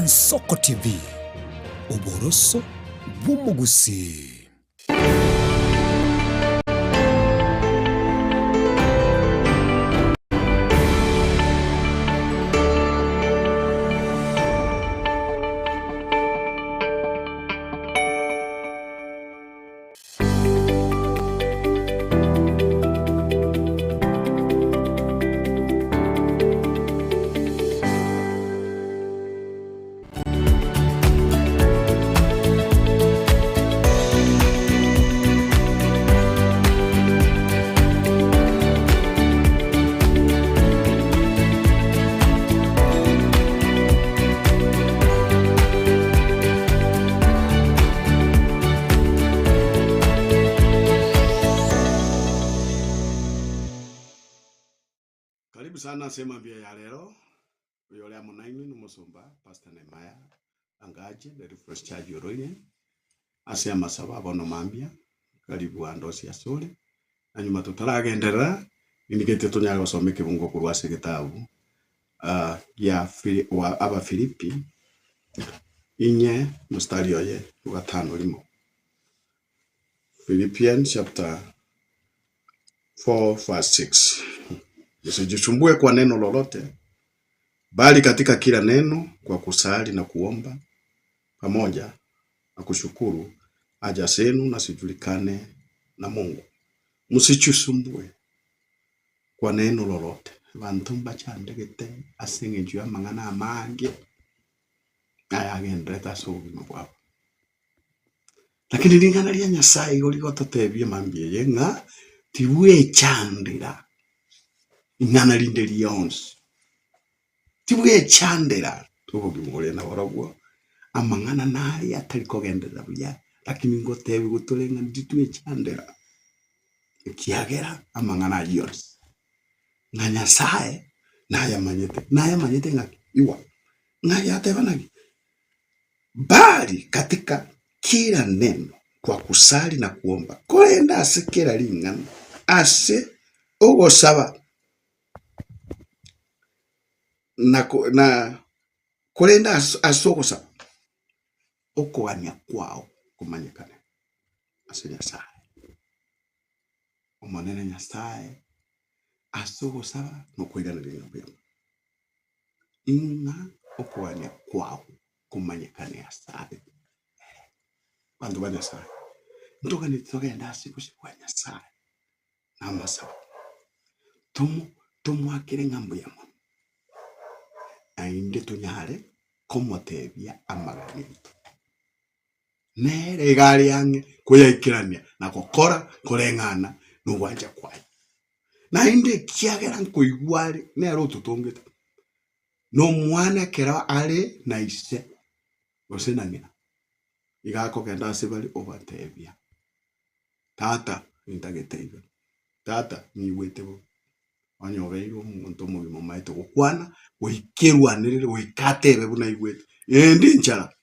Ansoko TV, oboroso bw'omogusii. Karibu sana ase emambia ya rero, oyore amo nainwe nomosomba Pastor Nehemiah Angache, the Refresh Church Oroire, ase amasabo a bono mambia, karibu ande onsi asore, na nyuma totaragenderera, nindigete tonyare gosoma ekebungo korwa ase egetabu ah, gia Fili- wa Abafilipi, inye mstari oye ogatano rimo. Philippians chapter 4 verse 6. Msijisumbue kwa neno lolote, bali katika kila neno kwa kusali na kuomba pamoja na kushukuru, haja zenu na zijulikane na Mungu. Msijisumbue kwa neno lolote. Abanto mbachandegete ase eng'encho y'amang'ana amange ayagenderete ase obogima bwabo. Lakini ring'ana ria Nyasaye igo rigototebia mambia eye ng'a tibwechandera ing'ana rinde rionsi, tibwechandera obogima oria naborobwo, amang'ana nare atari kogenderera buya, lakini ngotebiwa tore ng'a titwechandera, ekiagera amang'ana ayio onsi ng'a Nyasaye nayamanyete, nayamanyete ng'aki? Igwa, ng'a yateba naki? Bali katika kila neno kwa kusali na kuomba, korende ase kera ring'ana ase ogosaba na na korende ase ogosaba okogania kwao komanyekane ase Nyasae. Omonene Nyasae ase ogosaba na okoiraneria ng'a mbuya mono. Ing'a okogania kwao komanyekane asare ere. Abanto ba Nyasae, ntoganeti togende ase obosio bwa Nyasae na amasabo, tomo tomoakere ng'a mbuya mono, naende tonyare komotebia amagani aito. Nere iga are ang'e koyaikerania na gokora koreng'ana nogwancha kwaye. Naende ekiagera nkoigwa are nere ototongete, na omwana ekero are na ise gose na ng'ina, iga akogenda ase bare obatebia, tata nintagete iga, tata niigwete bobe, onye obeire omonto omogima omaete gokwana, goika erwanerere goika atebe buna aigwete, endi nchara.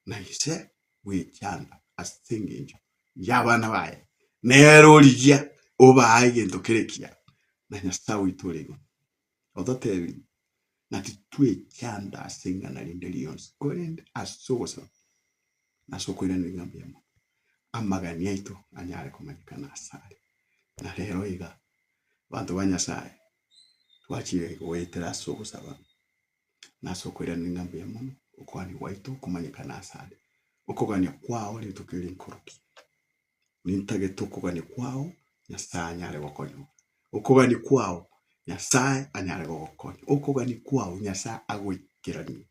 Na ise bw'echanda ase engencho y'abana baye, nere origia obaa egento kere ekiya, na Nyasae oito ore igoro ototebirie ng'a titwechanda ase ing'ana rinde rionsi, korende ase ogosaba na ase okoiraneria ng'a mbuya mono, amagani aito anyare komanyekana asare. Na rero iga, abanto ba Nyasae, twachire goetera ase ogosaba. na ase okoiraneria ng'a mbuya mono, okogania gwaito komanyekane asare. Okogania kwao rituko eri nkoroki, nintagete okogania kwao Nyasae anyare gokonyora, okogania kwao Nyasae anyare gogokonya, okogania kwao Nyasae agoikeranie,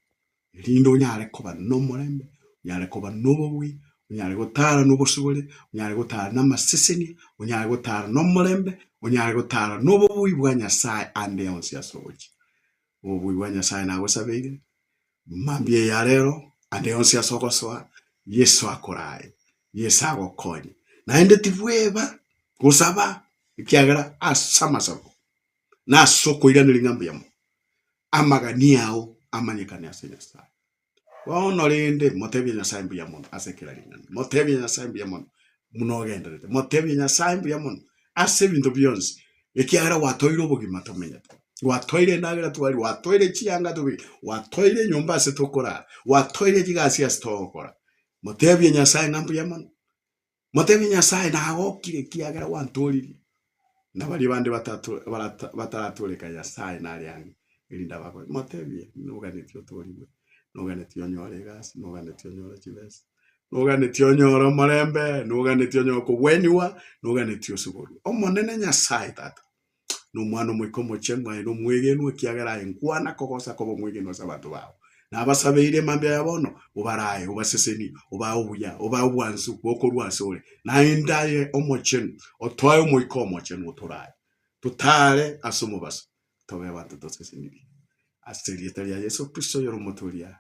erinde onyare koba nomorembe, onyare koba nobobui, onyare gotara nobosibore, onyare gotara namasesenia, onyare gotara nomorembe, onyare gotara nobobui bwa Nyasae ande onsi ase ogochia. Obobui bwa Nyasae nagosabeire, mambia eye ya rero, ande onsi ase ogosoa, Yeso akorae, Yeso agokonye. Naende tibweba gosaba, ekiagera ase amasabo na ase okoiraneria ng'a mbuya mono, amagani ao amanyekane ase Nyasae. Bono rende motebie Nyasae mbuya mono ase kera ring'ana, motebie Nyasae mbuya mono buna ogendererete, motebie Nyasae mbuya mono ase ebinto bionsi, ekiagera gwatoire obogima tomenyete. Gwatoire endagera twaria, gwatoire chianga tobegete, gwatoire enyomba ase tokorara, gwatoire chigasi ase togokora. Motebie Nyasae ng'a mbuya mono. Motebie Nyasae nagokire ekiagera gwantoririe. Na baria bande batato barata bataratoreka Nyasae nare ang'e, erinde abakore. Motebie, noganetie otorigwe, noganetie onyore egasi, noganetie onyore chibesa, noganetie onyore omorembe, noganetie onyore kogweniwa, noganetie osiborwe. Omonene Nyasae Tata, na Omwana Omoika Omochenu aye nomwegenwa, ekiagera aye nkwana kogosa koba omwegenwa ase abanto bao. Nabasabeire mambia ya bono, obarae, obasesenie, obae obuya, obae obwansu bokorwa asore, naende aye Omochenu, otoe Omoika Omochenu otorae, totaare ase omobaso, tobe abanto tosesenirie. Ase erieta ria Yeso Kristo oyore Omotoria.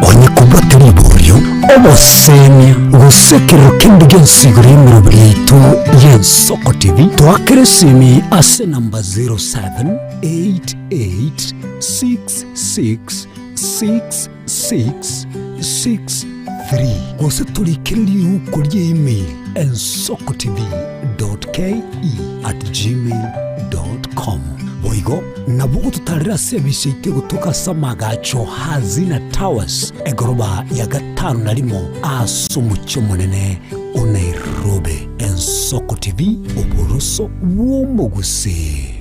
Onye kobwate riborio, obosemia, gose ekerero kende gionsi igoro y'emeroberi yaito y'Ensoko TV, toakere esimi ase enamba 0788666663 gose torikere riuko ria email ensokotv.ke@gmail.com. Boigo Nabo ogototarera ase ebise yaito egotoka ase amagacho Hazina Towers, egoroba ya gatano na rimo ase omochie omonene o Nairobi. Ensoko TV, oboroso bw'omogusii.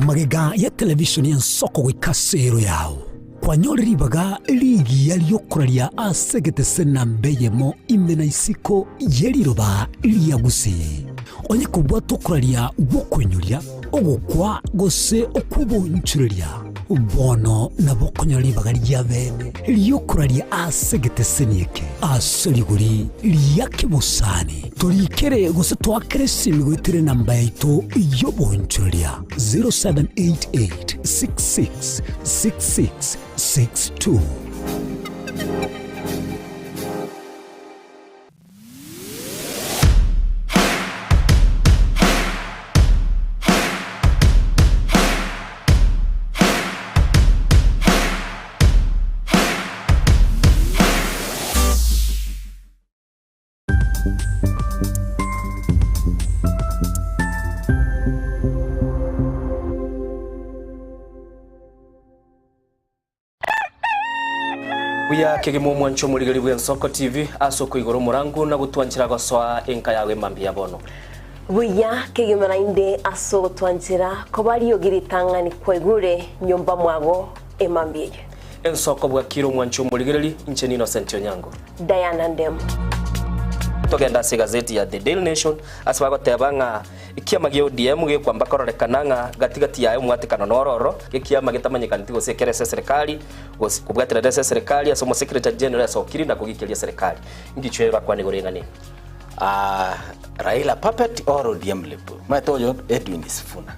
Magega ya televishoni y'Ensoko goika ase ero yao, kwanyorire ribaga rigiya ri'okoraria ase egetese namba eyemo ime na isiko ye riroba ria Gusii. Onye kobwata okoraria gw'okoinyoria, ogokwa, gose okw'obonchoreria, bono nabo okonyora ribaga ria bene ri'okoraria ase egeteseni eke ase rigori ria kebosani. Torikere gose toakere esimi goetera enamba yaito y'obonchoreria 0788 66 66 62. Buya kegima omwancho omorigeri bw'Ensoko TV ase okoigora omorangu na gotwanchera gosoa enka yago emambia ya bono. Buya kegima naende ase ogotwanchera koba riogi ritang'ani kwaigure nyomba mwago emambia eye. Ensoko bwakire omwancho omorigereri, inche n'Innocent Onyango. Diana Ndemo. Togende ase egazeti ya The Daily Nation ase bagoteba ng'a Ekiama gia ODM gekwamba kororekana ng'a gati gati yaye omwatekano noro ororo, ekiama getamanyekaneti gose ekere ase eserekari, gose kobwaterera ase eserekari ase omosecretary general asokiri na kogikeria eserekari. Ngichwe orakwane igoro y'eng'ana eye. Ah, Raila puppet or ODM lip. Omanyete oyo Edwin Sifuna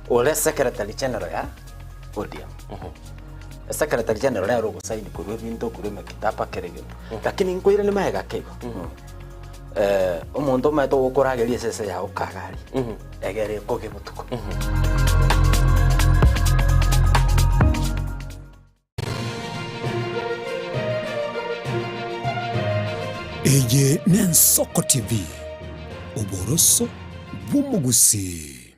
ore secretary general ya ODM. Secretary general nere ogosaini korwa ebinto korwa emekitaba kera egento. Lakini nkoirane magega ake igo. Omonto omanyete ogokorageria esese yao kagari, egere ekoge botuko. Eye n'Ensoko TV, oboroso bw'omogusii.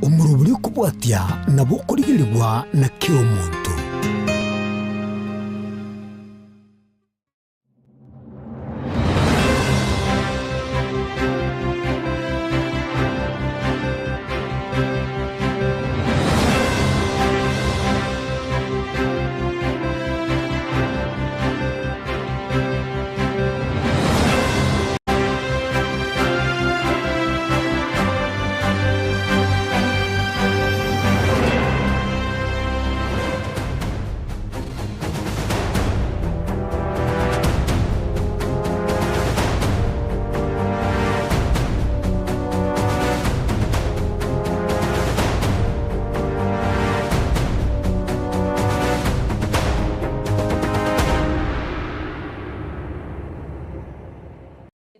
Omorobori okobwatia nabo okorigerigwa na kera omonto.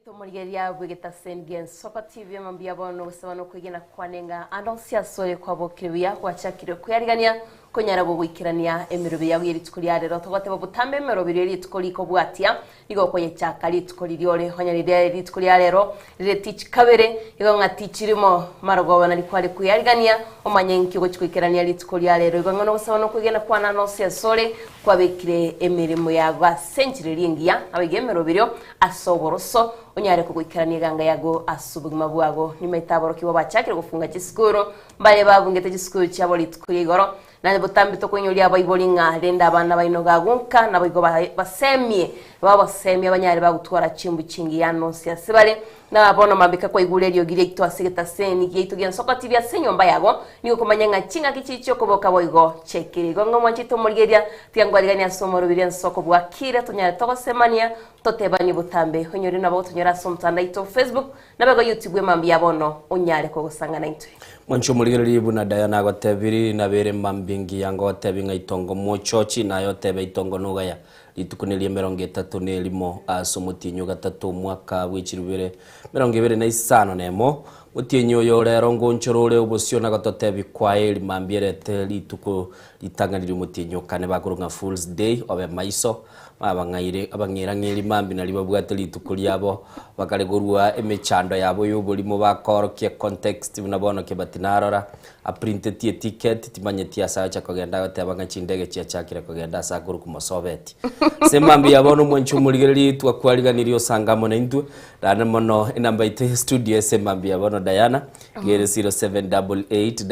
Tomorigereria bw'egetasen gi'Ensoko TV mambia bono gose bono okwegena kwane ng'a ande onsi ase oye kwabokire buya gwachakire kweyarigania. Konyara gogoikerania emerobio yao ye rituko ria rero. Togoteba botambe emerobio ye rituko rikobwatia, nigo okoyechaka rituko riria ore onye riria rituko ria rero rire tichi kabere, igo ng'a tichi rimo marogoba nari kware kweyarigania, omanye nki ogochi goikerania rituko ria rero. Igo ng'a nogosaba na okwegena kwane nonsi asore kwabekire emeremo yago ase enchera eria engiya, naboigo emeroberio ase oboroso, onyare kogoikerania eganga yago ase obogima bwago. Nimaete aborokigwa bachakire gofunga chisukuru, Mbaria babungete chisukuru chiabo rituko ria igoro, na botambe tokoinyoria abaibori ng'a rende abana baino gagonka, naboigo basemie, babasemie banyare bagotwara chimbu chingiya nonsi ase bare. Na bono mambeka kwaigure eriogi riaito ase egetaseni giaito gi'ensoko tibi ase enyomba yago, nigo okomanya ng'a ching'aki chiri chi'okoboka boigo chiaikire. Igo ng'a omwanchete omorigereria, tiga nkwariganie ase omorobiri ensoko bwakire, tonyare togosemania, totebanie botambe. Onyore nabo gotonyora ase omotandao oito o Facebook, Naboigo yotigwe mambia bono onyare kogosang'ana intwe. Mwanche omorigererie buna Diana agotebiri, Nabere mambia engiya ngogotebi ng'a itongo mochochi, naye otebe itongo nogaya. Rituko neria emerongo etato na erimo ase omotienyi o gatato omwaka bwe chirubere 25 nemo. Motienyi oyo rero ngonchora ore obosio na gototebi kwaye mambia erete rituko ritang'ani riomotienyi o kane bakorwa ng'a Fools Day obe maiso. Abang'aire abang'erang'eri mambia nario babwate rituko riabo, bakare korua emechando yabo y'oborimo bakoorokia context buna bono Kebati narora, aprintetie eticket, timanyeti ase agocha kogenda agoteba ng'a chindege chiachakire kogenda ase akorokwa Mosobeti. Ase mambia ya bono omwanchi omorigereria twakwariganirie osange amo naintwe, naende mono enamba yaito ya studio ase mambia ya bono Diana, iga ere 0788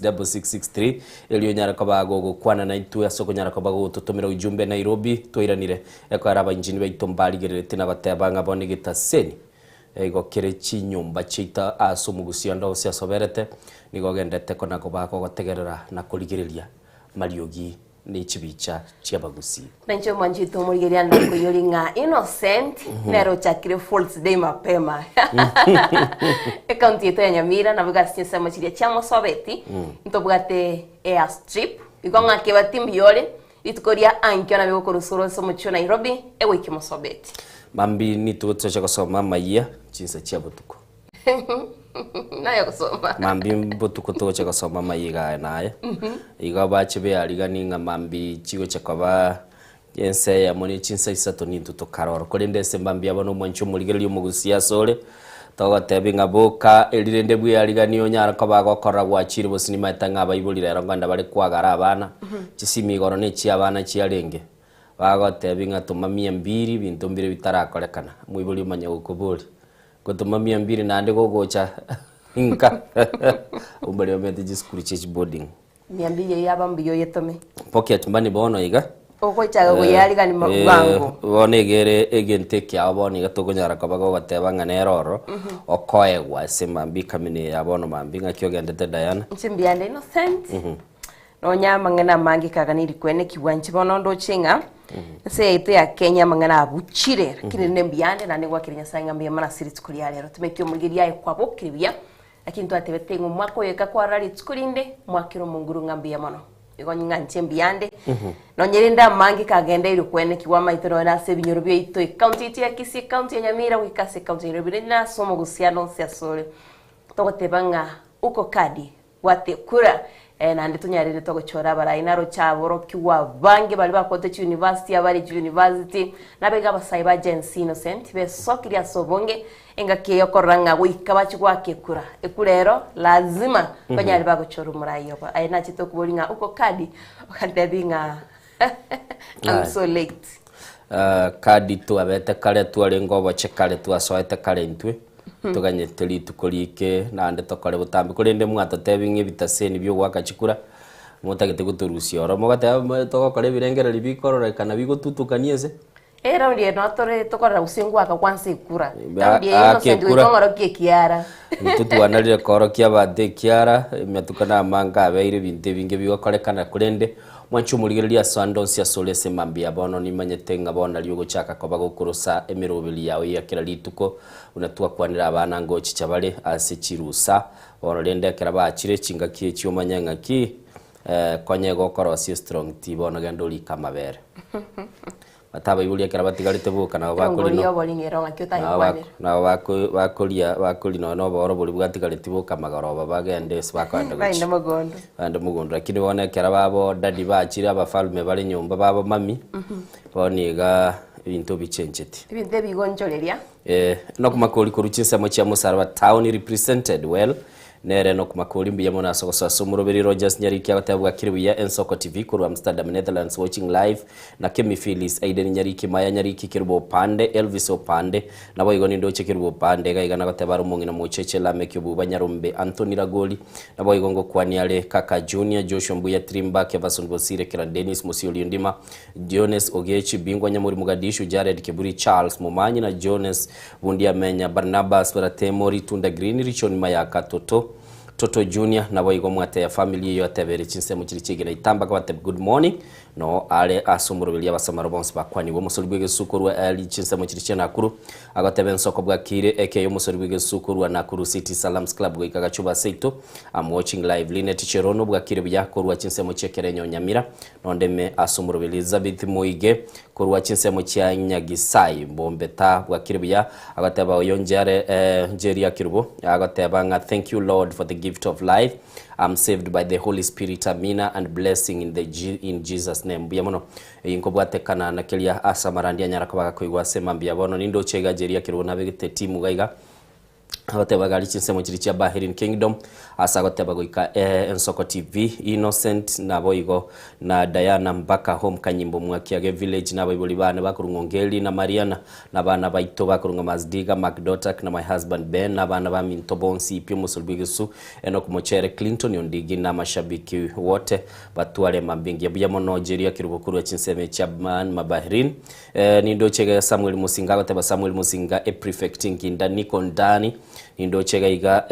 666663, Erio onyare koba gogokwana naintwe ase okonyara koba gogototomera ujumbe Nairobi, twairanire ekoera abainjini baito mbarigereretie na goteba ng'a bono egetaseni igo kere chinyomba chiaito ase omogusi onde gose asoberete, nigo ogendete kona koba gogotegerera na korigereria mariogi ne chibicha chi'abagusii. Nainche omwanchete omorigereria ndakoinyori ng'a Innocent nere ochakire Fools Day mapema. Ekaunti yaito ya Nyamira nabo iga ase chinsemo chiria chia Mosobeti ntobwate air strip igo ng'a kebati mbuya ore rituko ria ankio nabo egokorusura ase omochie o Nairobi egoike Mosobeti. Mambi nitugo toche gosoma amayia chinsa chia botuko. Naye gosoma. Mambia botuko togocha gosoma amaiga aya na aya. Igo bache bearigani ng'a mambia chigocha koba ensa eyemo ne chinsa isato nintwe tokaroro. Korende ase mambia bono omwanchi omorigereria omogusia asore, togotebi ng'a boka eri rende bweariganie onyare koba gokorora gwachire gose nimaete ng'a abaibori rero nkogenda bare kwagara abana, chisimi igoro ne chia abana chiarenge. Bagotebi ng'a toma mia mbiri ebinto mbire bitarakorekana, omoibori omanye gokoboria. Gotoma mia mbiri naende gogocha nka abwo mbaria bamenyete chisukuru chia chiboarding. Mia mbiri eyio yaba mbuya oyetome. Pocket money bono iga. Ogochaka koyarigani ma- bwango. Bono iga ere egento ekiao bono iga tokonyara koba gogoteba ng'a nere ororo, okoegwa ase mambia ekamino eye ya bono mambia ng'aki ogendete Diana. Inche mbuya nde innocent. Nonya amang'ana amange kaganiri kwenekigwa inche bono ndoche ng'a ense yaito ya Kenya amang'ana abuchire lakini rende mbuya ande naende ngwakere Nyasaye ng'a mbuya mono ase rituko ria rero tumeki omorigereria aye kwabokire buya lakini twatebete ng'a omwaka oyo eka kwarora rituko rinde mwakere omonguru ng'a mbuya mono igo ng'a inche mbuya ande nonye rende amange kagendeire kwenekigwa amaito nonya ase ebinyoro biaito ecounty yaito ya Kisii ecounty ya Nyamira goika ase ecounty ya Nairobi rende nase omogusiano onsi asore togoteba ng'a uko kadi Bwate kura, eh, naende tonyarire togochora abarai naroche aborokigwa abange baria bakwete chiuniversity abare chiuniversity nabaiga abasae ba Gen Z Innocent besokirie ase obonge engaki eye okorora ng'a goika bache goaka ekura. Ekura ero lazima banyare bagochora omorai obo. Aye nachete okoboria ng'a uko kadi? Ogantebi ng'a I'm so late. Ah, kadi twabete kare twarenge oboche kare twasoete kare intwe toganyete rituko rike naende tokore botambe korende mwatotebi ng'a ebitaseni bia ogoaka chikura motagete gotorusia oro mogoteba mo togokora ebirengererio bikororekana bigotutukania ense. Eh, raundi eye no tore tokorora gose ngoaka kwansa ekura. Ba- Raundi eye aka Innocent ekura. goika ong'orokie ekiara. Intwe twanarire koorokia abanto ekiara, ematuko namange abeire ebinto ebinge bigokorekana korende Mwanche omorigereria ase ande onsi asore ase mambia bono nimanyete ng'a bono nario ogochaka koba gokorosa emeroberi yao ya kera rituko, buna twakwanire abana ngochicha bare ase chirusa. Bono rende ekero bachire chingaki echi omanye ng'aki konya igo okorosia estrong tea bono genda orike amabere. Batabaibori ekero batigarete boka nabo Erongori bakorino y'oboring'ero ng'aki nabo bak otagekwanera. nabo bako bakoria bakoria nonya na obooro boria bwatigareti boka magoroba bagende ase bakoenda Bagende gochia. mogondo. Bagende mogondo lakini bono ekero babo daddy bachire abafalme bare nyomba babo mummy, bono igaa ebinto bichencheti. Ebinto ebigonchoreria. Eh, nokomakori korwa chinsemo chia Mosaraba town represented well Nere nokomakori mbuya mono ase ogosoa ase omoroberi Rogers Nyariki agoteba bwakire buya Ensoko TV korwa Amsterdam Netherlands watching live na Kemi Phyllis Aiden Nyariki Maya Nyariki Kerubo Opande Elvis Opande naboigo nindoche Kerubo Opande iga iga nagoteba are omong'ina Mocheche Lameck Obuba Nyarombe Anthony Ragoli naboigo ngokwania are Kaka Junior Joshua Mbuya Trimba Kevason Bosire Kera Dennis Mosiori Ondima Jones Ogechi Bingwa Nyamori Mogadishu Jared Kiburi Charles Momanyi na Jones Bundiamenya, Barnabas, Baratemo, Ritunda Green, Richon Mayaka, Toto, Toto Junior, naboigo mwateya family eyo atebere chinsemo chiria chiegena itamba akabatebia good morning, no are ase omoroberio abasamaro bonsi bakwanigwe. Omosori bw'egesusu korwa Eli chinsemo chiria chia Nakuru agoteba ensoko bwakire ekeyo omosori bw'egesusu korwa Nakuru City Salams Club goika Gachuba seito I'm watching live. Linet Cherono bwakire buya korwa chinsemo chia Kerenyo Nyamira nondeme ase omoroberio Elizabeth Moige Korwa chinsemo chia Nyagisai Bombeta bwakire buya, agoteba oyo Njere Njeria Kirubo, agoteba ng'a thank you Lord for the gift of life, am saved by the Holy Spirit amina and blessing in the in Jesus name. Mbuya mono. Eyio nkobwatekana na keria ase amarandia anyara koba gakoigwa ase mambia bono nindoche iga Njeria Kirubo nabegete timu iga iga. Agoteba gari chinsemo chiria chia Bahrain Kingdom ase agoteba goika Ensoko TV, Innocent naboigo na Diana mpaka home Kanyimbo Mwakiage Village na abaibori bane bakorwa Ng'ongeri na Mariana na abana baito bakorwa ng'a Mazdiga, Macdotak na my husband Ben na abana baminto bonsi pi omosori bw'egesu Enock Mochere, Clinton Ondigi na amashabiki wote batware mambia engiya buya mono Jeria Kerubo korwa chinsemo chia Bahrain Nindoche iga Samuel Musinga agoteba Samuel Musinga e prefect nginda niko ndani nindoche iga iga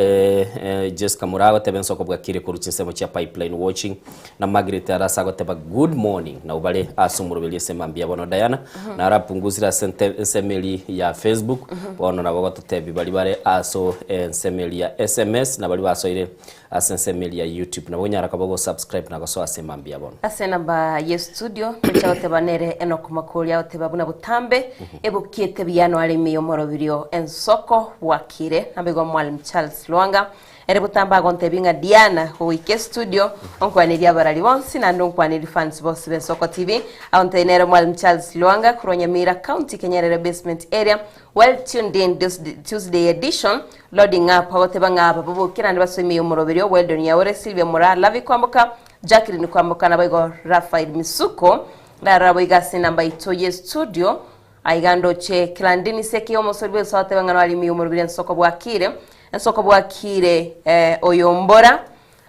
Jessica Mura agoteba ensoko bwakire korwa chinsemo chia pipeline watching na Margaret Arasa agoteba good morning nabo bare ase omoroberi ase mambia bono Diana narapungusire ase ensemo eria ya Facebook bono nabo ogototebia baria bare ase ensemo eria ya SMS na baria basoire Ase ensemo eria ya YouTube nabo onyara koba ogosubscribe na gosoa ase mambia bono. Ase enamba ye studio tocha goteba nere Enock Makori agoteba buna botambe ebokiete buya noare ime y'omorobirio ensoko bwakire nabo igo Mwalimu Charles Lwanga ere botambe agontebia ng'a Diana goika estudio onkwanerie abarari bonsi naende onkwanerie fans bonsi b'Ensoko TV agontebia nere Mwalimu Charles Lwanga korwa Nyamira County Kenyerere Basement Area Well tuned in this Tuesday edition Loading up agoteba ng'a aba baboke naende basoe ime y'omoroberio, Weldon Yaore, Sylvia Moraa, Lavi Kwamboka, Jacqueline Kwamboka naboigo Raphael Misuko. Ndarora boigo ase enamba yaito ye studio aiga ndoche Clandini Seki omosori bw'ense agoteba ng'a noare ime y'omoroberio ensoko bwakire ensoko bwakire eh, oyombora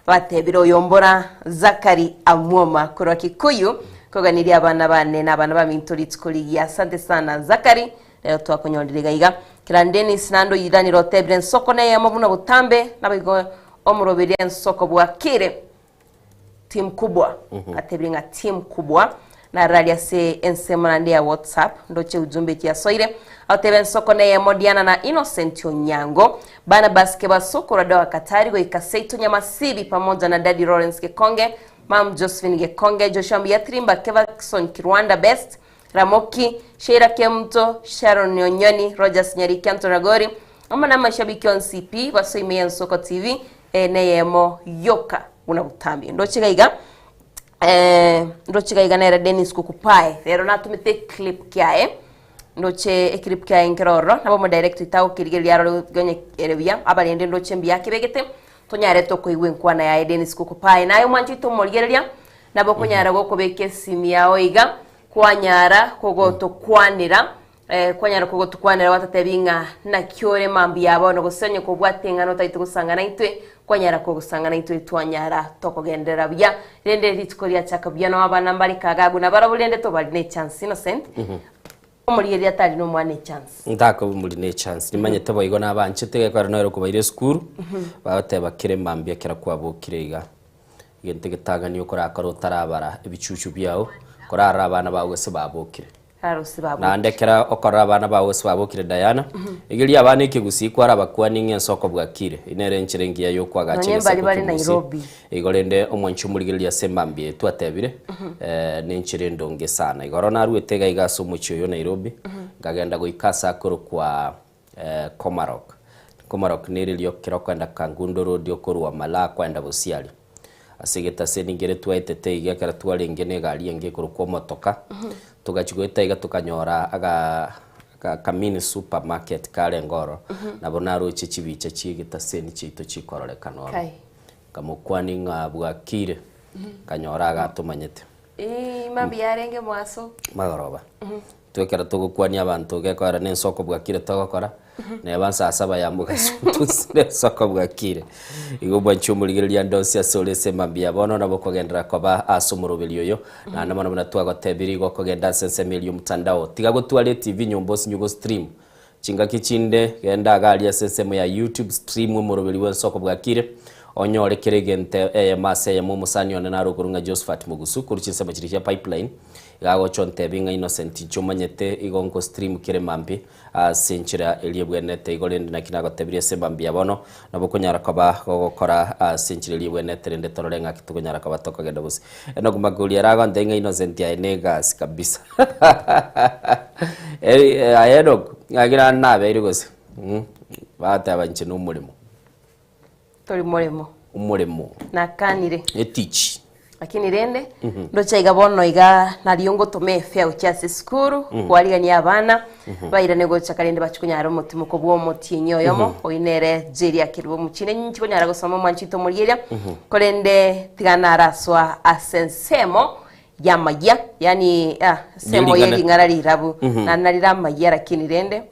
Batebire oyombora Zakari Amwoma korwa Kikuyu koganiria abana bane na abana baminto rituko rigiya. Asante sana Zakari, rero twakonyorire iga iga. Kera Dennis naende oyiranire otebire ensoko neyemo buna botambe naboigo omoroberio ensoko bwakire team kubwa atebire ng'a team kubwa Narari ase ensemo naende ya WhatsApp ndoche ujumbe eki yasoire agoteba ensoko neyemo Diana na Innocent Onyango Barnabas Kebaso korwa Doha Katari goika seito Nyamasibi pamoja na Daddy Lawrence Gekonge Mum Josephine Gekonge Joshua Mbuyatirimba Kevackson Kirwanda Best Ramoki Sheila Kemuto Sharon Onyoni Rogers Nyariki Anton Ragori amo na amashabiki onsi pi basoime y'Ensoko TV eye neyemo yoka buna botambe ndoche iga iga Eh, ndoche iga iga nere Dennis Kukupae rero natumete eclip kiaye ndoche eclip kiaye nkere ororo nabo omodirect oito agokerigereria arore onye ere buya abarende ndoche mbuya akebegete tonyare tokoigwa enkwana yaye Dennis Kukupae naye omwancho oito omorigereria nabo okonyara gokobeka esimi yao iga kwanyara kogotokwanera Kwanyara kogotokwanera gwatotebi ng'a naki ore mambia bono, gose onye kobwate ing'ana otagete gosanga naintwe, kwanyara kogosanga naintwe twanyara tokogenderera buya. Rende rituko riachaka buya nao abana mbare kagagu nabarabwo rende tobari ne chance Innocent, omorigereria tari nomwana echance. Ntakoba omori ne chance nimanyete boigo nabanchete gekogera nere okobaira esukuru bagoteba kere mambia ekero kwabokire iga egento egetang'ani okorakore otarabara ebichuchu biao korarora abana bao gose babokire. Ararose babokire. Naende ekero okorora abana bao gose babokire Diana, egeria abana ekegusii kwarabakwani ng'a ensoko bwakire. Eyio nere enchera engiya y'okoagacha Nonye egesaku mbari bare ki'omogusii. Nairobi. Igo rende omwanchi omorigereria ase emambia eye twatebire, nenchera endonge sana. Igoro naruete iga iga ase omochie oyo o Nairobi, nkagenda goika ase akorokwa Komarok. Komarok nere erio ekero okoenda Kangundo Road okorwa Malaa kwaenda Busia aria. Ase egetaseni nkere twaetete iga ekero twarenge na egari enge ekorokwa omotoka, togachia goeta iga tokanyora aga aka mini supermarket karenge ororo, nabo naroche chibicha chia egetaseni chiaito chikororekana ororo. Kai. Nkamokwania ng'a bwakire, nkanyora agatomanyete. Ii, mambia yarenge mwaso. Magoroba. Intwe ekero togokwania abanto gekoera na ensoko bwakire togokora, neba nsaa saba ya mogaso tusire ensoko bwakire. Igo mwanche omorigereria ande onsi ase ore ase emambia ya bono nabo okogenderera koba ase omoroberi oyo, naende mono buna twagotebirie igo okogenda ase ensemo eria omotandao. Tiga gotwara etv nyomba osinye gostream. Chingaki chinde genda iga aria ase ensemo ya YouTube stream omoroberi bw'ensoko bwakire, onyore kera egento eyemo ase eyemo omosani one nare okorwa ng'a Josphat Mogusu korwa chinsemo chiria chia Pipeline iga agocha ontebie ng'a Innocent inche omanyete igo nko stream kere mambia ase enchera eria ebwenerete igo rende naki nagotebirie ase mambia bono nabo okonyara koba gogokora ase enchera eria ebwenerete rende torore ng'aki tokonyara koba tokogenda gose Enock Makori ere agontebia ng'a Innocent aye ne egasi kabisa. Aye Enock, ng'aki naende nabeire gose? Bagoteba inche na omoremo. Tori moremo. Omoremo. Nakanire. Etich. Lakini rende, ndoche iga bono iga nario ngotoma efare gochia ase esukuru, kwarigania abana, bairane gocha rende bachie konyara omotimoko bwa omotienyi oyomo, oyio nere Jerry akerwa omochie. Ninchi konyara gosoma omwanchete omorieria, korende tiga narasoa ase ensemo y'amayia, yaani ah, ensemo Ye ring'ana. ye ring'ana rirabu, naende narire amayia lakini rende,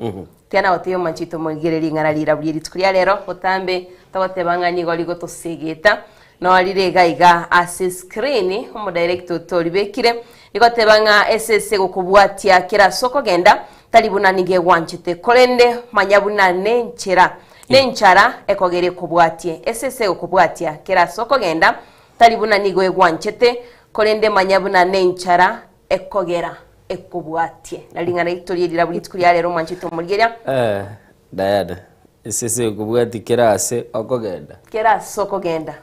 tiga nagotebia omwanchete omorigere ring'ana rirabu rie rituko ria rero, botambe togoteba ng'a nigo rigotosegeta, Noa rire iga iga ase screen, omodirector otoribekire, rigoteba ng'a esese egokobwatia kera ase okogenda, tari buna nigo egwanchete, korende manya buna nenchera, nenchara ekogera ekobwatie. Esese egokobwatia kera ase okogenda, tari buna nigo egwanchete, korende manya buna nenchara ekogera ekobwatie. Na ring'ana eri torie rirabu rituko ria rero omwanchete omorigeria. Eh, Diana. Esese ekobwatia kera ase okogenda. Kera ase okogenda.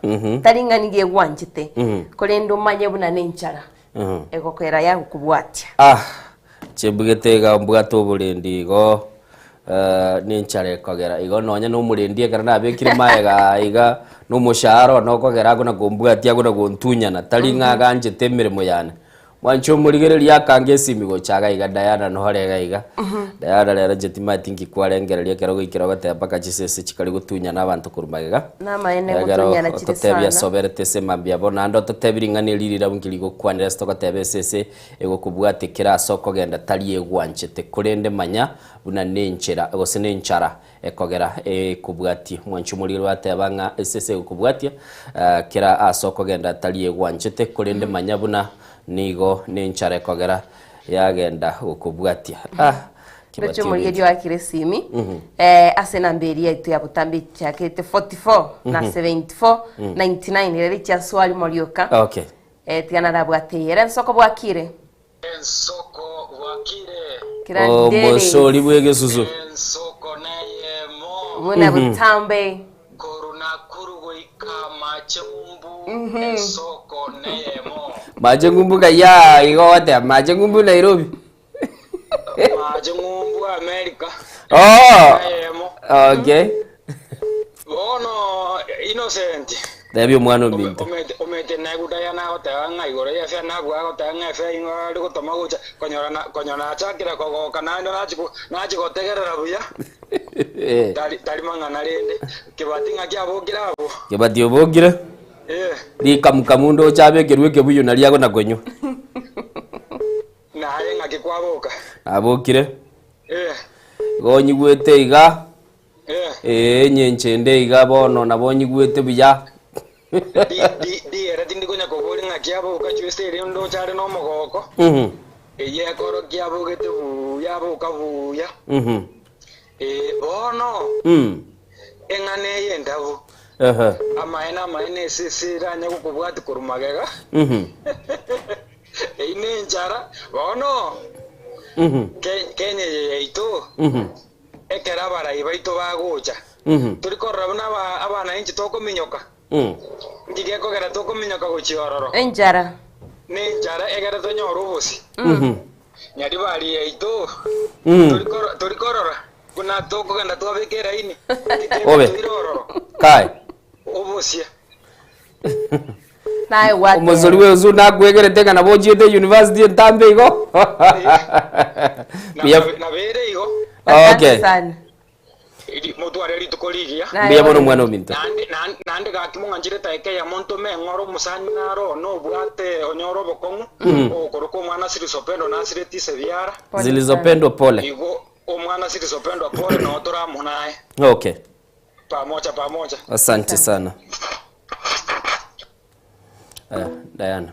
Tari ng'a nigo egwanchete, korende omanye buna nenchara egokera yagokobwatia. Ah! Inche mbugete iga mbwate oborendi igo nenchara ekogera igo nonya na omorendi ekero nabekire magega iga na omoshahara one okogera akona kombwatia akona gontunyana tari ng'a aganchete emeremo yane. Mwanche omorigereria akange esimi gocha iga iga Diana nore iga iga. Diana rero inche timanyeti nki kwarengereria ekero goikera ogoteba mpaka chisese chikari gotunyana abanto korwa magega. Namaene Ekero gotunyana chire ototebia sana. asoberete ase mambia bo naende ototebi ring'ana eri rirabu nki rigokwanera ase togoteba esese egokobwatia kera ase okogenda tari egwanchete korende manya buna nenchera gose nenchara Ekogera ekobwatie. Mwanche omorigereria bateba ng'a esese egokobwatia kera ase okogenda tari egwanchete, korende manya buna nigo nenchara ekogera yagenda gokobwatia. Ah, Ndoche kebati omorigereria obeke. oakire esimi ase enamba eria yaito ya botambe echiakete 44 na 74 99 rero echiasoa rimo rioka. Okay. Tiga narabwate eye. Ere nsoko bwakire. Ensoko bwakire. Omosori bw'egesusu. Ensoko neyemo. Buna botambe. Korwa Nakuru goika mache ng'umbu, ensoko neyemo. Mache ng'umbu ng'ai aa igo ogoteba mache ng'umbu Nairobi. Mache ng'umbu America. Oh! Neyemo. Okay. Bono Innocent. Tebia omwana ominto. Omete naigudaya nagoteba ng'a igoro y'efea nabwo agoteba ng'a efea ingo are gotoma gocha konyora na konyora nachakire kogoka naende nachi nachi gotegerera buya. Tari tari mang'ana rende. Kebati ng'aki abokire abwo? Kebati obokire. Eh. Rikamukamu ndoche abekerwe ekebuyu nario akona konywa. Naye ng'aki kwaboka? Nabokire. Eh. Igo onyigwete iga. Ee, enyencho ende iga bono nabo nyigwete buya. Riere tindi konya koboria ng'aki aboka chwesa eria ndoche are nomogoko, eyio ekorokia abogete buya, aboka buya. Ee, bono eng'ana eye endabu, amaene amaene esese eranye gokobwatia korwa magega, eyio nenchara. Bono. Ke- Kenya eye yaito, ekero abarai baito bagocha, tori korora buna aba- abananchi tokominyoka. Nki gekogera tokominyoka gochia ororo? Enchara. Nenchara egere tonyore obosie. Nyaribari yaito, tori koro- tori korora buna tokogenda twabeka eraini, Obe. toire ororo Kai. obosie. Naye gwateba. Omosori bwe nakwegerete ng'a nabo ochiete university entambe igo. Na- Mbuya. na- Nabere igo Asante Okay. sana. ri- motware rituko rigiya. Naye Mbuya mono ore. mwana ominto. Naende nan- naende gaki mong'anchire taika eyemo ntome eng'oro omosani naro nobwate onyore obokong'u okorokwa omwana Zilizopendwa nasireti ise biara Pole Zilizopendwa pole. igo omwana Zilizopendwa pole noo toramo naye Okay. pamoja pamoja. Asante sana. Aya, Diana.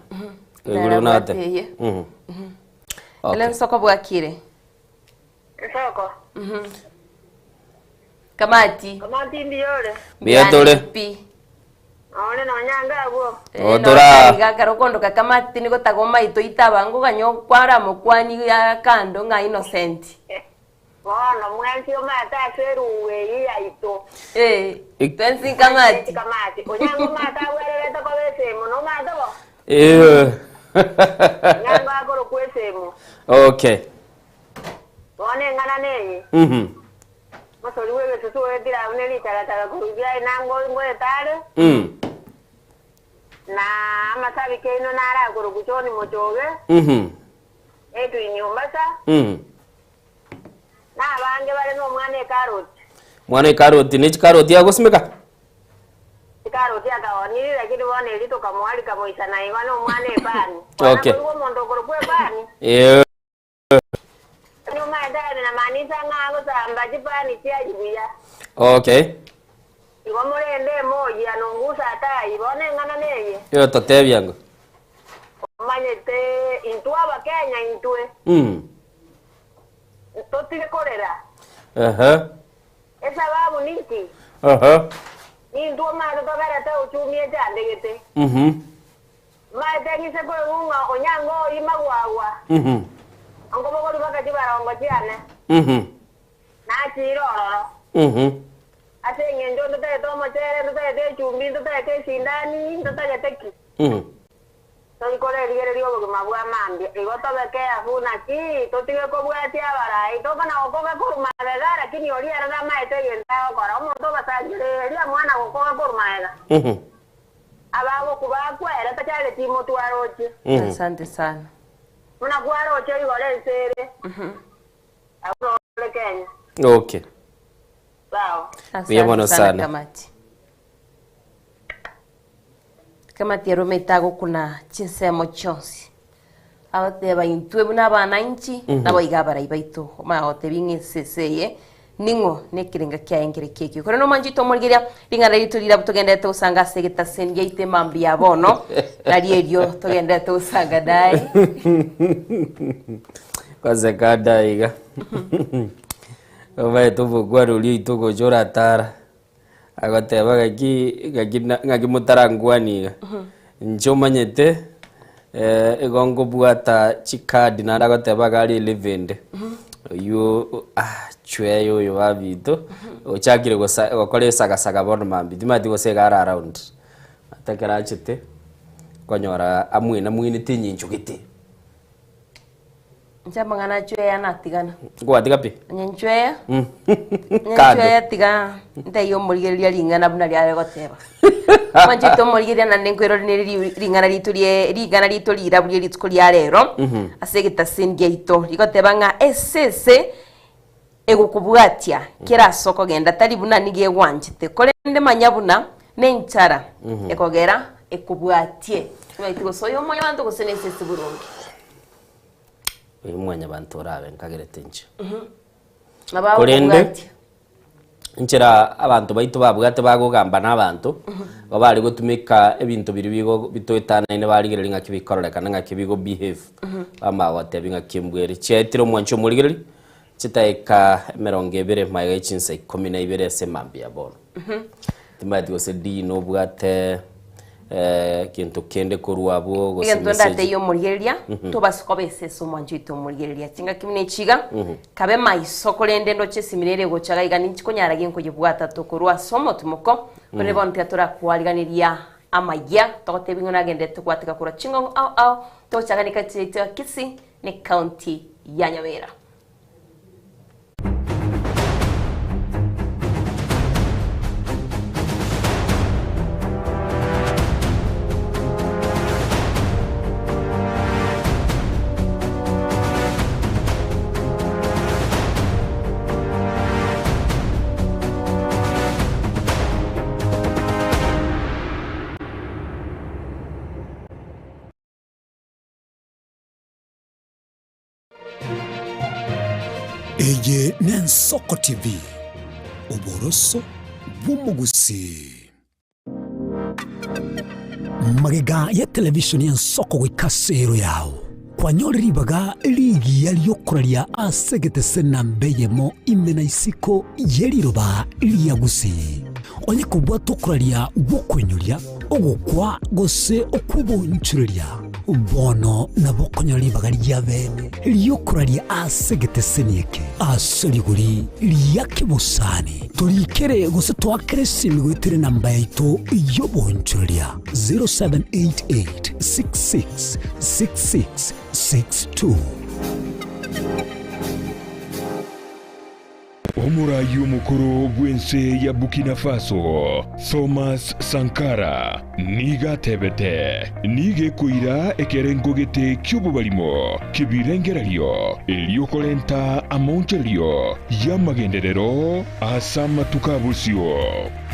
Diana Oigure unate. bwateye. Okay. Ele nsoko bwakire. Nsoko. Kamati. Kamati mbiyore. Mbuya tore. Pi. Aone nonyanga abwo. Oh, tora. Gakara okondoka kamati nigo tagoma ito itabango ganyo kwara mokwani ya kando ng'a innocent. Bono mwensi omate ase eruwe eyi yaito. Eh, Ik- twensi kamati. Kamati. Onyango omate abwererete koba esemo nomate bo. Eh. Onyango akorokwa esemo. Okay. Bono eng'ana neye. Mosori bwa egesusu oetire abwo ne richagatara korwa aye nango ngoetare. Na amasabi keino nare akorokwa John Mochoge. Edwin Ombasa. Na abange bare na omwana ekaroti. Mwana ekaroti ne chikaroti agosimeka? Ekaroti akaonire lakini bono eri tokamoa rikamoisana igo na omwana epani. Okay. Bono koigwa omonto okorokwa epani. Eh. Omaete aye namaanisha ng'a agosamba chipani chiaye buya. Okay. Igo morende emoji anongusa atai bono eng'ana neye. Iyo totebia ngo. Omanyete intwe abakenya intwe. Totire korera. Esababu ninki? Nintwe omanyete toberete uchumi echandegete. Omanyete ng'ise koigwa ng'a onyango oyio magwagwa. Onkobogori baka chibarongo chiane. Nachire ororo. Ase eng'encho ntotagete omochere, ntotagete echumbi, ntotagete esindani, ntotagete ki. Toikore erigereria obogima bwa mambia. Igo tobe careful naki, totige kobwatia abarai. Tokona gokoga korwa magega, lakini oria ere namaete egento agokora. Omonto obasangereria mwana gokoga korwa magega. Abagoku bakwa ere tachareti motwaroche. Asante sana. Buna kwaroche igoro ense ere. Abwo ore Kenya. Okay. Sawa. Mbuya mono Asante sana sana. Kamati. Kamati erome etagokuna chinsemo chionsi. Agoteba intwe buna abananchi nabo iga abarai baito omagotebia ng'a esese eye ning'o nekerenga kiaye nkere kiekio. Korende omwanchete omorigereria ring'ana rito rirabwo togenderete gosanga ase egetaseni giaito emambi ya bono nari erio togenderete gosanga naye. Kwaseka ndaiga. Omaete omokwana oria oito ogocha oratara agoteba ng'aki ng'aki na ng'aki motarangwani iga. Inche omanyete igo nkobwata chikadi naende agoteba iga are elevende. Oywo ah chweya oyo babito, ochakire gosa gokora esagasaga bono mambia, timanyeti gose iga are around. Ata ekero achete, okonyora amwena mwenete enyincho gete. Inche amang'ana achweya natigana. Nkwatiga pi? Onye nchweya, onye Kando. nchweya tiga ntaiyo omorigereria ring'ana buna riare goteba. Mwanchete omorigereria naende nkwerorere ring'ana rito rie ring'ana rito rirabu rie rituko ria rero ase egetaseni giaito rigoteba ng'a esese egokobwatia kera ase okogenda tari buna nigo egwanchete korende manya buna nenchara ekogera ekobwatie. Omanyete gose oyo omonyabanto gose na esese boronge. Oyo mwanyabanto orabe nkagerete inche. Nabo Korende agokobwatia. nchera abanto baito babwate bagogamba na abanto igo bare gotumeka ebinto biria bigo bitoetanaine barigereria ng'aki bikororekana ng'aki bigo behave bamanya gotebia ng'aki embwere chiaetire omwancho omorigereria chidakika emerongo ebere magega ya chinsa ikomi na ibere ase emambia ya bono. Timanyeti gose D nobwate Egento kende korwa abwo gose Egento message. ndateiyo omorigereria, tobase koba esese omwancho oito omorigereria. Chingaki buna echi iga, kabe maiso korende ndoche esimira ere egocha iga iga ninchi konyara ginkoyebwata tokorwa ase omotimoko, korende bono tiga torakwariganeria amaya, togotebia ng'a nagenderete gwateka korwa ching'ong'o ao ao, togochaka ne county yaito ya Kisii ne county ya Nyamira. Eye n'Ensoko TV, oboroso bw'omogusii. Magega y'etelevisheni y'Ensoko goika ase ero yao, kwanyore ribaga rigiya ri'okoraria ase egetese namba eyemo ime na isiko ye riroba ria Gusii. Onye kobwata okoraria gw'okoinyoria, ogokwa gose okw'obonchoreria, bono nabo okonyora ribaga ri'abeene ri'okoraria ase egeteseni eke ase rigori ria kebosani. Torikere gose toakere esimi goetera enamba yaito y'obonchoreria 0788 66 66 62. Omoraai omokoro bw'ense ya Burkina Faso, Thomas Sankara, nigo atebete, Nigo ekoira ekerengo gete ki'obobarimo ki'ebirengererio erio korenta amaonchorerio y'amagenderero ase amatuko a bosio.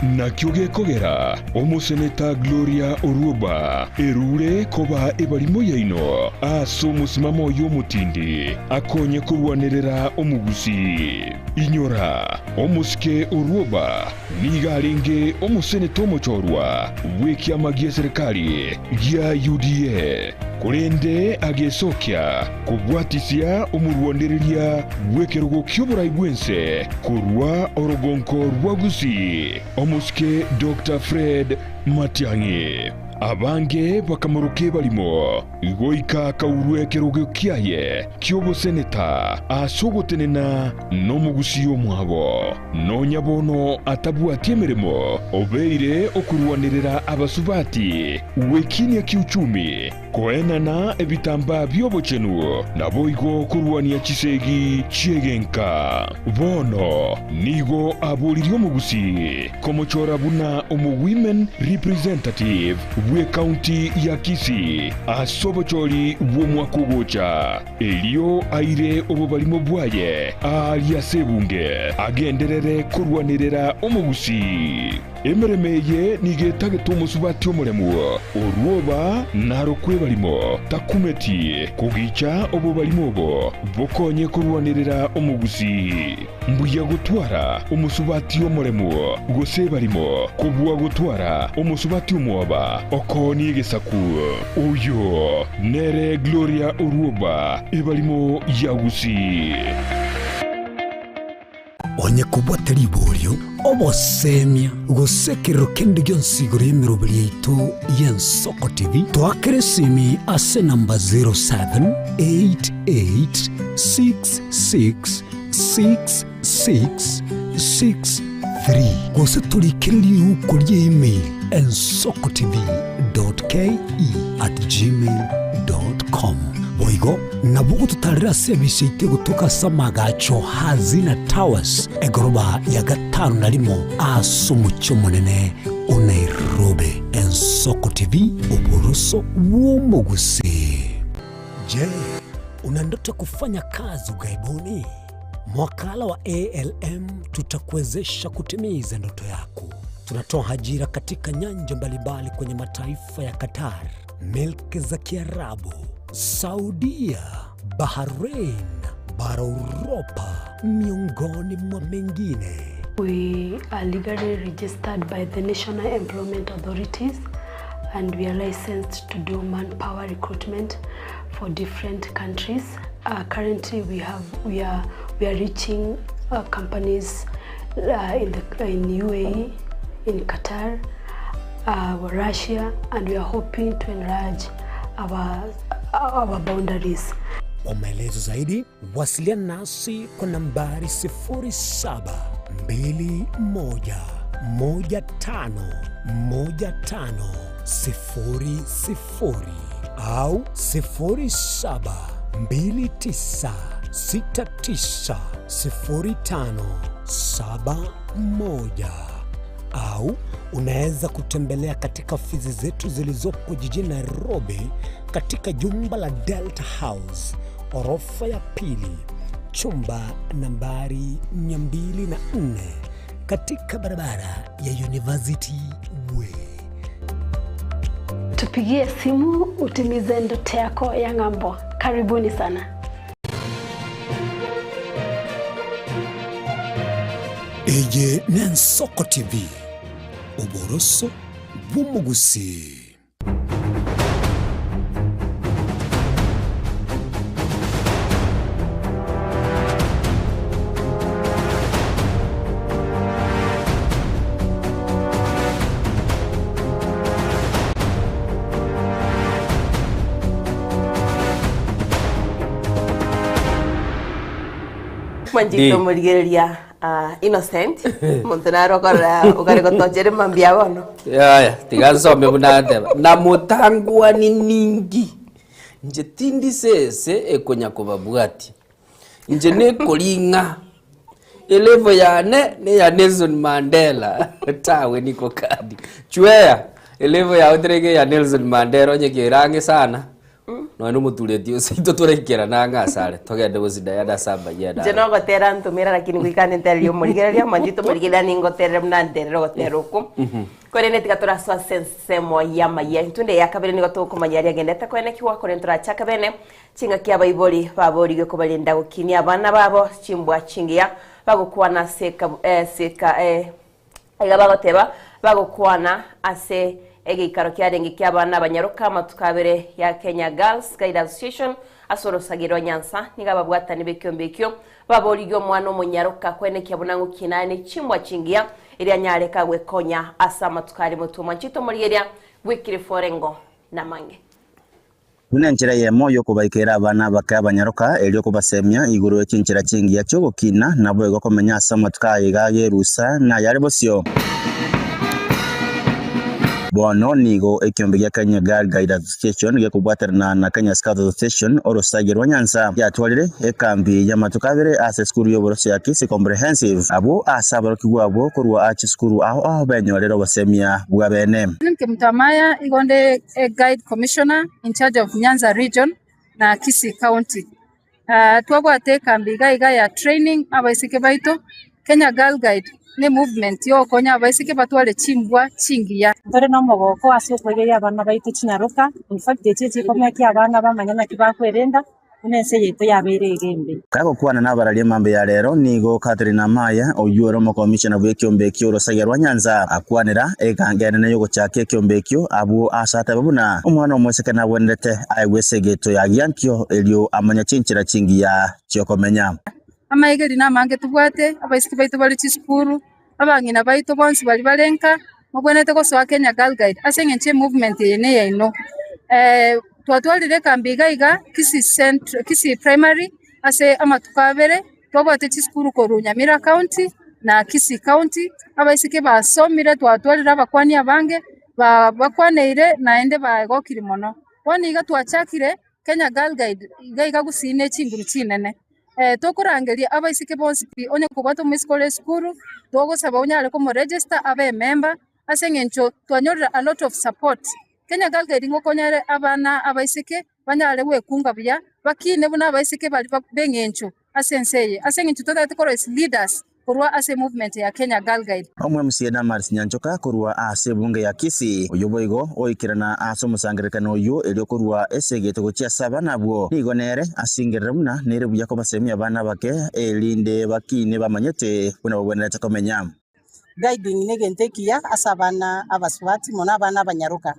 Nakio gekogera omoseneta Gloria Orwoba erure koba ebarimo yaino ase omosimamo oye omotindi akonye korwanerera omogusii. Inyora, omosike Orwoba nigo arenge omoseneta omochorwa bw'ekiama gi'eserekari gia UDA, korende agesokia kobwatisia omorwanereria bw'ekerogo ki'oborai bw'ense korwa orogonko rwa Gusii, omosike Doctor Fred Matiang'i. Abange bakamoroka ebarimo, goika akaurwa ekerogo kiaye ki'oboseneta ase ogotenena nomogusii omwabo. Nonya bono atabwati emeremo, obeire okorwanerera abasubati gwekinia kiuchumi, Koenana ebitambaa bi'obochenu, naboigo korwania chisegi chi'egenka. Bono nigo aboririe omogusii komochora buna omo-women representative bw'ecounty ya Kisii ase obochori bw'omwaka ogocha, erio aire obobarimo bwaye aaria ase ebunge agenderere korwanerera omogusii. Emeremo eye nigo etagete omosubati omoremu, orwoba narokwe ebarimo, takumeti kogicha obobarimo obo bokonye korwanerera omogusii. Mbuya gotwara omosubati omoremu gose ebarimo kobua gotwara omosubati omwoba okoonia egesaku. Oyo nere Gloria Orwoba, ebarimo ya Gusii. Onye kobwate riborio, obosemia, gose ekerero kende gionsi igoro y'emeroberi yaito y'Ensoko TV, toakere esimi ase enamba 0788666663 gose torikere riuko ria email ensokotv.ke@gmail.com. Boigo nabo ogototarera ase ebise yaito egotoka ase amagacho Hazina Towers, egoroba ya gatano na rimo ase omochie omonene o Nairobi. Ensoko TV, oboroso bw'omogusii. Je, una ndoto ya kufanya kazi ughaibuni? Mwakala wa ALM tutakuwezesha kutimiza ndoto yako. Tunatoa ajira katika nyanja mbalimbali kwenye mataifa ya Qatar, milki za Kiarabu, Saudia, Bahrain, bara Uropa, miongoni mwa mengine. We are legally registered by the National Employment Authorities and we are licensed to do manpower recruitment for different countries. Currently we have we are we are reaching companies in the in UAE, in Qatar, uh, Russia, and we are hoping to enlarge our, our boundaries. Kwa maelezo zaidi wasiliana nasi kwa nambari 0721151500 au 0729690571 au unaweza kutembelea katika ofisi zetu zilizopo jijini Nairobi katika jumba la Delta House orofa ya pili chumba nambari 204 katika barabara ya University Way. Tupigie simu utimize ndoto yako ya ng'ambo. Karibuni sana. Eye n'Ensoko TV, oboroso bw'omogusii. Mwanchete omorigereria ah, Innocent omonto nare okorora okare gotochera mambia bono. Yaya, tiga nsome buna nteba. Na motangwani ningi. Inche tindi sese ekonya kobabwatia. Inche nekoring'a. Elevo yane ne ya Nelson Mandela. Tawe niko kadi. Chwea, elevo yao tereke ya Nelson Mandela onye kerang'e sana. Nonya omotureti ase intwe toraikera ang'e asare togende gosida yada saba yada. Inche nogotera ntumera lakini goika nintererie omorigereria mwanchete omorigereria ningoterere buna nterere ogotera oko. Korende tiga torasoa ase ensemo y'amaiya intwe ende ya kabere nigo tokomanya aria agendete koenekiwa korende torachake bene chingaki abaibori baborigwe kobarenda gokinia abana babo chimbwa chingiya bagokwana ase eka ase eka iga bagoteba bagokwana ase egeikaro kiarenge kia abana abanyaroka amatuko abere ya Kenya Girls Guide Association ase orosagi rwa Nyanza nigo ababwatani b'ekiombe ekio baborigie omwana omonyaroka kwenekia buna ng'okina aye ne chimbwa chingiya eria anyare kagwekonya ase amatuko are motwe omwanchete omorigeria bw'ekirifo orengo namange. Buna enchera eyemo y'okobaikera abana abake abanyaroka, erio kobasemia igoro ye chinchera chingiya chi'ogokina, naboigo komenya ase amatuko aya iga ay'erusa na ayare bosio. Bono nigo ekiombe gia Kenya Girl Guide Association gekobwaterana na Kenya Scout Association orosagi rwa Nyanza yatwarire ekambi y'amatuko abere ase esukuru y'oboroso ya Kisii Comprehensive abwo ase aborokigwa abwo korwa aa chisukuru ao ao benyorere obosemia bw'abene. Helen Kimutamaya igo onde e Guide Commissioner in charge of Nyanza Region na Kisii County. Twabwate ekambi iga iga ya training abaiseke baito, Kenya Girl Guide ne movement yogokonya abaiseke batware chimbwa chingiya. Ntore nomogoko ase okoigeria abana baito chinyaroka, in fact echi echikomeki abana bamanye naki bakwerenda buna ense yaito yabeire iga embe. Kagokwana nabararia mambia ya rero, nigo Catherine Amaya, oyio ore omokomishona bw'ekiombe ekio orosagia rwa Nyanza, akwanera eganga enene y'ogochaka ekiombe ekio abwo ase atebe buna omwana omoiseke nabwenerete aegwe esegeto ya giankio erio amanye chinchera chingiya chi'okomenya. Amaegeri namange tobwate, abaiseke baito bare chisukuru, abang'ina baito bonsi baria bare nka, mobwenerete gosoa Kenya Girl Guide ase eng'encho emovement eye neyaino. Twatwarire ekambi iga iga Kisii Central, Kisii Primary ase amatuko abere, twabwate chisukuru korwa Nyamira County na Kisii County, abaiseke basomire twatwarire abakwani abange, ba bakwaneire naende bagokire mono. Bono iga twachakire Kenya Girl Guide iga iga gusii ne chinguru chinene. Tokorangeria abaiseke bonsi pi, onye kobwate omoiseke ore esukuru, togosaba onyare komoregister abe emember, ase eng'encho twanyorire a lot of support. Kenya Girl Guide ngokonyare abana abaiseke banyare gwekunga buya, bakine buna abaiseke baria b'eng'encho ase ense eye, ase eng'encho totagete koroisia leaders korwa ase emovement ya Kenya Girl Guide. Omo-MCA Damaris Nyanchoka korwa ase ebunge ya Kisii, oyio boigo oikerana ase omosangererekano oyio erio korwa esegete gochia ase abana abwo, nigo nere asingerere buna nere buya kobasemia abana abake erinde bakine bamanyete buna babwenerete komenya. Guiding negento ekiya ase abana abasubati mono abana abanyaroka.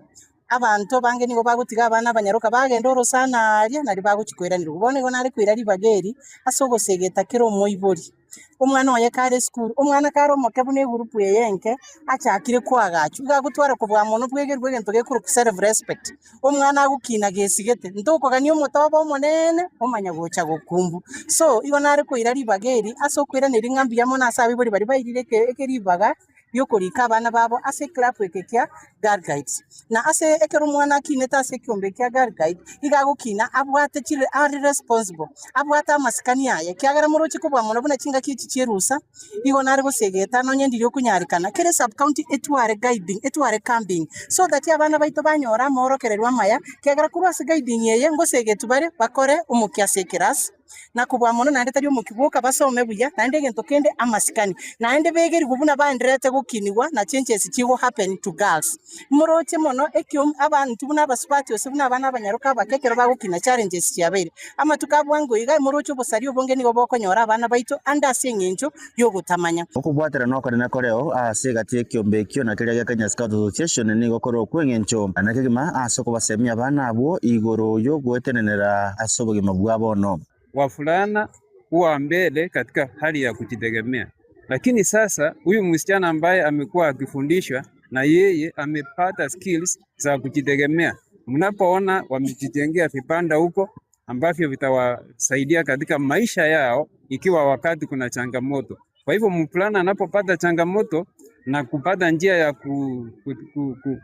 Abanto abange nigo bagotiga abana abanyaroka bagenda orosana aaria nario bagochia koiranerwa. Bono igo nare koira ribaga eri ase ogosegeta kera omoibori. Omwana oye kare esukuru, omwana kare omoke buna egurupu eye enke, achakire koagachwa, iga agotwara kobua mono bwegerwe egento gekorokwa self respect. Omwana agokina gesigete, ntokogania omotobe omonene omanya gocha gokumbu. So, igo nare koira ribaga eri ase okoiraneria ng'a mbuya mono ase abaibori baria bairire eke ekeribaga riokorika abana babo ase eclub eke kia Girl Guides. Na ase ekero omwana akinete ase ekiombe kia Girl Guide, iga agokina abwate chire are responsible, abwate amasikani aye, ekiagera moroche kobua mono buna chingaki echi chierusa, igo nare gosegeta nonye ndiri okonyarekana, kera esub county etware guiding, etware camping, so that abana baito banyore amaorokererwa amaya, ekiagera korwa ase guiding eye ngosegetwa bare bakore omokia ase ekerasi. na kobua mono naende tari omokia bwoka basome buya, naende egento kende amasikani, naende begerigwe buna baendererete gokinigwa na changes chigo happen to girls. Moroche mono ekio abanto buna abasubati gose buna abana abanyaroka abake ekero bagokina challenges chiabeire. Amatuko a bwango iga moroche obosaria obonge nigo bokonyora abana baito ande ase eng'encho y'ogotamanya. Okobwaterana okonene koreo ase egati y'ekiombe ekio na keria gia Kenya Scout Association nigo kore okw'engencho na kegima ase okobasemia abana abwo igoro y'ogoetenenera ase obogima bwa bono. Wavulana huwa mbele katika hali ya kujitegemea, lakini sasa huyu msichana ambaye amekuwa akifundishwa na yeye amepata skills za kujitegemea. Mnapoona wamejijengea vibanda huko ambavyo vitawasaidia katika maisha yao ikiwa wakati kuna changamoto. Kwa hivyo mvulana anapopata changamoto na kupata njia ya ku, ku, ku, ku,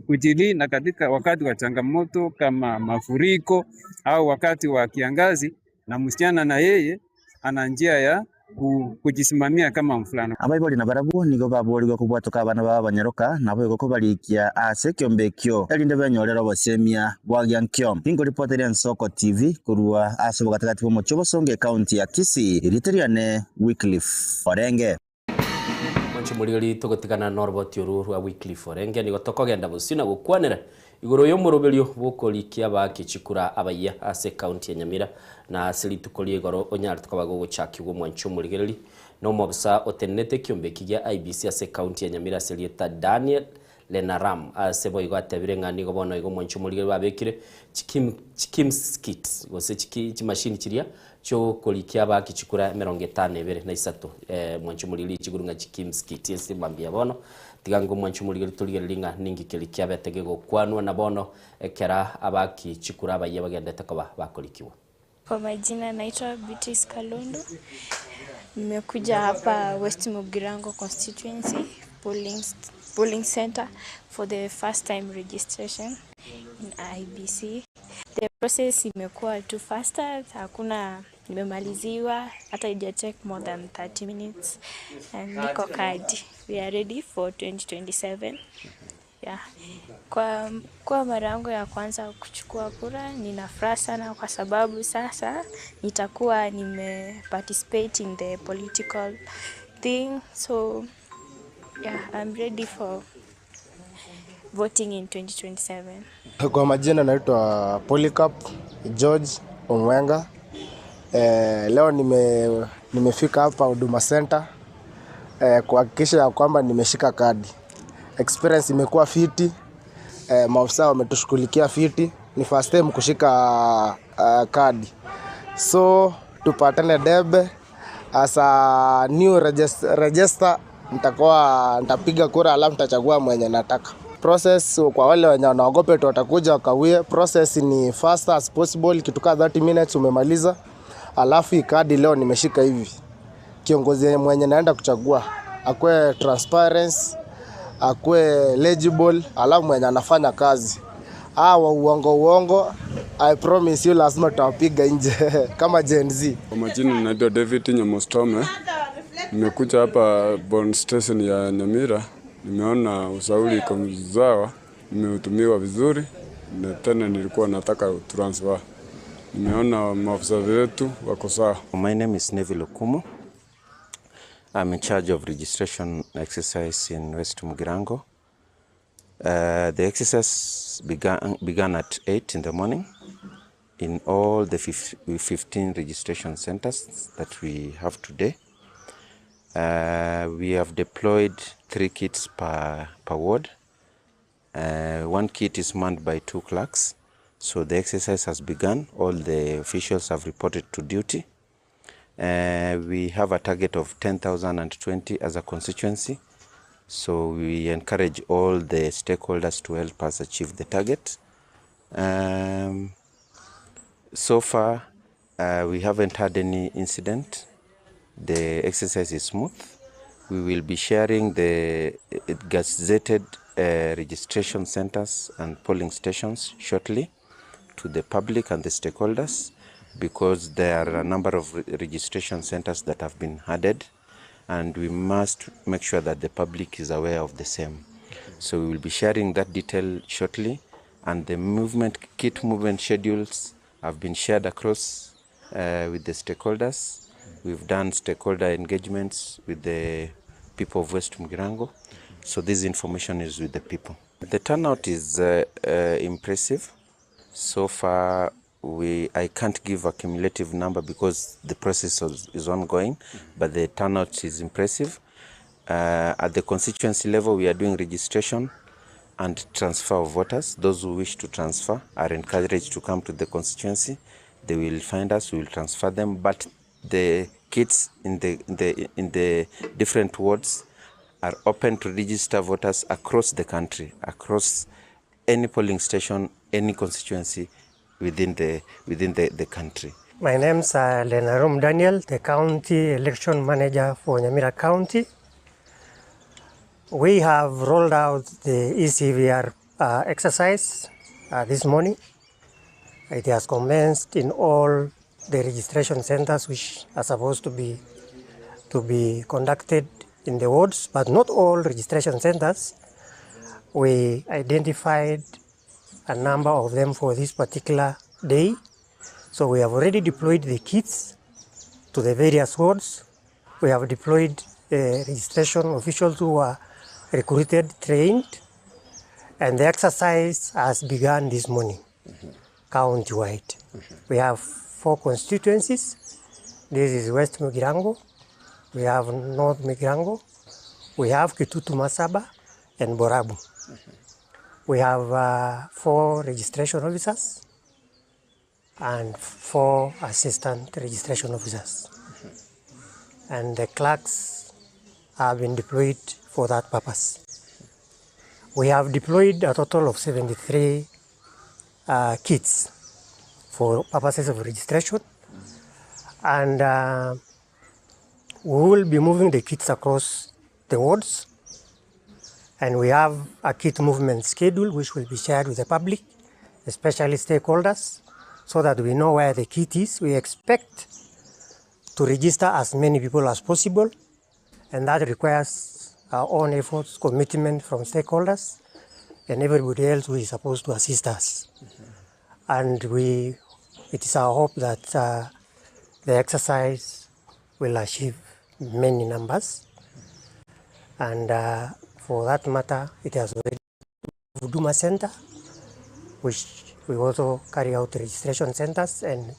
kujilinda katika wakati wa changamoto kama mafuriko au wakati wa kiangazi, na msichana na yeye ana njia ya kujisimamia kama mvulana. Abaibori nabarabwo nigo baboorigwe kobwatoka abana babo abanyaroka, naboigo kobarikia ase ekiombe ekio, erinde benyorere obosemia bwa giankio. Ninkoripoteria Ensoko TV korwa ase obogatagati bw'omochie o Bosongo ecounty ya Kisii, erieta riane Wycliffe Orenge. Mwanche morigererie togotigana noroboti oru rwa Wycliffe Orenge nigo tokogenda bosio na gokwanera igoro y'omoroberio bw'okorikia abaaki chikura abayia ase ecounty ya Nyamira na ase rituko ria igoro onyarete koba gogochakigwa omwanche omorigereria na omobisa otenenete ekiombe eki gia IEBC ase ecounty ya Nyamira ase erieta Daniel Lenaram ase boigo atebire ng'a nigo bono igo omwanche omorigereria babekire chikim chikimskit gose chiki chimashini chiria chi'okorikia abaaki chikura emerongo etano ebere na isato mwanche omorigereria chiguru ng'a chikimskit ase mambia bono Tiga ngomwanche omorigereria torigererie ng'a ninki keria kiabete gegokwanwa na bono ekero abaaki chikura abayia bagendete koba bakorikigwa. Kwa majina naitwa Beatrice Kalundu. Nimekuja hapa West Mugirango constituency polling, polling center for the first time registration in IEBC. The process imekuwa too faster, hakuna nimemaliziwa hata ija take more than 30 minutes and niko kadi. We are ready for 2027. Yeah. Kwa, kwa mara yangu ya kwanza kuchukua kura, nina furaha sana kwa sababu sasa nitakuwa nime participate in the political thing. So yeah, I'm ready for voting in 2027. Kwa majina naitwa Polycarp George Omwenga. Eh, leo nime, nimefika hapa Huduma Center eh, kuhakikisha ya kwamba nimeshika kadi. Experience imekuwa fiti eh, maofisa wametushughulikia fiti. Ni first time kushika uh, kadi, so tupatane debe as a new register, register nitakuwa nitapiga kura alafu nitachagua mwenye nataka. Process kwa wale wenye wanaogopa tu watakuja wakawie. Process ni fast as possible, kitu kaa 30 minutes umemaliza. Alafu hii kadi leo nimeshika hivi, kiongozi mwenye naenda kuchagua akwe transparency, akwe legible, alafu mwenye anafanya kazi. Hawa uongo uongo, I promise you lazima tutawapiga nje kama Gen Z. Kwa majina naitwa David Nyamostome. Nimekuja hapa Bond Station ya Nyamira, nimeona usauli iko sawa, nimehudumiwa vizuri na tena nilikuwa nataka transfer. Nimeona maafisa wetu wako sawa. My name is Neville Okumu. I'm in charge of registration exercise in West Mugirango. The exercise began at 8 in the morning in all the 15 registration centers that we have today. We have deployed 3 kits per ward. One kit is manned by two clerks, so the exercise has begun, all the officials have reported to duty. We have a target of 10,020 as a constituency, so we encourage all the stakeholders to help us achieve the target. So far, we haven't had any incident. The exercise is smooth. We will be sharing the gazetted registration centers and polling stations shortly to the public and the stakeholders, because there are a number of registration centers that have been added, and we must make sure that the public is aware of the same. So we will be sharing that detail shortly, and the kit movement schedules have been shared across with the stakeholders. We've done stakeholder engagements with the people of West Mugirango, so this information is with the people. The turnout is impressive. So far, I can't give a cumulative number because the process is ongoing, but the turnout is impressive. At the constituency level, we are doing registration and transfer of voters. Those who wish to transfer are encouraged to come to the constituency. They will find us, we will transfer them, but the kits in the different wards are open to register voters across the country, across any polling station, any constituency within the country. My name's Lenarum Daniel, the County Election Manager for Nyamira County. We have rolled out the ECVR exercise this morning. It has commenced in all the registration centers which are supposed to be conducted in the wards, but not all registration centers. We identified a number of them for this particular day. So we have already deployed the kits to the various wards. We have deployed the registration officials who were recruited, trained, and the exercise has begun this morning, county-wide. We have 4 constituencies. This is West Mugirango, we have North Mugirango, we have Kitutu Masaba, and Borabu. We have 4 registration officers and 4 assistant registration officers. And the clerks have been deployed for that purpose. We have deployed a total of 73 kits for purposes of registration, and we will be moving the kits across the wards, and we have a kit movement schedule which will be shared with the public, especially stakeholders, so that we know where the kit is. We expect to register as many people as possible, and that requires our own efforts, commitment from stakeholders and everybody else who is supposed to assist us. And it is our hope that the exercise will achieve many numbers. And for that matter, it has already Huduma Center, which we also carry out registration centers and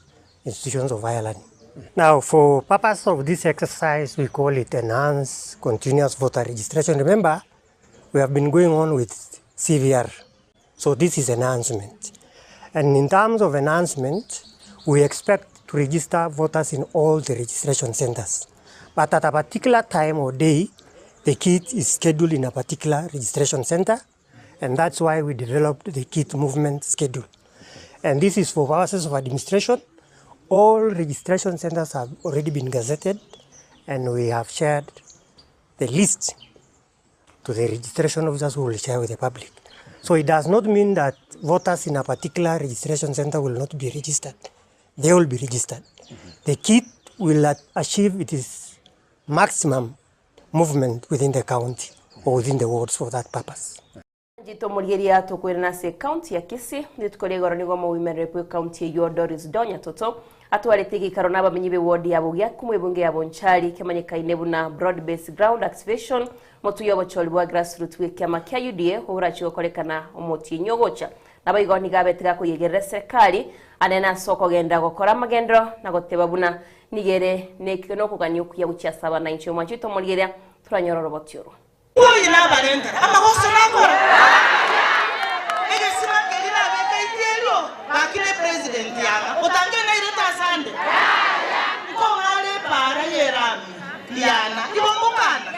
institutions of higher learning. Now, for purpose of this exercise, we call it enhanced continuous voter registration. Remember, we have been going on with CVR, so this is enhancement. And in terms of enhancement, we expect to register voters in all the registration centers. But at a particular time or day, the kit is scheduled in a particular registration center, and that's why we developed the kit movement schedule. And this is for purposes of administration. All registration centers have already been gazetted, and we have shared the list to the registration officers who will share with the public. So it does not mean that voters in a particular registration center will not be registered. They will be registered. The kit will achieve its maximum movement within the county or within the wards for that purpose. Jito Muriria tukwirana se county ya Kisii nitukoria igoro nigo muwimerere kwi county ya Doris Donya Toto atwarite gikaro na bamenyi be ward ya Bugia kumwe bunge ya Bonchari kemanyekaine buna broad based ground activation motu ya bocholi bwa grassroots we kiama kia UDA hurachi gokorekana omuti nyogocha nabo igo nigabetika kuyegerera serikali anena soko genda gokora magendro na goteba buna nigere ne no kuganya okuya guchia saba na incho mwachito Muriria turanyororo botioro. Oye, na barenta, ama goso na gora. president yang'a otange nairete asande? Nkong'are epaara y'erami riana igo ngokana?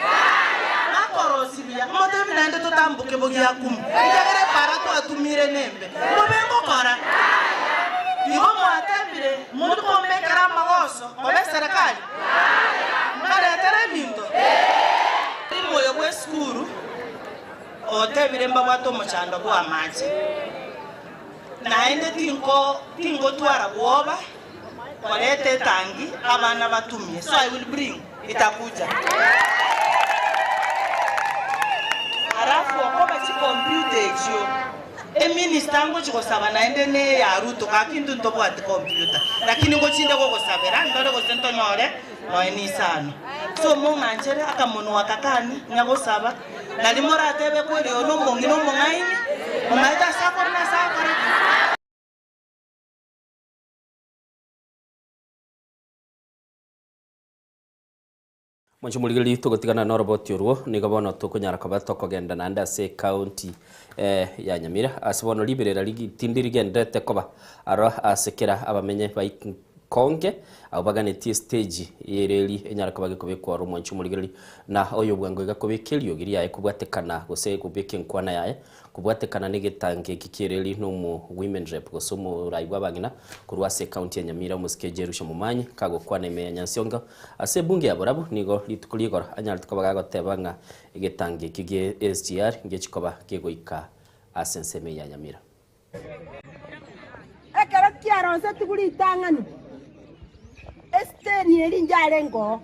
Nakorosia buya, motebi naende totamboke bogiakumu, ekiagera epaara twatumire nembe. Mbobe ngokora? Igo mwatebire, Monto kombekera amagoso koba eserekari? Mbaretere ebinto? Omoyo bw'esukuru otebire mbabwate omochando bw'amache, naende tinko tingotwara bwoba koreta etangi abana batumie, so I will bring itakuja. Alafu okoba chicomputer echio eminister ngochi gosaba naende ne eya Ruto gaki intwe ntobwati computer lakini ngochinde gogosabera ndore gose ntonyore noe nisano. So mong'anchere akamonwa aka kane nyagosaba nari moratebe kweri oyo nomong'ina omong'aini omaete ase akore na ase agokora ki. Mwanche omorigereria togotigana noroboti orwo, nigo bono tokonyara koba tokogenda naende ase ecounty ya Nyamira, ase bono riberera tindi rigendererete koba aro ase kera abamenye ba Ikonge abwo baganetie estage y'ereri enyare koba gekobekwa oro mwanche omorigereria na oyo bwango iga kobeka eriogi riaye kobwatekana gose kobeka enkwana yaye Kobwatekana negetangi eki ki'ereri nomo women rep gose omorai bw'abang'ina korwa ase ecounty ya Nyamira omosike Jerusha Momanyi kagokwana ime ya Nyansiongo ase ebunge ya Borabu nigo rituko rigoro anyarete koba gagoteba ng'a egetangi eki gie SGR ngechi koba kegoika ase ensemo eye ya Nyamira. Ekero kiarosetigwe ritang'ani, esiteni eria inche oo.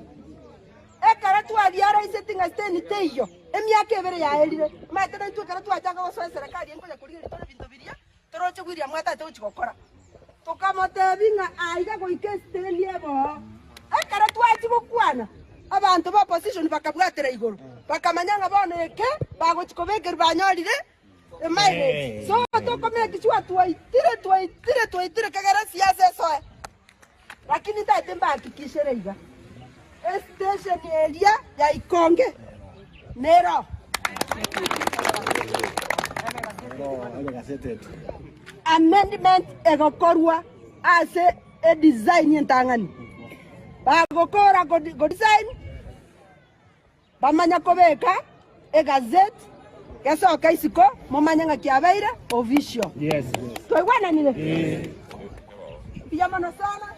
Ekero twabiaroisetie ng'a siteni teiyo, emiaka ebere yaerire, omanyete naintwe ekero twachaka gosoa eserekari eye nkonya korigereria tore ebinto biria toroche William atagete gochia gokora. Tokamotebia ng'a aiga goika esiteni ebe oo. Ekero twachia gokwana, abanto ba opposition bakabwatera igoro, bakamanya ng'a bono eke bagochia kobekerwa banyorire emileage. So tokomake sure twaitire twaitire twaitire kegere esiasa esoe. Lakini ntagete mbahakikishere iga, estation eria ya Ikonge nero. Amendment egokorwa ase edesign entang'ani. Bagokora godesign, Bamanya kobeka egazeti, gesoke isiko, momanye ng'a kiabeire official. Twaigwananire? Mbuya mono sana.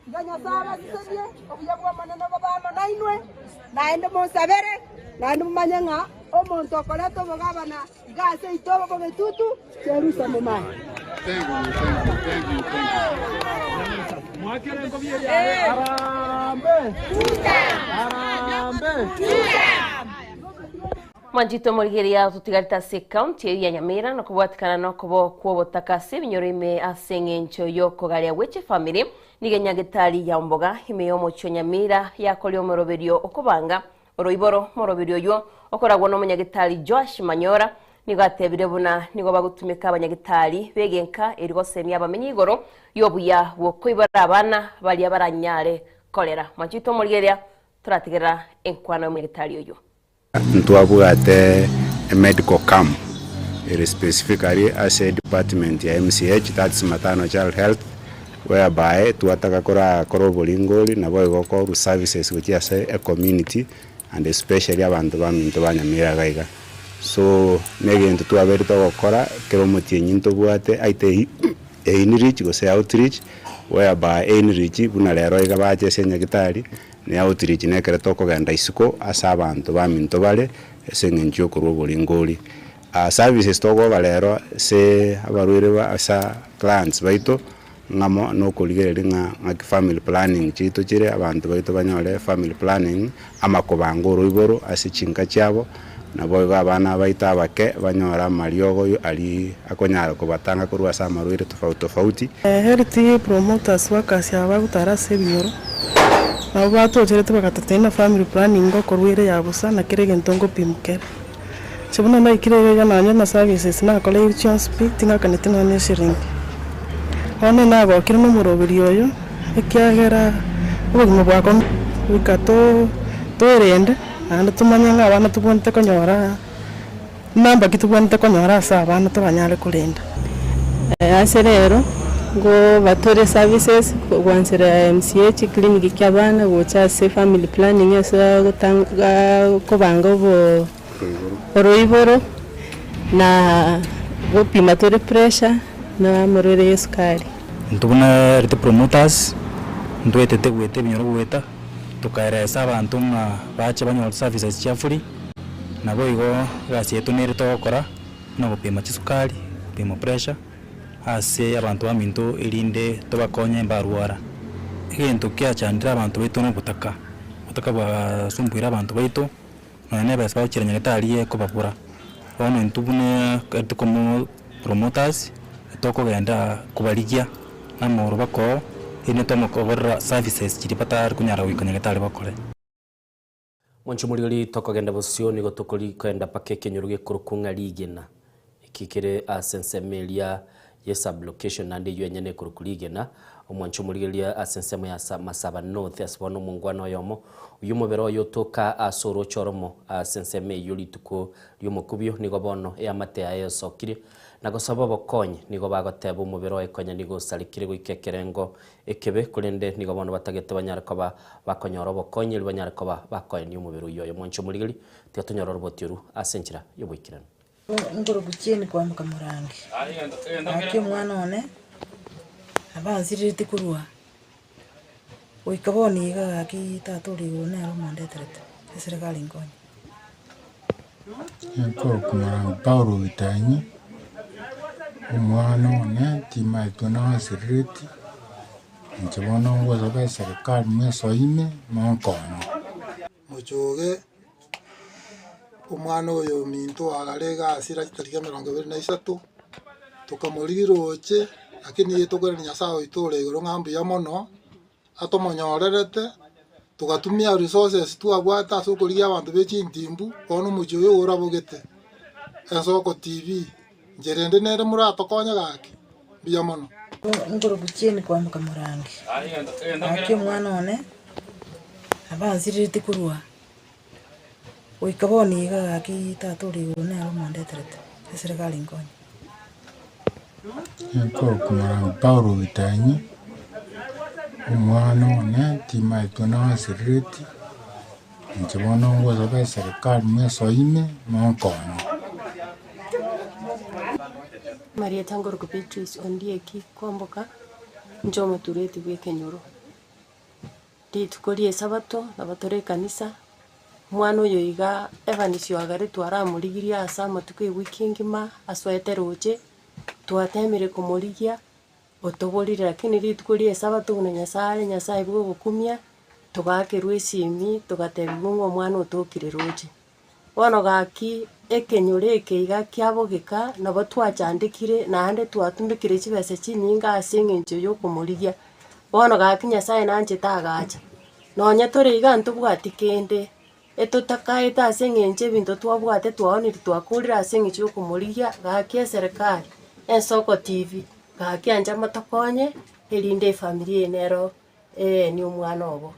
Tiga Nyasae abasesenie, obuya bw'Omonene bobe amo nainwe, naende monsabere, naende momanye ng'a omonto okoreta obogabana iga ase seito bogetutu, Jerusa momanye. Mwanchete omorigereria totigarete ase ekaunti eyio ya Nyamira nokobwatikana nokobo kw'obotaka ase ebinyoro ime ase eng'encho y'okogaria gwe chifamiri nigo enyagetari ya Omboga ime y'omochie o Nyamira yakoria omoroberio okobanga Oroiboro morobiri oyio okoragwa n'omonyagetari Joash Manyora nigo atebire buna nigo bagotumeka abanyagetari b'egenka erio gosemia abamenyi igoro y'obuya bw'okoibora abana baria baranyare korera. Mwanche oito omorigereria torategerera enkwana y'omonyagetari oyio. Ntwabwate emedical camp ere specifically ase edepartment ya MCH that's Maternal Child Health whereby twataka korakore oboringori naboigo korwa services gochia ase ecommunity and especially abanto baminto ba Nyamira iga iga. So negento twabeire togokora kera omotienyi ntobwate aite einreach gose outreach whereby einreach buna rero iga bache ase enyagitari ne outreach nekero tokogenda isiko ase abanto baminto bare ase eng'encho yokorwa oboringori. Services togoba rero ase abarwaire ba ase clients baito ng'amo nokorigereria ng'a ng'aki family planning chiaito chire abanto baito banyore family planning amakobanga oroiboro ase chinka chiabo naboigo abana baito abake banyore amariogo aria akonyara kobatanga korwa ase amarwaire tofauti tofauti. Health promoters workers aba bagotara ase ebinyoro nabo batocherete bagatotebia buna family planning ngokorwa ere ya bosa na kera egento ngopimwa kere. Inche buna naikire iga iga nonye na services nakoreire chionsi pi, ting'akaneti nonye na eshiringi. Bono nagokire na omoroberi oyo, ekiagera obogima bwakwa goika to toerende, naende tomanye ng'a abana tobwenerete konyora namba ki tobwenerete konyora ase abana tobanyare korenda. Ase rero, Ngobatore services gwanchera MCH clinic kia abana gocha ase family planning ase agotanga kobanga obo oroiboro na gopima tore pressure na amarwaire ya esukari. Intwe buna Health Promoters, ntwetete goeta ebinyoro goeta, tokaeresa abanto ng'a bache banyore services chia free, naboigo egasi yaito nere togokora, buna gopima chisukari, gopima pressure. Ase abanto baminto, erinde tobakonye mbarwara. Egento kiachandire abanto baito nobotaka, obotaka bwasumbuire abanto baito, nonya na ebesa bagochiera nyagetari ekobabura. Bono intwe buna ekero tokomo promoters, tokogenda kobarigia na amagoro bakoo, erinde tomokoborera services chiria batari konyara goika nyagetari bakore. Mwanche omorigori tokogenda bosio nigo tokori kogenda mpaka ekenyoro gekorokwa ng'a rigena. Eki kere ase ensemo eria ye sub-location naende eyio enyene ekorokwa rigena. Omwanche omorigereria ase ensemo ya Masaba North ase bono omongwana oyomo oyio omobere oye otoka ase oroche oromo ase ensemo eyio rituko ri'omokubio nigo bono eamate yaye yosokirie na gosaba obokonyi nigo bagoteba omobere oye konya nigo osarekire goika ekerengo Ekebe, korende nigo bono batagete banyare koba bakonyora obokonyi erio banyare koba bakoenia omobere oyio oyo. Mwanche omorigeri, tiga tonyore oroboti oru ase enchera y'oboikeranu. Nkoroku chieni kwamoka morangi, gaki omwana one abansirereti korwa goika bono iga gaki tata ore igoro nere omondeterete, eserekari nkonye. Nkorokwa Morangi Paulo Oitanyi, omwana one timaetwe nasirereti, inche bono ngosaba eserikari mwesoine monkonye. Mochoge omwana oyo ominto agare iga asira chitariki 23, tokamorigia roche, lakini nigo tokoirania Nyasaye oito ore igoro ng'a mbuya mono. atomonyorerete, togatumia resources twabwate ase okorigia abanto be chintimbu, bono omochie oyo orabogete, Ensoko TV, inche rende nere moratokonye gaki, mbuya mono. Nkoroku chieni kwamboka morangi, gaki omwana one abansirereti korwa goika bono iga gaki tata ore igoro nere omondeterete, eserekari nkonye. Nkorokwa Morangi Paulo Oitanyi, omwana one timaetwe nasirereti, inche bono ngosaba eserikari mwesoine monkonye. Marieta nkorokwa Beatrice Ondieki Kwamboka, inche omotureti bwa ekenyoro. Rituko ri'Esabato nabo tore ekanisa, omwana oyo iga Evans Oagaretwe aramorigirie ase amatuko ewiki engima asoete roche, twatemire komorigia, otoborire lakini rituko ri'Esabato buna Nyasaye are Nyasaye bwa ogokumia, togakerwa esimi togatebiwa ng'a omwana otokire roche. Bono gaki ekenyoro eke iga kiabogeka, nabo twachandekire naende twatumekire chibesa chinyinge ase eng'encho y'okomorigia. Bono gaki Nyasaye nanchete agacha, nonye tore iga ntobwati kende, etotakaete ase eng'encho ebinto twabwate twaonire twakorire ase eng'encho y'okomorigia, gaki eserekari, Ensoko TV, gaki ancha motokonye, erinde efamiri eye nero eenie omwana obo.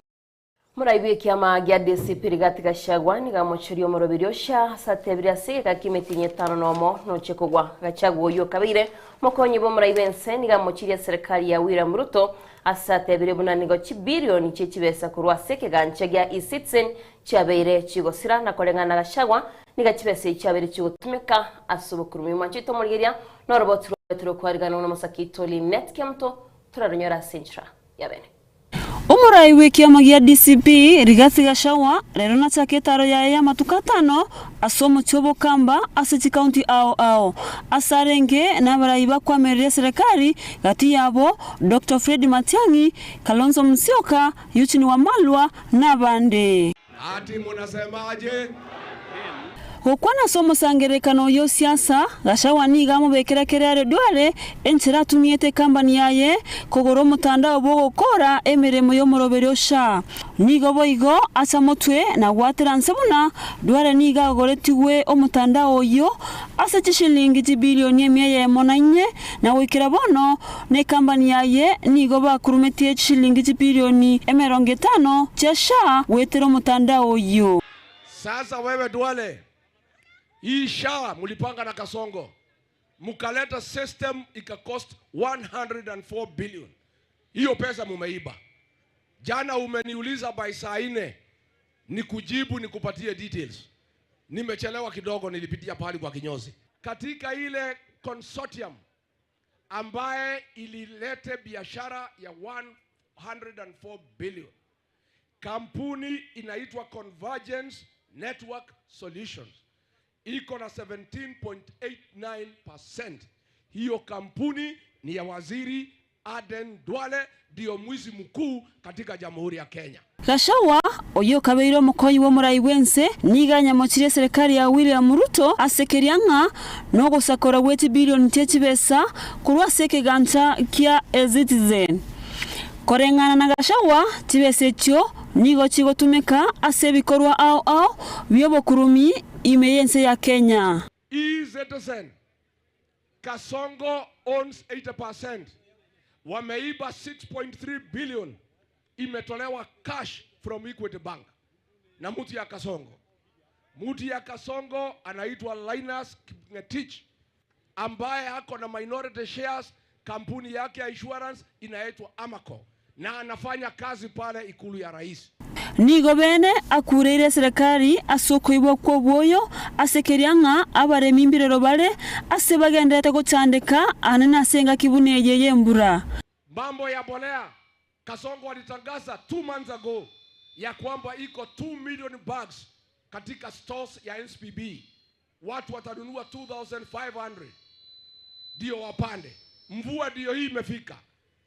Morai bw'ekiama gia DCP Rigathi Gachagua nigo amocherie omoroberi Osha ase atebirie ase egeka ki'emetienyi etano nomo noche kogwa. Gachagua oyio okabeire omokonyi bw'omorai bw'ense nigo amochirie eserekari ya William Ruto ase atebirie buna nigo chibilioni chie chibesa korwa ase ekegancha gia eCitizen chiabeire chigosira na koreng'ana na Gachagua niga chibesa echi chiabeire chigotumeka ase obokurumi. Mwanche oito omorigeria noroboti rwaito rokwariganwa nomosaki oito Lynette Kiamto toraronyore ase enchera ya bene. Omorai bw'ekiama gia DCP, Rigathi Gachagua, rero nachake etaro yaye y'amatuko atano ase omochie o Bokamba ase chikaunti ao ao. Ase arenge nabarai bakwamerera eserekari, gati yabo Doctor Fred Matiang'i, Kalonzo Musyoka, Eugene Wamalwa na abande. Ati munasemaje? Gokwana ase omosangererekano oyio o siasa, Gachagua nigo amobekera Kerere Duale enchera atumiete ekambani yaye kogora omotandao bw'ogokora emeremo y'omoroberio o SHA. Nigo boigo acha motwe na gwatera nse buna Duale nigo agoretigwe omotandao oyio ase chishilingi chibilioni emia eyemo na inye na goikera bono nekambani yaye nigo bakurumetie chishilingi chibilioni 50 chia SHA goetera omotandao oyio. Sasa wewe Duale, hii SHA mlipanga na Kasongo. Mkaleta system ikacost 104 billion. Hiyo pesa mumeiba. Jana umeniuliza by saa nne nikujibu nikupatie details. Nimechelewa kidogo, nilipitia pahali kwa kinyozi. Katika ile consortium ambaye ililete biashara ya 104 billion, kampuni inaitwa Convergence Network Solutions iko na 17.89%. Hiyo kampuni ni ya waziri Aden Duale, ndio mwizi mkuu katika Jamhuri ya Kenya. Gachagua oyio okabeire omokonyi bw'omorai bw'ense nigo anyamochirie eserekari ya William Ruto ase keria ng'a nogosakora gwe chibilioni chie chibesa korwa ase ekegancha kia eCitizen. Koreng'ana na Gachagua, chibesa echio nigo chigotumeka ase ebikorwa ao ao bi'obokurumi ime y'ense ya Kenya. E-Citizen, Kasongo owns 80%. Wameiba 6.3 billion imetolewa cash from Equity Bank na mtu ya Kasongo. Mtu ya Kasongo anaitwa Linus Kipngetich ambaye ako na minority shares, kampuni yake ya insurance inaitwa Amaco na anafanya kazi pale ikulu ya rais. Nigo bene akureire eserekari ase okoibwa kw'obwoyo ase keria ng'a abaremi mbirero bare ase bagendererete gochandeka aane ase engaki buna eye y'embura. Mambo ya bolea, Kasongo alitangaza 2 months ago ya kwamba iko 2 million bags katika stores ya NCPB. Watu watanunua 2500 ndio wapande. Mvua ndio hii imefika,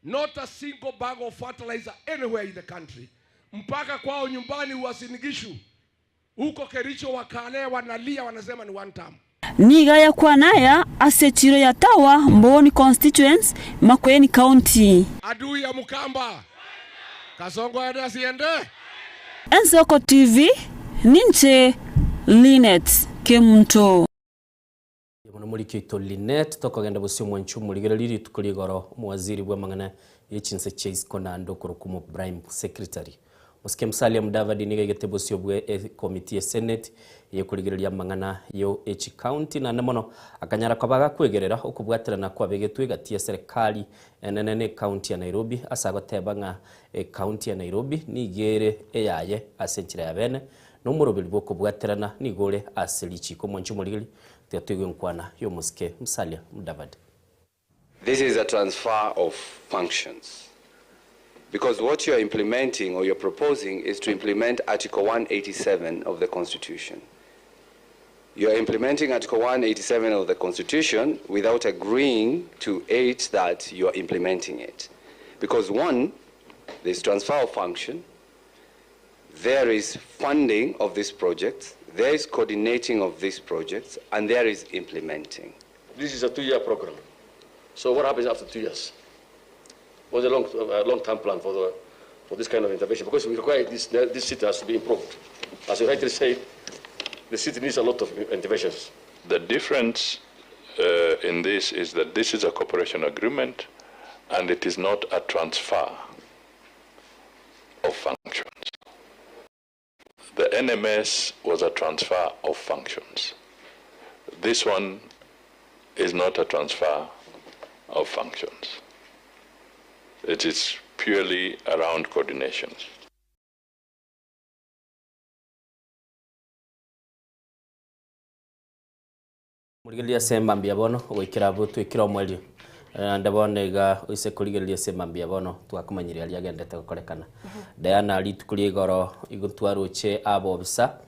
not a single bag of fertilizer anywhere in the country. Mpaka kwao nyumbani Uasin Gishu, huko Kericho, wakale wanalia, wanasema ni one term. Nigo ayakwana aya ase echiro ya Tawa, Mbooni Constituency, Makueni County. Adui ya Mkamba, Kasongo aende asiende? Ensoko TV, ninche Linet Kemunto. Mono moriki oito Linet tokogenda bosio omwancho omorigereria rituko rigoro omowaziri bw'amang'ana ye chinse chia isiko naende okorokwa omo prime secretary Mosike Musalia Mudavadi nigo aigete bosio bwe ekomiti ya senate eyekorigereria amang'ana yo echicounty naende mono akanyara koba gakwegerera okobwaterana kwabegetwe egati ya serikali enene na ecounty ya Nairobi ase agoteba ng'a ecounty ya Nairobi nigo ere eyaye ase enchera ya bene na omoroberi bwa okobwaterana nigo ore ase richiko omwancho omorigeri tiga toigwe nkwana ya omosike Musalia Mudavadi. This is a transfer of functions. Because what you are implementing or you're proposing is to implement Article 187 of the Constitution. You are implementing Article 187 of the Constitution without agreeing to it that you are implementing it. Because one, there's transfer of function, there is funding of these projects, there is coordinating of these projects, and there is implementing. This is a 2-year program. So what happens after 2 years? What's the long-term plan for this kind of intervention? Because we require this city has to be improved. As you rightly said, the city needs a lot of interventions. The difference in this is that this is a cooperation agreement and it is not a transfer of functions. The NMS was a transfer of functions. This one is not a transfer of functions. It is purely around coordination. Morigereria ase emambia bono ogoikera abwo twikire omwerio naende bono iga oise korigereria ase emambia bono twakomanyirie aria agendete gokorekana. Diana, rituko ria igoro igo twaroche abobisa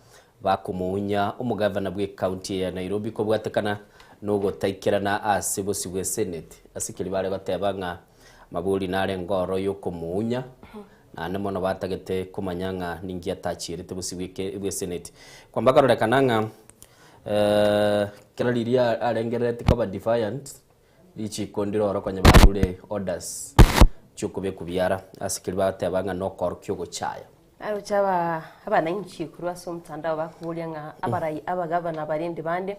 bakomounya omogavana bwa ecounty ya Nairobi kobwatekana na ogotaikerana ase bosi bwa esenate ase keri bare goteba ng'a mabori nare ngoro ya okomounya naende mono batagete komanya ng'a ninki atachierete bosi bwa esenate kwamba karorekana ng'a kera riria arengerereti koba defiant richiko ndire konya barure orders chiokobekwa biara ase keri bateba ng'a nokorokia ogochaya. Aroche aba abananchi korwa ase omotandao bakoboria ng'a abarai abagavana barende bande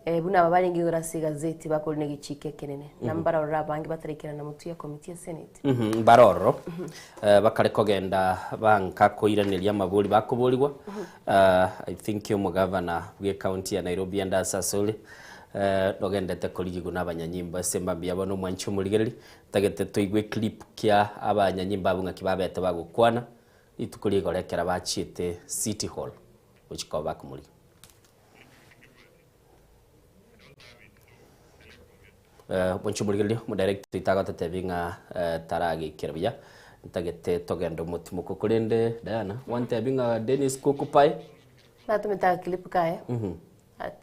buna aba barenge igoro ase egazeti bakori na egechiko ekenene na mbarorora abange batarekerana motwe ya committee ya senate. Mbarororo bakare kogenda banka koiraneria amabori bakoborigwa. I think omogavana bwa ecounty ya Nairobi ande ase asore. Eh, nogendete korigigwa na abanyanyimbo ase mambia bono omwanchi omorigereri ntagete toigwe eclip kia abanyanyimbo abwo ng'aki babete bagokwana rituko rigoro ekero bachiete city hall gochia koba bakomorigia. Eh, omwanchi omorigereria omodirector oito agototebi ng'a eh, taragekera buya ntagete togende omotimoko korende Diana gwantebi ng'a Dennis Kukupai Natumete agaclip kaye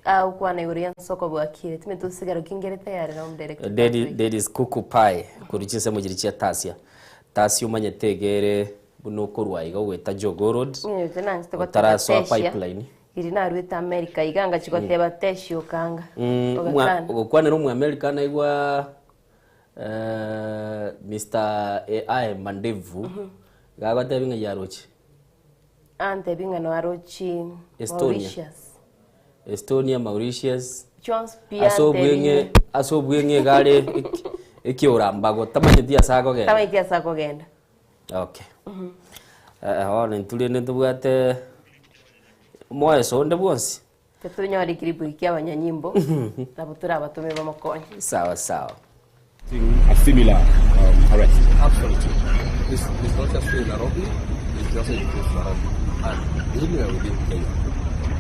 agokwana igoro ya ensoko bwakire timanyeti osigara ki nkere tayari na omodirect Dedi, Dedis Kuku Pie korwa chinsemo chiria chia Tasia. Tasia omanyete iga ere buna okorwa iga ogoeta Jogoo Road, Ng'enyote nanchete goteba otarasoa Tesia, pipeline. riria naruete America iga ngachia goteba Tesia okanga, Mm, mwa- ogakana. ogokwanera omoamerika naigwa eh, Mr. AI Mandevu, iga agotebi ng'ai aroche. Antebi ng'a noarochi Estonia. Mauritius. Estonia, Mauritius, Chionsi pi ase antebi obweng'e ng'a. ase obweng'e iga are eki- ekiorombago tamanyeti ase akogenda. Tamanyeti ase akogenda. Okay. Eh, bono intwe rende ntobwate omoeso onde bwonsi. Totonyore ekiribu eki kia abanyanyimbo, nabo torabatome bamokonye. Sawa sawa. A similar arrest. Absolutely. It's, it's not just in Nairobi, it also includes Nairobi and anywhere within Kenya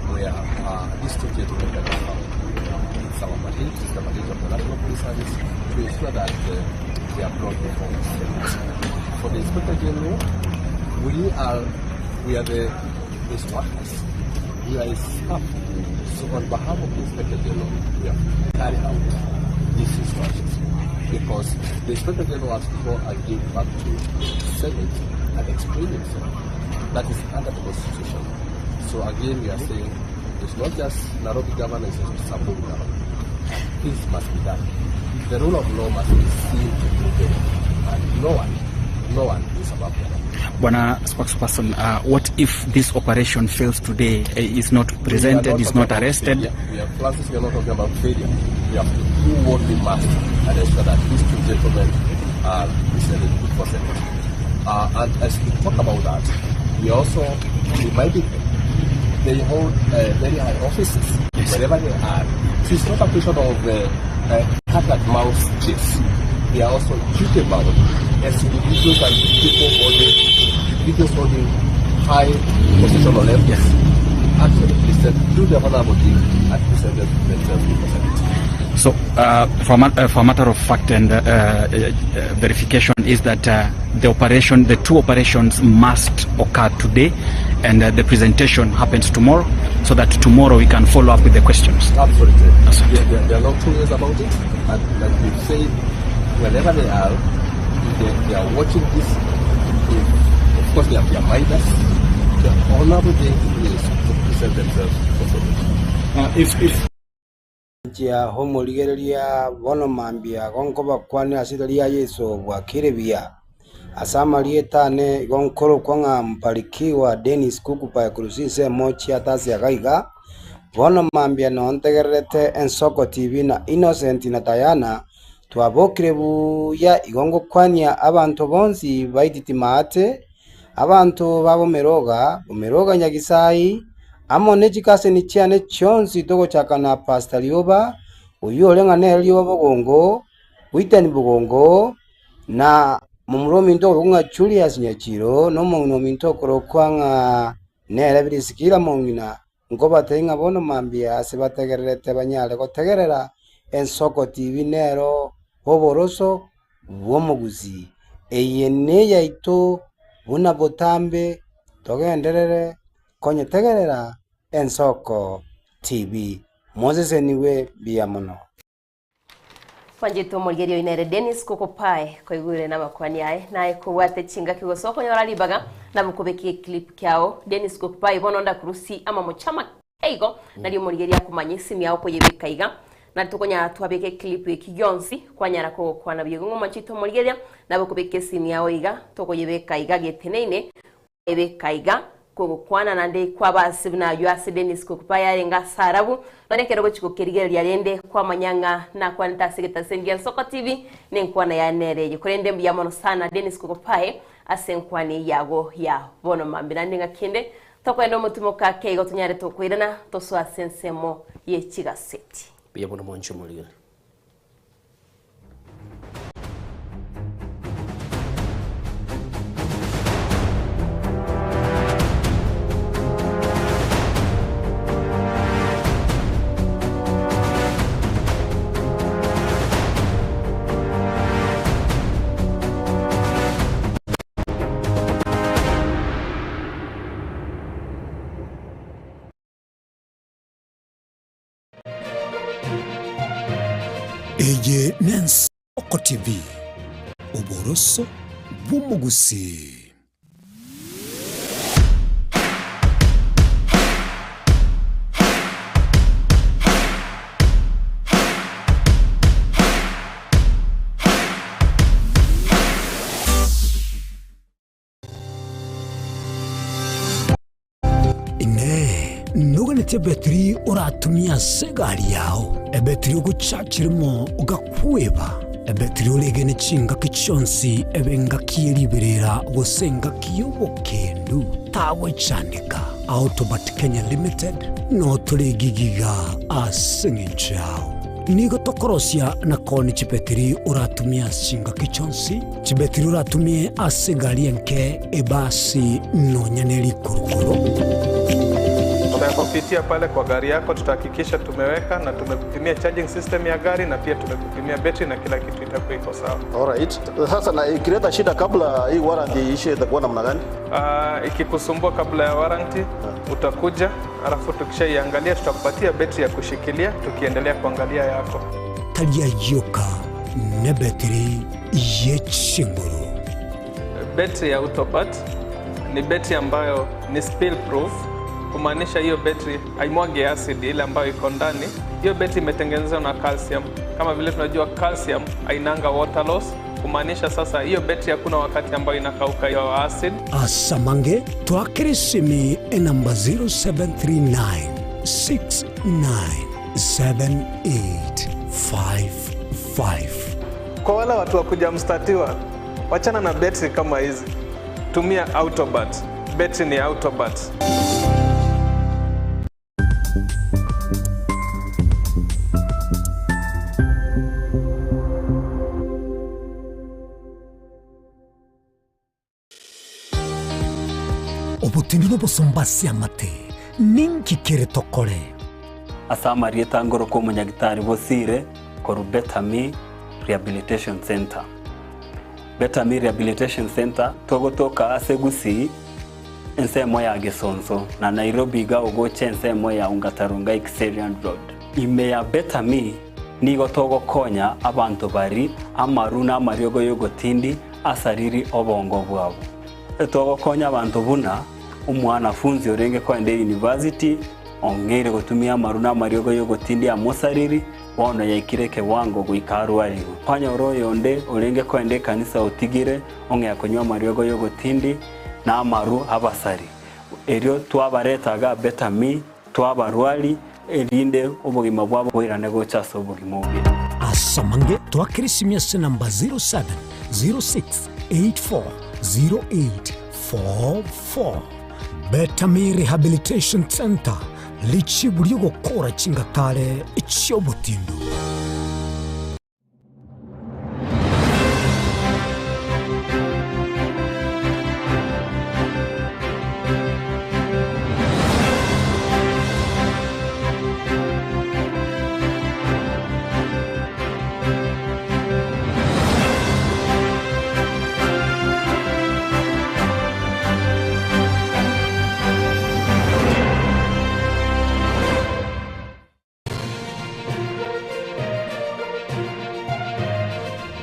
where these two gentlemen can be found. It's our mandate, it's the mandate of the National Police Service to ensure that they are brought before the Senate. For the Inspector General, we are, we are the his workers. We are his staff. So on behalf of the Inspector General, we have to carry out these instructions because the Inspector General has to go and give back to Senate and explain himself. That is under the Constitution. So again, we are saying it's not just Nairobi governor, it's also Samburu governor. Things must be done. The rule of law must be seen to prevail. And no one, no one is above the law. Bwana spokesperson, what if this operation fails today, is not We are presented, not is talking not about arrested? failure. We are, Francis, we are not talking about failure. We have to do what we must and ensure that these two gentlemen are presented before Senate. And as we talk about that, we also reminded them they hold very high offices wherever they are. So it's not a question of cat and mouse chase. They are also duty bound as individuals and people holding, individuals holding high position or levels. Actually present, do the honorable thing and present themselves before Senate. So, for a matter of fact and verification is that the operation, the two operations must occur today, and the presentation happens tomorrow, so that tomorrow we can follow up with the questions. Absolutely. There, there are no two ways about it. And like we've said, wherever they are, if they are watching this, if, of course they have their minders, the honorable thing is to present themselves for solution. If Inchia omorigereria bono mambia igo nkobakwania ase riria ria Yeso bwakire buya. Ase amarieta ane igo nkorokwa ng'a Mbarikiwa Dennis Kukupa korwa chinsemo chia Tasia iga iga. Bono mambia noo ntegererete Ensoko TV na Innocent na Diana twabokire buya igo ngokwania abanto bonsi baititi maate, abanto ba Bomeroga, Bomeroga Nyagisai, amo ne chikaseni chiane chionsi togochaka na Pastor Rioba, oyio ore ng'a nere Rioba Bogongo, Witani Bogongo, na momura ominto okorokwa ng'a Julius Nyachiro, na omong'ina ominto okorokwa ng'a nere Birisikira mong'ina, nkobatebia ng'a bono mambia ase bategererete banyare gotegerera Ensoko TV nero oboroso bw'omogusii. Eye neyaito buna botambe togenderere konyetegerera Ensoko TV. Moseseniwe mbuya mono. Kwanchete omorigereria oino ere Dennis Kokopae koigure namakwani aye naye kobwate chingaki gose okonyora ribaga nabo kobeka eclip kiao Dennis Kokopae bono ndakurusi amamocha makeigo nario omorigereria akomanya esimi yao koyebeka iga nari tokonyara twabeka eclip eki gionsi kwanyara kogokwana buya igo ng'a omochete omorigereria nabo kobeka esimi yao iga tokoyebeka iga geteneine ebeka iga kogokwana naende kwaba ase buna aywo ase Dennis Kokupa yarenge ase arabu nonye ekero ogochia gokerigereria rende kwamanya ng'a nakwanete ase egetaseni gia Nsoko TV nenkwana yane nere eye korende mbuya mono sana Dennis Kokopae ase enkwana eye yago ya bono mambia naende ng'aki ende tokoenda omotimoka ake igo tonyare tokoirana tosoe ase ensemo ye chigaseti. Buya bono mwanche omorigani. Eye n'Ensoko TV, oboroso bw'omogusii. Inee! Noganetie ebetiri oratumie ase egari yao, ebetiri ogochachiremo ogakweba, ebetiri oregene chingaki chionsi ebe engaki ye riberera gose engaki y'obokendu? Tagwechandeka. Autobat Kenya Limited notore egigiga ase eng'encho yao. Nigo tokorosia na koonia chibetiri oratumie ase chingaki chionsi, chibetiri oratumie ase egari enke, ebasi, nonya ne rikurukuru. Tutakupitia pale kwa gari yako, tutahakikisha tumeweka na tumekupimia charging system ya gari na pia tumekupimia betri na kila kitu itakuwa iko sawa. Alright. Sasa na ikileta shida kabla hii warranty iishe itakuwa namna gani? Ikikusumbua kabla ya warranty utakuja, alafu tukishaiangalia tutakupatia betri ya kushikilia tukiendelea kuangalia yako. Tari ayio ka nebetiri ye chinguru. Betri ya Autobat ni betri ambayo ni spill proof, kumaanisha hiyo betri haimwagi acid ile ambayo iko ndani. Hiyo betri imetengenezwa na calcium. Kama vile tunajua calcium hainanga water loss, kumaanisha sasa hiyo betri hakuna wakati ambayo inakauka hiyo acid. Asamange twakere esimi enamba 0739 697855. Kwa wale watu wa kuja mstatiwa, wachana na betri kama hizi, tumia Autobat. Betri ni Autobat. Obotindi nobosomba ase amate, ninki kere tokore? Ase amarieta ngoroka omonyagitari Bosire korwa Better Me Rehabilitation Centre. Better Me Rehabilitation Centre togotoka ase Gusii ensemo ya Gesonso na Nairobi iga ogocha ensemo ya Ongata-Rongai Kiserian Road. Ime ya Better Me nigo togokonya abanto bari amaru na amariogo y'ogotindi asariri obongo bwabo. Togokonya abanto buna omwanafunzi orenge koenda university ong'eire gotumia amaru na amariogo y'ogotindi amosariri bono yaikire ekewango goika arwarigwe. Kwanyora oyonde orenge koenda ekanisa otigire ong'ea konywa amariogo y'ogotindi na amaru abasari. Erio twabareta iga Better Me twabarwari erinde obogima bwabo boirane gocha ase obogima obuya. Asamange twakere esimi ase namba 0706840844. Better Me Rehabilitation Centre, richibu ri'ogokora chingatare chi'obotindu.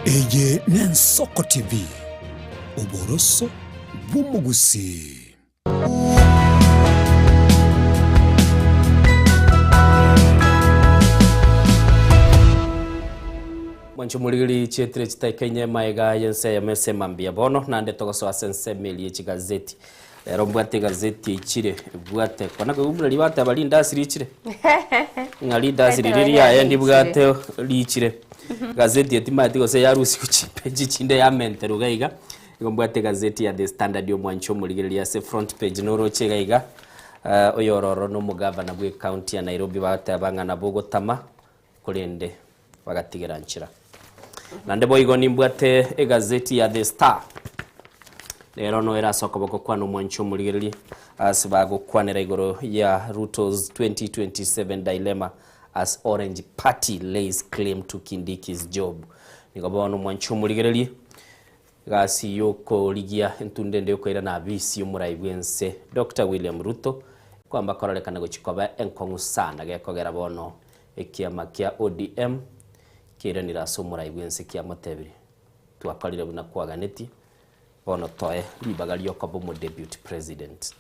Eye n'Ensoko TV, oboroso bw'omogusii. Mwanche omorigeri chietire chitaika inye maega y'ense eyemo ase mambia bono naende togosoa ase ensemo eria ye chigazeti. Rero mbwate egazeti eichire ebwate kona koigwa buna riria bateba rindasi richire ng'a rindasi riria riaye ndibwate richire gazeti etimaeti gose yarusiwa chipeji chinde yamenterwa iga iga igo mbwate egazeti ya The Standard omwanche omorigereria ase front page noroche iga iga oyororo na omogavana bwe ecounty ya Nairobi bagoteba ng'a nabo ogotama. Korende bagatigera nchera. Naende boigo nimbwate egazeti ya The Star. Rero noere ase okoboko kwane omwanchi omorigereria ase bagokwanera igoro ya Ruto's 2027 dilemma as Orange Party lays claim to Kindiki's job. Nigo bono omwanchi omorigereria egasi yokorigia entunda ende yokoirana abisi y'omorai bw'ense Doctor William Ruto kwamba kororekana gochia koba enkong'u sana gekogera bono Ekiama kia ODM kiairanire ase omorai bw'ense kiamotebirie, Twakorire buna kwaganetie, bono toe ribaga riokoba omodeputy president.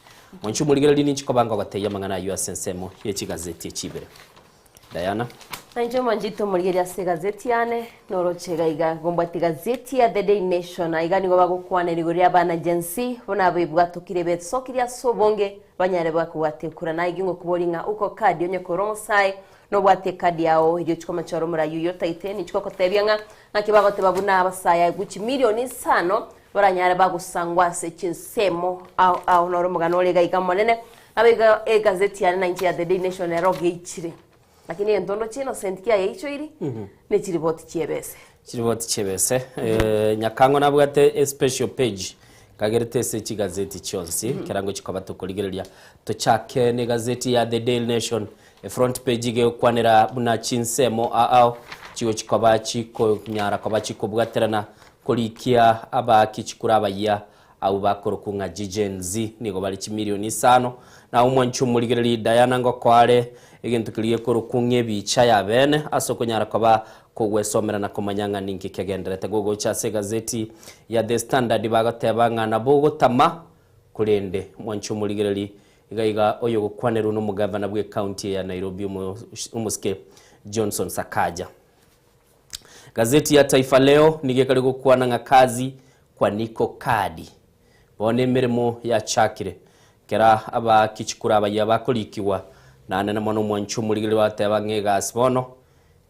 Monche omorigereria ninche koba ngogotebia amang'ana ayio ase ensemo ye chigazeti echi ibere. Diana. Nainche omwanchete omorigereria ase egazeti yane, noroche iga iga gombwati egazeti ya The Daily Nation, aiga nigo bagokwanera igoro y'abana Gen Z buna bebwatokire besokirie ase obonge Banyare bakobwata ekura. Naye ngokoboria ng'a uko kadi onye kore omosae, nobwate ekadi yao erio ochie komochora omorai oyio otaete, ninchi gokotebia ng'a naki bagoteba buna abasae aigwe chimilioni isano baranyare bagosangwa ase chinsemo ao ao noro omogano ore iga iga omonene. Nabo iga egazeti yane nainche ya The Daily Nation ero geichire. Lakini entondo chi Innocent ki ayeichoiri ne chiriboti chiebese. Chiriboti chiebese. Eh, Nyakang'o nabwate a special page kagerete ase chigazeti chionsi kerango chikoba tokorigereria tochake ne gazeti ya The Daily Nation e front page igekwanera buna chinsemo ao chigochikoba chikonyara koba chikobwaterana korikia abaaki chikura abayia Abwo bakorokwa ng'a Gen Z nigo bare chimilioni isano. Na omwanchi omorigereria Diana ngokoa are egento keria gekorokwa ng'a ebicha ya bene ase okonyara koba kogwesomera na komanya ng'a ninki kegenderete gogocha ase egazeti ya The Standard bagoteba ng'a nabo ogotama korende omwanchi omorigereria iga iga oyogokwanerwa nomogavana bw'ecounty eye ya Nairobi omosike Johnson Sakaja. Gazeti ya Taifa Leo nigo ekare gokwana ng'a kazi kwa niko kadi. Bono emeremo yachakire. Kera abaaki chikura abayia bakorikigwa, naende na mono omwanchi omorigereria bateba ng'a egasi bono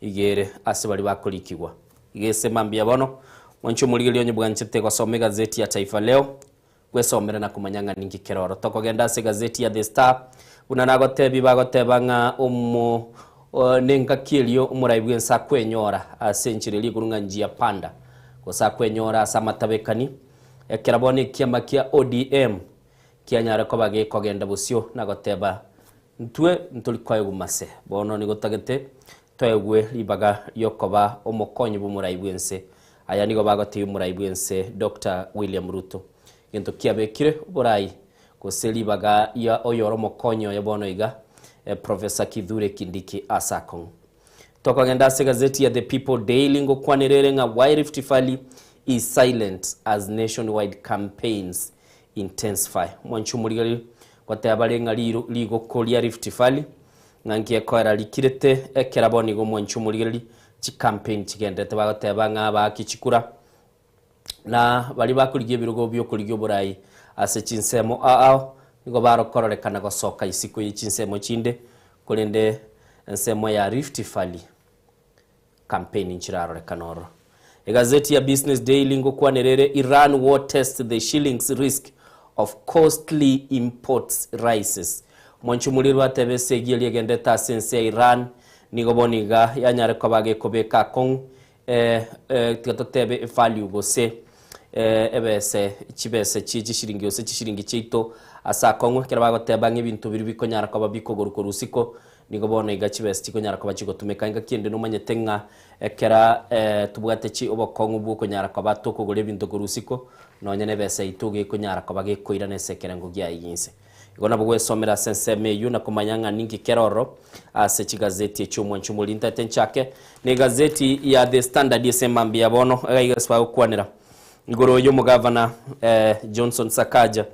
iga ere ase baria bakorikigwa. Iga ase mambia bono, mwanchi omorigereria onye bwanchete gosoma egazeti ya Taifa Leo, Gwesomera na komanya ng'a ninki kere oro. Tokogenda ase egazeti ya The Star, buna nagotebie bagoteba ng'a omo nengaki erio omorai bw'ense akwenyora ase enchera eria ekorwa ng'a njia panda, gose akwenyora ase amatabekani, ekero bono ekiama kia ODM kianyare koba gekogenda bosio na goteba ntwe ntori koegwa mase, bono nigo totagete toegwe ribaga riokoba omokonyi bw'omorai bw'ense. Aya nigo bagotebia omorai bw'ense Doctor William Ruto. Gento kiabekire oborai gose ribaga ria oyore omokonyi oye bono iga Professor Kithure Kindiki ase akong'u. Tokogenda ase egazeti ya The People Daily ngokwanera ere ng'a Why Rift Valley is silent as nationwide campaigns intensify. Mwanche omorigereria goteba bare ng'a rigoko ria Rift Valley Ng'a nki ekoera rikirete ekero bono igo omwanchi omorigereria chicampaign chigenderete bagoteba ng'a abaaki chikura na baria bakorigia ebirogo biokorigia oborai ase chinsemo ao nigo barokororekana gosoka isiko ye chinsemo chinde korende ensemo ya Rift Valley Campaign nchirarorekane ororo. Egazeti ya Business Daily ngokwanera ere Iran war tests the shilling's risk of costly imports rises. Omwanchi omorero ateba esegi eria egendete ase ense ya Iran nigo bono iga yanyare koba gekobeka akong'u eh, eh, tiga totebe evalue gose eh, ebese chibese chie chishiringi gose chishiringi chiaito ase akong'u ekero bagoteba ng'a ebinto biria bikonyara koba bikogorwa korwa isiko Nigo bono iga chibesa chikonyara koba chigotumeka engaki ende nomanyete ng'a ekera tobwate chi obokong'u bw'okonyara koba tokogora ebinto korwa isiko, nonya nebesa yaito iga ekonyara koba gekoirana ase ekerengo giaye ginse. Igo nabo gwesomera ase ensemo eyio na komanya ng'a ninki kere ororo ase chigazeti echi omwanchi omorintete nchake na egazeti ya The Standard ase emambia ya bono iga iga ase bagokwanera igoro y'omogavana Johnson Sakaja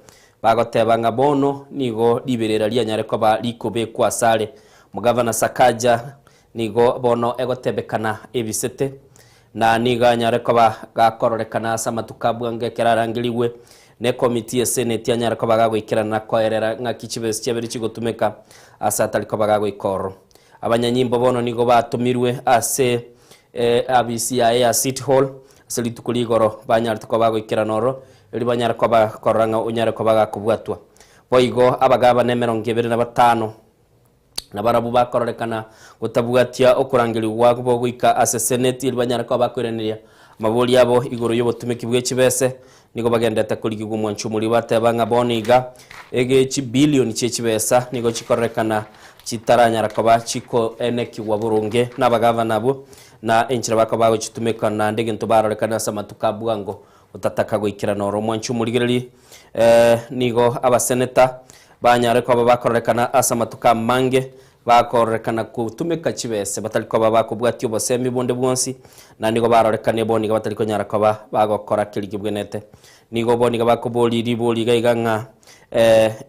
Bagoteba ng'a bono nigo riberera rianyare koba rikobekwa asare. Omogavana Sakaja nigo bono egotebekana ebisete, na nigo anyare koba gakororekana ase amatuko a bwango ekero arangerigwe nekomiti ye seneti anyare koba gagoikerana na koerera ng'aki chibesa chiabere chigotumeka ase atari koba gagoika ororo. Abanyanyimbo bono nigo batomirwe ase abisi yaye ya City Hall ase rituko rigoro banyarete koba bagoikerana ororo Erio banyare koba korora ng'a onyare koba gakobwatwa. Boigo abagabana emerongo ebere na batano. Nabarabwo bakororekana gotabwatia okorangerigwa gwabo goika ase Seneti erio banyare koba bakoiraneria amaborio abo igoro y'obotumeki bwe chibese. Nigo bagendete korigigwa omwancho omoria bateba ng'a bono iga ege chibilioni chie chibesa nigo chikororekana chitaranyara koba chikoenekigwa boronge nabagavana abwo na enchera bakoba bagochitumeka naende egento barorekane ase amatuko a bwango gotataka goikerana oro omwancho omorigereria Nigo abaseneta banyare koba bakororekana ase amatuko amange, bakororekana gotumeka chibese batari koba bakobwatia obosemi bonde bwonsi, na nigo barorekane bo nigo batari konyara koba bagokora keria kebwenete. Nigo bo nigo bakoboria ribori iga iga ng'a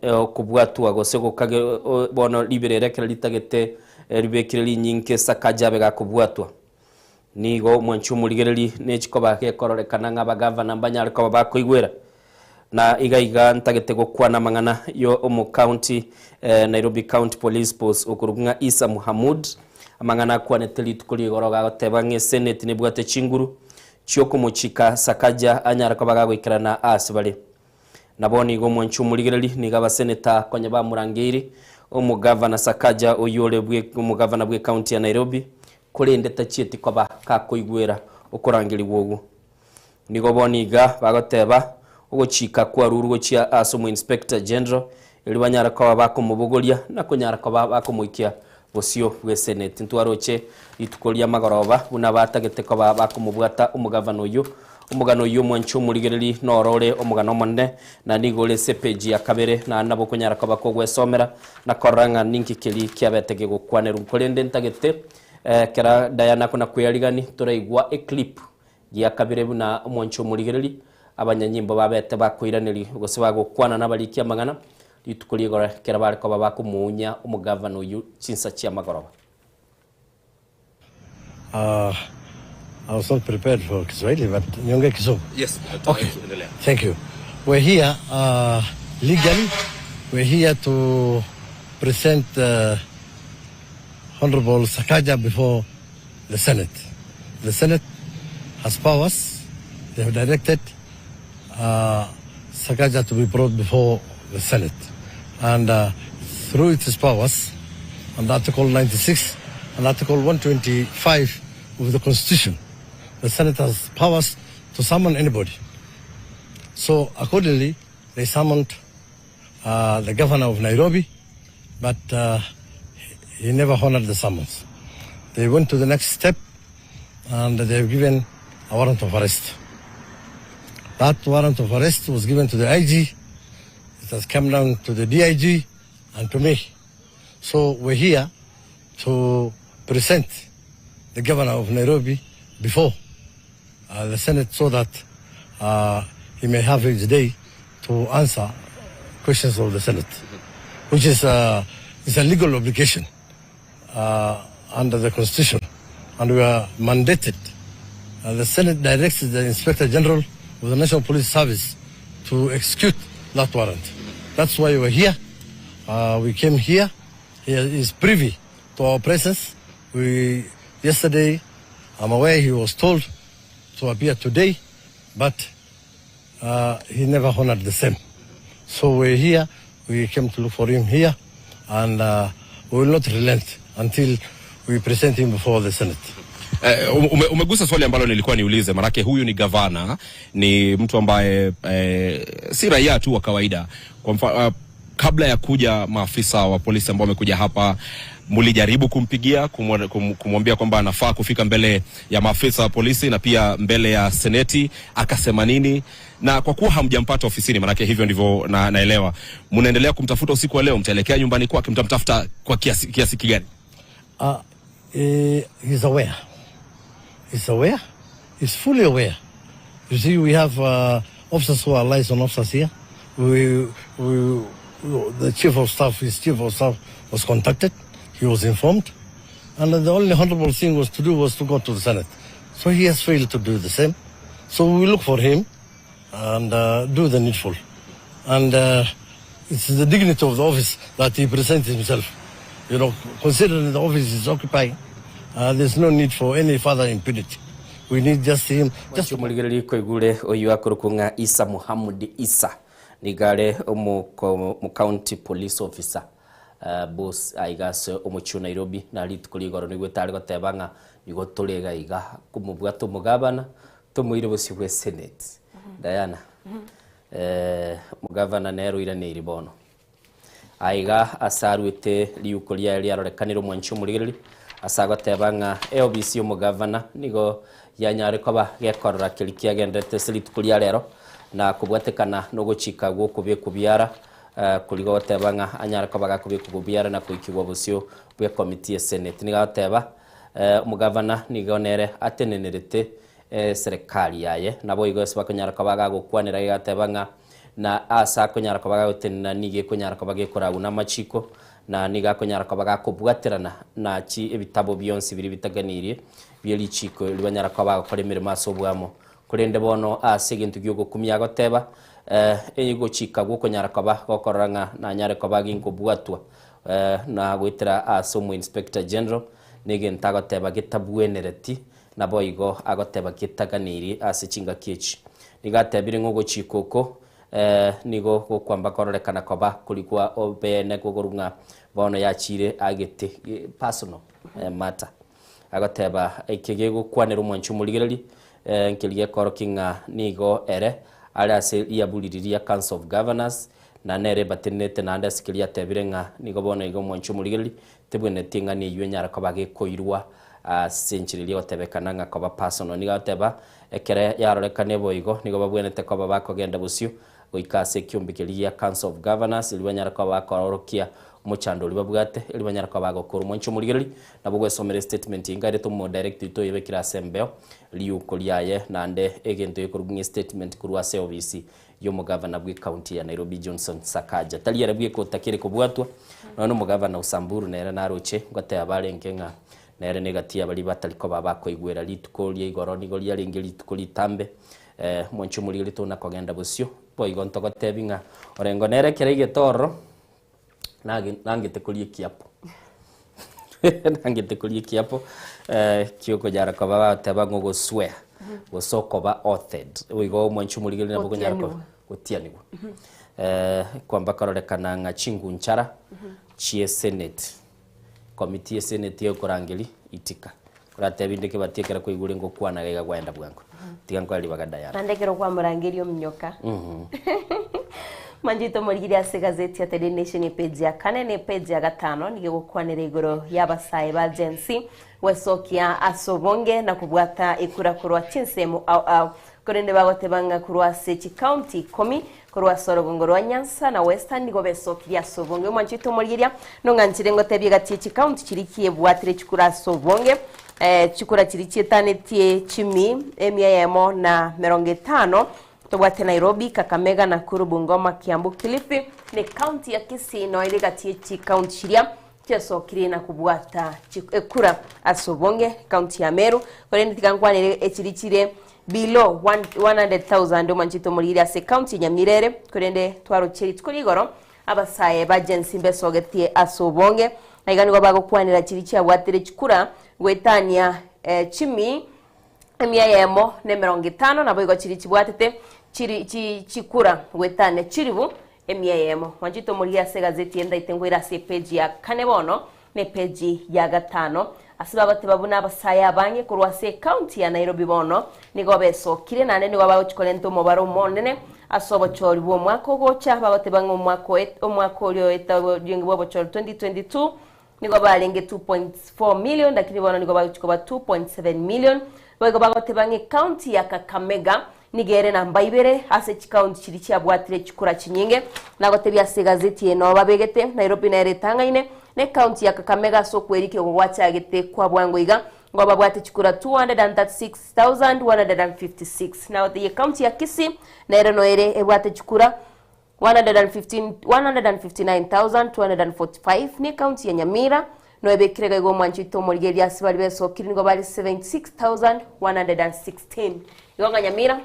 okobwatwa gose gokage bono riberera ekero ritagete ribekire rinyinge Sakaja abe gakobwatwa. Nigo omwanchi omorigereria ne chikoba gekororekana ng'a abagavana mbanyare koba bakoigwera. Na iga iga ntagete gokwana amang'ana yo omo county Nairobi County Police Force okorokwa ng'a Issa Mohamud, amang'ana akwanete rituko ria igoro gagoteba ng'a eseneti nebwate chinguru chiokomochika Sakaja anyare koba gagoikerana aase bare. Na bono igo omwanchi omorigereria nigo abaseneta konya bamorangeiri omogavana Sakaja oyio ore bwe omogavana bw'ecounty ya Nairobi korende tachieti koba gakoigwera okorangerigwa ogwo. Nigo bono iga bagoteba ogochika kwarurwe gochia ase omoinspector general erio banyare koba bakomobogoria na konyara koba bakomoikia bosio bw'eseneti. Ntwaroche rituko ri'amagoroba buna batagete koba bakomobwata omogavana oyio. Omogano oyio omwanche omorigereri noro ore omogano omonene, na nigo ore ase epeji ya kabere, naende nabo okonyara koba kogwesomera na korora ng'a ninki keria kiabete gegokwanerwa. Korende ntagete ekero Diana akona kweyarigani toraigwa eclip ya kabere buna omwanche omorigereri abanyanyimbo babete bakoiraneria gose bagokwana nabariki amang'ana rituko rigoro ekero bare koba bakomounya omogavana oyio chinsa chi'amagoroba. Uh, I was not prepared for Kiswahili, but niongee Kizungu. Yes, Okay. Thank you. We're here uh, legally. We're here to present uh, Honorable Sakaja before the Senate. The Senate has powers. They have directed uh, Sakaja to be brought before the Senate. And uh, through its powers, under Article 96 and Article 125 of the Constitution, the Senate has powers to summon anybody. So accordingly, they summoned uh, the governor of Nairobi, but uh, he never honored the summons. They went to the next step and they have given a warrant of arrest. That warrant of arrest was given to the IG. It has come down to the DIG and to me. So we're here to present the governor of Nairobi before uh, the Senate so that uh, he may have his day to answer questions of the Senate, which is, uh, is a legal obligation uh, under the Constitution. And we are mandated. Uh, the Senate directs the Inspector General of the National Police Service to execute that warrant. That's why we're here. Uh, we came here. He is privy to our presence. We, yesterday, I'm aware he was told to appear today, but uh, he never honored the same. So we're here. We came to look for him here, and uh, we will not relent until we present him before the Senate. Eh, ume, umegusa swali ambalo nilikuwa niulize, manake huyu ni gavana, ni mtu ambaye eh, si raia tu wa kawaida. Kwa mfa, uh, kabla ya kuja maafisa wa polisi ambao wamekuja hapa, mlijaribu kumpigia kumwambia kwamba anafaa kufika mbele ya maafisa wa polisi na pia mbele ya seneti, akasema nini? Na kwa kuwa hamjampata ofisini, manake hivyo ndivyo na, naelewa, mnaendelea kumtafuta usiku wa leo, mtaelekea nyumbani kwake, mtamtafuta kwa kiasi, kiasi kigani? Uh, eh, he's aware. He's aware. He's fully aware. You see, we have uh, officers who are liaison officers here. We, we, the chief of staff, his chief of staff was contacted. He was informed. And the only honorable thing was to do was to go to the Senate. So he has failed to do the same. So we look for him and uh, do the needful. And uh, it's the dignity of the office that he presents himself. You know, considering the office is occupying, uh, there's no need for any further impunity. We need just him. Just Morigereria koigure oyio akorokwa ng'a Issa Mohamud Issa nigo are omo county police officer. Boss aiga ase omochie o Nairobi na rituko rigoro nigo etare goteba ng'a nigo tore iga iga komobwata omogabana tomoire bosio bwe senate. Diana, omogavana nere oiraneirie bono. Aiga ase aruete riuko riaye riarorekanire omwanchi omorigereria, ase agoteba ng'a eobisi y'omogavana nigo yanyare koba gekorora keria kiagendererete ase rituko ria rero, na kobwatekana nogochika gw'okobekwa biara, koria gogoteba ng'a anyare koba gakobekwa biara na koikigwa bosio bw'ekomiti y'eseneti. Nigo agoteba omogavana nigo nere atenenerete eserekari yaye, naboigo ase bakonyara koba gagokwanera iga agateba ng'a na aase akonyara koba gagotenena nigo ekonyara koba gekoragwa namachiko, na nigo akonyara koba gakobwaterana na chi ebitabo bionsi biria bitaganirie bie richiko erio banyara koba bagokora emeremo ase oboamo. Korende bono ase egento gi'ogokumia agoteba, egochika gw'okonyara koba gokorora ng'a nanyare koba ginkobwatwa na goetera ase omo-inspector general, negento agoteba getabwenereti Naboigo agoteba getaganeirie ase chingaki echi. Nigo atebire ng'a ogochika oko nigo gokwamba kororekana koba korigwa obeene gokorwa ng'a bono yachiire agete personal matter. Agoteba eke gegokwanera omwanchi omorigereria nkeri gekorokia ng'a nigo ere are ase riaburi riria Council of Governors na nere ebatenenete naende ase keria atebire ng'a nigo bono iga omwanchi omorigereria tebwenereti eng'ana eyio enyare koba gekoirwa Ase enchera eria egotebekana ng'a koba personal. Nigo agoteba, Ekere yarorekane boigo, nigo babwenerete koba bakogenda bosio goika ase ekiombe keria gia Council of Governors, erio banyare koba bakoorokia omochando oria babwate, erio banyare koba bagokora omwancho omorigereria. Nabo gwesomera estatement eye nkairete omodirect oito oyebekire ase embeo riuko riaye naende egento gekorokwa ng'a estatement korwa ase eofisi y'omogavana bw'ecounty ya Nairobi Johnson Sakaja. Tari ere bweka otakire kobwatwa, nonya nomogavana o Samburu nere naroche ngoteba arenge ng'a nere negati ya baria batari koba bakoigwera rituko ria igoro nigo riarenge rituko ritambe mwanche omorigereria tona kogenda bosio. Boigo ntogotebi ng'a orengo nere ekero aigete ororo nangete koria ekiapo nangete koria ekiapo kiokonyara koba bagoteba ng'a ogoswear gose okoba authored boigo omwanchi omorigereria nabo okonyara koba gotianigwa kwamba kororekana ng'a chingunchara chie senate committee ye senate egokorangeria itika oratebie inde kebati ekero kwaigure ngokwana iga gwaenda bwango tiga nkoe ribaga Diana. Naende ekero kwamorangeria ominyoka. Manchete omorigiri ase egazeti ya The Daily Nation epage ya kane na epage ya gatano nigo egokwanera igoro y'abasae ba Gen Z gwesokia ase obonge na kobwata ekura korwa chinsemo ao ao korende bagoteba ng'a korwa ase chikaunti ikomi korwa ase orogongo rwa Nyanza na Western nigo besokirie ase obonge. Omwanchete omorigeria nong'anchire ngotebie egati ye chikaunti chiria kiebwatire chikura ase obonge chikura chiria chietanetie chimi emia eyemo na merongo etano Tobwate Nairobi, Kakamega, Nakuru, Bungoma, Kiambu, Kilifi ne county ya Kisii noo ere egati ye chicounty chiria chiasokirie na kobwata ekura ase obonge county ya Meru. Korende tiga nkwanere echiri chire below 100,000 omanchete omoriri ase county ya Nyamira ere korende twarochie rituko ria igoro abasae ba Gen Z mbesogetie ase obonge. Na iga nigo bagokwanera chiria chiabwatire chikura goetania chimi Emia eyemo na emerongo etano naboigo chiria chibwatete chiri chi chikura goetania chilifu emia eyemo. Mwanchete omorigie ase egazeti eye ndaite nkoire ase epeji ya kane bono na epeji ya gatano. Ase bagoteba buna abasae abange korwa ase ecounty ya Nairobi bono nigo besokire naende nigo bagochi korenta omobaro omonene ase obochori bw'omwaka ogocha bagoteba ng'a omwaka oe omwaka oria oeta orenge bw'obochori 2022 Nigo barenge 2.4 million lakini bono nigo bagochia koba 2.7 million. Boigo bagoteba ng'a ecounty ya Kakamega nigo ere namba ibere ase chicounty chiria chiabwatire chikura chinyinge. Nagotebia ase egazeti eye noo babegete Nairobi nere etang'aine na ecounty ya Kakamega ase okwerikia oko gwachagete kwa bwango iga nigo babwate chikura 236,156. Nagotebia ecounty ya Kisii nere no ere ebwate chikura 159,245 ne county ya Nyamira noebekire iga igo omwancho oito omorigereria ase baria besokire nigo bare 76,116 igo ng'a Nyamira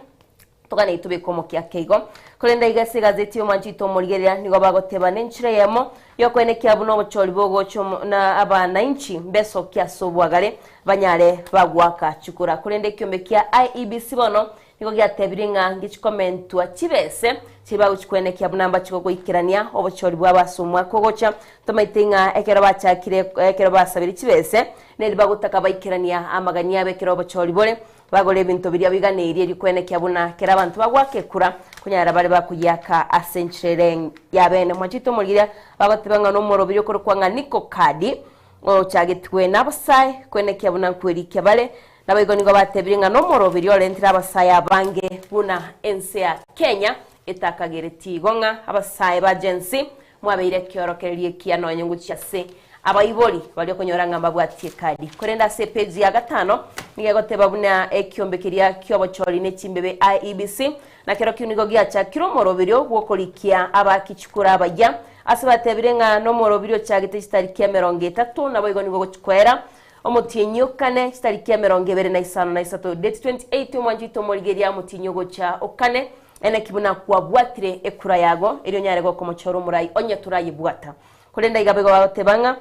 toganei tobeke omokia ake igo korende iga ase egazeti y'omwancho oito omorigereria nigo bagoteba nenchera eyemo yokoenekia buna obochori bogocha na abanainchi mbesokia ase obwagare banyare bagoaka chikura korende ekiombe kia IEBC bono. Nigo giatebirie ng'a ngichikomentwa chibese chiria bagochikwenekia buna mbache goikerania obochori bwabo ase omwaka ogocha. Tomaete ng'a ekero bachakire ekero basabire chibese, neri bagotaka baikerania amagani abo ekero obochori bore, bagore ebinto biria biganeirie erio kwenekia buna kera abanto bagoaka ekura konyara bare bakoyiaka ase enchera ere yabene. Mwanchete omorigereria bagoteba ng'a nomorobiri okorokwa ng'a Niko Kadi ochagetigwe nabasae kwenekia buna nkwerikia bare. Naboigo nigo batebirie ng'a nomoroberio orentire abasae abange buna ense ya Kenya etakagereti igo ng'a abasae ba Gen Z mwabeire ekeorokererio ekiya nonye ngochia ase abaibori baria okonyora ng'a mbabwatie ekadi. Korende ase epeji ya gatano nigo egoteba buna ekiombe keria kiobochori ne chimbebe IEBC na kerokio nigo giachakire omoroberio bw'okorikia abaaki chikura abayia ase batebire ng'a nomoroberio ochagete chitariki emerongo etato naboigo nigo ogochi koera Omotienyi o kane, chitariki 25 na isato, date 28 omwancho oito omorigeria omotienyi ogocha o kane, eneki buna kwabwatire ekura yago, erio onyare gokomochora omorai onye torayebwata. Korende aiga baigo bagoteba ng'a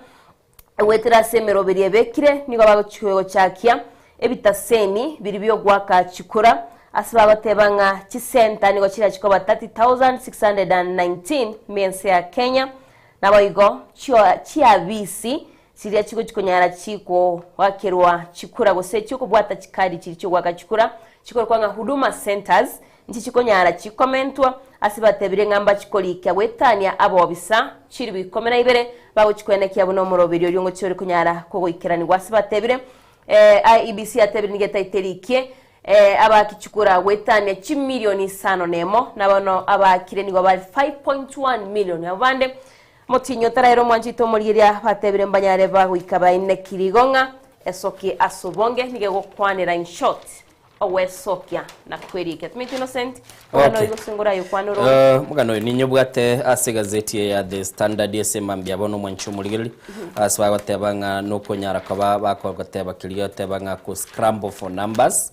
goetera ase emeroberi ebekire, nigo bagochakia ebitaseni biria bi'ogoaka chikura, ase bagoteba ng'a chisenta nigo chirachi koba 30,619 mense ya Kenya, naboigo chiabisi Chiria chigochi konyara chikoakerwa chikura gose chiokobwata chikadi chiria chiogoaka chikura chikorokwa ng'a Huduma Centres nchi chikonyara chikomentwa ase batebire ng'a mbachikorikia goetania abobisa chilifu ikomi na ibere bagochikwenekia buna omoroberi oria ongochi ore konyara kogoikeranigwa ase batebire IEBC yatebire nigo etaete rikie abaaki chikura goetania chimilioni isano na emo na bono abaakire nigo bare 5.1 million abo bande Motinyi otaraire omwanchete omorigeria batebire mbanyare bagoika bainekire igo ng'a esokie ase obonge nigo egokwanera in short ogwesokia na kwerikia. Timanyeti Innocent omogano Okay. oyo gose ngore aye okwane ore Eh, omogano oyo ninyobwate ase egazeti eye ya The Standard ase mambia bono omwanchi omorigereria ase bagoteba ng'a nokonyara koba bakogoteba keria goteba ng'a ko scramble for numbers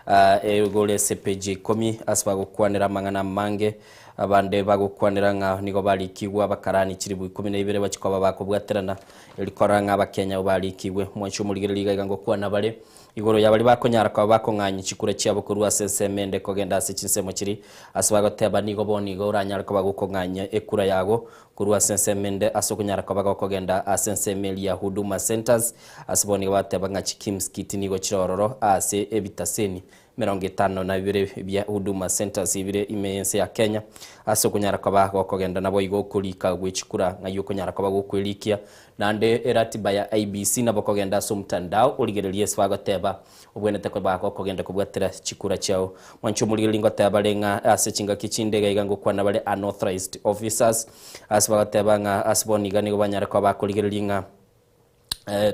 Ah, igoro ase epeji ya ikomi ase bagokwanera amang'ana amange Abande bagokwanera ng'a nigo barikigwe abakarani chilifu ikomi na ibere bachie koba bakobwaterana, erio korora ng'a Abakenya abwo barikigwe. Mwanche omorigereria iga iga ngokwana bare igoro ya baria bakonyara koba bakong'anyia chikura chiabo korwa ase ensemo ende kogenda ase chinsemo chiria ase bagoteba nigo bono iga oranyare koba gokong'anyia ekura yago korwa ase ensemo ende ase okonyara koba gokogenda ase ensemo eria ya Huduma Centres ase bono iga bateba ng'a chikimsikiti nigo chire ororo ase ebitaseni 52 bia Huduma Centres bire ime y'ense ya Kenya ase okonyara koba gokogenda naboigo okorika gwe chikura ng'ai okonyara koba gokwerikia naende eratiba ya IEBC nabo okogenda ase omtandao origererie ase bagoteba obwenerete koba gokogenda kobwatera chikura chiao. Mwanche omorigereria ngoteba bare ng'a ase chingaki chinde iga iga ngokwana bare unauthorized officers ase bagoteba ng'a ase bono iga nigo banyare koba bakorigereria ng'a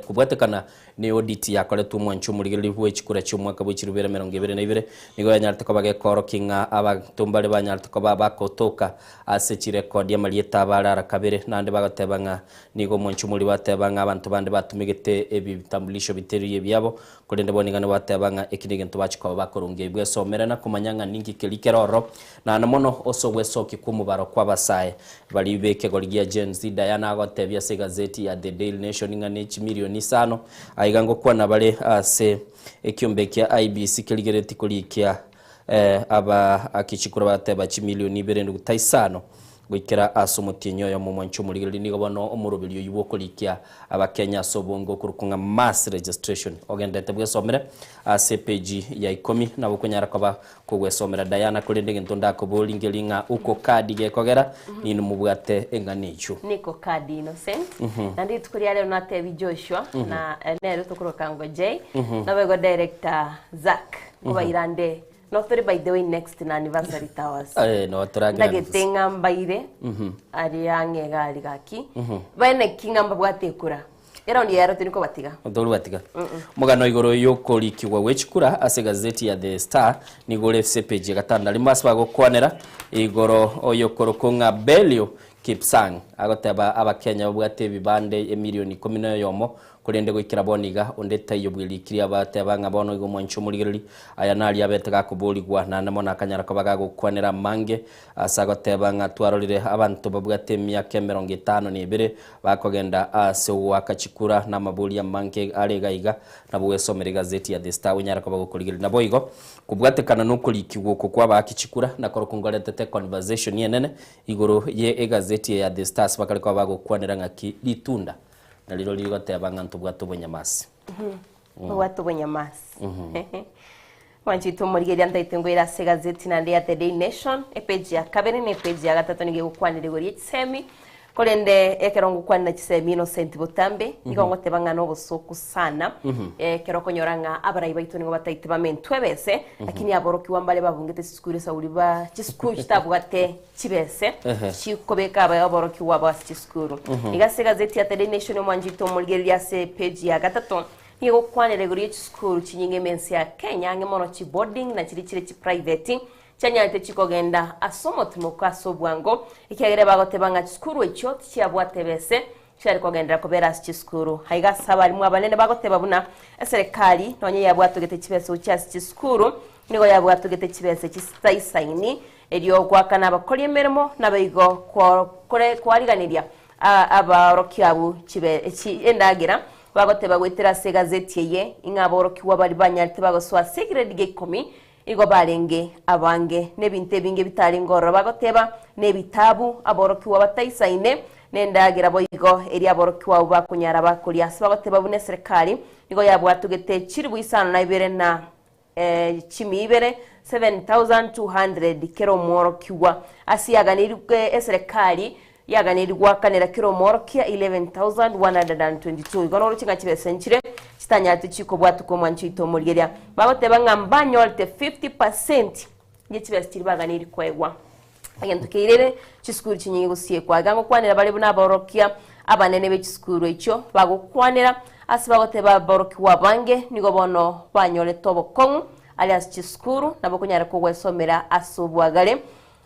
Kobwatekana ne audit yakoretwe omwancho omorigereria bwe chikura chi'omwaka bwe chilifu ibere 22 nigo yanyarete koba gekoorokia ng'a abanto mbare banyarete koba bagotoka ase chirekodi amarieta abo are ara kabere naende bagoteba ng'a nigo omwancho omori bateba ng'a abanto bande batumegete ebitambulisho bitari ebiabo korende bono iga nigo bateba ng'a eki negento bachia koba bakorongia ibwesomere na komanya ng'a ninki keria kere ororo Naende mono ase ogwesokia kw'omobaro kw'abasae baria b'ekegori gia Gen Z, Diana agotebia ase egazeti ya The Daily Nation ng'a ne chimilioni isano aiga ngokwana bare ase ekiombe kia IEBC kerigeretie korikia abaaki chikura bateba chimilioni ibere nduguta isano Goikera ase omotienyi oyomo omwanche omorigereria nigo bono omoroberi oyio bw'okorikia Abakenya ase obonge okorokwa ng'a mass registration ogenderete bwesomere ase epeji ya ikomi nabo okonyara koba kogwesomera Diana korende egento ndakoborie nkeri ng'a uko kadi gekogera ninwe mobwate eng'ana echio. Niko kadi Innocent Naende rituko ria rero natebi Joshua na nere tokoroka ngo Jay naboigo director Zack nkobairande No tore by the way next na anniversary towers. Eh, no toragera Ndagete ng'a mbaire aria ang'e iga aria gaki. Baene ki ng'a mbabwate ekura. Eraundi eye ero tindi kobatiga. Otori batiga. Omogano igoro y'okorikigwa gwe chikura ase egazeti ya The Star nigo ore ase epeji ya gatano na rimo ase bagokwanera igoro oyokorokwo ng'a Belio Kipsang agoteba abakenya babwate ebibande emilioni ikomi na oyomo. Korende goikera bono iga, onde taiyo bw'eriikiri abateba ng'a bono iga omwanche omorigereria, aya naria abete gakoborigwa, naende mono akanyara koba gagokwanera amange, ase agoteba ng'a twarorire abanto babwate emiaka emerongo etano na ebere bakogenda ase ogoaka chikura na amabori amange are iga iga, nabo gwesomera egazeti ya The Star onyare koba gokorigereria. Naboigo, kobwatekana nokorikigwa oko kw'abaaki chikura nakorokwo nkoretete econversation enene igoro ye egazeti eye ya The Star ase bakare koba bagokwanera ng'aki ritunda Nariro rigoteba ng'a ntobwate obonyamasi. Obwate obonyamasi. Mwanchete omorigereria ntaete ngoira ase egazeti naende ya The Daily Nation, epage ya kabere na epage ya gatato nigo egokwanera igoro ye chisemi, korende ekero ngokwanera chisemi Innocent botambe, nigo ngoteba ng'a nobosoku sana, ekero okonyora ng'a abarai baito nigo bataete bamentwe ebese, lakini aborokigwa mbare babungete chisukuru esauri ba chisukuru chitabwate chibese Ehe. chikobeka abae aborokigwa abo ase chisukuru. Iga ase egazeti ya The Daily Nation omwanchete omorigereria ase epage ya gatato, nigo egokwanera igoro ye chisukuru chinyinge ime ense ya Kenya ang'e mono chiboarding na chiria chire chiprivate chianyarete chikogenda ase omotimoko ase obwango ekiagera bagoteba ng'a chisukuru echio tichiabwate ebese chiare kogenderera kobera ase chisukuru. Aiga ase abarimu abanene bagoteba buna eserekari nonye yabwatogete chibesa gochia ase chisukuru nigo yabwatogete chibesa chitaisaini Erio goakana abakori emeremo nabaigo kwariganiria abaorokia abwo endagera, bagoteba goetera ase egazeti eye, ing'a aborokigwa baria banyarete bagosoa ase egredi gia ikomi igo barenge abange, na ebinto ebinge bitarenge ororo bagoteba, na ebitabu, aborokigwa bataisaine, na endagera boigo eria aborokigwa abwo bakonyara bakoria. Ase bagoteba buna eserekari nigo yabwatogete chilifu isano na ibere na Chimia ibere, 7,200, kera omworokigwa. Ase yaganeirie eserekari yaganeirie goakanera kera omworokia 11,122. Igo noroche ng'a chibesa nchire chitanyarete chikobwatuka omwancho oito omorigeria. Bagoteba ng'a mbanyorete 50% ye chibesa chiria baganeirie koegwa. Egento keirere chisukuru chinyinge gosiekwa. Iga ngokwanera bare buna aborokia abanene be chisukuru echio bagokwanera ase bagoteba aborokigwa abange nigo bono banyorete obokong'u aria ase chisukuru nabo okonyara kogwesomera ase obwagare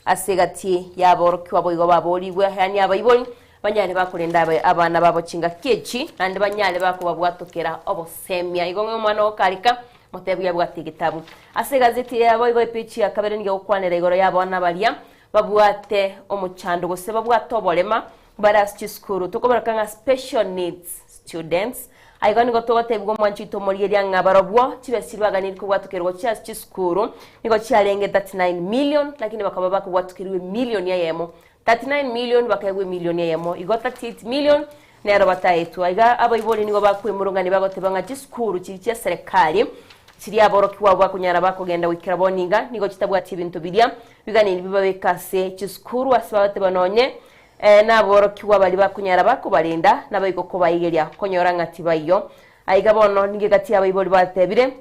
ase egati y'aborokigwa boigo baborigwe yaani abaibori banyare bakorenda abana babo chingaki echi naende banyare bakobabwatokera obosemia. Igo ng'a omwana ogokarika Motebi abwate egetabu. Ase egazeti eye boigo epeji ya kabere nigo egokwanera igoro y'abana baria babwate omochando gose babwate oborema bare ase chisukuru. Tokobaroka ng'a special needs students. Aiga nigo togotebigwa omwancho oito omorigeria ng'a barobwo chibesa chiria baganiri kobwatokerwa gochia ase chisukuru nigo chiarenge 39 million lakini bakaba bakobwatokerwa emillion eyemo. 39 million bakaegwa emillion eyemo igo 38 million Nero bataetwe. Aiga abaibori nigo bakwemurungania bagoteba ng'a chisukuru chiria chia serekari chiria aborokigwa abwo bakonyara bakogenda goikera bono iga nigo chitabwati ebinto biria biganeirie bibabeke ase chisukuru ase bagoteba nonye naborokigwa baria bakonyara bakobarenda naboigo kobaigeria konyora ng'a tibaiyo. Aiga bono nigo egati y'abaibori batebire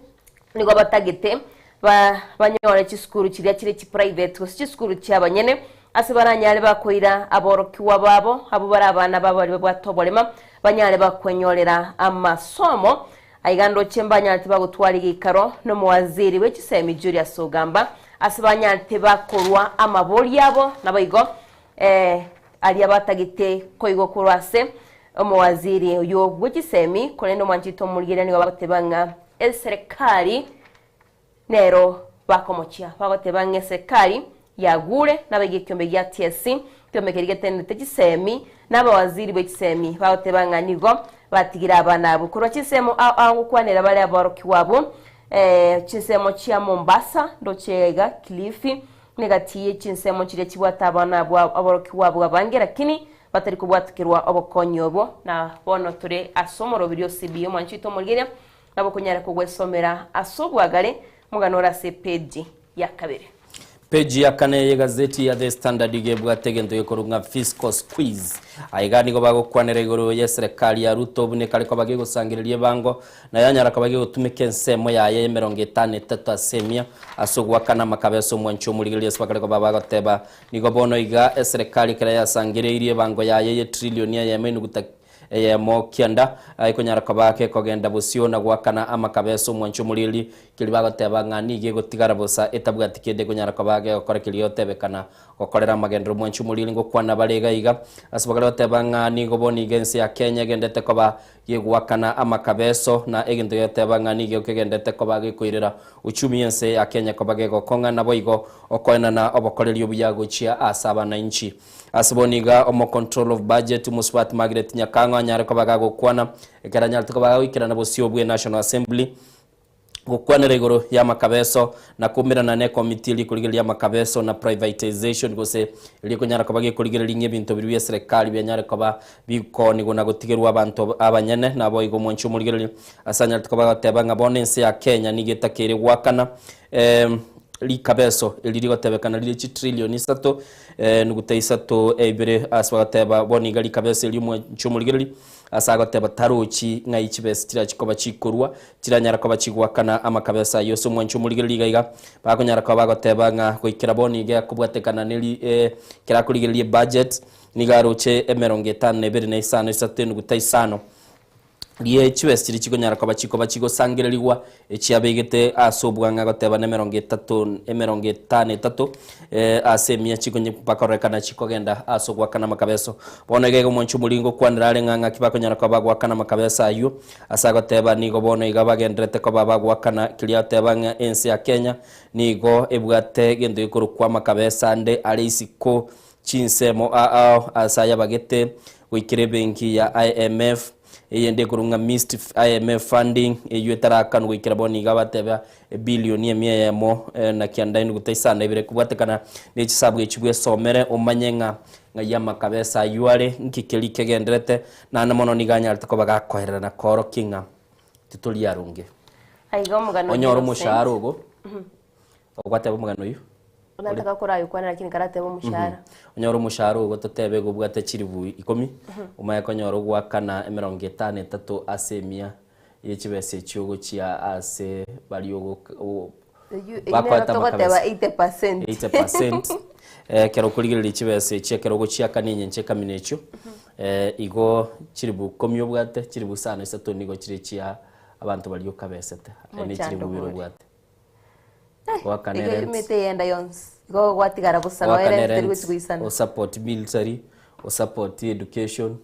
nigo batagete ba banyore chisukuru chiria chire chiprivate gose chisukuru chi'abanyene, ase baranyare bakoira aborokigwa babo, abwo bare abana babo baria babwate oborema, banyare bakwenyorera amasomo. Aiga ndoche mbanyarete bagotwara egeikaro nomowaziri bwe chisemi Julius Ogamba, ase banyarete bakorwa amabori abo, naboigo eh, aria batagete koigwa korwa ase omowaziri oyio bwe chisemi, korende omwanchete omorigereria nigo bagoteba ng'a eserekari nero bakomochia, bagoteba ng'a eserekari yagure nabaiga ekiombe gia TSC, ekiombe keria getenenete chisemi, na abawaziri be chisemi bagoteba ng'a nigo batigire abana abwo korwa chinsemo ao ao gokwanera bare aborokigwa abwo chinsemo chia Mombasa, ndoche iga Kilifi, negati ye chinsemo chiria chibwate abana abwo aborokigwa abwo abange lakini batari kobwatokerwa obokonyi obwo. Na bono tore ase omoroberi o CBE omwancho oito omorigereria, Nabo okonyara kogwesomera ase obwagare omogano ore ase epeji ya kabere. Peji ya kane y'egazeti ya The Standard iga ebwate egento gekorwa ng'a fiscal squeeze. Aiga nigo bagokwanera igoro y'eserekari ya Ruto buna ekare koba gegosangereria ebango na yanyara koba gegotumeka ensemo yaye y'emerongo etano etato ase emia ase ogoakana amakabeso omwancho omorigereria ase bakare koba bagoteba nigo bono iga eserekari ekero yasangereirie ebango yaye ye trillion eyemo enuguta. Eyemo kianda, ekonyara koba gekogenda bosio na goakana amakabeso omwancho omoriri, keria bagoteba ng'a nigo egotigara bosa etabwati kende ekonyara koba gegokora keria egotebekana gokorera amagenderero omwancho omoriri ngokwana bare iga iga. Ase bagare goteba ng'a nigo bono iga ense ya Kenya egendete koba gegoakana amakabeso na egento gegoteba ng'a nigo kegendete koba gekoirera uchumi y'ense ya Kenya koba gegokong'a naboigo okoenana obokoreri obuya gochia ase abanainchi. Ase bono iga omo control of budget omosubati Margaret Nyakang'o anyare koba gagokwana ekero anyarete koba gagoikerana bosio bwe National Assembly gokwanera igoro y'amakabeso na koumerana ne committee eria ekorigereria amakabeso na privatization gose eria ekonyara koba gekorigereria ng'a ebinto biria bia eserekari bianyare koba bikoonigwa na gotigerwa abanto abanyene. Naboigo omwanchi omorigereria ase anyarete koba agoteba ng'a bono ense ya Kenya nigo etakeire goakana rikabeso eri rigotebekana rire chitrillion isato Enuguta isato eibere ase bagateba, Bono iga rikabesa erio omwanchi omorigereria, ase agoteba tarochi ng'ai chibesa chirachi koba chikorua, chiranyara koba chigoakana amakabesa ayio ase omwanchi omorigereria iga iga. Bakonyara koba bagoteba ng'a goikera bono iga ekobwatekana neri ekero akorigereria ebudget, nigo aroche emerongo etano na ebere na isano isato enuguta isano. Rie chibesa chiria chikonyara koba chikoba chigosangererigwa, echiabegete ase obwang'e agoteba nemerongo etato, emerongo etano etato, ase emia chikonye bakororekana chikogenda ase ogoakana amakabeso. Bono iga iga omwancho omoria ngokwanera are ng'a ng'aki bakonyara koba bagoakana amakabeso ayio, ase agoteba nigo bono iga bagendererete koba bagoakana keria agoteba ng'a ense ya Kenya nigo ebwate gento gekorokwa amakabeso ande are isiko Chinsemo ao ase ayabagete goikera ebenki ya IMF, eyende ekorwa ng'a missed IMF funding, eyio etarakanwa goikera bono iga bateba ebilioni emia eyemo na kianda enuguta isano na ibere kobwatekana ne chisabu echi bwesomere omanye ng'a ng'ai amakabesa ayio are, nki keria kegenderete, naende mono nigo anyarete koba gakoerera na koorokia ng'a titori aronge. Aiga omogano Onyore Innocent. omoshahara ogo, ogwateba omogano oyio. Nataka korayokwana lakini karatebe omushahara. Onyore omoshahara ogo totebe iga obwate chilifu ikomi, omanye konyora ogoakana emerongo etano etato ase emia ye chibesa echio gochia ase baria ogo o Eyio eyio nero bakoete togoteba amakabesa. 80%. 80% ekero okorigereria chibesa echio ekero ogochiakana enyenche ekamina echio, igo chilifu ikomi obwate, chilifu isano isato nigo chire chia abanto baria okabesete, aye ne Omochando chilifu ibere bori. obwate. Goakana Igo erent. emete eyenda yonsi igo gwatigara bosa noe Goakana rent teri erent, gochi goisana. osupport military, osupport education,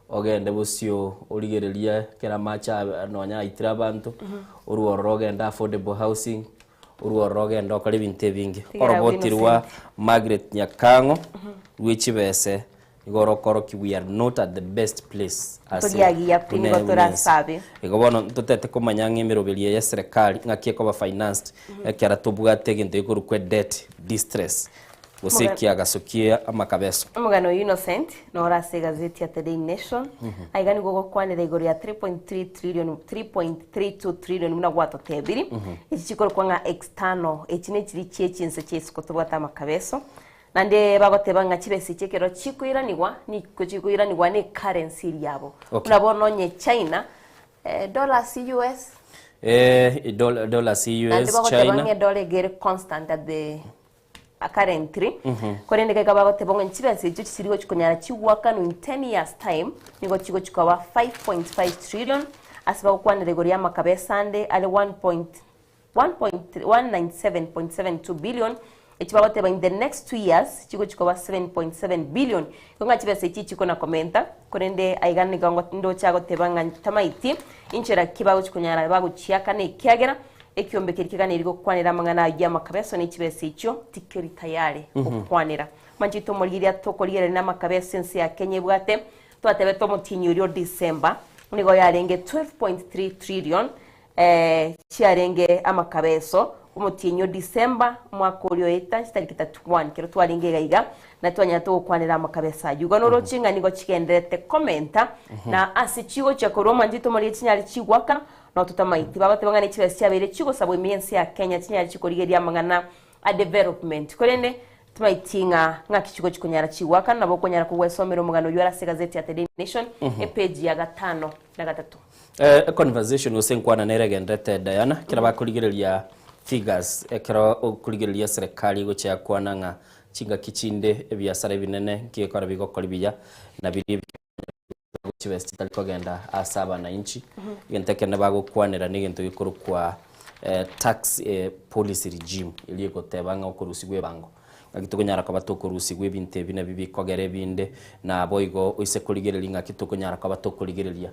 ogende bosio origererie ekero amache a nonya aitire abanto, orwe ororo ogende affordable housing, orwe ororo ogende okore ebinto ebinge. Tigera abwo Oroboti rwa Innocent. Margaret Nyakang'o, rwe chibese Igo orokorokia we are not at the best place ase Toriagiya pi buna nigo buna ense. torasabe. Igo bono ntotete komanya ng'a emeroberio eye y'eserekari ng'aki ekoba financed ekero tobwate egento gekorokwa edebt distress gose Moga- ekiagaso kia amakabeso. Omogano oyo Innocent noro ase egazeti ya The Daily Nation, aiga nigo ogokwanera igoro ya 3.3 trillion 3.32 trillion buna gwatotebiri, echi chikorokwa ng'a external, echi nechiri chie chinse chia isiko tobwate amakabeso. Naende bagoteba ng'a chibesa echi ekero chikoiranigwa, nigo chikoiranigwa ne currency eria yabo. Okay. Buna bono onye China, eh, dollars US, Eh, doll- dollars naende US, bagoteba China. ng'a edollar iga ere constant at the currently, korende iga bagoteba ng'a chibesa echio chisiri gochi konyara chigoakanwa in 10 years time, nigo chigochi koba 5.5 trillion, ase bagokwanera igoro ya amakabesa ande are 1.197.72 billion, echi bagoteba in the next 2 years chigochi koba 7.7 billion. Igo ng'a chibesa echi chikona komenta, korende aiga nigo ngo ndoche agoteba ng'a tamaeti inchera ki bagochi konyara bagochiakana ekiagera ekiombe keria keganeiri gokwanera amang'ana ayio y'amakabeso ne chibesa echio tikeri tayari gokwanera. Manche tomorigereria tokorigereria namakabeso ense ya Kenya ebwate, twatebete omotienyi oria o December nigo yarenge 12.3 trillion Chiarenge amakabeso omotienyi o December omwaka oria oeta chitariki 31 kero twarenge iga iga na twanyarete gokwanera amakabeso ayio. Igo noroche ng'a nigo chigendererete komenta na ase chigochia korwa omwanchete tomorie chinyare chigwaka no totamaiti. Bagoteba ng'a ne chibesa chiabeire chigosabwa ime y'ense ya Kenya chinyare chikorigereria amang'ana a development korende timaiti ng'a ng'aki chigochi konyara chigwakana nabo okonyara kogwesomera omogano oyio are ase egazeti ya The Daily Nation epage ya gatano na gatato. Econversation gose enkwana nere egenderete Diana, ekero bakorigereria figures, ekero okorigereria eserekari egocha yakwana ng'a chingaki chinde ebiasara ebinene nkigekora bigokori buya, na biria ebike. Chibesa chitari kogenda ase abananchi, egento ekene bagokwanera na egento gekorokwa tax policy regime, eria egoteba ng'a okorusigwa ebango. Ng'aki tokonyara koba tokorusigwa ebinto ebi nabio bikogera ebinde, naboigo oise korigereria ng'aki tokonyara koba tokorigereria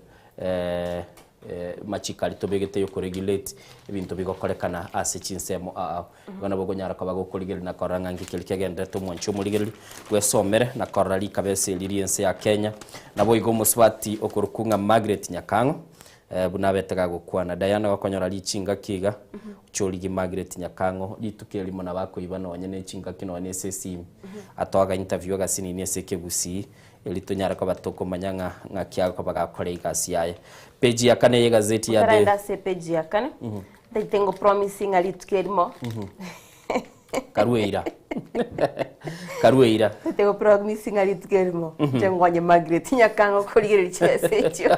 machiko aria tobegete ya okoregulate ebinto bigokorekana ase chinsemo ao ao. Igo nabo okonyara koba gokorigereria na korora ng'a nki keria kegendererete omwanchi omorigereria, bwesomere na korora rikabesa eri ri'ense ya Kenya. Naboigo omosubati okorokwa ng'a Margaret Nyakang'o, buna abete gagokwana. Diana gokonyora richingaki iga, ochorigie Margaret Nyakang'o rituko erimo nabo akoiba nonye ne chingaki nonye ase esimi. Atoe aga interview agasinini ase ekegusii, eri tonyare koba tokomanya ng'a ng'aki agokoba gakora egasi yaye. Page ya kane y'egazeti ya The. Otaragenda ase epage ya kane, ntaete ngo promise ng'a rituko erimo, Karue eira. Karue eira. Ntaete go promise ng'a rituko erimo, inche nkonye Margaret Nyakang'o korigereria chibesa echio.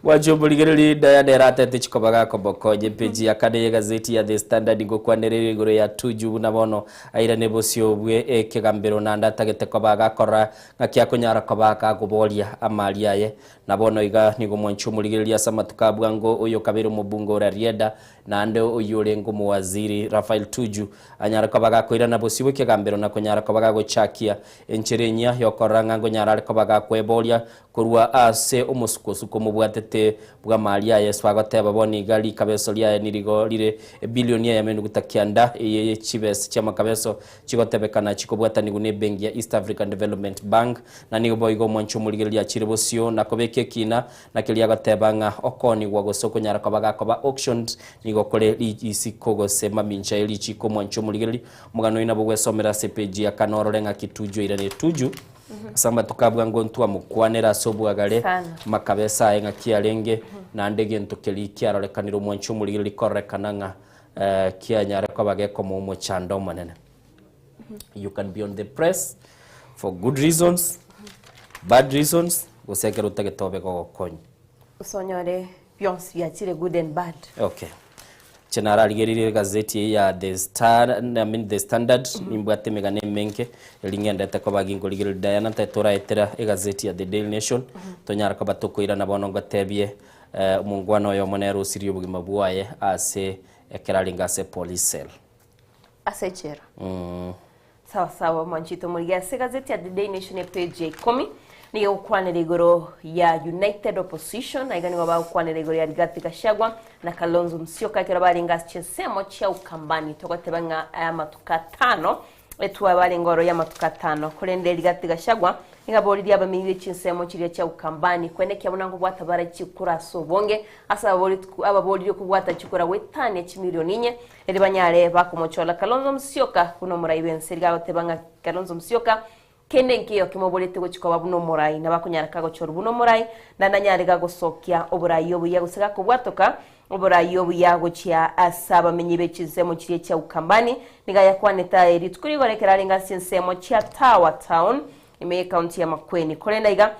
Gwancha omorigereria Diana eratete chikoba gakomokonya epeji ya kane y'egazeti ya The Standard ngokwanereria igoro ya Tuju buna bono airane bosio bwe ekegambero naende atagete koba agakora ng'aki akonyara koba gakoboria amari aye. Na bono iga nigo mwanche omorigereria ase amatuko a bwango oyo okabeire omobunge o Rarieda naende oyio orenge omowaziri Raphael Tuju anyare koba gakoirana bosio bw'ekegambero na konyara koba gagochakia enchera enyia yokorora ng'a ngonyara are koba gakweboria Korwa ase omosuko-suko mobwatete bw'amaaria aye Yeso agoteba, Bono iga rikabeso riaye nirigo rire ebilioni eyemo enuguta kianda, eye ye chibesa chi'amakabeso chigotebekana chikobwatanigwa n'ebenki ya East African Development Bank. Na nigo boigo omwanchi omorigereria achire bosio na kobeka ekina, na keria agoteba ng'a okoonigwa gose okonyara koba gakoba auctioned nigo kore risiko gose mamincha ye richiko. Omwanchi omorigereria, omogano oyo nabo ogwesomera ase epeji ya kane orore ng'aki Tuju oirane Tuju. Ase amatuko a bwango ntwamokwanera ase obwagare, amakabesa aye ng'aki arenge, naende egento keria kiarorekanire omwanchi omorigereria kororekana ng'a kianyare koba gekomoa omochando omonene. You can be on the press for good reasons, bad reasons, gose ekero otagete obe gogokonya. Gose onyore bionsi biachire good and bad. Okay. Inche nararigereire egazeti eye ya The Star, I mean The Standard, nimbwate emegano emenge, eri ng'endete koba ginkorigereria Diana ntae toraetera egazeti ya The Daily Nation, tonyare koba tokoirana bono ngotebie eh, omongwana oyomo nere osirie obogima bwaye ase ekero arenge ase police cell. Ase echela. Mm. Sawa sawa mwanchito morigia ase egazeti ya The Daily Nation epage ya ikomi nigo egokwanera igoro ya United Opposition aiga nigo bagokwanera igoro ya Rigathi Gachagua na Kalonzo Musyoka ekero barenge ase chinsemo chia Ukambani togoteba ng'a aya amatuko atano etwa barenge oro y'amatuko atano korende Rigathi Gachagua nigo aboririe abamenyi be chinsemo chiria chia Ukambani kwenekia buna nkobwata bare chikura ase obonge ase ababorire kobwata chikura goetania chimilioni inye Erio banyare bakomochola Kalonzo Musyoka buna omorai bw'ense. Riga agoteba ng'a Kalonzo Musyoka kende nkeiyo kemoborete gochia koba buna omorai, nabo akonyara kagochorwa buna omorai, naende anyare gagosokia oborai obuya gose gakobwatoka oborai obuya gochia ase abamenyi be chinsemo chiria chia Ukambani. Nigo ayakwanete aye rituko rigoro ekero arenge ase chinsemo chia Tawa Town ime y'ecounty ya Makueni. Korende aiga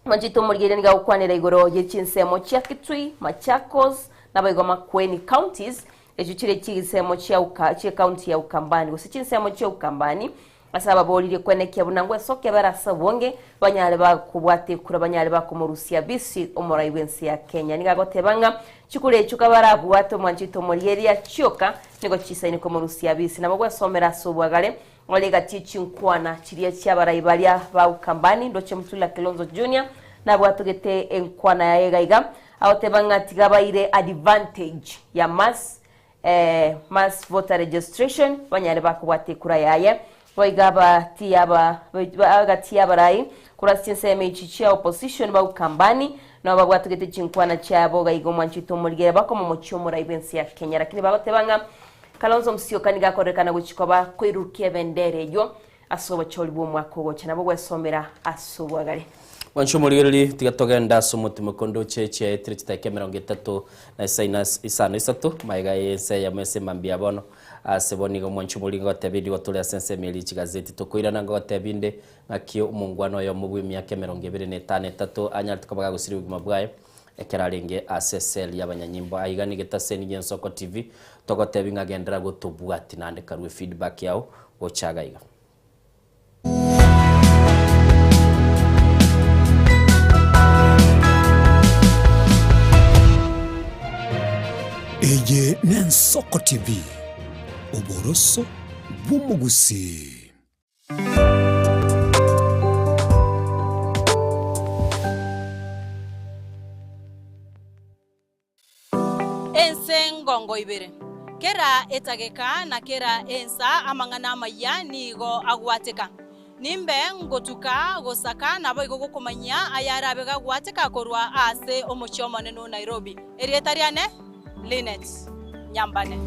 Mwanchete omorigereria nigo agokwanera igoro ye chinsemo chia Kitui, Machakos, naboigo Makueni counties, echio chire chinsemo chia uka chie county ya Ukambani gose chinsemo chia Ukambani, ase ababoririe kwenekia buna ngwesokia bare ase obonge banyare bakobwata ekura banyare bakomorusia bisi omorai bw'ense ya Kenya. Nigo agoteba ng'a chikura echio kabarabwate omwanchete omorigereria chioka nigo chisaine komorusia bisi. Nabo gwesomera ase obwagare Ore egati ye chinkwana chiria chi'abarai baria ba Ukambani, ndoche Mutula Kilonzo Junior nabwatogete enkwana yaye iga iga, agoteba ng'a tiga baire advantage ya mass eh, mass voter registration banyare bakobwata ekura yaye. Boigo abati aba egati y'abarai korwa ase chinsemo echi chia opposition ba Ukambani nabo babwatogete chinkwana chiabo iga iga omwanchete omorigere bakomomochia omorai bw'ense ya Kenya. Lakini bagoteba ng'a Kalonzo Musyoka nigo akorekana gochia koba koirurukia ebendera eyio ase obochori bw'omwaka ogocha. Nabo gwesomera ase obwagare. Mwanche omorigereria, tiga togende ase omotimoko ndoche chiaetire chidakika emerongo etato na isaina isano isato magega y'ense eyemo ase emambia ya bono. Ase bo nigo mwanche omorigereria ngotebia nigo tore ase ensemo eria chigazeti tokoirana ngotebia inde ng'aki omongwana oyomo bw'emiaka emerongo ebere na etano etato anyarete koba gagosiria obogima bwaye Ekero arenge ase eseli y'abanyanyimbo aiga negetaseni gi'Ensoko TV, togotebi ng'a genderera gotobwati naende karue feedback yao gocha iga iga. Ensoko TV, oboroso bw'omogusii. Ense ngongo ibere, kera etageka na kera ensa amang'ana amayia nigo agwateka. Nimbe ngotuka gosaka naboigo gokomanyia ayarabe gagwateka korwa ase omochie omonene o Nairobi. Erieta riane Linet Nyambane.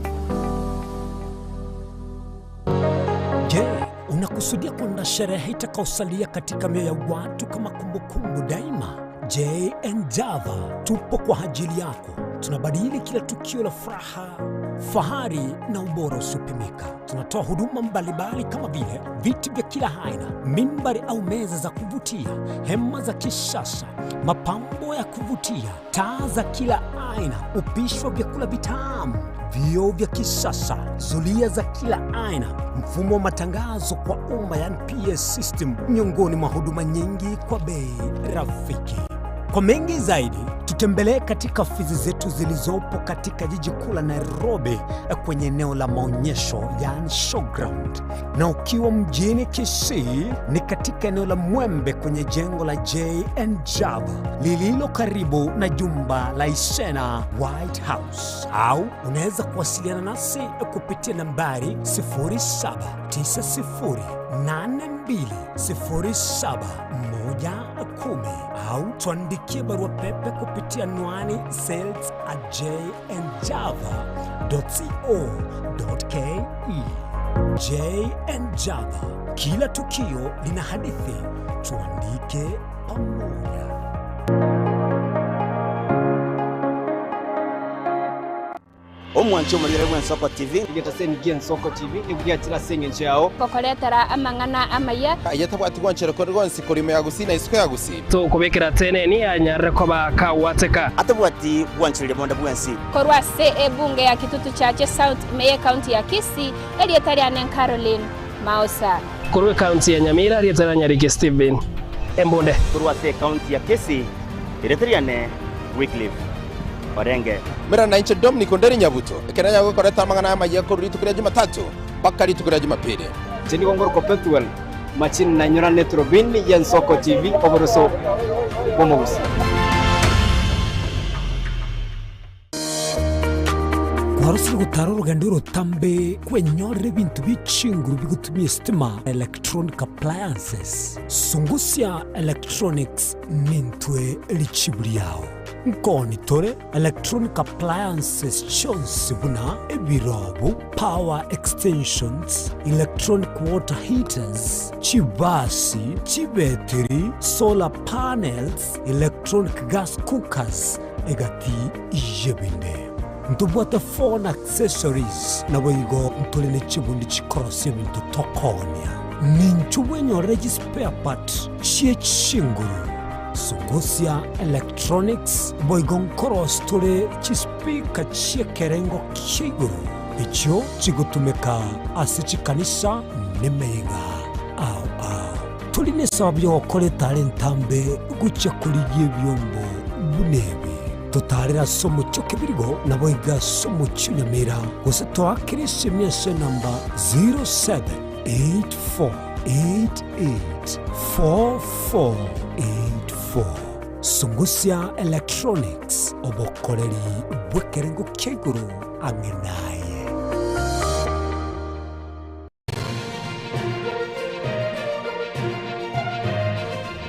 Je, unakusudia kuandaa sherehe itakayosalia katika mioyo ya watu kama kumbukumbu daima? JN Java tupo kwa ajili yako. Tunabadili kila tukio la furaha, fahari na ubora usiopimika. Tunatoa huduma mbalimbali kama vile viti vya kila aina, mimbari au meza za kuvutia, hema za kisasa, mapambo ya kuvutia, taa za kila aina, upishi wa vyakula vitamu, vioo vya kisasa, zulia za kila aina, mfumo wa matangazo kwa umma, yani PS system, miongoni mwa huduma nyingi kwa bei rafiki. Kwa mengi zaidi, tutembelee katika ofisi zetu zilizopo katika jiji kuu la Nairobi kwenye eneo la maonyesho yani showground, na ukiwa mjini Kisii ni katika eneo la Mwembe kwenye jengo la JN Java lililo karibu na jumba la Isena White House, au unaweza kuwasiliana nasi kupitia nambari 0790820710 au tuandikie barua pepe kupitia anwani sales at jnjava.co.ke. JN Java, kila tukio lina hadithi, tuandike pamoja. Omwanche omorigere bw'Ensoko TV. Egetaseni gi'Ensoko TV nigo giachire ase engencho yao. Gokoretera amang'ana amaya. Aye tabwati gwanchera konde gwonsi korwa ime ya Gusii na isiko ya Gusii. Tokobekera teneni anyarire koba kagwateka. Atabwati gwanchereria bonde bwensi. Korwa ase ebunge ya Kitutu Chache South ime y'ecounty ya Kisii, erieta riane Caroline Maosa. Korwa ecounty ya Nyamira, erieta ria Nyariki Stephen Embunde. Korwa ase ecounty ya Kisii, erieta riane Wycliffe Orenge. Mera nainche Dominic Onderi Nyabuto, ekero nyago gokoreta amang'ana amayia korwa rituko ria Jumatatu mpaka rituko ria Jumapili. Inche nigo ngorokwa Pethuel Machini na nyorane Turubini y'Ensoko TV oboroso bw'omogusii. Kwarosire gotara orogendo orotambe kwenyorera ebinto bie chinguru bigotumia esitima, electronic appliances. Sungusia Electronics nintwe richibu riao. Nkoni tore electronic appliances chionsi buna ebirobu, power extensions, electronic water heaters, chibasi, chibetiri, solar panels, electronic gas cookers, egati y'ebinde. Ntobwate phone accessories, naboigo ntore ne chibundi chikorosia ebinto tokoonia. Ninchu bwenyorere chispare part chie chinguru. Sungusia Electronics boigo nkorosia tore chispeaker chi'ekerengo kia igoro echio chigotumeka ase chikanisa nemeyega ao ao. Tori nesababu y'ogokora etara entambe gochia korigia ebiombo buna ebi. Totaarere ase omochie o Kebirigo, naboigo ase omochie o Nyamira, gose toakere esemi ase enamba 0784884484. Sungusia Electronics, obokoreri bw'ekerengo kia igoro ang'e naye.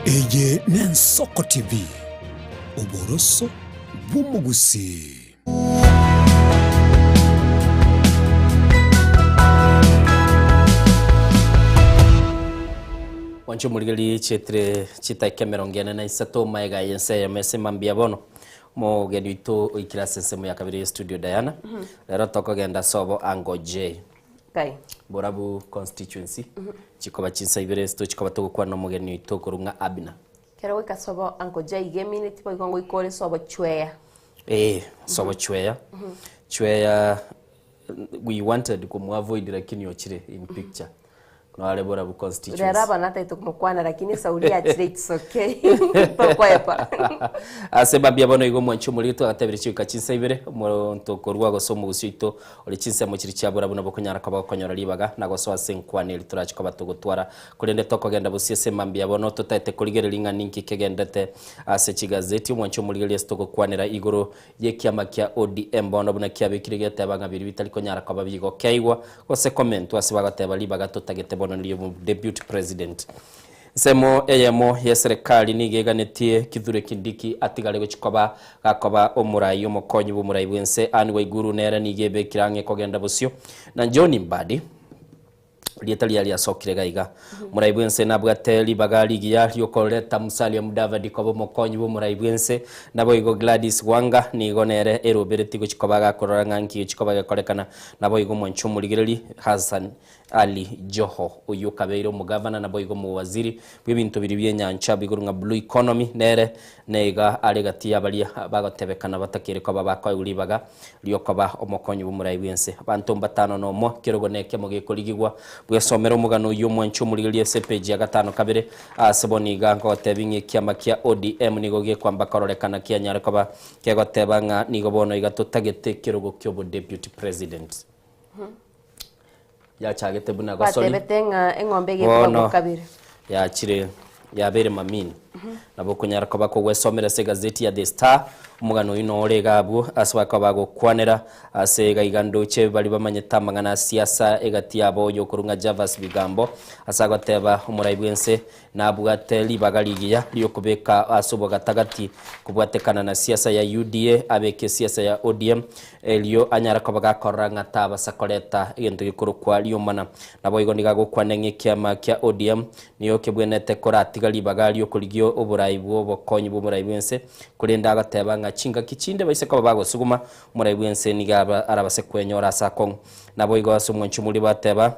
Eye n'Ensoko TV, oboroso bw'omogusii. Mwanche omorigereria chietire chitaika emerongo ene na isato maega y'ense eyemo ase mambia bono omogeni oito oikire ase ensemo ya kabere ya studio Diana rero tokogenda sobo Ango J Ngai. Borabu constituency chikoba chinsa ibere tochikoba togokwana omogeni oito okorwa ng'a Abner. Kero goika sobo Uncle Jay iga emineti boigo ngoika ore sobo Chweya. Eh, sobo Chweya. Chweya we wanted komu avoid lakini ochire in picture. Noare borabu constituency. Rero aba natagete komokwana lakini esauri yachire it's okay. Tokwepa. Ase mambia bono igo omwanchi omoriri twagatebirie chigoika chinsa ibere, omonto okorua gose omogusi oito ore chinsemo chiria chia borabu nabo okonyara koba gokonyora ribaga na gosoa ase enkwana eria torache koba togotwara. Korende tokogenda bosio ase mambia bono totaete korigereria ng'a ninki kegendete ase chigazeti. Omwanchi omorigereria ase togokwanera igoro y'ekiama kia ODM bono buna kiabekire geteba ng'a biria bitari konyara koba bigokeigwa gose komentwa ase bagoteba ribaga totagete bono nirio Deputy President. Ensemo eyemo y'eserekari nigo eganetie Kithure Kindiki atigare gochia koba gakoba omorai omokonyi bw'omorai bw'ense Anne Waiguru nere nigo ebekire ang'e kogenda bosio na John Mbadi. Rieta riaye riasokire iga iga. Omorai bw'ense nabwate ribaga rigiya riokoreta Musalia Mudavadi koba omokonyi bw'omorai bw'ense. Naboigo Gladys Wanga nigo nere eroberetie gochia koba agakorora ng'a nki gechi koba gekorekana. Naboigo omwanchi omorigereri Hassan Ali Joho oyio okabeire omogavana naboigo omowaziri bw'ebinto biria bi'enyancha bigoro ng'a Blue Economy nere neiga are gati y'abaria bagotebekana batakeire koba bakoegwa ribaga riokoba omokonyi bw'omorai bw'ense. Abanto mbatano nomo, ekerogo nekemo gekorigigwa. Bwesomere omogano oyio omwanche omorigererie ase epeji ya gatano kabere. Aase bono iga nkogotebia ng'a ekiama kia ODM nigo gekwamba kororekana kianyare koba kegoteba ng'a nigo bono iga totagete ekerogo ki'obodeputy president. Yachagete buna gosori. Batebete ng'a eng'ombe egekuba Bono gokabere. yachire yabeire mamini. Nabo okonyara koba kogwesomera ase egazeti ya The Star, omogano oyio nore iga abwo ase bakoba bagokwanera ase iga iga ndoche baria bamanyete amang'ana a siasa egati yabo oyo okorwa ng'a Gervas Bigambo ase agoteba omorai bwense nabwate ribaga rigiya riokobeka ase obogatagati kobwatekana na siasa ya UDA abeke siasa ya ODM erio anyare koba gakorora ng'a tabasa koreta egento gekorokwa riomana. Naboigo nigo agokwana ng'a ekiama kia ODM nigo kebwenerete koratiga ribaga riokorigia oborai bw'obokonyi bw'omorai bw'ense, korende agoteba ng'a chingaki chinde baise koba bagosuguma omorai bw'ense nigo arabase kwenyora ase akong'u. Naboigo ase omwancho omoria bateba,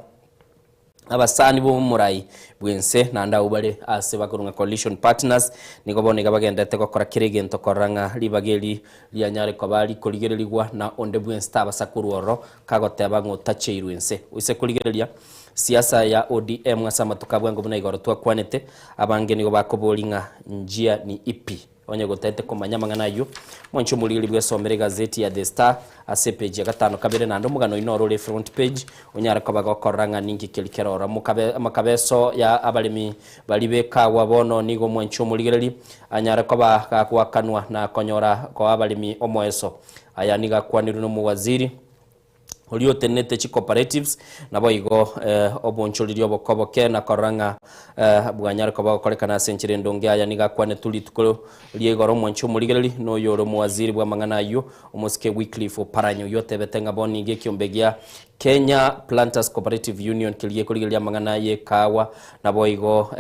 Abasani b'omorai bw'ense naende abwo bare ase bakorwa ng'a coalition partners nigo bono iga bagenderete gokora kera egento korora ng'a ribaga eri rianyare koba rikorigererigwa na onde bwensi tabasa korwa ororo kagoteba ng'a otacheirwe inse. Oise korigereria siasa ya ODM ase amatuko a bwango buna igoro twakwanete, abange nigo bakoboria ng'a njia ni ipi? Onye gotaete komanya amang'ana ayio, mwanche omorigereria bwesomere egazeti ya The Star ase epeji ya gatano kabere naende omogano oyio noro ore front page onyare koba gokorora ng'a ninki keri kere ororo. Mokabe amakabeso ya abaremi baria b'ekawa bono nigo omwanche omorigereria anyare koba gagoakanwa na konyora koa abaremi omoeso. Aya nigo akwanirwe nomowaziri. Oria otenenete chicooperatives, naboigo obonchoreri obokoboke na korora ng'a bwanyare koba gokorekana ase enchera endonge. Aya nigo akwanetwe rituko ria igoro omwanchi omorigereri na oyore omowaziri bw'amang'ana ayio, omosike Wycliffe Oparanya, oyio otebete ng'a bono nigo ekiombe gia Kenya Planters Cooperative Union keria gekorigereria amang'ana y'ekahawa naboigo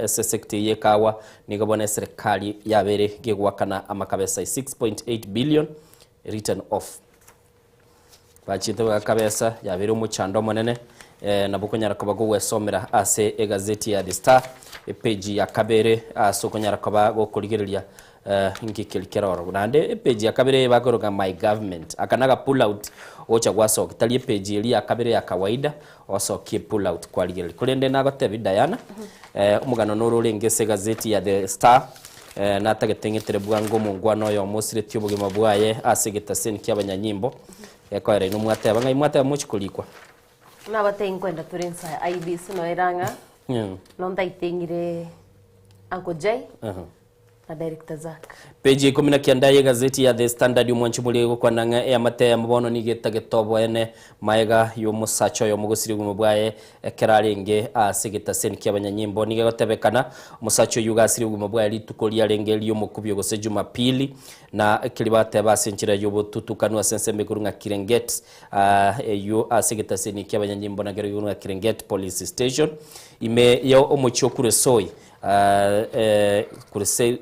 ase esector eye y'ekahawa nigo bono eserekari yabeire gegoakana amakabesa 6.8 billion written off. Bachiete bagakabesa, yabeire omochando omonene, nabo okonyara koba gogwesomera ase egazeti ya The Star, epeji ya kabere ase okonyara koba gokorigereria inki keri kere ororo. Naende epeji ya kabere bakoroka My Government, aka naga pull out ogocha gwasokia, tari epeji eria ya kabere ya kawaida, osokie pull out kwarigereria. Korende nagotebia Diana, omogano noro orenge ase egazeti ya The Star, Natagete ng'etere bwango omongwana oyomo osiretie obogima bwaye ase egetaseni ki'abanyanyimbo, gekoera inwe mwateba ng'ai mwateba mochie korikwa? Nabatebie nkwenda tore inse aya IEBC noyo ere ang'a, nontaiteng'ire Uncle Jay na Director Zack. Peji ya ikomi na kianda y'egazeti ya The Standard omwanchi omoria egokwana ng'a eamate eyemo bono nigo etagete oboene maega y'omosacha oyomo gosiria obogima bwaye Ekero arenge ase egetaseni ki'abanyanyimbo, nigo egotebekana omosacha oyio ogasirie obogima bwaye rituko riarenge ri'omokubio gose Jumapili, na keria bateba ase enchera y'obotutukanu ase ensemo ekorwa ng'a Kirenget, eyio ase egetaseni ki'abanyanyimbo na kerokio ng'a Kirenget Police Station, ime y'omochie o Kuresoi,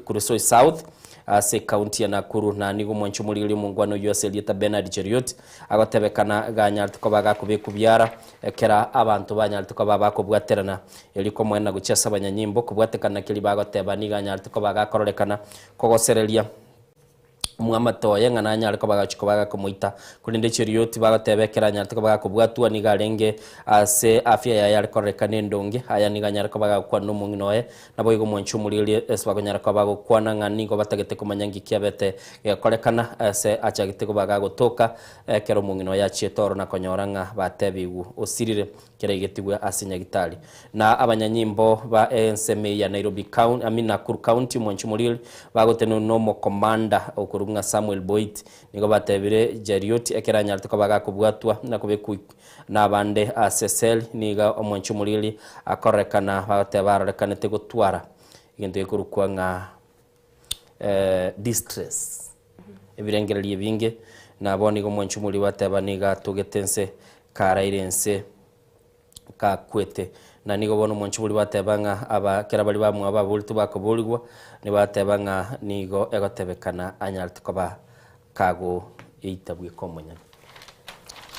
Kuresoi South, ase ekaunti ya Nakuru. Na nigo omwanchi omorigereria omongwana oyio ase erieta Bernard Cheruiyot agotebekana ganyarete koba gakobekwa biara Ekero abanto banyarete koba bakobwaterana, erio komoenena gochia ase abanyanyimbo, kobwatekana na keria bagoteba nigo anyarete koba gakororekana kogosereria. Omwamate oye ng'a nanyare koba agachia koba agakomoita. Korende cherioti bagoteba ekero anyarete koba gakobwatwa nigo arenge ase afya yaye are kororekana endonge. Aya nigo anyare koba agakwana nomong'ina oye. Naboigo omwanchi omorigereria ase bakonyara koba bagokwana ng'a nigo batagete komanya nki kiabete gekorekana ase achagete koba gagotoka ekero omong'ina oye achiete oro na konyora ng'a batebigwe osirire. Keraigetigwe ase Nyagitari. Na abanyanyimbo ba ensemo ya Nairobi County, I mean Nakuru County, omwanchi omoriri, bagotenenwa nomokomanda okorokwa ng'a Samuel Boit, nigo batebire Jarioti ekero anyarete koba gakobwatwa na kobekwa nabande ase cell, nigo omwanchi omoriri akororekana bagoteba arorekanete gotwara egento gekorokwa ng'a distress, ebirengererio ebinge, nabo nigo omwanchi omoriri gwateba nigo atogete nse karaire ense kakwete. Na nigo bono omwanchi boria bateba ng'a aba kera baria bamwabo baboretwe bakoborigwa, nigo bateba ng'a nigo egotebekana anyarete koba kagoeita bweka omonyene.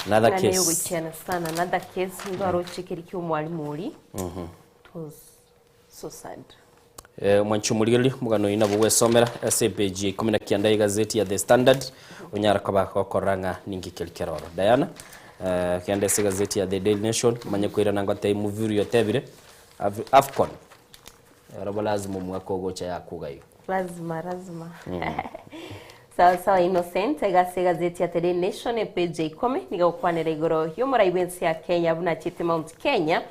Another Ng'ana case. yogoichana sana another case ndwaroche keri kia omwalimu oria it was so sad. Omwanchi omorigereria, omogano oyio nabo gwesomera ase epeji ya ikomi na kianda y'egazeti ya The Standard, onyare koba gokorora ng'a ninki keri kere oro. Diana, genda ase egazeti ya The Daily Nation, omanye koirana ngotebie Muviru yotebire, Afcon, ero bo lazima omwaka ogocha yakuga igo. Lazima, lazima. Sawa sawa Innocent, iga ase egazeti ya The Daily Nation epeji ya ikomi, nigo egokwanera igoro y'omorai bw'ense ya Kenya buna achiete Mount Kenya,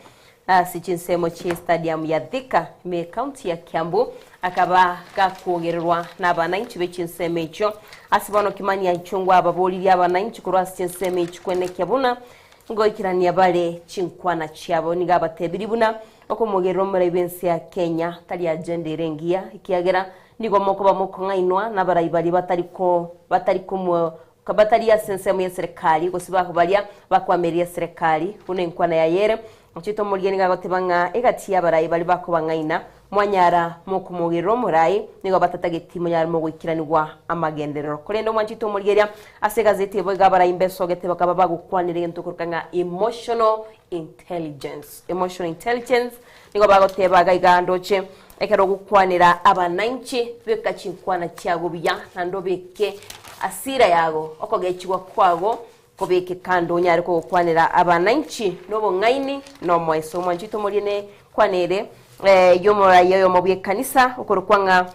Ase chinsemo chi'estadium ya Thika, ime y'Ecounty ya Kiambu, akaba gakwogererwa nabananchi be chinsemo echio. Ase bono Kimani Achungwa ababoririe abananchi korwa ase chinsemo echi kwenekia buna ngoikerania bare chinkwana chiabo. Nigo abatebirie buna okomogerera omorai bw'ense ya Kenya tari agenda ere engiya ekiagera nigo mokoba mokong'ainwa nabarai baria batari ko batari komo Batari ase ensemo y'eserekari, gose baria bakwamereria eserekari, buna enkwana yaye ere. Ochiete omorigia nigo agoteba ng'a egati y'abarai baria bakobang'aina, mwanyara mokomogerera omorai, nigo batatageti monyare mogoikeranigwa amagenderero. Korende omwanchete omorigeria, ase egazeti ebo iga abarai mbesogete bakaba bagokwanera egento koroka ng'a emotional intelligence. Emotional intelligence nigo bagoteba iga iga ndoche ekero ogokwanera abananchi beka chinkwana chiago buya naende obeke asira yago okogechigwa kwago kobeke kando onyare kogokwanera abananchi nobong'aini na omoeso. Omwanchete omorie ne kwana ere y'omorai oyomo bw'ekanisa okorokwa ng'a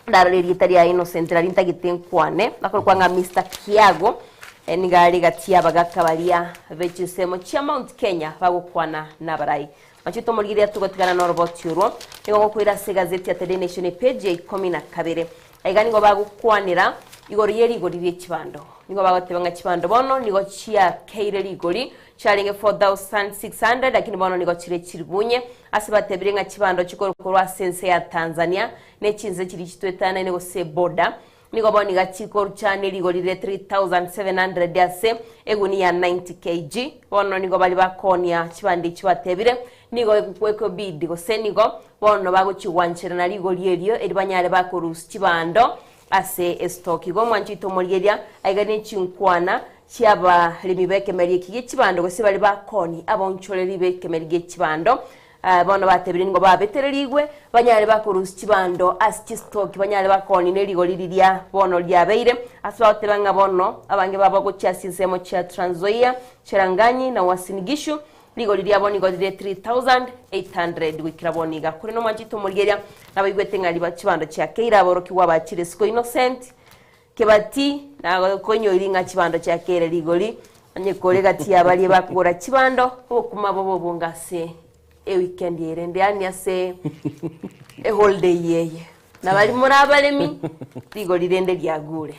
ndarora erieta riaye Innocent nari ntagete nkwane, akorokwa ng'a Mister Kiago, nigo are gati y'abagaka baria be chinsemo chia Mount Kenya bagokwana nabarai. Machete omorigereria togotigana noroboti orwo, nigo gokoira ase egazeti ya Today Nation epage ya ikomi na kabere. Aiga nigo bagokwanera igoro ye rigori rie chibando. Nigo bagoteba ng'a chibando bono nigo chiakeire rigori, chiarenge 4600 lakini bono nigo chire chiribunye. Ase batebire ng'a chibando chikorwa ase ense ya Tanzania ne chinse chiria chitwetanaine gose eboda, Nigo bono iga chikoruchana erigori rire 3700 ase egunia ya 90 kg. Bono nigo baria bakoonia chibando echi batebire, nigo ekobidi gose nigo bono bagochigwancherana rigori erio eri banyare bakorusia chibando ase estoki. Igo omwancho oito omorigeria aiga ne chinkwana chi'abaremi b'ekemeri eki gie chibando gose baria bakoonia abaonchoreri b'ekemeri gie chibando. Bono batebire nigo babetererigwe, banyare bakorusia chibando ase chistoki, banyare bakoonia ne rigori riria bono riabeire. Ase bagoteba ng'a bono abange babo gochia ase chinsemo chia Trans Nzoia, Cherangany na Uasin Gishu, rigori riabo nigo rire 3800 goikera bono iga. Korende omwanchete omorigeria nabaigwete ng'a riba chibando chiakeire aborokigwa abachire isiko Innocent Kebati nakonyoiri ng'a chibando chiakeire rigori, onye kore gati ya baria bakogora chibando, obokima bobe obonge ase eweekend eye rende yaani ase eholiday eye. Na baria more abaremi, rigori rende riagure.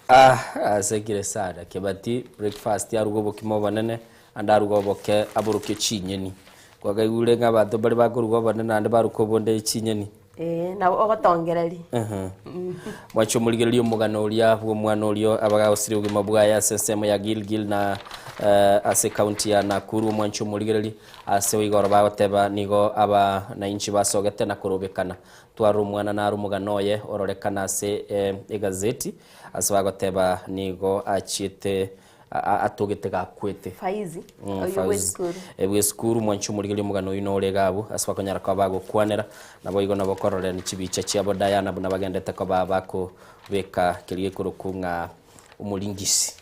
Ah, asekire sana Kebati, breakfast aruge obokima obonene, ande aruge oboke aborokie chinyeni. Kwakaigure ng'a abanto mbare bakoruga obonene naende baruka obonde chinyeni. Ee, nabo ogotongereria. Mwache omorigererie omogano oria bw'omwana orio abagagosiria obogima bwaye ase ensemo ya Gilgil na ase ekaunti ya Nakuru. Omwanche omorigererie ase igoro bagoteba nigo abanainchi basogete na korobekana. Twarora omwana naro omogano oye ororekana ase egazeti ase bagoteba nigo achiete. Atogete gakwete. Faizi, Mm, oyio Fauzi. bw'esukuru. Eh, bw'esukuru mwanche omorigereria omogano oyio nore iga abwo ase bakonyara koba bagokwanera nabo igo nabo okororera chibicha chiabo Diana buna bagendete koba bakobeka keria gekorokwa ng'a omoringisi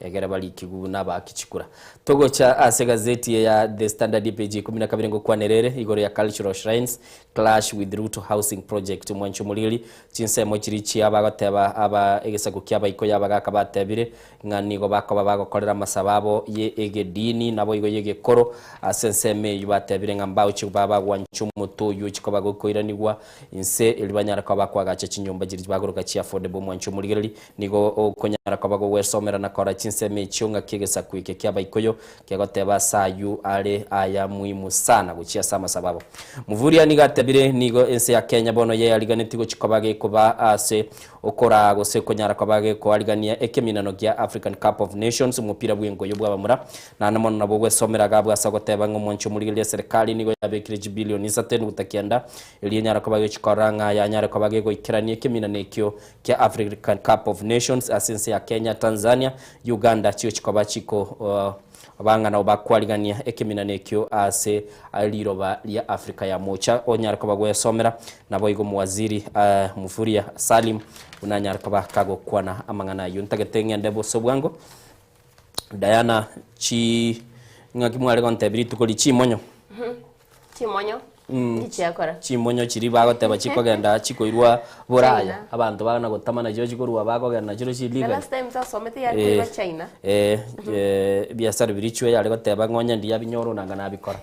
egere barikigwe buna abaaki chikura. Togocha ase egazeti eye ya The Standard epage ya ikomi na kabere ngokwanera ere igoro ya Cultural Shrines Clash with Ruto Housing Project mwanche omorigereria chinsemo chiria chia bagoteba aba egesaku kia abaikoyo abagaka batebire ng'a nigo bakoba bagokorera amasabo abo ye egedini, naboigo y'egekoro. Ase ensemo eyio batebire ng'a mbaoche koba bagwancha omote oyio ochie koba gokoiranigwa inse, erio banyare koba bakoagacha chinyomba chiria bagoroka chia affordable. Omwancho omorigereria nigo okonyara koba gogwesomera na korora chinsemo echio ng'aki egesaku eke ki'abaikoyo kegoteba ase ayio are aya muhimu sana gochia ase amasabo abo. Muvuria nigo atebire nigo ense ya Kenya bono yeyariganetie gochia koba gekoba ase Okoraa gose konyara koba gekoarigania ekeminano gia African Cup of Nations, omopira bw'engoyo bw'abamura. Naende mono nabwo gwesomera Agabu ase ogoteba ng'a omwancho omorigereria eserekari nigo yabekire chibilioni isato enuguta kianda erio enyare koba gechikorora ng'a yanyare koba gegoikerania ekeminano ekio kia African Cup of Nations ase ense ya Kenya, Tanzania, Uganda chigochi koba chiko Abang'a nabo bakwarigania ekeminano ekio ase riroba ria Afrika ya Moocha onyare koba gwesomera, naboigo Omowaziri Mvurya Salim buna anyare koba kagokwana amang'ana ayio. Ntagete ng'ende bosa bwango Diana chi ng'aki mware gontebia rituko ri chimonyo. Chimonyo Nki chiakora? Chimonyo chiria bagoteba chikogenda chikoirwa boraya, China. abanto bagana gotama nachio chikorwa bakogenda nachio The illegal. last time twasomete yare koirwa China. Eh, eh, ebiasara biria chwe yare goteba ng'a onye ndiya binyore onanga nabikora.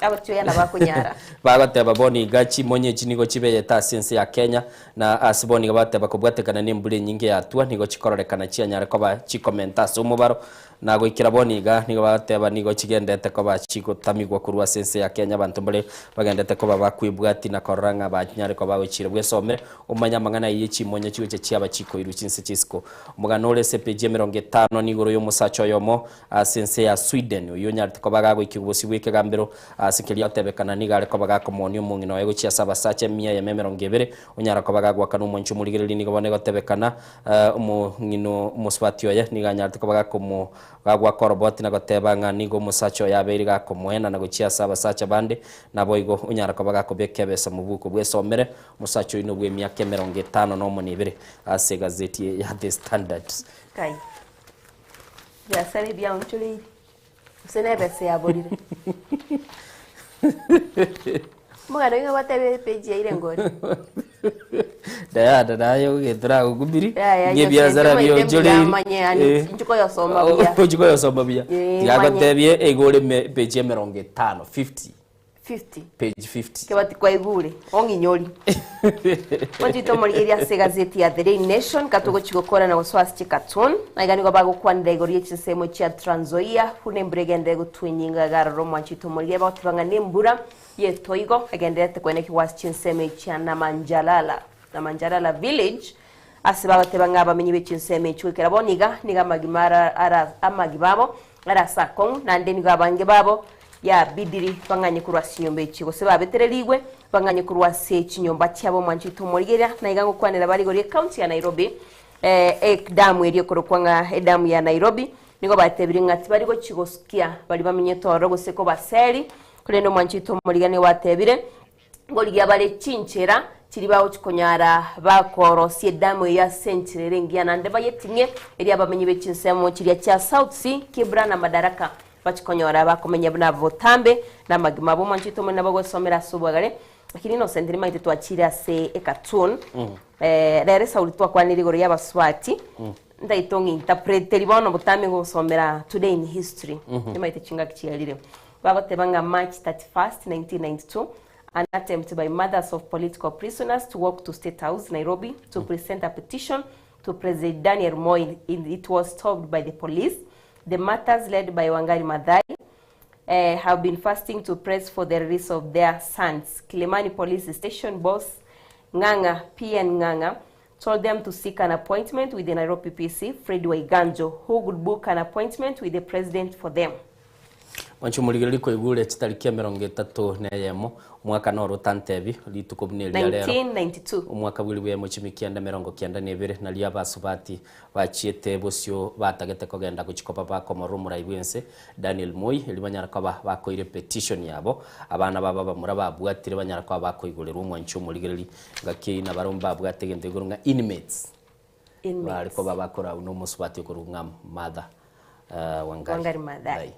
Abachweya nabakonyara. Bagoteba bono iga chimonyo echi nigo chibeyete ase ense ya Kenya, na ase bono iga bagoteba kobwatekana na embura enyinge yatwa nigo chikororekana chianyare koba chikomenta ase omobaro, Na goikera bono iga, nigo bagoteba nigo chigendete koba chigotamigwa korwa ase ense ya Kenya, abanto mbare bagendete koba bakwebwatia na korora ng'a banyare koba gochira bwesomere, omanye amang'ana ayio ye chimonyo chigocha chiaba chikoirwa chinse chi'isiko. Omogano ore ase epeji emerongo etano nigoro y'omosacha oyomo ase ense ya Sweden, oyio onyarete koba gagoikigwa bosio bw'ekegambero ase keria gotebekana nigo are koba gakomoonia omong'ina oye gochia ase abasacha emia eyemo emerongo ebere, onyara koba gagoakana omwancho omorigereria nigo bono egotebekana Omong'ina omosubati oye nigo anyarete koba gakomo gagoaka oroboti na goteba ng'a nigo omosacha oye abeire gakomoenana gochia ase abasacha bande, naboigo onyara koba gakobeka ebesa mobuko bwesomere. Omosacha oyio nobw'emiaka emerongo etano nomo na ebere ase egazeti eye ya The Standard. Kai, ebiasara ebi biaonchoreiri, gose na ebesa yaborire. Omogano oyo ng'a epeji yaire ngori. Diana naye ogento nagokumiri Yaya, ng'a ebiasara inche maite mbuya bionchoreiri manye, yani inche koyosoma buya. ochi koyosoma buya Eh, tiagotebie igo ore page emerongo etano 50 50. Page 50. Kebati kwaigure, ong'inyori. Mochite omorigereria ase egazeti ya The Daily Nation katogochi gokora na gosoa ase chicartoon. Aiga nigo bagokwanera igoro ye chinsemo chia Trans Nzoia buna embura egenderere gotwa enyinga iga aroro omwanchete omorigereria bagoteba ng'a nembura yetoigo egendererete koenekigwa ase chinsemo echia Namanjalala Namanjalala Village ase bagoteba ng'a abamenyi be chinsemo echio goikera bono iga nigo amagima ara ara amagima abo are ase akong'u naende nigo abange babo Yabidiri bang'anye korwa ase chinyomba echi, gose babetererigwe bang'anye korwa ase chinyomba chiabo omwanchete omorigereria, na iga ngokwanera bare igoro y'ecounty ya Nairobi, edamu eria ekorokwa ng'a edamu ya Nairobi, nigo batebirie ng'a tibari gochia gosukia baria bamenyete ororo gose kobaseri, korende omwanchete omorigereria nigo batebire, Ngorigia bare chinchera chiria bagochia konyara bakorosia edamu eyio ase enchera ere engiya naende bayeting'ie, erio abamenyi be chinsemo chiria chia South Sea, Kibra na Madaraka bachie konyora bakomenya buna botambe na amagima abo. Omwancho oito omonene nabo agwesomera ase obwagare, lakini Innocent nimaete twachire ase ecartoon rero esauri twakwanire igoro y'abasubati ntaete ong'interpreteri bono botambe ngogosomera today in history nimaete chingaki chiarire. Bagoteba ng'a March 31st, 1992, an attempt by mothers of political prisoners to walk to State House, Nairobi, to present a petition to President Daniel Moi, it was stopped by the police. The martyrs, led by Wangari Maathai, have been fasting to press for the release of their sons. Kilimani Police Station boss Ng'ang'a, PN Ng'ang'a, told them to seek an appointment with the Nairobi PC, Fred Waiganjo, who would book an appointment with the president for them. Mwanche omorigereria koigure chitariki emerongo etato na eyemo, omwaka noro otantebi, rituko buna eria rero. 1992. Omwaka bw'elifu eyemo chimi kianda emerongo kianda na ebere, nario abasubati bachiete bosio batagete kogenda gochia koba bakomorora omorai bw'ense, Daniel Moi, erio banyara koba bakoira epetition yabo, abana babo abamura babwatire banyara koba bakoigorerwa omwanchi omorigereria, ngaki eyio nabarabwo mbabwate egento igoro ng'a inmates. Inmates. Bare koba bakorau na omosubati okorwa ng'a Martha Wangari. Wangari Maathai.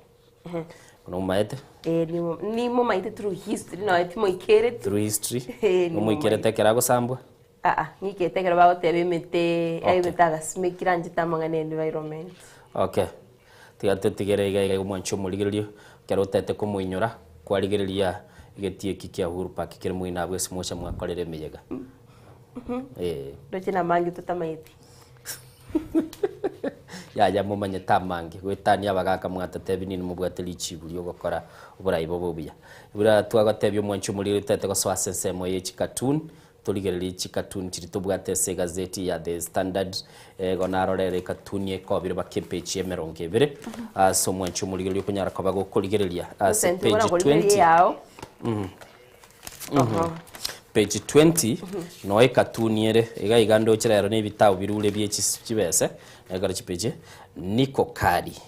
Nomaete? Eh, nimo- nimomaete through history noe timoikereti. Through history. Eh, Nomoikerete ekero agosambwa? Aa, ng'ikete ekero bagoteba emete, Okay. emete agasimekire anchete amang'ana ya environment. Okay. Tiga totigere iga iga omwanchi omorigererio, ekero otagete komoinyora, kwarigereria egetii eki kia Uhuru Park kere moino abwo ase mocha mwakorera emeyega. Eh. Ndoche namange totamaeti. Yaya momanyete amange, goetania abagaka mwatotebi nini mobwate richibu ri'ogokora oborai bobe obuya. Buna twagotebia omwanchi omoriri totagete gosoa ase ensemo ye chicartoon, torigererie chicartoon chiria tobwate ase egazeti ya The Standard, igo narorere ecartoon ekobire baka epeji emerongo ebere, ase omwanchi omorigereria okonyara koba gokorigereria ase Vincent, page bora korigereria 20. eyao. Page 20 noe ekatuni ere iga iga ndoche rero na ebitabu birure bie chibese ekero chipeche niko kadi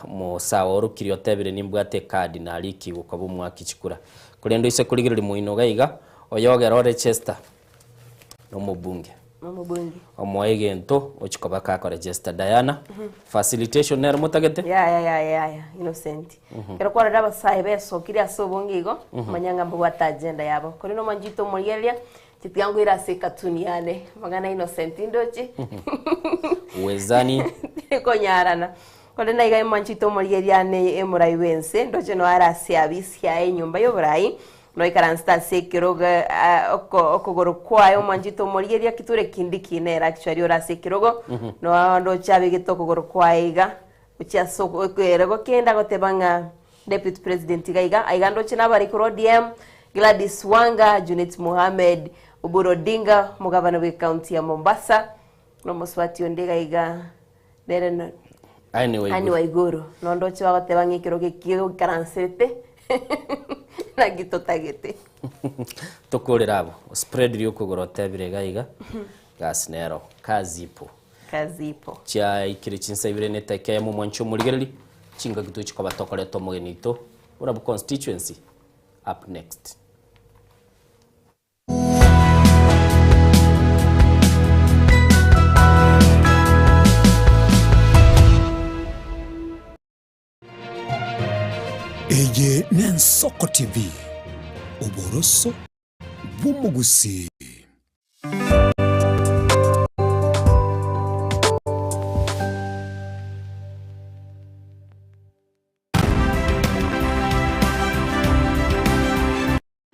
omosawa orokire otebire nimbwate ekadi narikigwe koba omwaki chikura korende oise korigereria moino iga iga oyogera ore Chester na omobunge Omobunge. Omoe egento ochia koba gakoregester Diana, facilitation nero motagete? Yaya yaya yaya Innocent. Ekero kwarorire abasae besokire ase obonge igo, manya ng'a mbabwate agenda yabo. Korende omwanchete omorigereria, tiga nkoire ase ekatuni yane, amang'ana Innocent ndoche. Uwezani. Tikonyarana. Korende naiga omwanchete omorigereria ane emorai bwense, ndoche noyo are ase abisi yaye enyomba y'oborai, Noikaransete ase ekerogo okogoro kwaye omwanchete omorigereria Kithure Kindiki nere actually ore ase ekerogo nonde oche abegete okogoro kwaye iga gochia ase ekerogo kende agoteba ng'a deputy president iga iga aiga ndoche nabare korwa ODM Gladys Wanga, Junet Mohamed, Oburu Odinga omogabana bwe county ya Mombasa na omosubati onde iga iga nere Anne Waiguru. Anne Waiguru nonde oche bagoteba ng'a ekerogo eki oikaransete naki totagete. Tokorere abwo, ospreadire okogoro otebire iga iga, gasi nero, kazi ipo. Kazi ipo. Chiaikire chinsa ibere na etageka eyemo omwanche omorigereri, chingaki tochi koba tokoreta omogeni oito, Borabu constituency, up next. Eye n'Ensoko TV, oboroso bw'omogusii.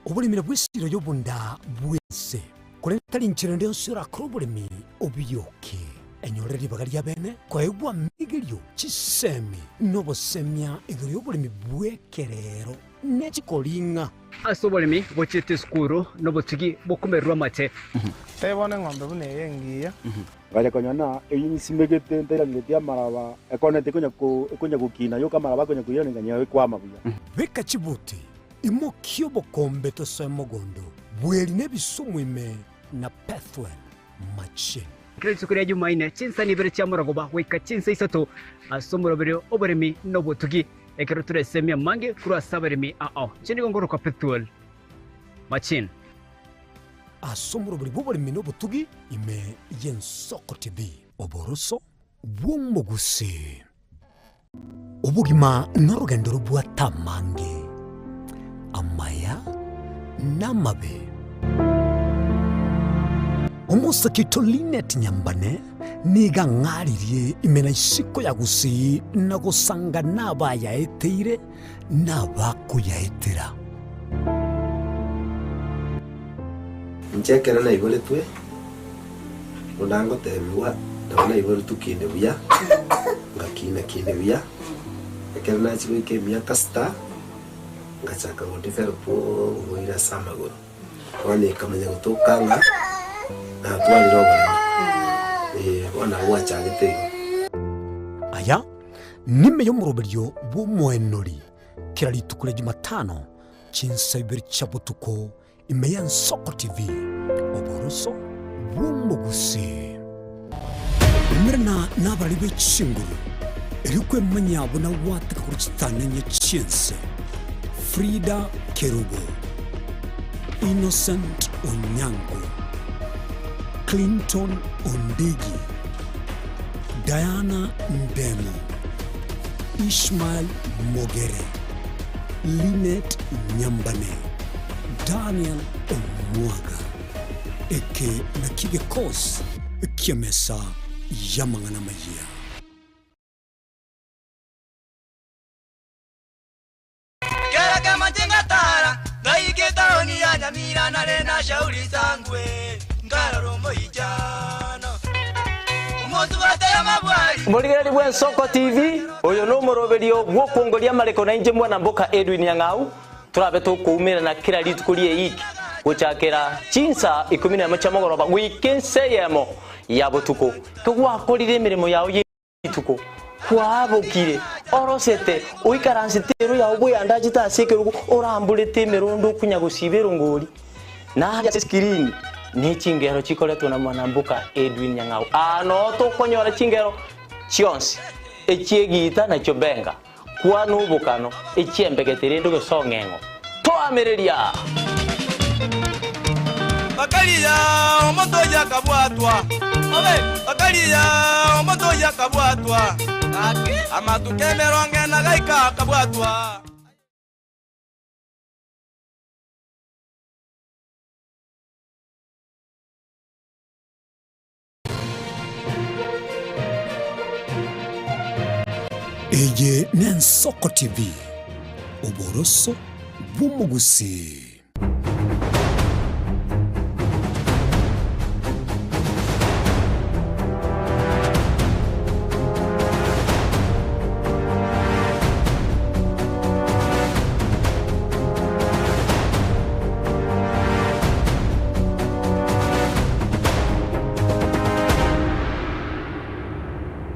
Oboremi nabwo esiro y'obonda bw'ense, korende tari nchera ende yonsi orakore oboremi obiyoke. Enyorere ribaga ri'abeene koegwa amigerio, chisemi, na obosemia igoro y'oboremi bw'ekerero ne chikoring'a. Ase oboremi bochiete esukuru nobotugi bokomererwa amate. Tebia bono eng'ombe buna eye engiya. Ngacha konyora ng'a eyio nsimegete ntairaneretie amaraba, ekonete ekonya ko ekonya gokina yoka amaraba akonya koirana ng'a ekwama buya. Beka chibuti Imokia obokombe tosoe mogondo bw'eri nebisumu ime na Pethuel machine. Kera rituko ria Jumaine, chinsa nibere chia morogoba goika chinsa isato ase omoroberio oboremi na obotugi, ekero toresemie amange korwa ase abaremi ao. Inche nigo ngorokwa Pethuel Machine. Ase omoroberi bw'oboremi na obotugi ime y'Ensoko TV. Oboroso bw'omogusii. Obogima norogendo robwate amange, amaya na amabe. Omosake oito Linet Nyambane nigo ang'aririe ime na isiko ya Gusii na gosanga nabayaeteire na abakoyaetera. Inche ekero naiboretwe, buna ngotebigwa, nabo naiboretwe kinde buya, ngakina kinde buya, ekero nachia goika emiaka sita, ngachaka go develop oborwaire ase amagoro. Bono ekamanya gotoka ng'a natwarire oboremo, eh, bono nabo gwachagete igo. Aya. Nime y'omoroberio bw'omoenori kera rituko ria Jumatano chinsa ibere chia botuko ime y'Ensoko TV, oboroso bw'omogusii. Umerana nabarari be chinguru, erio kwemanya buna gwateka korwa chitanenye chi'ense. Frida Kerubo, Innocent Onyango, Clinton Ondigi, Diana Ndemo, Ishmael Mogere, Linet Nyambane, Daniel Omwaga. Eke nakio gekosi ki'emesa y'amang'ana amayia. Kera kemanche ngatara, ngaika etaoni ya Nyamira nare na shauri sangwe, nkarora omoichano. Omosubate y'amabwari. Morigereri bw'Ensoko TV, oyo nomoroberio bw'okwongoria amareko na inche mwana mboka Edwin Nyang'au, torabe tokoumerana kera rituko ri'eiki gochakera chinsa ikomi nemo chia mogoroba goika ensa eyemo ya botuko. Kegwakorire emeremo yao ye rituko kwabokire, orosete, oikaransete ero yao bweyandachete ase ekerogo, oramborete emerondo okonya gosiba erongori, na ase eskirini ne chingero chikoretwa na mwanamboka Edwin Nyang'au. Aa noo tokonyora chingero chionsi, echi'egiita na chiobenga, kwana obokano, echi'embegete rende ogesong'eng'o. Toamereria! Bakaria omonto oyio akabwatwa, bakaria omonto oyio akabwatwa, amatuko emerongo ena gaika akabwatwa. Eye n'Ensoko TV, oboroso bw'omogusii.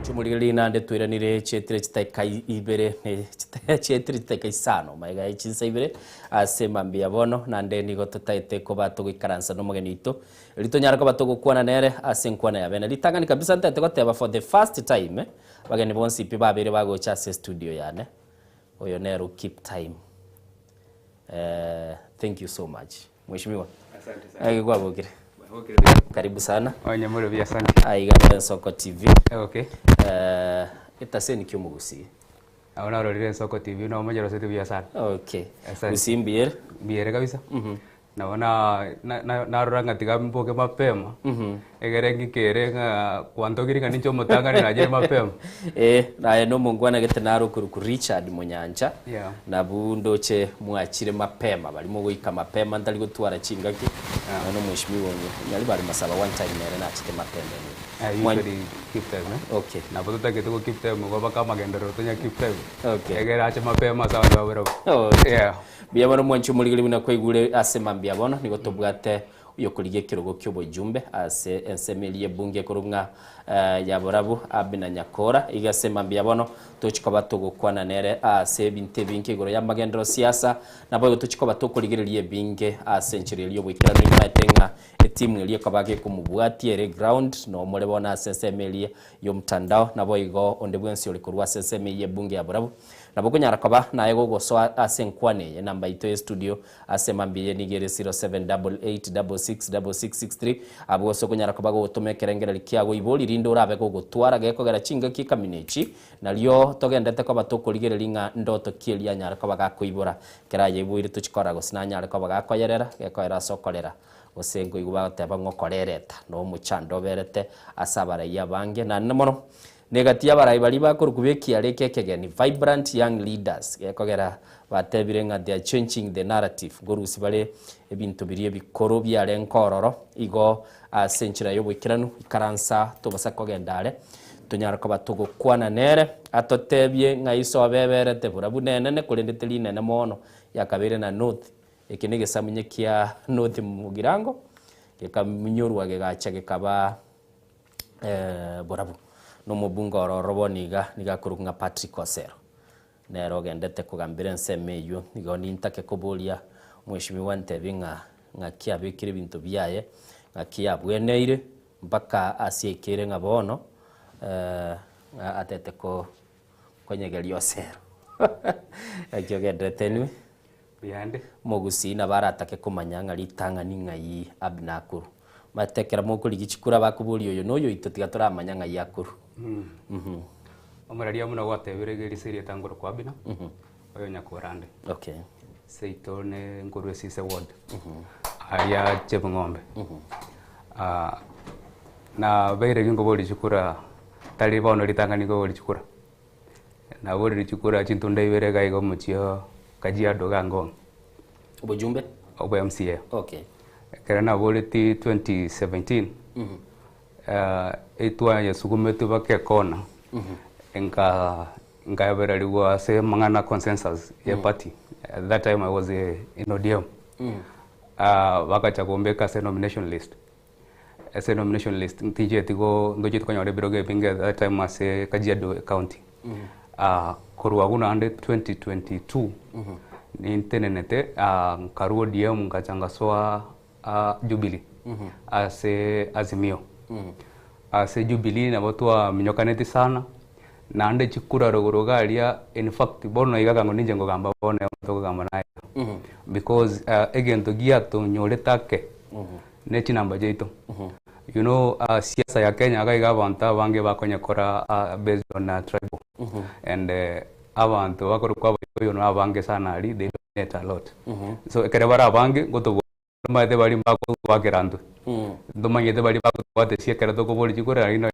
Chimorigereria naende twairanire chietire chitaika ibere chietire chitaika isano magega ya chinsa ibere ase mambia bono naende nigo totaete koba togoikaransa nomogeni oito erio tonyare koba togokwana nere ase enkwana ya bene. Ritang'ani kabisa ntaete goteba for the first time abageni bonsi pi babeire bagocha ase estudio yane oyo nere o keep time Thank you so much Mheshimiwa. Asante sana. Ege kwabokire. Kwabokire buya. Karibu sana. Onye more buya asante. Aiga Ensoko TV. Okay. Etaseni ki omogusii? Nabo narorire Ensoko TV nomanyire osete buya sana. Okay. Asante. Gusii mbuyere? Mbuyere kabisa. Nabo na na narora ng'a tiga mboke mapema, egere ng'ikere ng'a kwantogire ng'a ninche omotang'ani nachire mapema. Eh, naye nomongwana gete naro okorokwa Richard Monyancha, Yeah. nabwo ndoche mwachire mapema, baria mogoika mapema ntari gotwara chingaki, nonya na omweshimiwa onye Nyaribari Masaba one time nere nachete mapema anyway. I Mwan- usually keep time eh. Okay. Nabo totagete go keep time igo mpaka amagenderero tonya keep time. Okay. Egere ache mapema ase abanto babarabwo. Okay. Yeah. Mbuya mono mwanche omorigeri buna kwaigure ase mambia bono nigo tobwate oyokorigia ekerogo ki'oboyumbe ase ensemo eria y'ebunge ekorwa ng'a ya borabu Abner Nyakora. Iga ase mambia bono tochi koba togokwana nere ase ebinto ebinge igoro y'amagenderero siasa naboigo tochi koba tokorigereria ebinge ase enchera eria y'oboikeranu imaete ng'a etimu eria ekoba gekomobwatia ere ground nomore bono ase ensemo eria y'omtandao naboigo onde bwensi ore korwa ase ensemo eyio y'ebunge ya borabu Nabo okonyara koba naye gogosoa ase enkwana eye, enamba yaito ye studio ase mambia eye nigo ere 0788666663. Abwo gose okonyara koba gogotoma ekerengererio kiago ibori rinde orabe gogotwara gekogera chingaki ekamina echi, nario togendete koba tokorigereria ng'a ndoto ki eria anyare koba gakoibora. Ekero ayeiboire tochi korora gose nanyare koba gakoyerera, gekoera ase okorera, gose nkoigwa bagoteba ng'a okorereta nomochando oberete ase abaraiyo abange. Naende mono Negati y'abarai baria bakorokwa b'ekiara eke ekegeni, Vibrant Young Leaders, gekogera batebire ng'a they are changing the narrative, nkorusia bare ebinto biria ebikoro biarenge ororo, igo ase enchera y'oboikeranu, ikaransa tobasa kogenda are, tonyare koba togokwana nere, atotebie ng'a isobe eberete borabu nenene korende teri inene mono, yakabeire na North, eke negesamunye kia North Mugirango, gekaminyorwa gegacha gekaba borabu. Na omobunge ororo bono iga nigo akorokwa ng'a Patrick Osero. Nere ogendete kogambera ensemo eyio. Nigo nintake koboria Mweshimiwa antebi ng'a ng'aki abekire ebinto biaye, ng'aki abweneire mpaka ase aikeire ng'a bono ng'a atete ko konyegeria Osero. Naki ogenderete anyway? Biyande. Omogusii nabo aratake komanya ng'a ritang'ani ng'ai Abner akorwa. Omanyete ekero mokorigia chikura bakoboria oyo noyo oito tiga toramanya ng'ai akorwa. Omoraria buna gwatebire iga erise erieta nkorokwa Abner, oyo Nyakorande. Okay. Seito ne nkorwa Esise ward, aria Chebing'ombe. Nabeire ginkoboria chikura tari bono ritang'ani nkoboria chikura. Naborire chikura chintunda ibere iga iga omochie o Kajiado iga Ngong. Obojumbe? Obwa MCA. Okay. Ekero naboretie 2017, etwayesugumetwe mpaka ekona, nka nkaebererigwa ase amang'ana consensus ya party, at that time I was in ODM, bagacha kombeka ase nomination list. Ase nomination list ntincheti go ntocheti konyora ebirogo ebinge at that time ase Kajiado county. Korwa abwo naende 2022 nintenenete nkarwa ODM ngacha ngasoa Jubilee ase Azimio. Ase Jubilee nabo twaminyokaneti sana naende chikura rogoro iga aria in fact bono iga ekang'u ninche nkogamba bono tokogamba naye because egento giatonyorete ake ne chinamba chiaito. You know siasa ya Kenya iga iga abanto abange bakonyekora based on tribal and abanto bakorokwa abaikoyo na abange sana aria they dominate a lot. So ekero bare abange ngotobua ntomanyete baria mbakobakera intwe, ntomanyete baria bagotobwatesia ekero tokoboria chikura lakini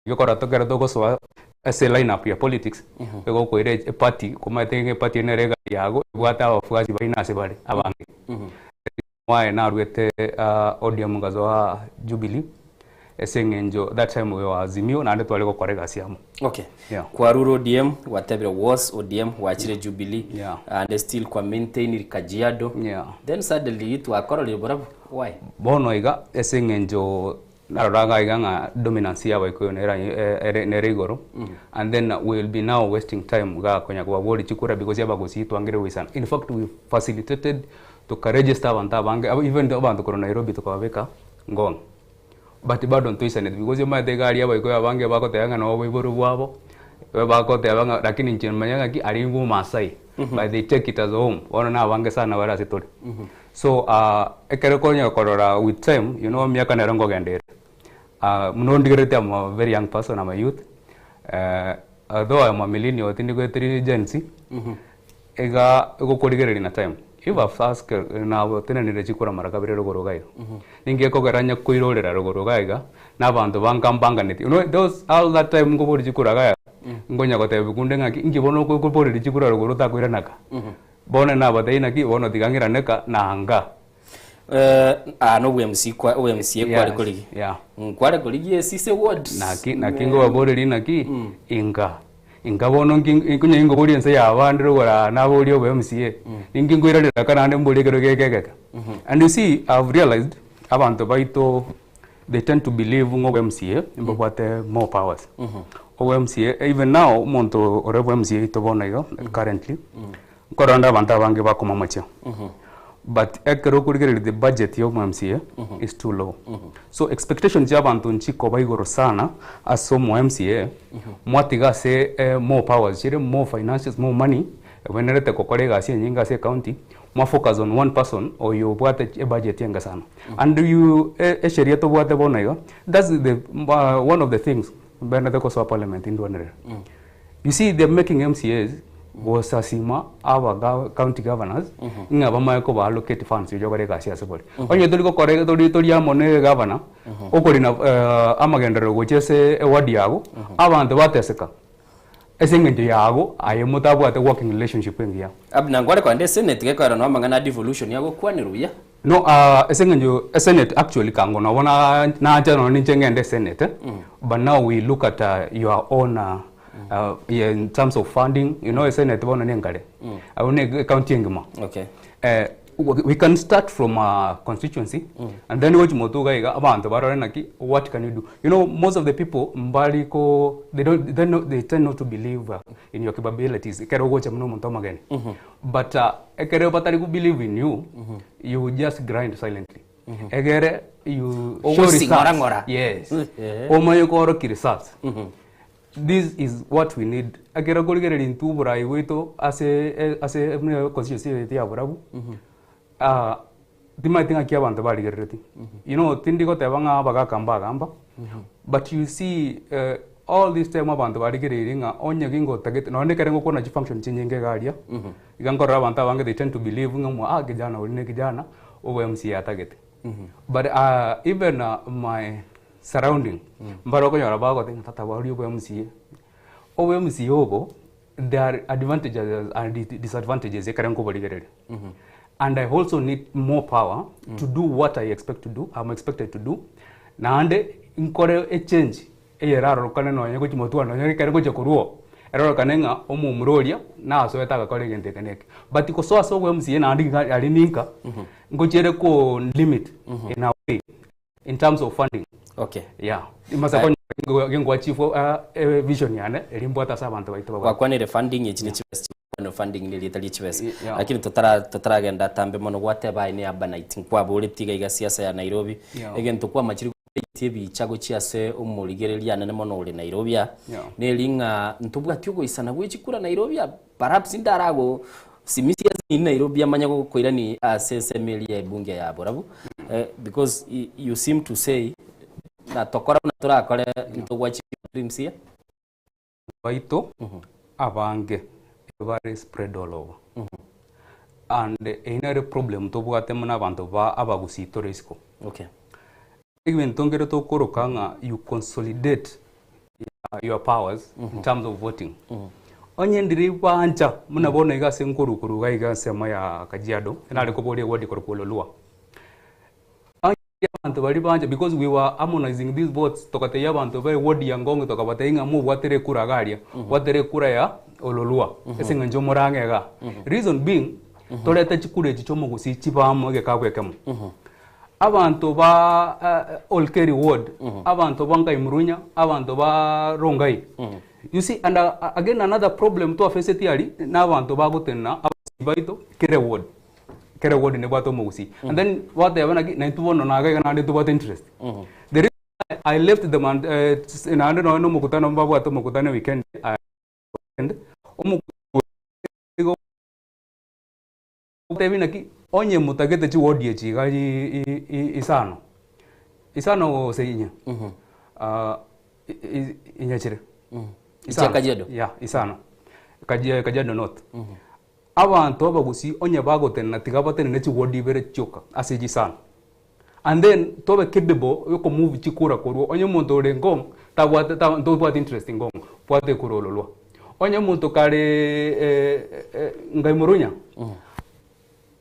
Egekora tokero togosoa ase line up ya politics, egokoira eparty, komanyete ng'a eparty eye nere egari yago ebwate abafuasi baino ase bare abange. Mwaye naruete ODM nkasoa Jubilee, ase eng'encho that time we were Azimio naende tware gokora egasi amo. Okay. Yeah. Kwarure ODM, gwatebire was ODM, gwachire Jubilee, Yeah. and still kwa maintainiri Kajiado. Yeah. Then suddenly twakororire barabwo. Why? Bono iga ase eng'encho Narora iga iga ng'a dominance ya abaikuyu nere ere nere igoro and then we will be now wasting time iga konya kobaboria chikura because abagusii twangire goisana. In fact we facilitated tokaregister abanto abange even abanto korwa Nairobi tokababeka Ngong but bado ntoisaneti because omanyete iga aria abaikuyu abange bagoteba ng'a noo oboibori bwabo, bagoteba ng'a lakini inche manya ng'aki aria nigo omomaasai but they take it as home bono na abange sana bare ase tore. So ekero konya korora with time, you know emiaka nero nkogenda ere, buna ondigereretie am a very young person, am a youth, although I am a millennial tindi goeteri Gen Z, iga egokorigereria na time. If I've asked natenenire chikura mara kabere rogoro iga iga, ninki gekogera onye koirorera rogoro iga iga, na abanto banga mbanganeti, you know those all that time nkoboria chikura iga iga, nkonya gotebia kunde ng'aki, inki bono okoboreria chikura rogoro otakoiranaka. Bono nabatebi naki bono tiga ng'irane ka na anga. Aa no bwe-MC kwa bwe-MCA kware Yes, korigia. yeah. Kware korigia esise ward. Naki naki nkobaboreria naki inga inga bono nki nkonya inkoboria ense ya abande rogoro aa naborie obo MCA ninki nkoirarera aka naende mborie ekero geke egeke. And you see I've realized abanto baito they tend to believe ng'a obo MCA mbabwate more powers. Obo MCA even now omonto ore obo MCA oito bono iga currently, nkorora nde abanto abange bakomomochia but ekero okorigereria the budget ya omo MCA is too low. So expectations chia abanto nchikoba igoro sana ase omo MCA, mwatiga ase more powers chire, more finances, more money, ebwenerete gokora egasi enyinge ase ecounty, mwa focus on one person oyo obwate ebudget enke sana. And you esheria tobwate bono iga, that's the one of the things mbenerete gosoa parliament ndwanerere. You see they're making MCAs gosasima aba county governors ng'a bamanye koba allocate funds erio bakore egasi ase bare. Onye tori gokora tori tori amo na egavana, okorina amagenderero gochia ase eward yago, abanto bateseka. Ase engencho yago aye motabwate working relationship engiya. Abner nkware kogenda esenate gekoerana amang'ana a devolution agokwanire buya. No ase eng'encho esenate actually kango nabo nacha nonya ninche ngende esenate but now we look at your own in terms of funding you know esenate bono nenkare abwo ne ecounty engima. Okay. We can start from a constituency and then gochi motwe iga iga abanto barore naki what can you do. You know most of the people mbari ko they don't they, know, they tend not to believe in your capabilities ekero ogocha buna omonto omogeni. But ekero batari go believe in you, you just grind silently. Egere you show Ogosi ng'ora results. ng'ora. Yes. Omanye koorokia results. This is what we need. Ekero okorigereria intwe oborai bwaito ase ase buna constituency yaito ya Borabu, timanyeti ng'aki abanto barigereretie. You know tindi goteba ng'a abagaka mbagamba, but you see all this time abanto barigereirie ng'a onye gingotagete nonye ekere ngokwana chifunction chinyinge iga aria, iga nkorora abanto abange they tend to believe ng'a mwa ah kijana oria ne kijana obo MCA atagete. But even my surrounding mbare okonyora bagoteba ng'a tata baria obo MCA. Obo MCA obo there are advantages and disadvantages ekere nkoborigereria. And I also need more power to do what I expect to do, I'm expected to do. Naende nkore echange eyerarorokane nonye gochia motwe one nonye ekere ngochia korwa oo, erorokane ng'a omomura oria nasoete agakora egento eke na eke. But gosoa ase obo MCA naende iga aria ninka, ngochiere ko limit in a way in terms of funding. Okay. Yeah. Masa konya gingo achieve vision yane eri mbwate ase abanto baito babwate. Gwakwanire funding echi ne chibesa chigokwanwa funding ne erieta rie chibesa. Yeah. Lakini totara totaragenda atambe mono gwateba aye ne urbanite nkwaboretie iga iga siasa ya Nairobi. Yeah. Egento kwamachire goitia ebicha gochia ase omorigereria anene mono ore Nairobi aa. Yeah. Neri ng'a ntobwati ogoisana gwe chikura Nairobi aa perhaps ndarago simisia ase Nairobi amanye gokoirani ase ensemo eria ya ebunge ya Borabu. Because you seem to say na tokora buna torakore ntogwachia dreams here. Baito abange bare spread all over and eyio nere problem tobwate buna abanto ba abagusii tore isiko. Okay. Egento nkere tokoroka ng'a you consolidate your powers in terms of voting. Onye ndiri bancha buna bono iga ase nkorwa korwa iga iga ensemo ya Kajiado, nare koboria eward korokwa Ololua. Onye abanto baria bancha because we were harmonizing these votes togatebia abanto ba eward ya Ngong tokabatebia ng'a mobwatere ekura iga aria, bwatere ekura ya Ololua ase eng'encho more ang'e igaa. Reason being, torete chikura echi chia omogusii chibe amo egekabu ekemo. Abanto ba Olkeri ward, abanto ba Nkaimrunya, abanto ba Rongai. You see, and again another problem twafaceti aria, na abanto bagotenena abagusii baito kera eward. Kera eward nebwate omogusii. And then bateba naki, naintwe bono naga iga naende ntobwate interest. The reason why I left them and naende nonye na omokutano mbabwate omokutano eweekend, omokutano igo. Otebi naki, onye motagete chiwodi echi iga isano, isano gose inye, inye chire. Chia Kajiado? Yeah, isano. Kajiado North. Abanto abagusii onye bagotenena tiga batenene chiwodi ibere chioka ase echi isano. And then tobe capable yokomove chikura korwa onye omonto ore Ngong tabwate ntobwate interest Ngong, bwate ekura Ololua. Onye omonto kare Ngai Murunya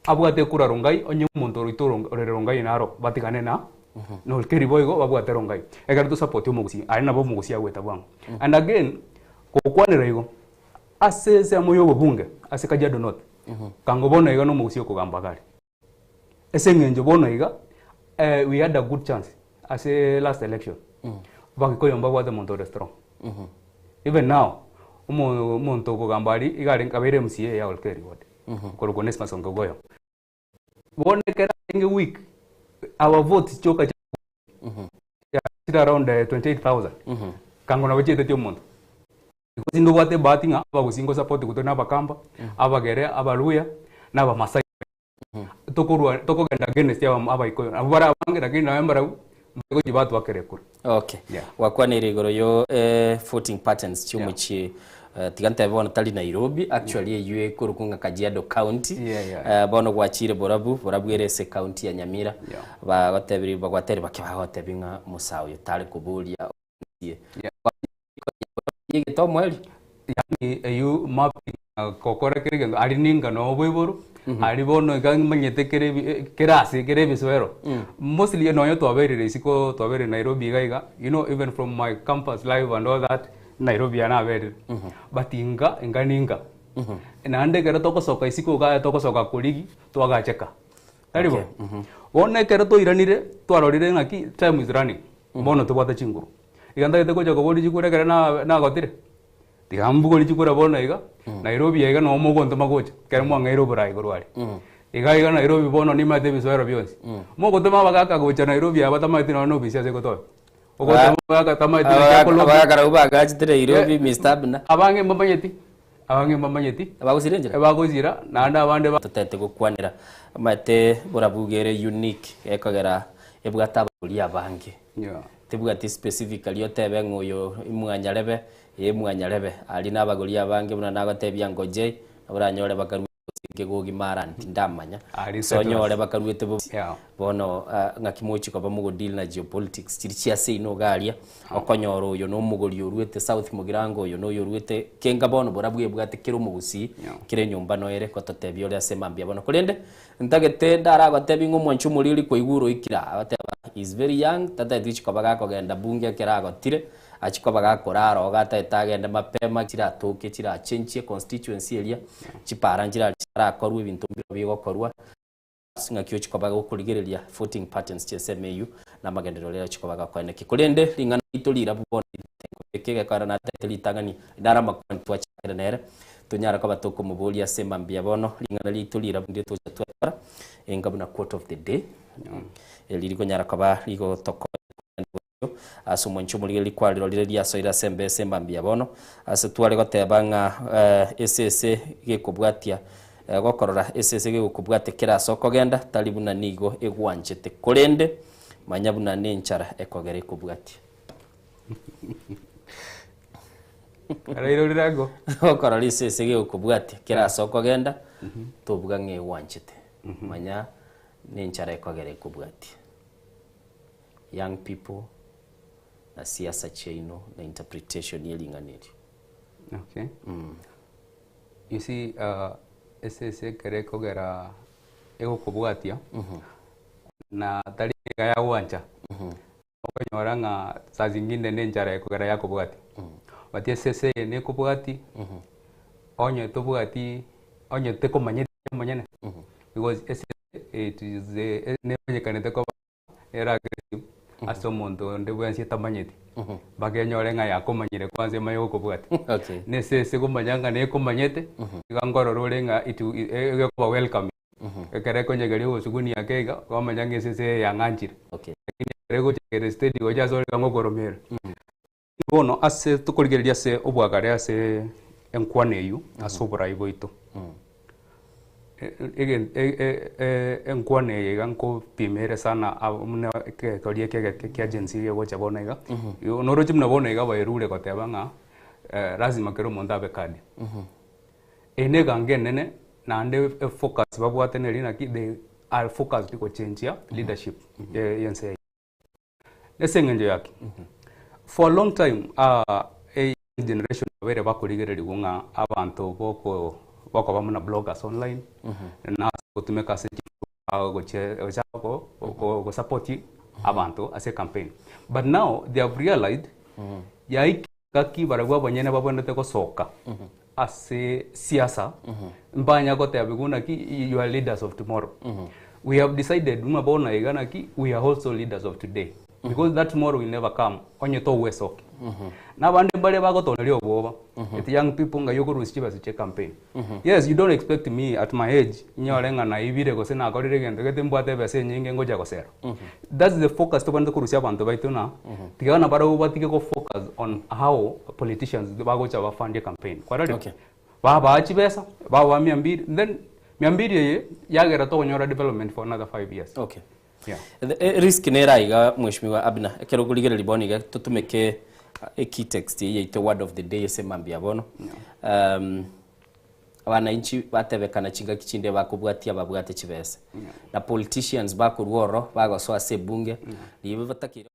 abwate ekura Rongai, onye omonto oito ore Rongai naro batigane na na Olkeri boigo babwate Rongai. Ekero tosapotie omogusii, aye nabo omogusii agoeta bwango. And again, gokwanera igo, ase ensemo ya obobunge ase Kajiado North, kango bono iga na omogusii okogamba iga aria. Ase eng'encho bono iga, we had a good chance ase last election, Abagikuyu mbabwate omonto ore strong. Even now, omonto okogamba aria iga arenge abeire MCA ya Olkeri ward, okorokwa Onesmus Ongogoyo. Bono ekero arenge weak, our votes chioka chire around 28,000, kango nabo chiaeteti omonto. Because ntobwate ebahati ng'a abagusii ngosupport gotwe na abakamba, abagere, abaluhya, na abamasai. Tokorwa tokogenda against abaikoyo. Abwo bare abange lakini naye mbarabwo mbagochia batwakera ekura. Okay. Yeah. Gwakwanire igoro yo eh, voting patterns chiomochie eh, tiga ntebe bono tari Nairobi actually eywo ekorokwa ng'a Kajiado County. Yeah, yeah. Eh, bono gwachire Borabu, Borabu ere ase county ya Nyamira. Yeah. Bagotebiri bagwateri bake bagotebi ng'a Musa oyo tare koboria Egete omoerio. Yaani eywo mapping gokora kera egento aria ninga noo oboiboro, aria bono iga manyete kere kera ase kere ebisoero. Mostly nonye twaberire isiko twaberire Nairobi iga iga, you know even from my campus life and all that, Nairobi aya naberire. But inga, inga ninga. Naende ekero togosoka isiko igaa togosoka korigi, twagacheka. Tari bo? Bono ekero twairanire, twarorire ng'aki time is running, bono tobwate chinguru. Iga ntagete gocha koboria chikura ekero na nagotire, tiga mbogori chikura bono iga, Nairobi iga noo mogontoma gocha, ekero mwang'eire oborai korwa aria. Iga iga Nairobi bono nimanyete ebisoero bionsi. Mogotoma abagaka gocha Nairobi aba batamaeti nonya na ofisi ase egotonya. Ogotoma abagaka tamaeti naki akolobia. Abagaka nabwo bagachete Nairobi, Mister Abner. Abange mbamanyeti, abange mbamanyeti. Abagosira enchera? Ebagosira, naende abande ba. Totete gokwanera omanyete borabu iga ere unique gekogera ebwate abagori abange. Tebwati specifically otebe ng'a oyo imwanyarebe, ee mwanyarebe. Aria na abagori abange buna nagotebia Uncle Jay, nabo oranyore bakarwa gose nkegogi mara tindamanya. Aria Gose onyore settlers. bakaruete bobe. Bono ng'aki mochi koba mogodeal na geopolitics chiria chia seino iga aria, okonyora oyo na omogori oruete South Mugirango, oyo na oyo oruete kenga bono borabwo ebwate kera omogusii, kera enyomba noere gototebia ore ase mambia bono. Korende, ntagete ndaragotebie ng'a omwanchi omoriri kwaigure oikire aa, agoteba he is very young, tatageti gochia koba gakogenda bunge ekero agotire, achie koba gakorara oo gatagete agende mapema chiratoke chirachenchie constituency eria, chipara nchirari chitarakorwa ebinto mbiro bigokorwa. Ase ng'aki ochia koba gokorigereria footing patterns chi'ensemo eyio, na amagenderero aria ochia koba gakoeneki. Korende ring'ana riaito rirabu bono ritengo eke gekoera natete ritang'ani naro amakwani twachakire nere, tonyare koba tokomoboria ase mambia bono ring'ana riaito rirabu ndiria tocha twatwara enga buna quote of the day, eri rikonyara koba rigotokonya kogenda bosio ase omonche omorigereria kwarirorire riasoire ase embesa emambia bono, ase tware goteba ng'a esese gekobwatia gokorora esese gegokobwatia kera ase okogenda, tari buna nigo egwanchete, korende manya buna nenchara ekogera ekobwatia. Arairorire ago. Gokorora esese gegokobwatia kera ase okogenda, tobuga ng'a egwanchete, manya nenchara ekogera ekobwatia. Young people na siasa chiaino na interpretation ye ring'ana erio. Okay. You see, uh, esese ekero ekogera egokobwatia na tari iga yagwancha okonyora ng'a saa zingine na enchara ekogera yakobwatia but esese eye nekobwati onye tobwati onye tekomanyeti omonyene because esese it is a nemanyekanete koba Ere aggressive ase omonto onde bwensi etamanyeti mpaka enyore ng'a yakomanyire kwanza emanye gokobwatia. Okay. Na esese komanya ng'a nekomanyete, iga nkorora ore ng'a it wi- e- egekoba welcoming. Ekero ekonyegeria ogosugunia ake iga, kwamanya ng'a esese eye yang'anchire. Okay. Lakini ekero egocha kere steady gocha ase ore iga ngokoromera. Bono ase tokorigereria ase obwagare ase enkwana eyio ase oborai bwaito, enkwana eye iga nkopima ere sana buna ekegoria eke egeke kia Gen Z gegocha bono iga, noroche buna bono iga baerure goteba ng'a lazima kera omonto abe card. Eye na egango enene naende efocus babwate neri naki they are focused gochenjia leadership ya ense yaito. Ase eng'encho yaki, for a long time a generation babeire bakorigererigwa ng'a abanto boko bokoba buna bloggers online, na ase gotumeka ase gochia gocha go go support abanto ase ecampaign. But now they have realized yaikire engaki barabwo abanyene babwenerete gosoka ase siasa, mbanya gotebiwa naki you are leaders of tomorrow. We have decided buna bono iga naki we are also leaders of today because that tomorrow will never come onye togwesokia. Na abande mbare bagotoneria obwoba eti young people ng'ai okorusia chibesa chia campaign. Yes you don't expect me at my age nyore ng'a naibire gose nakorire egento gete mbwate ebesa enyinge ngocha gosera. That's the focus tobwenerete korusia abanto baito na tiga nabarabwo batige go focus on how politicians bagocha ba fund campaign. Kwarorire? Okay. Babaa chibesa, babaa mia mbili, then mia mbili eye yagera tokonyora development for another 5 years. Okay. Yeah. Risk nere aiga Mheshimiwa Abner, ekero okorigereria bono iga totumeke e key text eye yaito word of the day ase mambia bono. Abananchi batebekana chingaki chinde bakobwatia ababwate chibesa. Na politicians bakorwa ororo bagosoa ase ebunge, ribe batakeire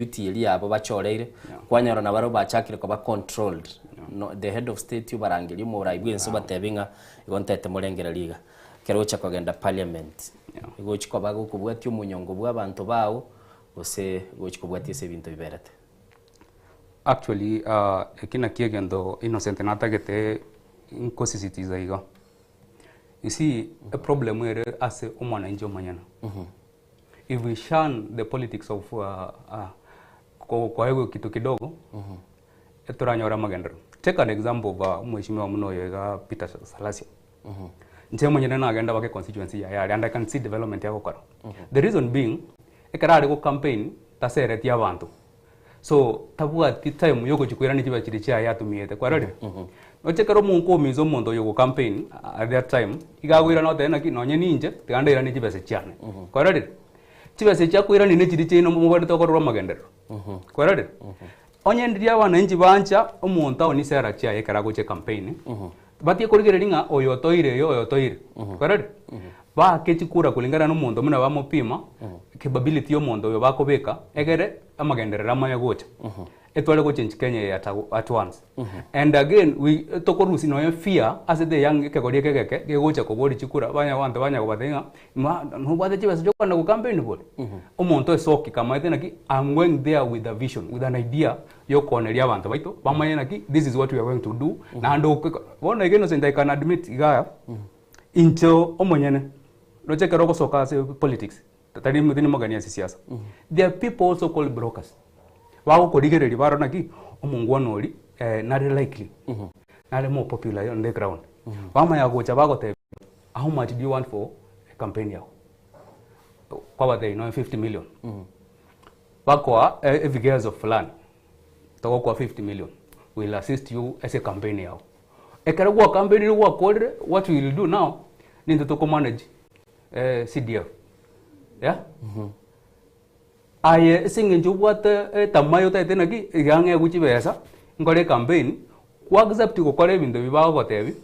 duty eria yabo bachoreire, kwanyora nabarabwo bachakire koba controlled. No, the head of state obarangeria omorai bwense obatebie ng'a igo ntaete morengereria iga. Ekero ogocha kogenda parliament, igo ochi koba gokobwatia omonyongo bwa abanto bao, gose gochi kobwatia ase ebinto biberete. Actually eki nakio egento Innocent natagete nkosisitiza iga. You see, a problem ere ase omwananchi omonyene. If we shun the politics of uh, uh, ko- koegwa kitu kidogo, etoranyore amagenderero. Take an example of omweshimiwa buna oyo iga Peter Salasya. Inche omonyene nagenda baka econstituency yaye aria and I can see development agokora. The reason being, ekero are go campaign, taseretie abanto. So, tabwati time yogochia koirania chibesa chiria chiaye atumiete, kwarorire? Noche ekero omonkominsa omonto oyo ogo campaign at that time, iga agoirana goteba naki nonye ninche, tiga ndairanie chibesa chiane, kwarorire? Chibesa echi akoirania ne chiria chiaino mobwenerete gokorerwa amagenderero, kwarorire? Onye ndiria abananchi bancha omonto aoni sera chiaye ekero agocha ecampaign, batige korigereria ng'a oyo otoire oyo, oyo otoire, kwarorire? Baake chikura kulingana na omonto buna bamopima, capability ya omonto oyo bakobeka, egere amagenderero amaya gocha. Etware gochange Kenya eye at at once. And again we tokorusia nonya fear ase the young ekegori eke egeke gegocha koboria chikura banya abanto banya kobatebia ng'a ma nobwate chibesa chia okogenda gocampaign bori? Omonto esoki kamaete naki I'm going there with a vision, with an idea ya okooneria abanto baito bamanye naki this is what we are going to do naende oke bono iga Innocent I can admit igaa inche omonyene roche ekero ogosoka ase politics tari tindi mogeni ase siasa there are people also called brokers bagokorigereria barore naki omongwana oria nare likely nare more popular on the ground bamanya gocha bagotebia how much do you want for campaign yago kwabatebia nonya 50 million bakoa ebigezo fulani togokoa 50 million we will assist you ase ecampaign yago. Ekero gwakampenire gwakorire what we will do now nintwe tokomanage CDF yeah aye ase eng'encho obwate etamaa otagete naki iga ng'egwe chibesa nkore ecampaign kwa accept gokora ebinto ebi bagogotebia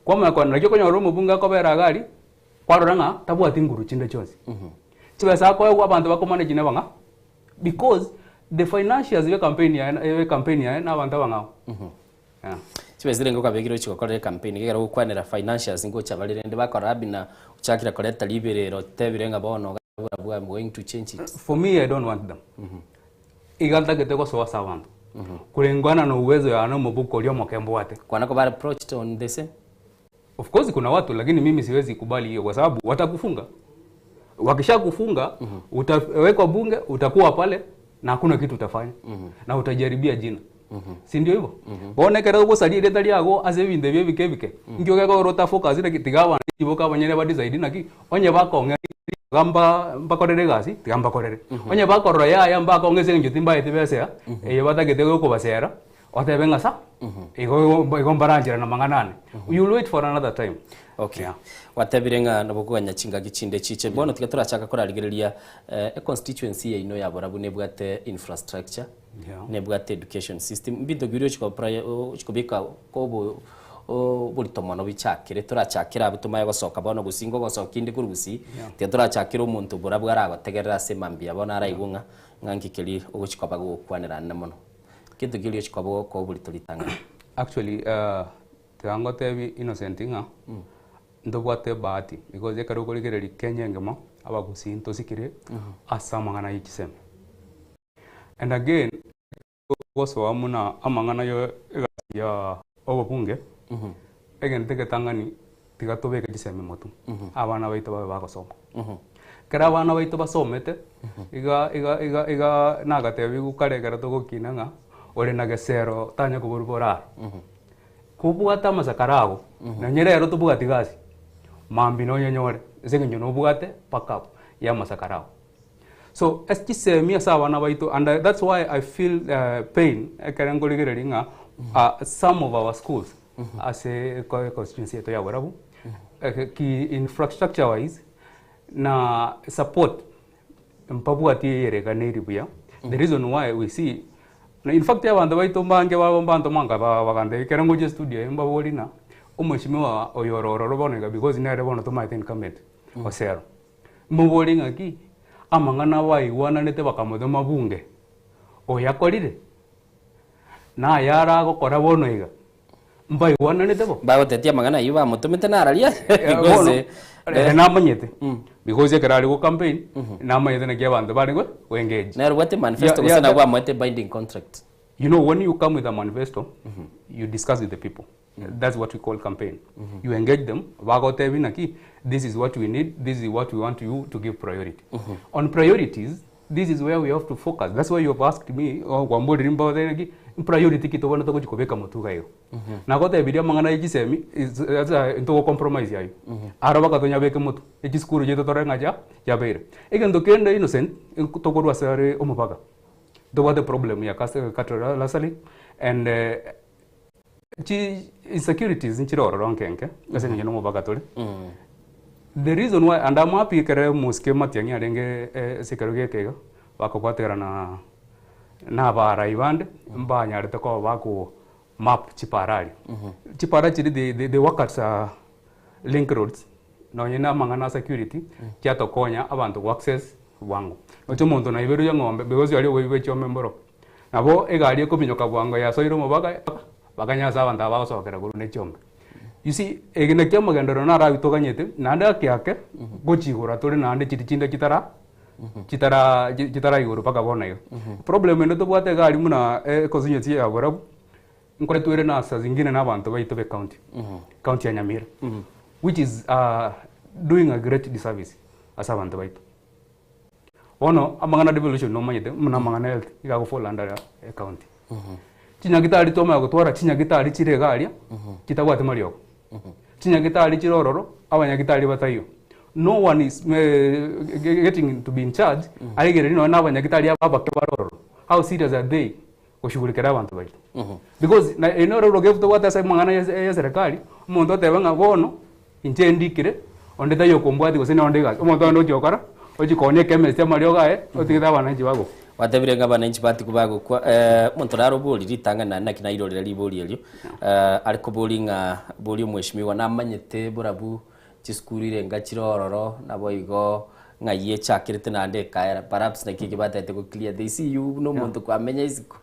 kwamanya kogenda naki okonyora omobunge akobera iga aria kwarora ng'a tabwati nguru chinde chionsi chibesa akoegwa abanto bakomanage naba ng'a because the financiers be campaign yaye be campaign yaye na abanto abang'ao. Yeah. Chibesa renge okabekire gochia gokorera ecampaign ekero ogokwanera financials ngocha bare rende bakora buna ochakire koreta riberera otebire ng'a bono iga I'm going to change it. For me I don't want them. Iga ntagete gosoa ase abanto. Kulingana na uwezo yane omobuko oria omoke mbwate. Kwana koba approached on the same? Of course kuna watu lakini mimi siwezi kubali hiyo kwa sababu watakufunga. Wakishakufunga utawekwa bunge, utakuwa pale na hakuna kitu utafanya na utajaribia jina. Si ndio hivyo? Bono ekero ogosaria erieta riago ase ebinto ebi ebike ebike, nkio gekogera otafocus naki tiga abana chiboka abanyene ba decide naki onye bakong'ea tiga mba mbakorere egasi tiga mbakorere. Onye bakorora yaya mbakong'ea ase eng'encho timbaeti besa eye batagete gokobasera, Otebe ng'a sa, igo igo mbarancherane amang'ana ane. You will wait for another time. Okay. Gwatebire ng'a nabo okoganya chingaki chinde chiche. Bono tiga torachaka korarigereria eh, econstituency yaino ya Borabu nebwate infrastructure, Yeah. nebwate education system. Mbinto ki biria ochia kopra- ochia kobeka kobo oborito mono bichakire torachakere abwo tomanye gosoka bono gusii ngogosokia inde korwa gusii, Yeah. tiga torachakere omonto Borabu aragotegerera ase mambia bono araigwe ng'a ng'a nki keria ogochia koba gogokwanera ande mono. Gento keria ochia koba ogokoa oborito ritang'ani. Actually tiga ngotebie Innocent ng'a ntobwate ebahati because ekero okorigereria Kenya engima abagusii ntosikire ase amang'ana ye chisemi. And again gosoa buna amang'ana ya egasi ya obobunge, egento egetang'ani tiga tobeke chisemi motwe, abana baito babe bagosoma. Ekero abana baito basomete, iga iga iga iga nagatebiwu kare ekero togokina ng'a ore na gesero tanya koborwa boraro. Kobwate amasakara ago, nonye rero tobwati gasi, mambia nonyonyore ase eng'encho nobwate backup ya amasakara ago. So ase chisemi ase abana baito and that's why I feel pain ekero nkorigereria ng'a some of our schools ase econstituency yaito ya Borabu, ki infrastructure wise na support mpabwati eyereganeri buya. The reason why we see na in fact abanto baito mbange babo mbanto manga bagantebia ekero ngochia estudio eye mbaborie ng'a omweshimiwa oyo ore ororo bono iga because nere bono tomaete incumbent Osero. Mboborie ng'aki amang'ana baigwananete bakamotoma bunge oyakorire? Naye aragokora bono iga, mbaigwananete bo? Bagotetia amang'ana ayio bamotomete nararia Bono, because ere namanyete because ekero are go campaign namanyete naki abanto bare go engage. Nere obwate manifesto gose nabwo amoete binding contract? You know when you come with a manifesto, you discuss with the people. That's what we call campaign. You engage them, bagotebi naki, this is what we need, this is what we want you to give priority. On priorities, this is where we have to focus. That's why you have asked me, oh, kwamborire mbagotebi naki, priority ki tobwenerete gochi kobeka motwe iga igo. Nagotebirie amang'ana ya chisemi, is ase ntogo compromise aywo. Aro bakatonyabeka motwe, echisukuru chiaito torore ng'a chia chiabeire. Egento kende Innocent, tokorwa ase are omobaga, ntobwate problem ya cattle rustling and chi insecurities nchire ororo nke nke, ase eng'encho na omobaga tore. The reason why, and I'm happy ekere omosike Matiang'i arenge ase ekero geke iga, bakobwaterana na abarai bande, mbanyarete koba bako map chipara aria. Chipara chiria they, they, they work as link roads, nonye na amang'ana a security, chiatokonya abanto go access bwango. Roche omonto naiberwe eng'ombe because aria oboibi bwe chiombe mboro. Nabo egari ekominyoka bwango yasoire omobaga, bakanya ase abanto aba bagosokera korwa ne chiombe. You see, eke nakio amagenderero naro toganyete, naende ake ake, gochigora tore naende chiria chinde chitara chitara chitaraigorwa mpaka bono iga. Problem ende tobwate iga aria buna econstituency ya Borabu, nkore twere na saa zingine na abanto baito ba ecounty, county ya Nyamira, which is doing a great disservice ase abanto baito. Bono amang'ana devolution nomanyete buna amang'ana health iga ago fall under ecounty. Chinyagitari twamanya gotwara chinyagitari chire iga aria, chitabwati mariogo. Chinyagitari chire ororo, abanyagitari bataiyo. No one is getting to be in charge, aigereri nonya na abanyagitari aba abake bare ororo. How serious are they goshughulikera abanto baito? Because na eri noro orogefu tobwate ase amang'ana ya ya eserekari, omonto oteba ng'a bono, inche ndikire, onde taiyo okombwatia gose nonde egasi. Omonto onde ochia gokora, ochia koonia echemist amariogo aye, otigete abananchi bagokwa. Gwatebire ng'a abananchi batigwe bagokwa, omonto nare obori ritang'ani naende naki nairorera ribori erio, are kobori ng'a bori omweshimiwa namanyete borabu chisukuru irenga chire ororo, naboigo ng'ai echakerete naende ekaera, perhaps naki ekio batagete go clear, they see you buna omonto kwamenya isiko.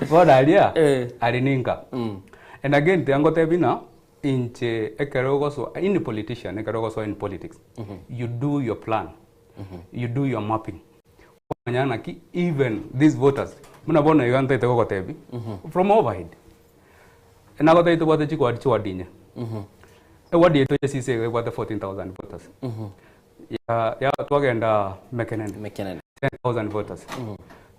Bono aria, aria ninka. And again tiga ngotebi ng'a, inche ekero ogosoa, any politician ekero ogosoa in politics, you do your plan, you do your mapping. Kwamanya naki even these voters, buna bono iga ntaete gogotebi, from overhead, Nagotebi tobwate chiward chiward inye. Eward yaito ya Sisi iga ebwate 14,000 voters. Ya ya twagenda Mekenene. Mekenene. 10,000 voters.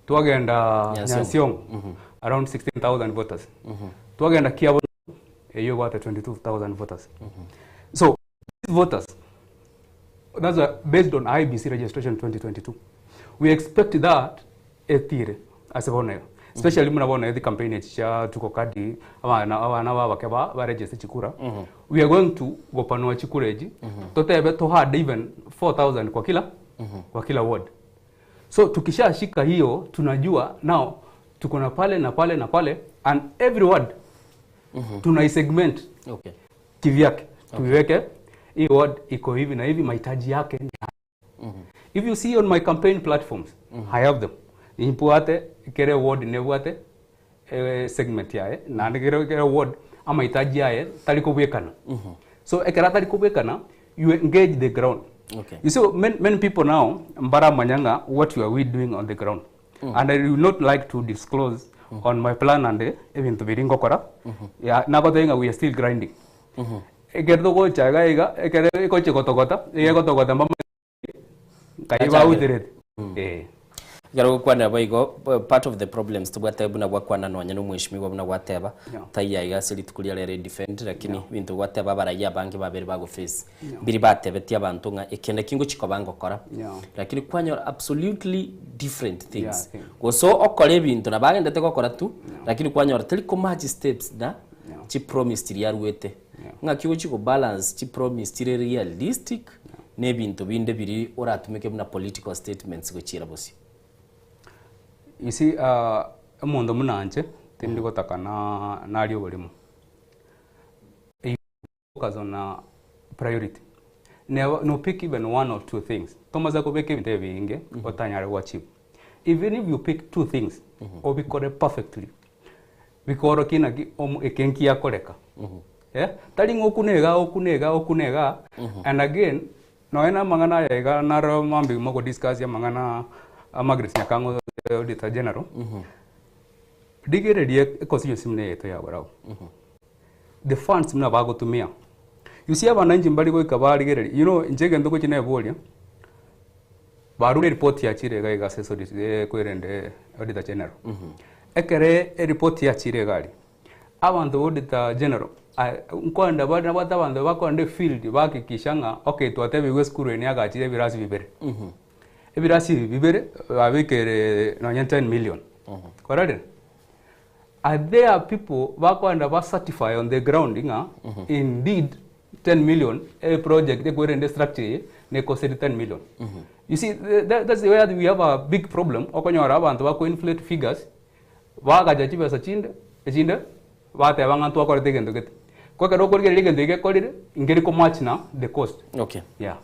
Twagenda Nyansiongo. Nyansiongo around 16,000 voters. Twagenda Kiabo eyio ebwate 22,000 voters. So these voters that's why based on IEBC registration 2022 we expect that etire ase bono iga especially buna bono ethi campaign echi chia tuko kadi abana abana babake ba baregister chikura we are going to gopanua chikura echi totebe to add even 4000 kwa kila kwa kila ward so tukishashika hiyo tunajua now tuko na pale na pale na pale and every ward tunaisegment Okay. kivyake tuiweke hii ward iko hivi na hivi mahitaji yake ni haya. If you see on my campaign platforms I have them nimbwate kere ward nebwate eh, segment yaye naende kere kere ward amahitaji yaye tari kobwekana so ekero atari kobwekana you engage the ground Okay. You see, many, many people now mbaramanya ng'a what are we doing on the ground and I will not like to disclose on my plan and ebinto biri ngokora ya nagotebia ng'a we are still grinding ekero togocha iga iga ekero ekochi gotogota iga egotogota mbamanye nkai Achakire. bauterete eh. Ekero ogokwanera boigo, part of the problems tobwate buna gwakwana nonya na omweshimiwa buna gwateba, taiyo aiga ase rituko ria rero edefend, lakini ebinto gwateba abaraiyo abange babere bago face, mbiri batebetie abanto ng'a eke naki ngochi koba ngokora, lakini kwanyora absolutely different things. Gose okore ebinto nabo agendete gokora tu, lakini kwanyora teri ko match steps na chipromise chiria aruete. Ng'aki ogochi ko balance chipromise chire realistic na ebinto binde biria oratumeke buna political statements gochiera bosio. You see omonto buna inche, tindi gotaka na naria oborimo. You focus on priority. Neba no pick even one or two things, tomasa kobeka ebinto ebinge otanyare go achieve. Even if you pick two things, obikore perfectly, bikorokie naki omo eke nkiakoreka. Eh, tari ng'a okune igaa okune igaa okune igaa, and again, nonya na amang'ana aya iga naro mambia mogo discuss amang'ana a Margaret Nyakang'o Auditor General, Rigereria econstituency buna eyeto ya Borabu. The funds buna bagotumia. You see abananchi mbari goika barigereria, you know inche egento ngochia neboria, barure eripoti yachire iga iga ase esori kwerende auditor general. Ekere eripoti yachire iga aria, abanto ba auditor general nkoenda bare nabwate abanto bakoenda efield bahakikisha ng'a okay twatebigwe esukuru eye niagachire ebirasi bibere. Ebirasi ebi bibere babekere nonye 10 million. Kwarorire? Are there people bakoenda ba certify on the ground ng'a indeed 10 million e project ekwerende structure eye nekoseri 10 million? You see that's where we have a big problem okonyora abanto bako inflate figures bagacha chibesa chinde echinde bateba ng'a ntwakorete egento gete. Ko ekero okorigereria egento eke gekorire nkeri ko match na the cost. Okay. Yeah.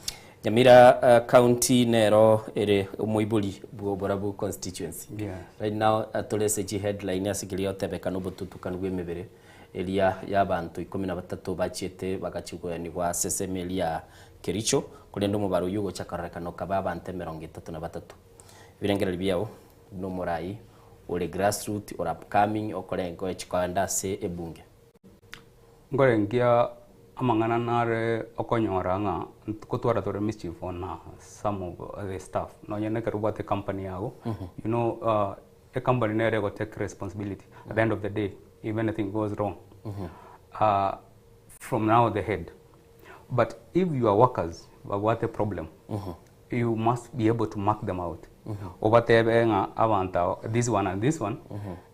Nyamira county nero ere omoibori bwo Borabu constituency. Yes. Right now tore ase chi headline ase keria gotebekana obotutukanu bwe emebere eria ya abanto ikomi na batato bachiete bagachia koenigwa ase esemo eria ya Kericho korende omobaro oyio ogocha kororekana okaba abanto emerongo etato na batato. Ebirengererio biao buna omorai ore grassroot ore upcoming okore gochi koenda ase ebunge. Nkorengia amang'ana nare okonyora ng'a nkotwara tore mischief on some of the staff nonye na ekero obwate ecompany yago, you know ecompany nere ego take responsibility at the end of the day if anything goes wrong from now the head but if your workers babwate problem you must be able to mark them out obatebe ng'a abanto aba this one and this one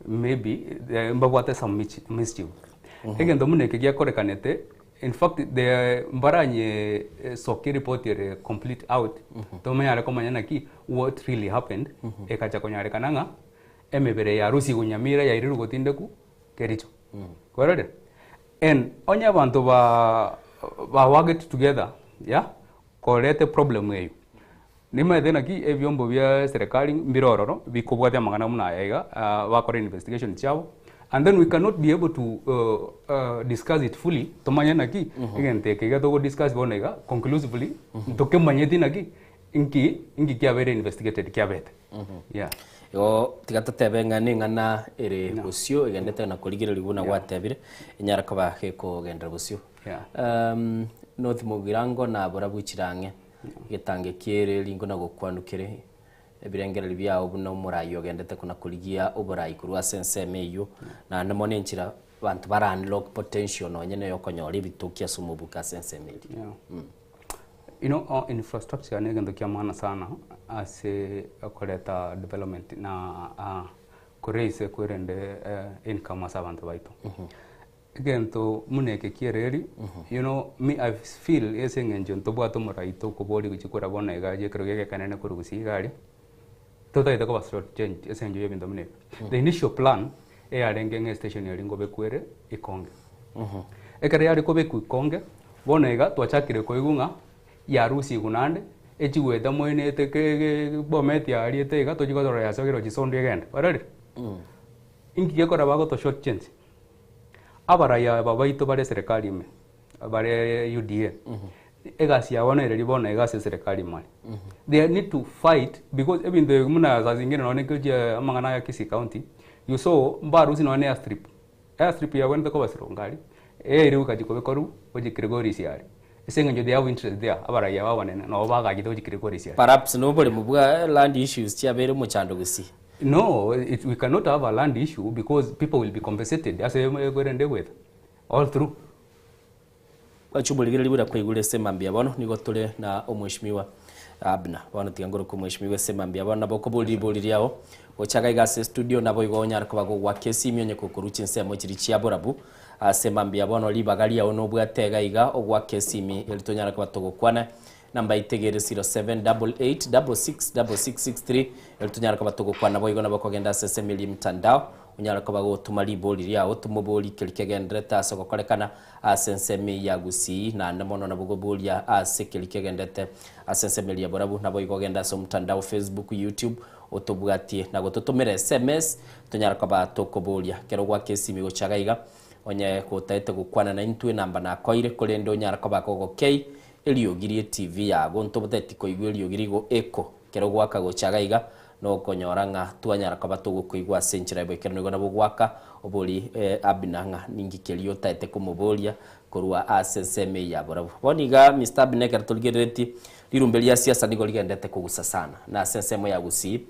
maybe mbabwate some mischief egento buna eke giakorekanete in fact the mbaranye sokia eripoti ere complete out tonyare komanya naki what really happened ekacha konyarekana ng'a emebere ya Lucy Nyamira yairirwe gotindekwa Kericho kwarorire and onye abanto ba ba worked together yeah Koreta eproblem eyio. Nimaete naki ebiombo bia serikali mbire ororo bikobwatia amang'ana buna aya iga bakore investigation chiabo and then we cannot be able to discuss it fully tomanye naki egento eke iga togo discuss bono iga conclusively ntokemanyeti naki nki nki kiabeire investigated kiabete yeah. Igo tiga totebe ng'a neng'ana ere bosio egendete na korigereria buna gwatebire enyare koba gekogenderera bosio. North Mugirango na Borabu Chirang'e, Getange kiere ringo na gokwanu kere ebirengererio biao buna omorai ogendete kona korigia oborai korwa ase ensemo eyio, naende mono enchera banto bara unlock potential nonye na eyokonyora ebitoki ase omobuko ase ensemo eria. You know, our infrastructure ne egento kia maana sana ase okoreta development na koraise kwerende income ase abanto baito. Egento buna eke ki'ereri, you know, me I feel ase eng'encho ntobwate omorai tokoboria gochia korwa bono iga aye ekero gegekanene korwa gusii iga aria, totagete koba short changed ase eng'encho y'ebinto buna ebi. The initial plan eyarenge ng'a estation eria nkobekwa ere ikonge. Ekero yare kobekwa ikonge, bono iga twachakire koigwa ng'a yarusigwe naende, echia goeta moenete ke bomet aria ete iga tochia korora yasogire gochia sondu egende, kwarorire? Inki gekora bagoto short change? Abarai aba baito bare eserekari ime, bare UDA, egasi yabo nere riria bono iga ase eserekari ime are. They need to fight because ebinto ebi buna saa zingine nonye gochia amang'ana aya Kisii County, you saw mbarusia nonye na airstrip. Airstrip yabwenerete koba Sironga aria, eyairwe egachia kobekwa korwa gochia Kilgoris aria. Ase eng'encho they have interest there, abarai aba abanene nabo bagachete gochia Kilgoris aria. Perhaps noboremo bwa land issues chiabeire omochando gusii. No, it, we cannot have a land issue because people will be compensated ase ekwerende egweta all through. Bwacha omorigereria buna kwaigure ase mambia bono nigo tore na omweshimiwa Abner. Bono tiga ngoroke omweshimiwa ase mambia bono nabo okoboria ribori riao gocha iga ase estudio nabo igo onyare koba gogoaka esimi onye kokorwa chinsemo chiria chia borabu ase mambia bono ribaga riao nobwate iga iga ogoaka esimi eri tonyare koba togokwana Namba itegere 0788666663 eri tonyare koba togokwana boigo nabo okogenda ase ensemo eria emitandao onyare koba gotoma ribori riao tomobori keri kegenderete ase ogokorekana ase ensemo eye ya Gusii naende mono nabo ogoboria ase keri kegendete ase ensemo eria ya Borabu naboigo ogende ase omotandao Facebook, YouTube otobwatie na gototomera sms tonyare koba tokoboria kero gwaka esimi gocha iga iga onye gotaete gokwana naintwe enamba nakoire korende onyare koba gogokei Eriogi rie TV yago ntoboteti koigwa eriogi rigo echo kero goaka gocha iga iga. Nokonyora ng'a twanyara koba togokoigwa ase enchera ya boikeranu igo nabo gwaka obori Abner ng'a ninki keria otaete komoboria korwa ase ensemo eye ya barabwo. Bono iga Mister Abner ekero torigereretie rirumbe ria siasa nigo rigendete kogusa sana na ase ensemo ya Gusii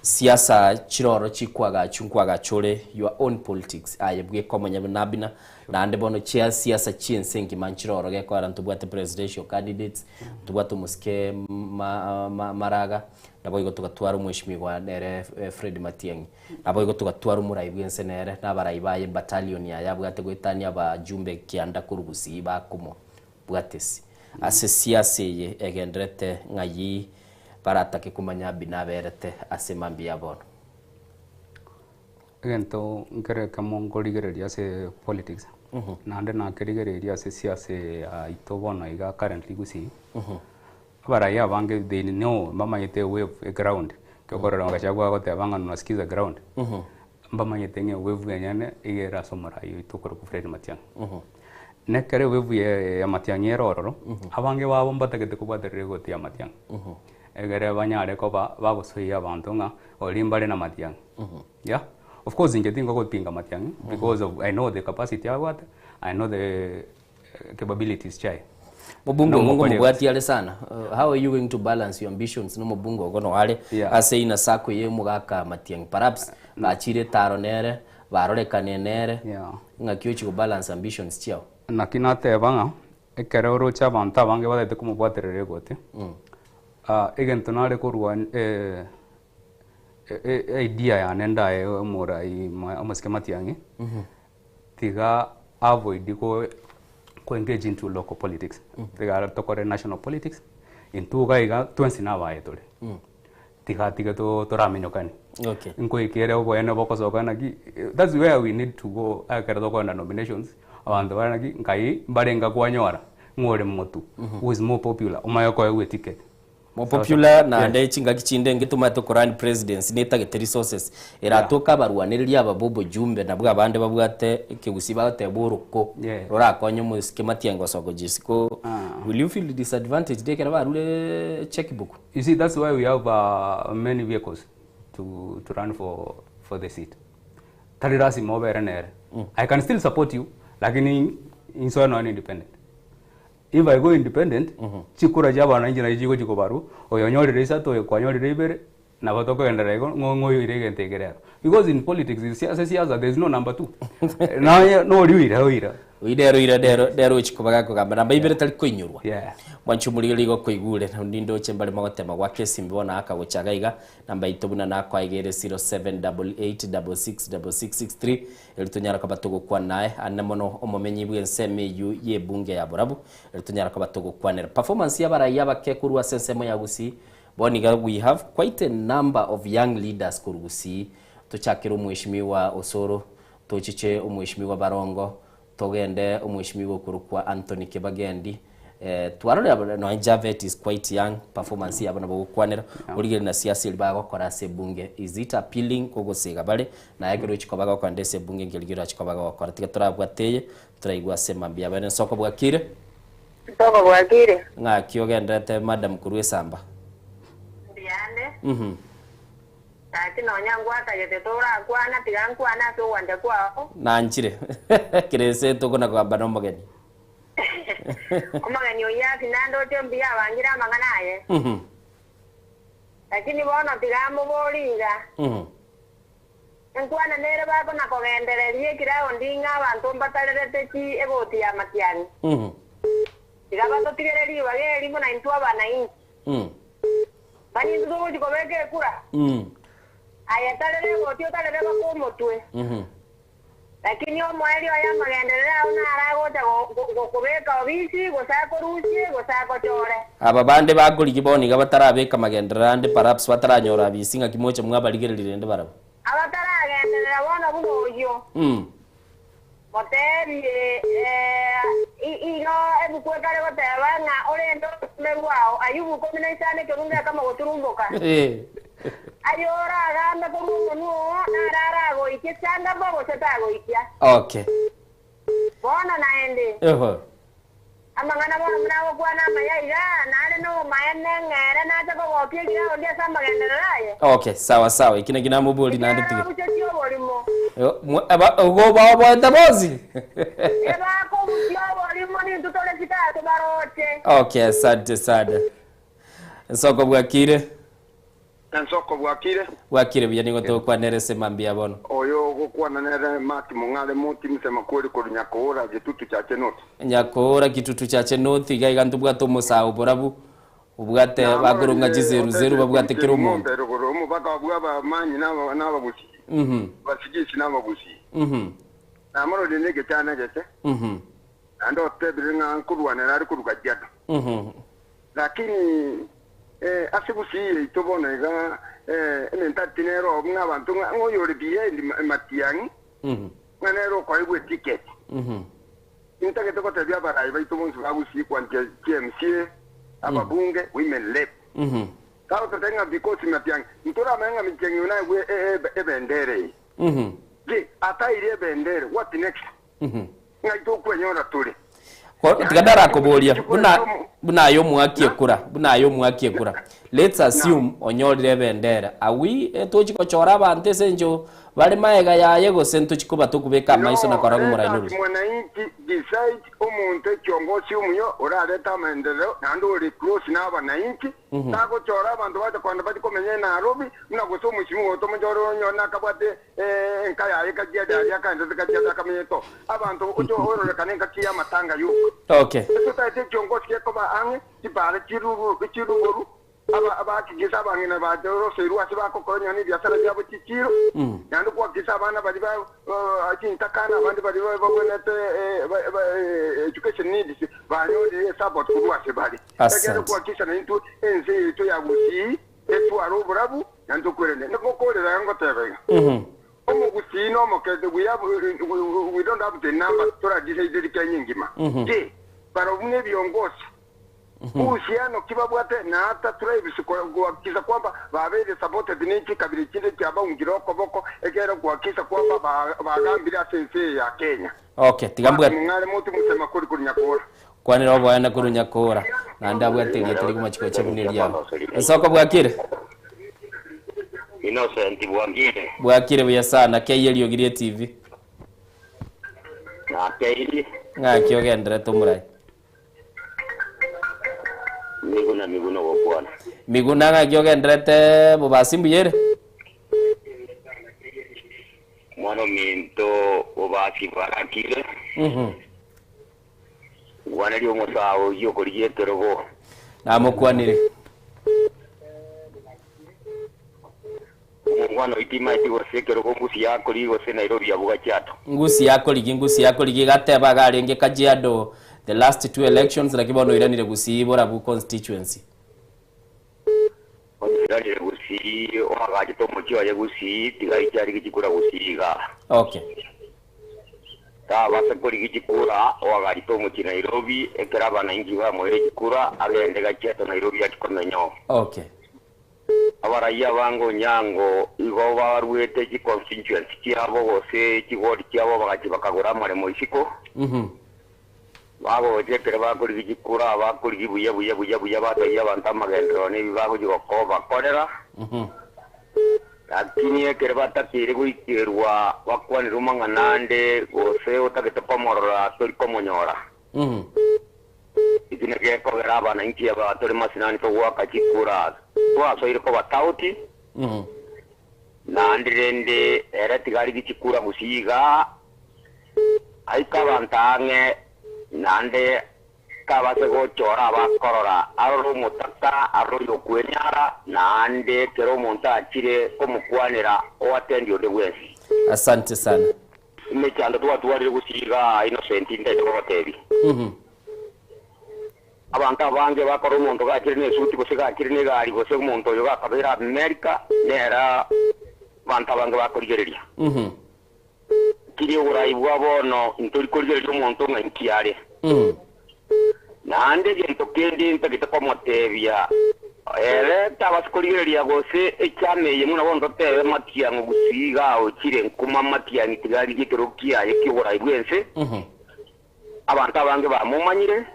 siasa chiroro chikwagachwa nkwagacha ore your own politics aye bweka omonyene buna Abner naende bono chia siasa chiense engima nchiroro gekoera ntobwate presidential candidates ntobwate omosike Maraga Naboigo togatwara omweshimiwa nere Fred Matiang'i. Naboigo togatwara omorai bw'ense nere na abarai baye battalion yaye abwate goetania abajumbe kianda korwa Gusii bakomo bwatesi. Ase siasa eye egenderete ng'ai baratake komanya Abiy naberete ase mambia ya bono. Egento nkere ekemo nkorigereria ase politics, naende nakerigereirie ase siasa eye yaito bono iga currently Gusii, Abarai abange they know mbamanyete ewave eground, ekero okorora Gachagua agoteba ng'a tunasikiza ground, mbamanyete ng'a ewave enyene iga ere ase omorai oito okorokwa Fred Matiang'i. Na ekero ewave ya Matiang'i ere ororo, abange babo mbatagete kobwaterera egoti ya Matiang'i, egere banyare koba bagosoyia abanto ng'a oria mbare na Matiang'i. Yeah, of course inche tingogopinga Matiang'i because of I know the capacity abwate, I know the capabilities chiaye. Mobunge Na ogo omokori ngomobwati are sana. How are you going to balance your ambitions na omobunge ogo no are Yeah. ase ina sacco eye omogaka Matiang'i perhaps bachire etaro nere barorekane nere Yeah. ng'aki ochi go balance ambitions chiao. Naki nateba ng'a ekero oroche abanto abange batagete komobwaterera egoti, egento nare korwa idea yane ndaye omorai omosike Matiang'i, Tiga avoid go go engage into local politics tiga tokore national politics intwe iga iga twensi nabaye tore tiga atige to toramenyokani Okay. nkoikere oboene bogosoka naki that's where we need to go ekero tokogenda nominations abanto bare naki nkai mbarenga kwanyora ng'o ore motu who is more popular omanye koegwa eticket. More popular naende chingaki chinde ngetomanyete okorun presidency netagete resources eratoke abarwanereria aba ba obojumbe nabwo abande babwate ekegusii bagoteba oroko rorakonye omosike Matiang'i gosoka jisiko will you feel disadvantaged ekero barure cheque book? You see that's why we have many vehicles to to run for for the seat. Tari lasima obere nere. I can still support you lakini insoe nonya independent. If I go independent, chikura chia abananchi nachi chigochi kobarwa, oyo onyorire isato, oyo kwanyorire ibere, nabo tokogenderera igo ng'o ng'o oyoire egento eke rero. Because in politics, ase siasa there is no number two. Nonya noria oira oira. Oyio nere oira nere nere ochi koba gakogamba namba ibere tari koinyorwa. Yeah. Mwanche omorigereria igo koigure, nindoche mbare mogotema goaka esimbi bono akagocha iga iga, namba yaito buna nakoa iga ere 0788666663. Erio tonyare koba togokwana naye, ande mono omomenyi bw'ensemo eyio y'ebunge ya Borabu, erio tonyare koba togokwanera performance y'abarai abake korwa ase ensemo ya Gusii. Bono iga we have quite a number of young leaders korwa Gusii, tochakere omweshimiwa Osoro, tochiche omweshimiwa Barongo, Togende omweshimiwa okorokwa Anthony Kibagendi eh, twarorire aba nonya Javet is quite young, performance yabo nabo ogokwanera, origererie na siasa eria bagokora ase ebunge, is it appealing kogosega bare, naye ekero ochia koba gokogenda ase ebunge nkeri orachie koba gogokora. Tiga torabwate eye, toraigwe ase mambia abene. Nsoko bwakire? Nsoko bwakire. Ng'aki ogenderete madam korwa esamba? Mbuyande. Mhm. Gaki nonya ngwatagete torakwana, tiga nkwane ase ogwancha kwao. Nanchire kera ense tokona kogamba nomogeni. Omogeni oyio ase nandoche mbuya abangire amang'ana aye. Lakini bono tiga amoborie iga, Enkwana nere bakona-kogendereria ekiraundi ng'a abanto mbatarerete chi egoti ya matiang'i. Tiga batotigere ribaga eri buna intwe abanainchi. Manya intwe togochia kobeka ekura? Aye tarera egoti otarere baka omotwe. Lakini omoerio oye amagenderero ao naro agocha gokobeka obisi, gose akorusie, gose agochore. Aba bande bakorigia bono iga batarabeka magenderero ande perhaps bataranyora abisi ng'aki moche mwabarigereria rende barabwo. Abataragenderera bono buna oyio. Moteebie, Igo ebuku ekare goteeba ng'a orende orosome rwao, Ayubu 15 ekebungo ekemo goturumboka. Aye oragambe korwa omonwa oo, naro aragoikie changama gose tagoikia. Okay. Bono naende, Eho. Amang'ana bono buna agokwana amaya iga, nare nobomaene ng'a ere nache kogokia eground ase amagenderero aye. Okay, sawa sawa, eki naki namoborie naende tiga. Ekiagera babuchetie oborimo. Eba igo obaoboete bonsi? Ebakobuchia oborimo nintwe tore chitaya tobaroche. Okay, asante sana. Nsoko bwakire? Ensoko bwakire? Bwakire buya nigo togokwanera ase mambia bono. Oyo ogokwana nere Mark Mong'are Moti Msemakweli korwa Nyakoora Gitutu Chache North. Nyakoora Gitutu Chache North iga iga ntobwate omosae oborabu obwate bakorong'a chiseru seru babwate kera omonto. Ng'ombe rogoro omobaka bw'abamanyi na abagusii, abasigisi na abagusii. Namororire negechana egeke, naende otebire ng'a nkorwanera are korwa Kajiado. Lakini ase gusii yaito bono iga ementality nere oo buna abanto ng'a ng'a oyore behind matiang'i ng'a nere okoegwa eticket. Intagete gotebia abarai baito bonsi ba gusii kwanchia chi MCA, ababunge, women rep. Tagototebia ng'a because matiang'i, ntoramanye ng'a matiang'i oyo naegwe ebendera eye. Je, ataeire ebendera, what next? Ng'ai tokwenyora tore? Tiga ndarakoboria, buna buna aye omwaki ekura, buna aye omwaki ekura. Let's assume onyorire ebendera. Are we eh, tochi gochora abanto ase encho bare maega yaye gose ntochi koba tokobeka amaiso na No, korora ng'a let omorai us norusia? mwananchi decide omonto ekiongosi omuya orarete amaenderero naende ore close na abananchi, tagochora abanto bacha kogenda bachi komenya eNairobi, buna gose omosimiwa oito omochore onyore nakabwate Enka yaye ekachiacha aria akaendete kachiacha akamenyete oo. Abanto oche ororekane engaki y'amatanga yoka. Okay. Etotaete ekiongosi gekoba ang'e, chipara chiruboru, aba abahakikisa abang'ina baroseirwe ase bagokora nonya nebiasara biabo chichiiro, naende kohakikisa abana baria ba chintakana abande baria babwenerete education needs banyorire esupport korwa ase bare. Ekero Asante. kohakikisa naintwe ense yaito ya Gusii Etware oborabu, na ntokwerende. Nigokorera iga ngoteba iga, Omogusii na omokete, we have, we don't have the numbers toradecide Kenya engima. Je, barabwo buna ebiongosi, uhusiano ki babwate na ata tribes kuhakikisha kwamba babeire supported ne chikabira chinde chiabaungire okoboko ekero kuhakikisha kwamba bagambire ase ense eye ya Kenya. Okay, tiga mbwate. Mong'are moti mosema kori korwa Nyakora. Kwanera oboene korwa Nyakora, naende abwate erieta ri'omochie gochia buna eriabo. Ensoko bwakire? Innocent bwakire. Bwakire buya sana, kei eriogi rie TV. Nakeiri. Ng'aki ogenderete omorai? Miguna Miguna ogokwana. Miguna ng'aki ogenderete bobasi mbuya ere? Mwana ominto bobasi bwarakire. Nkwanerie omosae oyio okorigia ekerogo. Namokwanire. Omongwana oyio timaeti gose ekerogo ngusi yakorigia gose Nairobi abwo Kajiado. Ngusi yakorigia, ngusi yakorigia igateba iga arenge Kajiado the last two elections naki bono oiranire Gusii Borabu constituency. Oiranire Gusii oagachete omochie oye Gusii tiga aiche arigie chikura Gusii igaa. Okay. Tabasa korigia chikura oagarite omochie Nairobi, ekero abanainchi bamoire chikura agende Gachiato Nairobi achie komenya oo. Okay. Abaraiyo abange onyango igo baruete chi constituency chiabo gose chi ward chiabo bagachia bakagora amaremo isiko, bagocha ekero bakorigia chikura bakorigia buya buya buya buya batebia abanto amagenderero nebi bagochia gokobakorera. Lakini ekero batakeire goikerwa bakwanire amang'ana ande, gose otagete komorora tori komonyora. Eki nakio gekogera abanainchi aba tore masinani togoaka chikura twasoire koba tauti, naende rende ere tiga arigie chikura gusii igaa, aike abanto ang'e, naende Kabase gochora abakorora, arore omotaka, arore oyokwenyara, naende ekero omonto achire komokwanera, oatendi onde bwensi. Asante sana. Emechando twatwarire gusii igaa Innocent ntaete kogotebia. Abanto abange bakora omonto gachire nesuti gose gachire negari gose omonto oyo gakabeire America nere abanto abange bakorigereria. Kiri oborai bwa bono ntori korigereria omonto ng'a inki are. Naende egento kende ntagete komotebia, ere tabasa korigereria gose echama eye buna bono totebe matiang'o gusii iga aochire nkuma matiang'i tiga arigie ekerogo kiaye ki'oborai bw'ense. Abanto abange bamomanyire.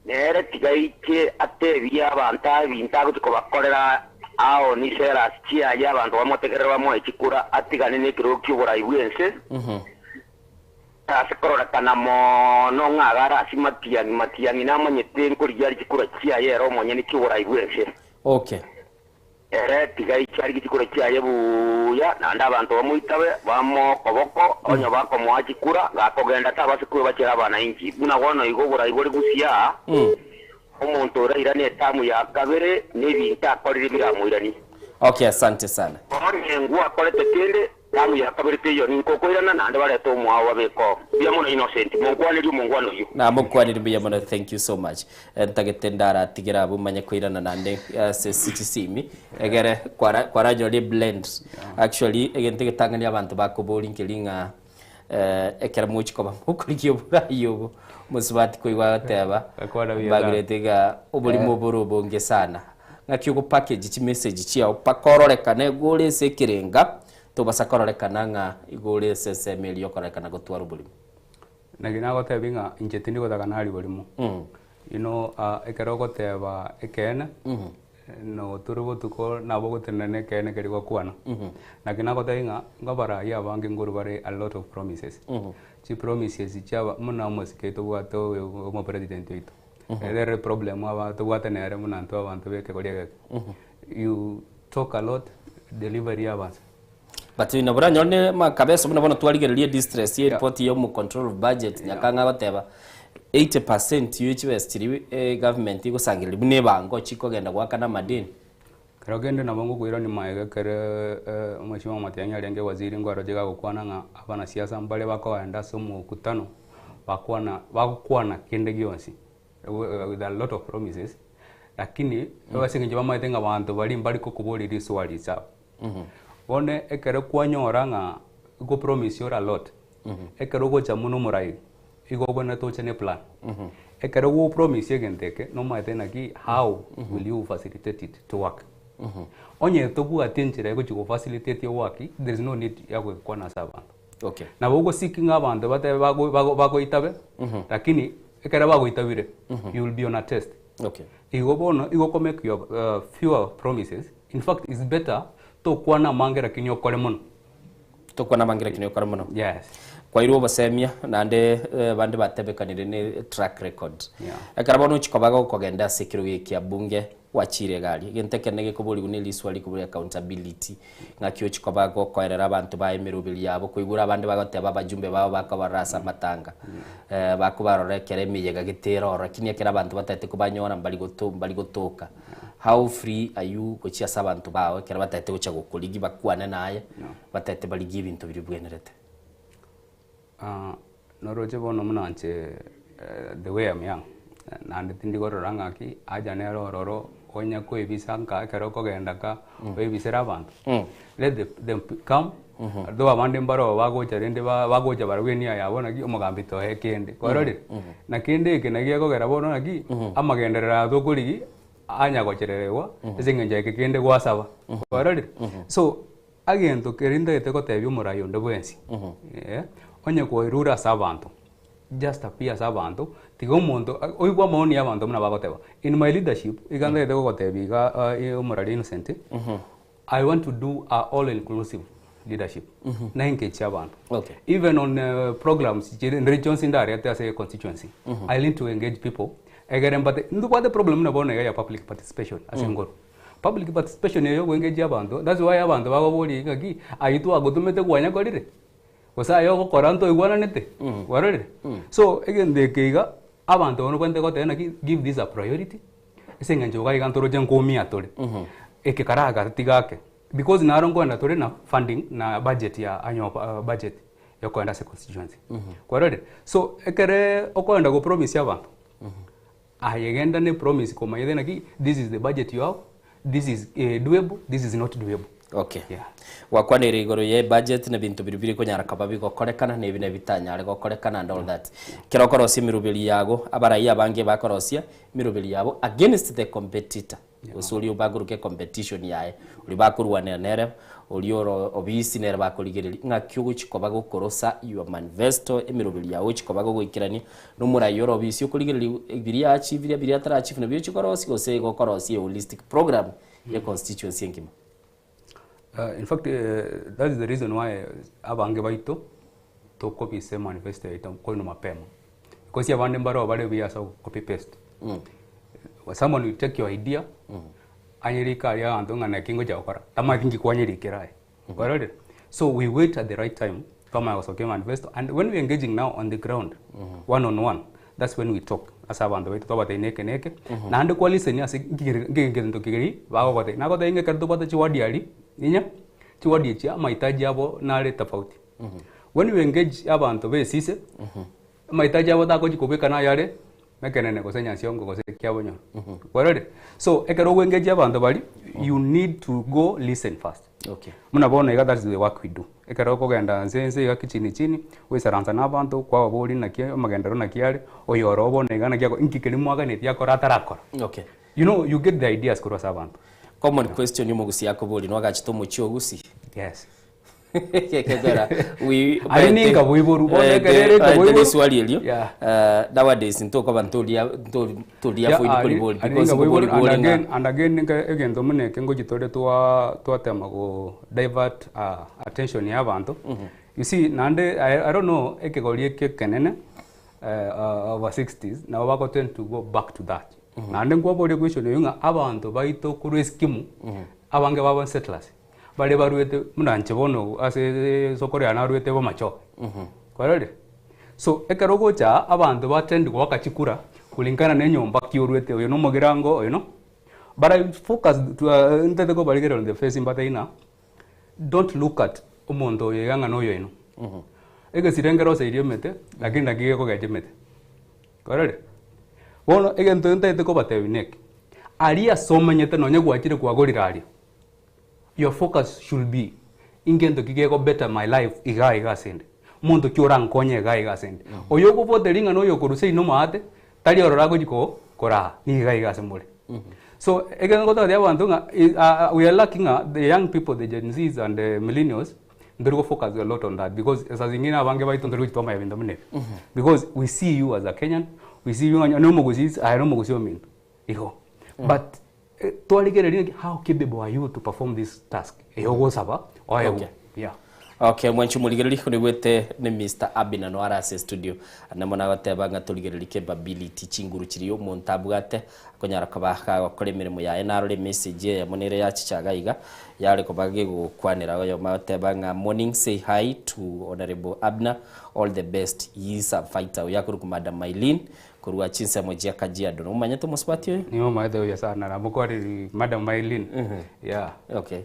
Nere tiga aike atebie abanto ebinto agochia kobakorera aonie serasi chiaye abanto bamotegerere bamoe chikura atigane nekerogo ki'oborai bw'ense. Ase kororekana mono ng'a iga are ase matiang'i, matiang'i namanyete nkorigia are chikura chiaye ere omonyene ki'oborai bw'ense. Okay. Ere tiga aiche arigie chikura chiaye buya, naende abanto bamoitabe, bamoe okoboko, onye bakomoa chikura, gakogenda tabase kwebachera abanainchi. Buna bono igo oborai bore gusii aa, omonto orairane etamu ya kabere, na ebinto akorire biramoiranie. Okay, asante sana. Onye ngwakorete kende, Tamu ya kabere teiyo, ninka okoirana, naende barete omwao babeke oo. Mbuya mono Innocent, monkwanerie omongwana oyio. Namokwanire mbuya mono thank you so much. Ntagete ndaratigere abwo manye koirana naende ase chisimi egere kwara kwaranyora eblend. Actually egento egetang'ani abanto bakoboria nkeri ng'a ekero mochi koba mokorigia oborai obo mosubati koigwa agoteba Gakwana buya sana. mbagirete iga oborimo obore obonge sana. Ng'aki ogo package chimessage chiao mpaka ororekane igo ore ase ekerenga Tobasa kororekana ng'a igo ore ase ensemo eria y'okorekana gotwara oborimo. Naki nagotebia ng'a inche tindi gotaka narie borimo. You know, ekero ogoteba ekeene, notore botuko nabo ogotenena na ekeene keria gwakwana. Naki nagotebia ng'a nkobarayia abange nkorwa bare a lot of promises. Chipromises chiaba buna omosike tobwate oyo omopresident oito, ere problem aba tobwate nere buna intwe abanto ba ekegori egeke. You talk a lot, delivery yabansa. But nabo oranyore ne makabeso buna bono twarigereria distress ye report ya omo control of budget nyakang'a agoteba 80% ye chibesa chiria eh, government egosangereria buna ebango chikogenda goakana amadeni. Kero kende nabo ngokoirania magega ekere omweshimiwa Matiang'i arenge waziri nkwaroche gagokwana ng'a abanasiasa mbare bakoenda ase omokutano bakwana bagokwana kende gionsi with a lot of promises lakini ase eng'encho bamaete ng'a abanto baria mbari kokoboria riswali ase abo. Bono ekero kwanyora ng'a go promise ore a lot, ekero ogocha buna omorai, igo obwenerete oche ne plan. Ekero go promise egento eke, nomaete naki how will you facilitate it to work. Onye tobwati enchera egochi go facilitate ework, there is no need ya gokwana ase abanto. Okay. Nabo ogoseek ng'a abanto batebe bago bago bagoitabe, lakini ekero bagoitabire, you will be on a test. Okay. Igo bono igo oko make your fewer promises, in fact is better tokwana amange lakini okore mono. Tokwana amange lakini okore mono. Yes. Kwairwe obosemia naende bande batebekanire ne track record. Yeah. Ekero bono ochia koba gokogenda ase ekerogo eke kia bunge gwachire iga aria, egento ekenene gekoborigwa ne riswali rikoboria accountability, ng'aki ochia koba gokoerera abanto baye emeroberi yabo, koigure abande bagoteba abajumbe babo bakobarora ase amatanga, bakobarora ekero emeyega gete ere ororo, lakini ekero abanto batagete kobanyora mbari goto mbari gotoka. How free are you gochia ase abanto bao ekero batagete gocha gokorigia bakwane naye, batagete barigie ebinto biria bibwenerete? Noroche bono buna inche the way am young, naende tindi korora ng'aki haja nere ororo onya koebisa nka ekero okogenda nka oebisere abanto. Let the them come, though abande mbaro bagocha rende ba bagocha barabwo enia yabo naki omogambi toe kende, kwarorire? Na kende eke naki gekogera bono naki, amagenderero aya tokorigia anya gochererigwa ase eng'encho eke kende gwasaba, kwarorire? So. Agento keria ntagete gotebia omorai onde bwensi, onye kwairure ase abanto, just appear ase abanto, tiga omonto oigwe amaoni ya abanto buna bagoteba. In my leadership, iga ntagete gogotebia iga omorari Innocent, I want to do a all inclusive leadership, na engage abanto. Even on programs chire ndire chionsi ndarete ase constituency, I need to engage people, egere mbate, ntobwate problem buna bono iga ya public participation ase enkoro. Public participation eye yogoengage abanto, that's why abanto bakoboria ng'aki, ayio twagotomete kwanyakorire? Gose aye ogokora ntoigwananete? Kwarorire? So, egento eke iga, abanto bono obwenerete goteba naki, give this a priority, ase eng'encho iga iga ntoroche nkoumia tore. Eke kara tiga ake, because naro nkoenda tore na funding na budget ya annual budget yokoenda ase constituency. Kwarorire? So, ekere okoenda go promise abanto. Aye genda ne promise komanyete naki this is the budget you have, this is doable, this is not doable. Okay. Gwakwanire igoro ye budget na ebinto biria biri konyara koba bigokorekana na ebi na bitanyare gokorekana and all that. Ekero okorosia emeroberi yago, abarai abange bakorosia emeroberi yabo against the competitor. Gose oria bakoruka ecompetition yaye, oria bakorwanera nere, oria oro obisi nere bakorigereria ng'aki ogochi koba gokorosa your manifesto, emeroberi yago ogochi koba gogoikerania na omorai ore obisi okorigereria biria achieve biria biria atara achieve nabio ochi korosia gose igo okorosia eholistic program ya econstituency engima. In fact that is the reason why abange baito tokobisa emanifesto yaito korwa mapema because abande mbaroo bare buya ase copy paste. Someone will take your idea anyerike aria abanto ng'a naki ngocha gokora tamanyeti nki kwanyerikera aye kwarorire? So we wait at the right time twamanya gosokia emanifesto and when we engaging now on the ground one on one that's when we talk ase abanto baito twabatebia neke neke naende kwa listen ase nki egento keria bagogotebia nagotebia ng'a ekero tobwate chiward aria inya chiward echi amahitaji abo nare tofauti when we engage abanto ba esise amahitaji abo tagochi kobeka nayare Mekenene gose nyansiongo gose kiabonyoro. Kwarorire? So ekero ogoengage abanto baria, you need to go listen first. Okay. Buna bono iga that's the work we do. Ekero okogenda nse nse iga kichini chini, goisaransa na abanto, kwababoria naki amagenderero naki are, oyo oro bono iga naki ako inki keria mwaganetie akore atarakora. Okay. You know, you get the ideas korwa ase abanto. Common question yomogusi akoboria, nwagachete omochie o Gusii? Yes. Ekegera we Aria ninka boiboru, bono ekero ere nka boiboru. Riswali erio Yeah. nowadays ntokoba ntoria ntori ntoria Yeah, avoid ari- koribori ari because ninka boiboru, ngobori and bori ng'a again, and again ninka egento buna eke ngochi tore twa twatema go divert attention ya abanto. You see naende I, I don't know ekegori eke ekenene over 60s nabo bako tend to go back to that. Naende nkwaboria question eywo ng'a abanto baito korwa eskimu abange babo settlers. Baria baruete buna inche bono ase esokoro yane aruete bomachoge. Kwarorire? So ekero ogocha aa, abanto ba tend goaka chikura kulingana na enyomba ki oruete, oyo na omogirango, oyo no. But I focus to ntete kobarigereria on the face mbatebie ng'a don't look at omonto oyo iga ng'a noyo oino. Egesire nkere oseirie emete, lakini naki gekogecha emete. Kwarorire? Bono egento ntagete kobatebia neke, aria ase omenyete nonye gwachire kwagorire aria, Your focus should be ingento ki geko better my life igaa iga ase inde. Monto ki orankonye igaa iga ase inde. Oyo okoboteria ng'a noyo okorusia inwe maate, tari ororo agochi ko koraa, nigo igaa iga ase more. So ekero ngototebi abanto ng'a we are lucky ng'a the young people, the Gen Zs and the millennials, ntori go focus a lot on that because saa zingine abange baito ntori gochi twamanya ebinto buna ebi. Because we see you as a Kenyan, we see you ng'a onye omogusii aye nomogusii ominto. Igo. But twarigereria naki how capable are you to perform this task eye ogosaba oegwe. Okay. Yeah. Okay, mwanchi omorigereria onigwete ni Mister Abner no are ase studio ande mono agoteba ng'a torigererie capability chinguru chiria omonto abwate akonyara koba gagokora emeremo yaye narore emessage eyemo nere yachicha iga iga yare koba gegokwanera oyomo agoteba ng'a morning say hi to honourable Abner all the best he is a fighter oyo akorokwa madam Mylene Korwa chinsemo chia Kajiado. Nomomanyete omosubati oyo? Nimomanyete buya sana, namokwanire Madam Maylene. Yeah. Okay.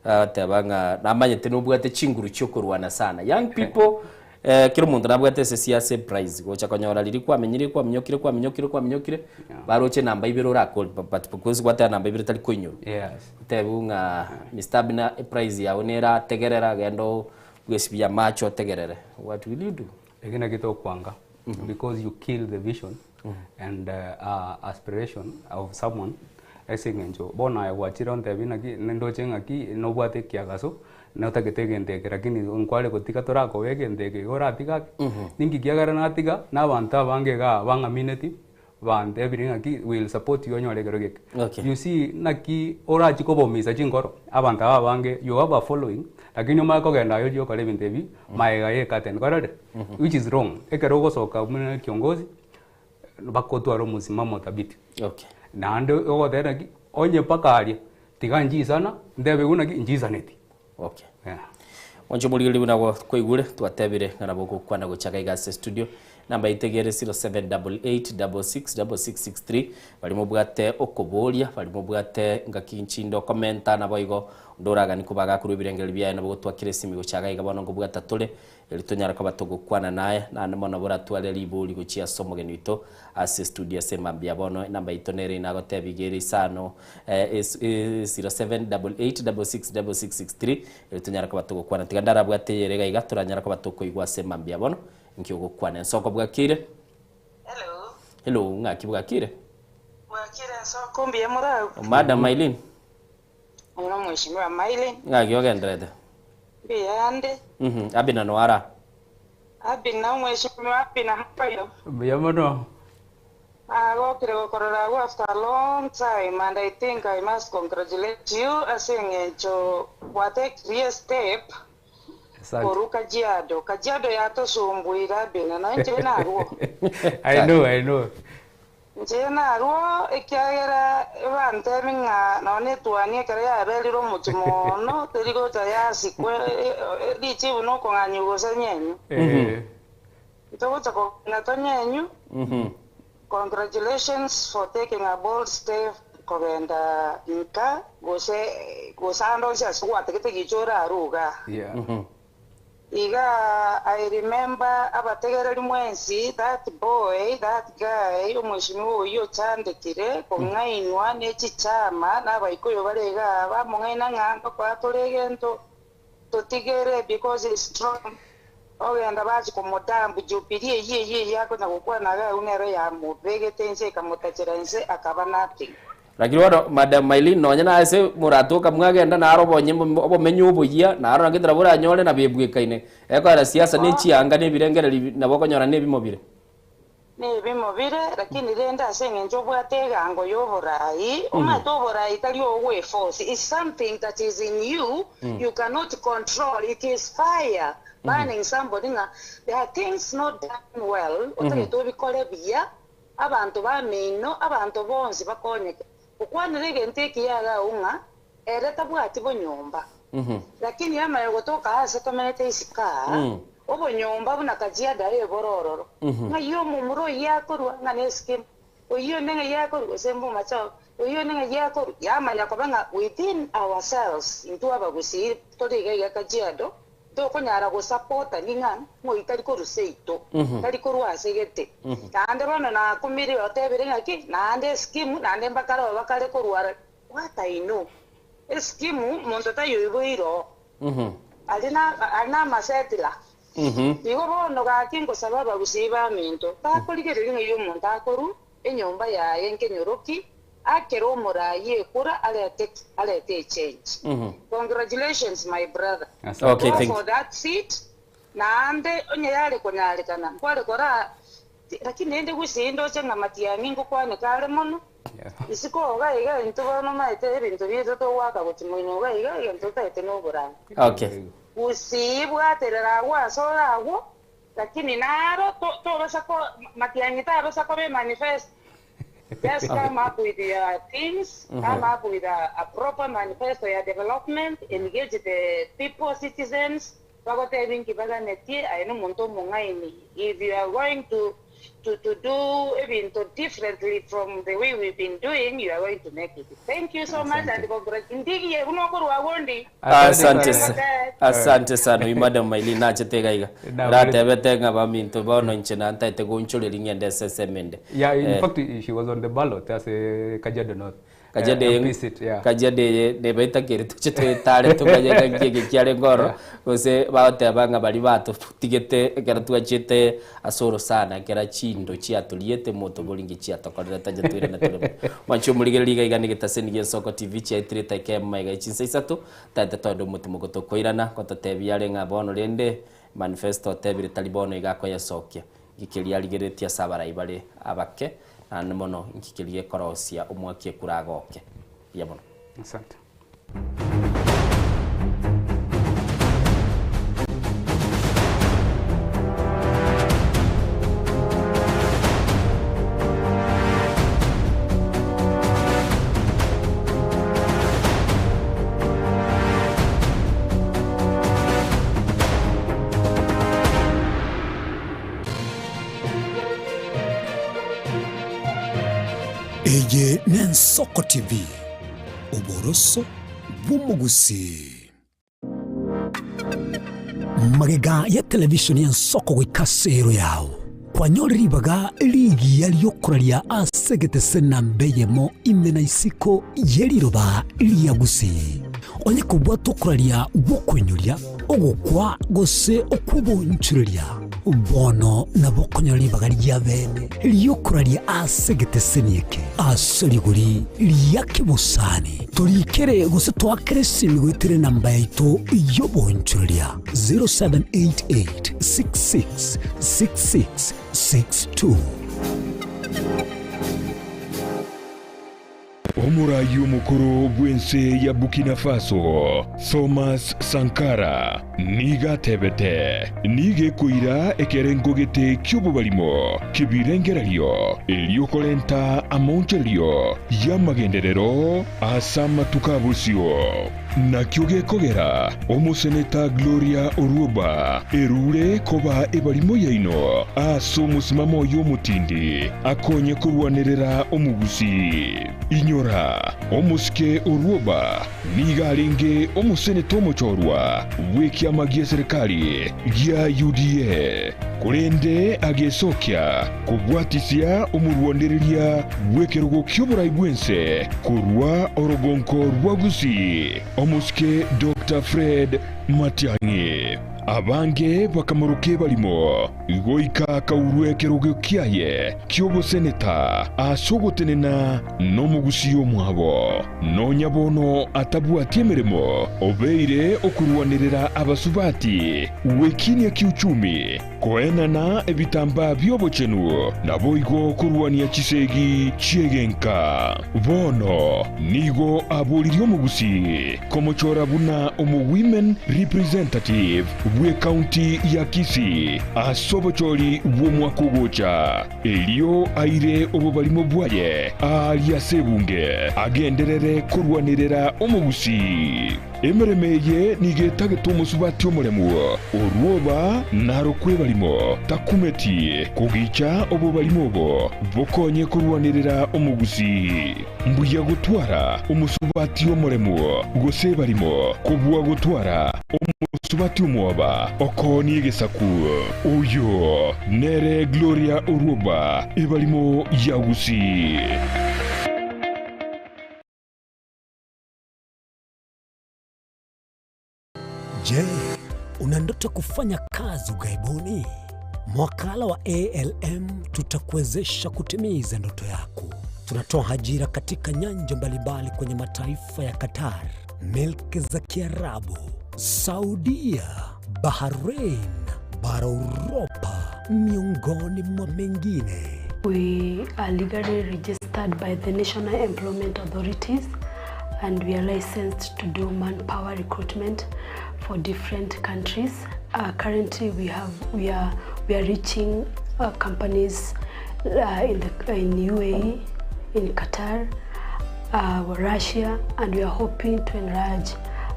Agoteba ng'a namanyete nobwate chinguru chiokorwana sana. Young people eh, kera omonto nabwate ase siasa eprize gocha konyora riria kwamenyire kwaminyokire kwaminyokire kwaminyokire baroche enamba ibere orakore but because gwateba namba ibere tari koinyorwa. Yes. Otebiwe ng'a Mister Abner eprize yago nerategerera genda bwesibie amache otegerere. What will you do? Eki nakio tokwanga because you kill the vision and aspiration of someone ase eng'encho bono aye gwachire ontebie naki nindoche ng'aki nobwate ekiagaso notagete egento eke lakini nkware gotiga torakoba egento eke iga oratiga ake ninki kiagera natiga na abanto abange igaa bang'amineti Bantebire ng'aki will support you onyore ekero geke. Okay. You see naki orachi kobomisa chinkoro abanto aba abange you have a following lakini omanye kogenda aye ochie gokora ebinto ebi maega ye curtain kwarorire? Which is wrong. Ekero ogosoka buna kiongozi bakotwara omosimamo thabiti. Okay. Naende ogoteba naki onye mpaka aria tiga nchisana ntebe buna ki nchisaneti. Okay. Yeah. Mwanche omorigereria buna kwaigure twatebire ng'a nabo ogokwana gochaka iga ase studio. Namba yaito iga ere 0788666663 baria mobwate okoboria, baria mobwate ngaki nchinde okomenta naboigo onde oragani koba agakorwa ebirengererio biaye nabo gotwakera esimi gocha iga iga bono nkobwata tore erio tonyare koba togokwana naye naende mono boratware ribori gochia ase omogeni oito ase estudio ase mambia bono enamba yaito nere inagotebia iga ere isano 0788666663 erio tonyare koba togokwana tiga ndarabwate eyere iga iga toranyare koba tokoigwa ase mambia bono Inki ogokwana ensoko bwakire? Hello. Hello, ng'aki bwakire? Bwakire ensoko mbuya moragwe. Madam Mailin. Oyo no mheshimiwa Mailin. Ng'aki ogenderete? Mbuya ande. Abina noara? Abina omheshimiwa Abina how are you? Mbuya mono. Nagokire gokorora agwo after a long time and I think I must congratulate you ase eng'encho gwatekirie step Asante. Korwa Kajiado. Kajiado yatosumbuire Abina, na inche narwo. I know, I know. Inche narwo, ekiagera bantebie ng'a nonya netuani ekero yaberire omochie mono, teri gocha yasikwe richibu nokong'anyigwa gose nyenyu. Togocha kong'anya tonyenyu. Congratulations for taking a bold step kogenda nka gose gose ande onsi ase gwategete gicha ore arue igaa. Yeah. Igaa I remember abategereri mwensi that boy that guy omweshimiwa oyio ochandekire kong'ainwa ne chichama na abaikoyo bare igaa bamong'aina ng'a ntokoa tore egento totigere because he's strong Ogenda bachia komodambu Jubilee eyio eyio eyio akonya gokwana iga agwo nero yamobegete inse ekamotachera inse akaba nothing. Lakini bono Madam Mailyn nonye na ase moratoka mwagenda naro obonye obomenyi oboyia naro naki tara boranyore na bebwekaine ekoera siasa ne chianga ne ebirengererio nabo okonyora ne ebimo bire. Nebimo bire, lakini rende ase engencho obwate egango y'oborai, omanyete oborai tari ogweforce, is something that is in you, you cannot control, it is fire burning somebody ng'a there are things not done well, otagete obikore buya, abanto bamino, abanto bonsi bakonyeke. Okwanire egento ekiya iga agwo ng'a ere tabwati bonyomba, lakini amanye gotoka aase tomenyete isiko aa, obonyomba buna Kajiado aye bore ororo, ng'ai omomura oyio akorwa ng'a nesikemu, oyio onde ng'ai akorwa gose mbomache oo, oyio onde ng'ai akorwa, yamanya koba ng'a within ourselves intwe abagusii tore iga iga Kajiado, Tokonyara gosapotani ng'a ng'oi tari korwa seito, tari korwa ase gete. Naende bono nakumire otebire ng'aki, naende eskimu, naende mbakare oo bakare korwa are. What I know, eskimu monto taiyo oiboire oo, aria na aria namasetla. Igo bono gaki ngosaba abagusii baminto, takorigereria ng'ai omonto akorwa, enyomba yaye nkenyoroki, Akere omoraai ekura arete ki? Arete echange. Congratulations my brother. Asante. Okay, Go thank for that seat naende onye yare konyarekana nkware kora lakini rende gusii ndoche ng'a matiang'i ngokwaneka are mono isiko iga iga intwe bono omanyete ebinto biaito togoaka gochia moino iga iga egento totaete noboraai. Okay. Gusii bwaterera agwo ase ore agwo lakini naro tobasa ko matiang'i tabasa koba emanifesto. Just come up with your things, come up with a, a proper manifesto ya development, engage the people, citizens, bagotebi nki baganetie, aye nomonto omong'aini. If you are going to, to, to do ebinto differently from the way we've been doing, you are going to make it. Thank you so much and congrats. Ndigiye buna okorwa agwo ndi. Asante sa- asante sana oyu madam Mailin nachete iga iga Na- ratebete ng'a baminto bono inche nantaete gonchoreria ng'ende ase ensemo ende Yeah, in Eh, fact, she was on the ballot as a Kajiado North. Kajiado Eh, eye MP seat, yeah. Kajiado eye neba etakeire toche toetare tomanye ng'a nki eke kiarenge ororo gose bagoteba ng'a baria batotigete ekero twachete ase orosana ekero chindo chiatoriete motobori nki chiatokorerete onye toirane tore buya. Mwanche omorigereria iga iga negetaseni gia Ensoko TV chiaetire etaika eyemo iga ye chinsa isato, taete toende omotimogo tokoirana, gototebia are ng'a bono rende manifesto otebire tari bono iga akoyesokia. Nki keria arigereretie ase abarai bare abake, naende mono nki keria gekorosia omwaki ekura agoke. Mbuya mono. Asante. n'Ensoko TV, oboroso bw'omogusii. Magega ya televishoni y'Ensoko goika ase ero yao, kwanyore ribaga rigiya ri'okoraria ase egetese namba eyemo ime na isiko ye riroba ria Gusii. Onye kobwata okoraria gw'okoinyoria, ogokwa gose okw'obonchoreria, bono nabo okonyora ribaga ria bene ri'okoraria ase egeteseni eke ase rigori ria kebosani. Torikere gose toakere esimi goetera enamba yaito y'obonchoreria 0788 66 66 62. Omoraai omokoro bw'ense ya Burkina Faso, Thomas Sankara, nigo atebete, Nigo ekoira ekerengo gete ki'obobarimo ki'ebirengererio erio korenta amaonchorerio y'amagenderero ase amatuko a bosio. Nakio gekogera omoseneta Gloria Orwoba erure koba ebarimo yaino ase omosimamo oye omotindi akonye korwanerera omogusii. Inyora, omosike Orwoba nigo arenge omoseneta omochorwa bw'ekiama gi'eserekari gia UDA, korende agesokia kobwatisia omorwanereria bw'ekerogo ki'oborai bw'ense korwa orogonko rwa Gusii, omosike Doctor Fred Matiang'i. Abange bakamoroka ebarimo, goika akaurwa ekerogo kiaye ki'oboseneta ase ogotenena nomogusii omwabo. Nonya bono atabwati emeremo, obeire okorwanerera abasubati gwekinia kiuchumi, Koenana ebitambaa bi'obochenu, naboigo korwania chisegi chi'egenka. Bono nigo aboririe omogusii komochora buna omo-women representative bw'ecounty ya Kisii ase obochori bw'omwaka ogocha, erio aire obobarimo bwaye aaria ase ebunge agenderere korwanerera omogusii. Emeremo eye nigo etagete omosubati omoremu, orwoba narokwe ebarimo, takumeti kogicha obobarimo obo bokonye korwanerera omogusii. Mbuya gotwara omosubati omoremu gose ebarimo kobua gotwara omosubati omwoba okoonia egesaku. Oyo nere Gloria Orwoba, ebarimo ya Gusii. Je, una ndoto kufanya kazi ughaibuni? Mwakala wa ALM tutakuwezesha kutimiza ndoto yako. Tunatoa ajira katika nyanja mbalimbali kwenye mataifa ya Qatar, milki za Kiarabu, Saudia, Bahrain, bara Uropa, miongoni mwa mengine. We are legally registered by the National Employment Authorities and we are licensed to do manpower recruitment for different countries. Uh, currently we have we are we are reaching uh, companies uh, in the in UAE, in Qatar, uh, Russia, and we are hoping to enlarge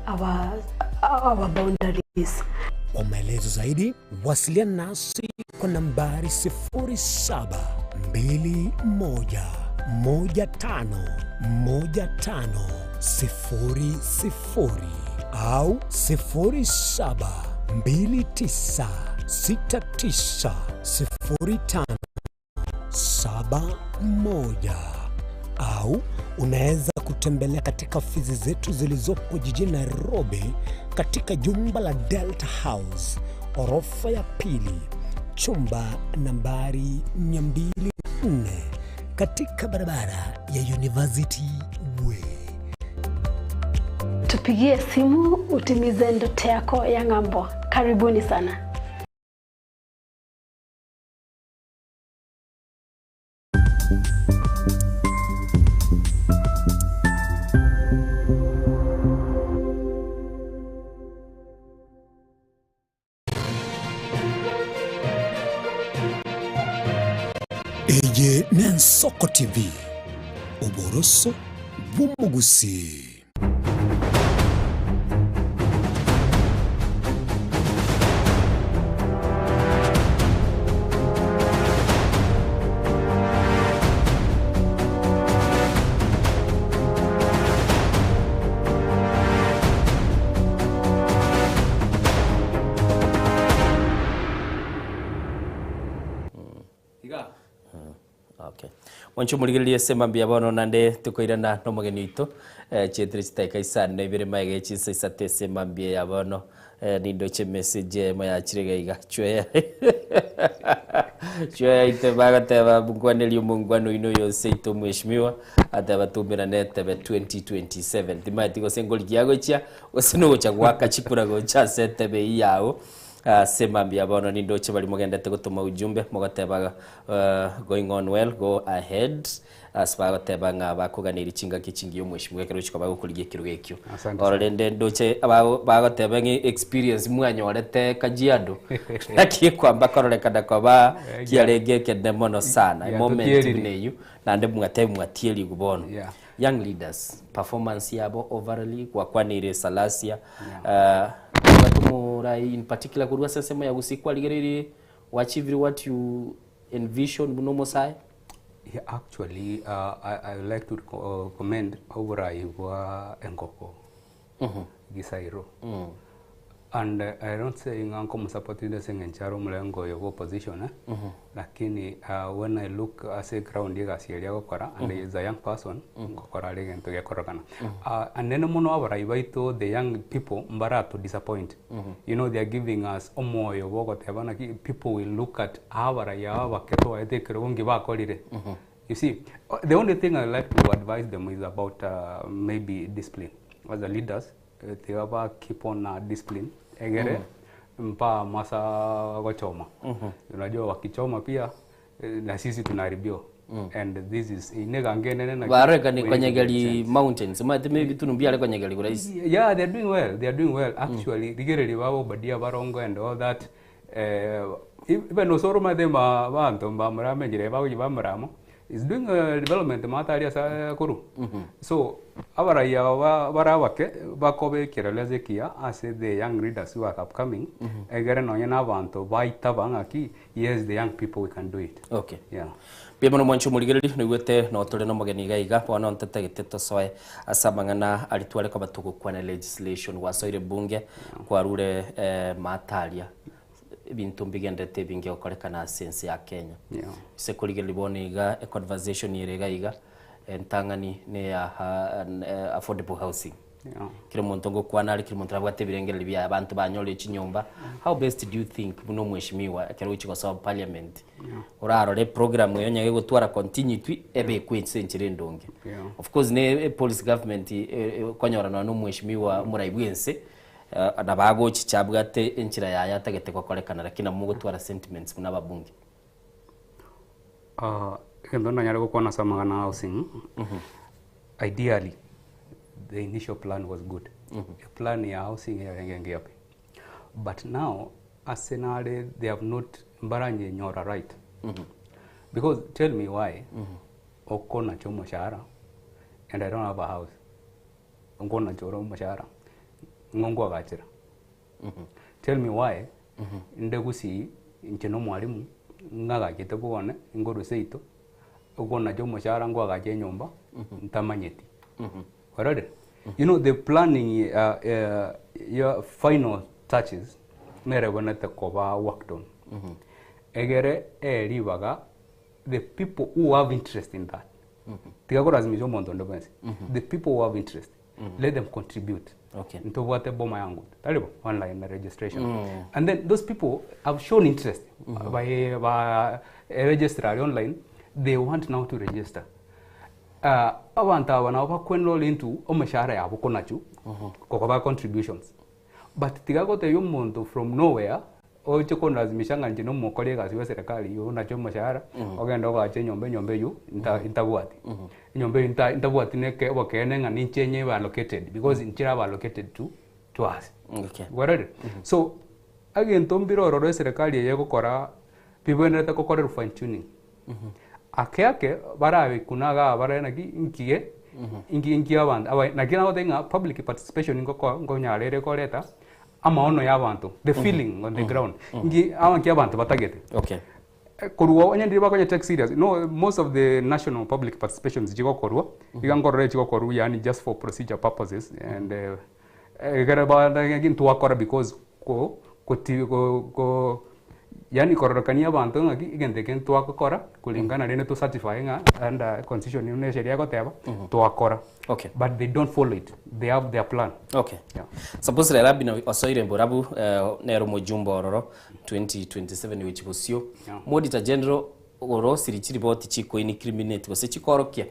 our our boundaries. Kwa maelezo zaidi wasiliana nasi kwa nambari 0721151500 au 0729690571 au unaweza kutembelea katika ofisi zetu zilizopo jijini Nairobi katika jumba la Delta House orofa ya pili chumba nambari 204 katika barabara ya University Way. Tupigie simu utimize ndoto yako ya ng'ambo. Karibuni sana. Eye n'Ensoko TV, oboroso bw'omogusii. Mwanche omorigereria ase mambia bono naende tokoirana na omogeni oito eh, chietire chidakika isano na ibere magega ya chinsa isato ase mambia ya bono eh, nindoche emessage eyemo yachire iga iga chweya chweya ite bagoteba nkwanerie omongwana oino oyo seito mheshimiwa ateba toumerane etebe 2027 timanyeti gose nkorigia agochia gose nogocha goaka chikura gocha ase etebe eyio yago Ase mambia bono nindoche baria mogendete gotoma ujumbe mogoteba going on well go ahead ase bagoteba ng'a bakoganeirie chingaki chingiya omweshimiwa ekero gochia koba gokorigia ekerogo ekio. Asante Oro sana. rende ndoche bagoteba ng'a experience mwanyorete Kajiado naki ekwamba kororekana koba kiarenge ekenene mono sana moment Giatotieriri. buna eyio naende mwatebia mwatierigwe bono. Yeah. Young leaders, performance yabo overally, gwakwaneire Salasya, nobwate omorai in particular korwa ase ensemo ya Gusii kwarigereirie o achievire what you envision buna omosae? Yeah, actually I, I would like to commend oborai bwa engoko Gisairo. And I don't say ng'a nkomosapotinda ase eng'encho are omorengo oyo bwa opposition eh, lakini when I look ase eground egasi eria agokora and he is a young person, ngokora are egento gekorokana. Anene mono abarai baito the young people mbarato disappoint. You know they are giving us omoyo bwa ogoteba naki people will look at abarai aba abake twaete ekerogo nki bakorire. You see, the only thing I like to advise them is about maybe discipline. As a leaders, Tiga ba keep on na discipline egere mpa masa gochoma. Unajua wakichoma pia na sisi tunaharibiwa and this is inegange enene naki Barorekane we need to konyegeri change. mountains omanyete maybe ebitunu mbiare konyegeri rahisi. Yeah, they are doing well. They are doing well. Actually, rigereria babo Obadia Barongo and all that. Even Osoro omanyete ma banto mbamoramenyire bagochia bamorama. Is doing development maate aria ase akorwa. So abarai aba bare abake bakoba ekerero ekiya ase the young leaders who are upcoming egere nonye na abanto baitaba ng'aki yes the young people we can do it. Okay. Yeah. Mbuya mono mwanche omorigereria, noigwete noo tore nomogeni iga iga, bono ntotagete tosoe ase amang'ana aria tware koba togokwana legislation, gwasoire bunge, kwarure maate aria. Ebinto mbigenderete ebinge gokorekana ase ense ya Kenya. Ase korigereria bono iga econversation ere iga iga, entang'ani neya affordable housing. Kera omonto ngokwana are, kera omonto nabwate ebirengererio biaye, abanto banyorire chinyomba. How best do you think buna omweshimiwa ekero ogochia gosoa parliament, orarore eprogram eyo onye gegotwara continuity ebekwe ase enchera endonge. Of course ne epolicy government okonyora nonya na omweshimiwa omorai bwa ense, Nabo agochicha abwate enchera yaye atagete gokorekana, lakini nabo mogotwara sentiments buna ababunge. Egento ndanyare gokwana ase amang'ana a housing, ideally the initial plan was good. Eplan ya housing yarenge engiya pi. But now ase nare they have not mbaranyenyora right. Because tell me why okonacha omoshahara and I don't have a house. Nkonacha ore omoshahara, ng'o nkoagachera? Tell me why inde gusii inche na omwalimu ng'agachete bwane nkorwa seito, okonacha omoshahara nkoagacha enyomba ntamanyeti. Ororire? You know the planning ya final touches nere ebwenerete koba worked on. Egere eye ribaga the people who have interest in that Tiga korazimisha omonto onde bwensi. The people who have interest, let them contribute. Ntobwate boma yangu, tari bo? Online registration. And then those people have shown interest. By, ba register are online, they want now to register. Abanto aba nabo bakwenroll into omeshahara yabo konachu, kokoba contributions. But tiga gotebia omonto from nowhere, Oche konlazimisha ng'a inche nomokori egasi bw'eserekari igo nache omoshahara, ogende ogache enyomba enyomba eywo nta ntabwati. Enyomba eywo nta ntabwati na eke obokeene ng'a ninche nyebe allocated because nchire allocated to to us. Kwarorire? So, egento mbire ororo eserekari eye egokora, bibwenerete gokorerwa fine tuning. Ake ake barabekuna igaa barore naki nkiye inki inki abanto aba naki nagotebia ng'a public participation ngoko nkonyara ere koreta amaono ya abanto the feeling on the ground nki aba nki abanto batagete. Korwa onye ndiri bakonya take serious no most of the national public participations chigokorwa iga nkorora chigokorwa yaani just for procedure purposes and ekero ba ntwakora because ko goti ko ko. Yaani kororekania abanto ng'aki egento eke ntwagokora kulingana rende to certify ng'a under constitution buna esheria egoteba twakora. Okay. But they don't follow it, they have their plan. Okay. Yeah. Suppose rero Abina osoire mborabu eh, nere omojumbe ororo 2027 gochia bosio. Yeah. Auditor General orosiri chiripoti chikoincriminate gose chikorokia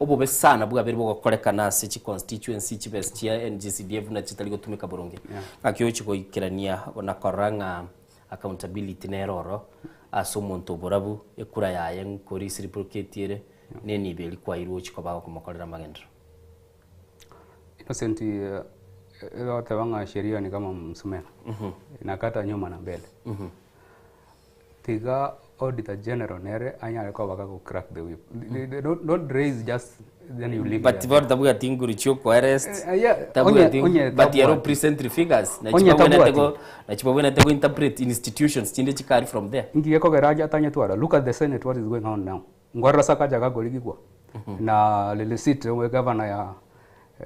obobe sana bwabere bogokorekana ase chiconstituency chibesa chia NGCDF buna chitari gotumeka boronge. Yeah. Ng'aki ochi goikerania na korora ng'a accountability nere oro ase omonto oborabu ekura yaye nkori reciprocate ere na enibo eria kwairwe ochi koba gokomokorera amagenderero. Innocent eh, egoteba ng'a sheria ni kama msumeno inakata nyuma na mbele. Tiga auditor general nere anyare koba gago crack the whip. They don't raise just then you leave But there. bono tabwati nguru chia okoarrest Eh, yeah, tabwati onye but ero tabwati. present figures na Onye chibabwenerete tabwati. go na chibabwenerete go interpret institutions chinde chikari from there. Ngiye kogera aja atanyetwara. Look at the Senate, what is going on now. Ngwarora Sakaja gagorigigwa na Lelesit we governor ya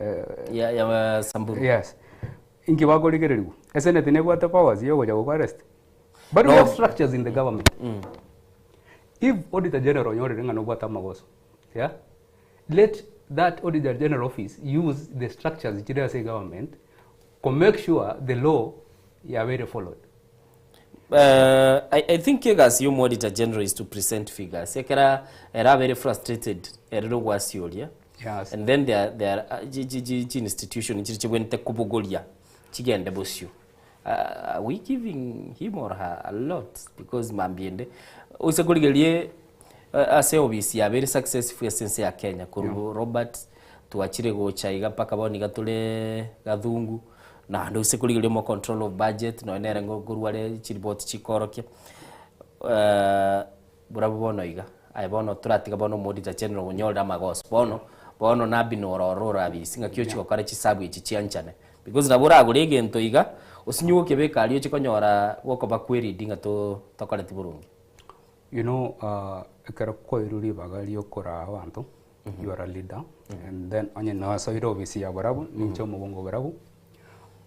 eh, Ya Samburu. Yes. Inki bagorigererigwa. Esenate nebwate powers yogocha goko arrest. But No. we have structures in the government. If Auditor General onyorire ng'a nobwate amagoso, yeah? Let that Auditor General office use the structures chire ase government to make sure the law yabere followed. I think egasi ya Auditor General is to present figures. Ekera era very frustrated erero gwasioria. Yes. And then there are chi institution chiri chibwente kubuguria chigende bosio. Are we giving him or her a lot because mambiende ose kurigerie ase obisi ya very successful sense ya Kenya kuru Yeah. Robert twachire gocha iga mpaka bono iga tore gathungu na ande ose kurigeria mo control of budget nonya nere ngorware chiripoti chikorokia burabu bono iga aye bono toratiga bono auditor general onyorere amagoso bono bono nabina ororo orabisi ng'aki ochi gokora chisabu echi chianchane because nabo oragore egento iga osinye gokebeka aria ochi konyora gokoba queried ng'a to tokoreti boronge. You know, ekero kwairwe ribaga riokoraa abanto, you are a leader, and then onye nasoire ofisi ya barabwo, ninche omobongo barabwo,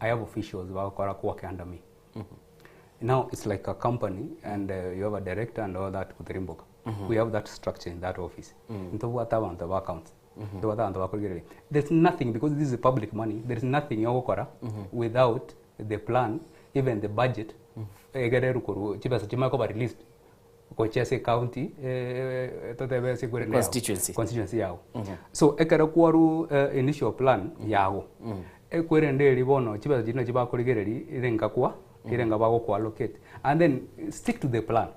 I have officials bagokora work under me. Now it's like a company and you have a director and all that gotiri mboka. We have that structure in that office. Ntobwate abanto ba accounts. Ntobwate abanto bakorigereria. There's nothing, because this is public money, there is nothing yogokora without the plan, even the budget, egere rukoru chibesa chimanye koba released gochia ase county eh, totebe ase ekwere yago. Constituency. Constituency yago. So ekero kwaru initial plan yago ekwerende eri bono chibesa chiri nachi bakorigereri ere kwa ere nga bagokoallocate and then stick to the plan.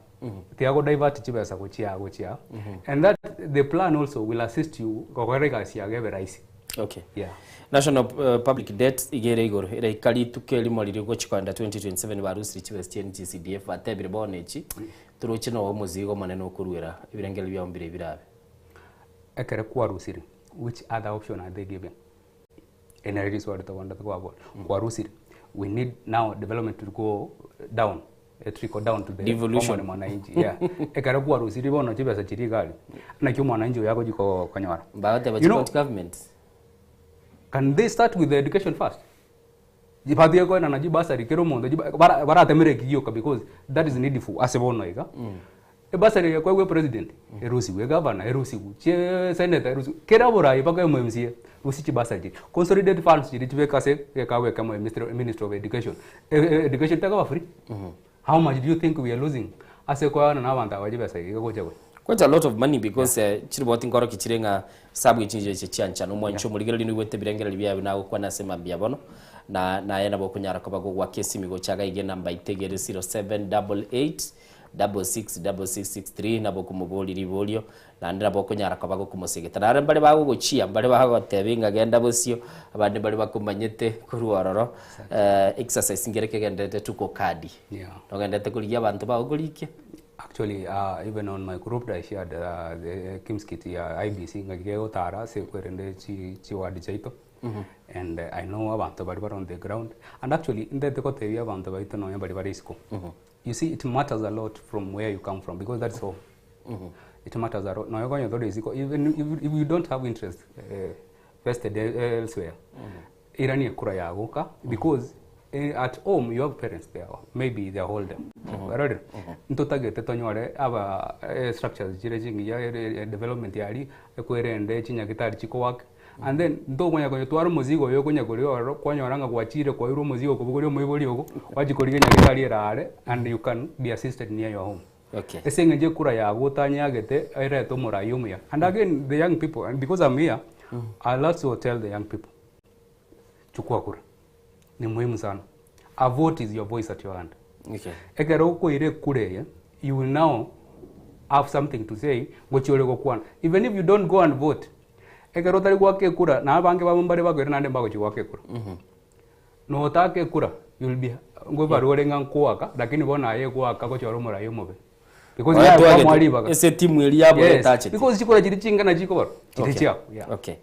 Tiago divert chibesa gochia gochia and that the plan also will assist you gokora egasi yago ebe rahisi. Okay. Yeah. National public debt igere igoro iraikari ituko erimo riri gochi koenda 2027 barusiri chibesa chia NGCDF batebire bono echi turoche no omozigo omonene okoruera ebirengeri biabo mbire birabe. Ekere kwarusiri, which other option are they giving? Energy swari tobonda twabora kwarusiri, we need now development to go down, a trickle down to the Devolution. common mwananchi, yeah. Ekere kwarusiri bono chibesa chiri gari naki omwananchi oyo agochi konyora. Bagateba You know, county government. Can they start with the education first? Jibatie kwena na jibasari kero omonto baratemere ekigioka because that is needful ase bono iga. Ebasari yakwegwe president erusiwe, governor erusiwe, che senator erusiwe, kera borai paka MMCA rusi chibasari chiri consolidated funds chiri chibeka ase ekawe kama minister of education. Education takaba free. How much do you think we are losing ase kwana na abantu abajibesa iga gocha gwe? Quite a lot of money because chiriboti nkoro kichire ng'a sabu echinje eche chianchana omwancho omorigereri niigwete ebirengereri biabe nagokwana ase mambia bono na naye nabo okonyara koba gogwaka esimi gochaga iga enamba itegere 0788 666663 nabo okomoboria riborio naende nabo okonyara koba gokomosegeta nare mbare bagogochia mbare bagoteba ng'a genda bosio abande mbare bakomanyete korwa ororo exercise ngere kegenderete tuko kadi nogendete korigia abanto bagokorikia. Actually, even on my group I shared the Kimskit ya IBC ngagige gotara se kwerende chi chi ward chaito. And I know abantu bari bari on the ground and actually ndete kotebia abantu baito nonya bari bari isiko. You see, it matters a lot from where you come from because that's home. It matters a lot. Nonya konyo thore isiko even if you don't have interest vested elsewhere. Irani ekura yagoka because At home you have parents there, maybe they are older. Kwarorire? Ntotagete tonyore aba structures chire chingiya, development yaria, ekwerende chinyagitari chikowork, and then ntokonya konya twara omozigo oyo okonya koria ororo, kwanyora ng'a gwachire kwairwa omozigo kobogoria omoibori ogo, gwachia korigia enyagitari ere are and you can be assisted near your home. Okay. Ase eng'encho ekura yago otanyagete erete omorai omuya. And again the young people, and because I'm here, I'll also tell the young people, chukua kura. Ni muhimu sana. A vote is your voice at your hand. Okay. Ekero okoira ekura eye, you will now have something to say gochia ore gokwana. Even if you don't go and vote, ekero otari goaka ekura, na abange babo mbare bakoira naende mbagochia goaka ekura. Notaka ekura, you will be ngobarwa ore ng'a nkoaka, lakini bono aye egoaka gochia ore omorai omobe. Because Oye yaye twagete kwamoa ribaga. ase etimu eria yabo Yes, etacheti. because chikura chiria chingana chikobarwa, chiria Okay. chiabo. Yeah. Okay.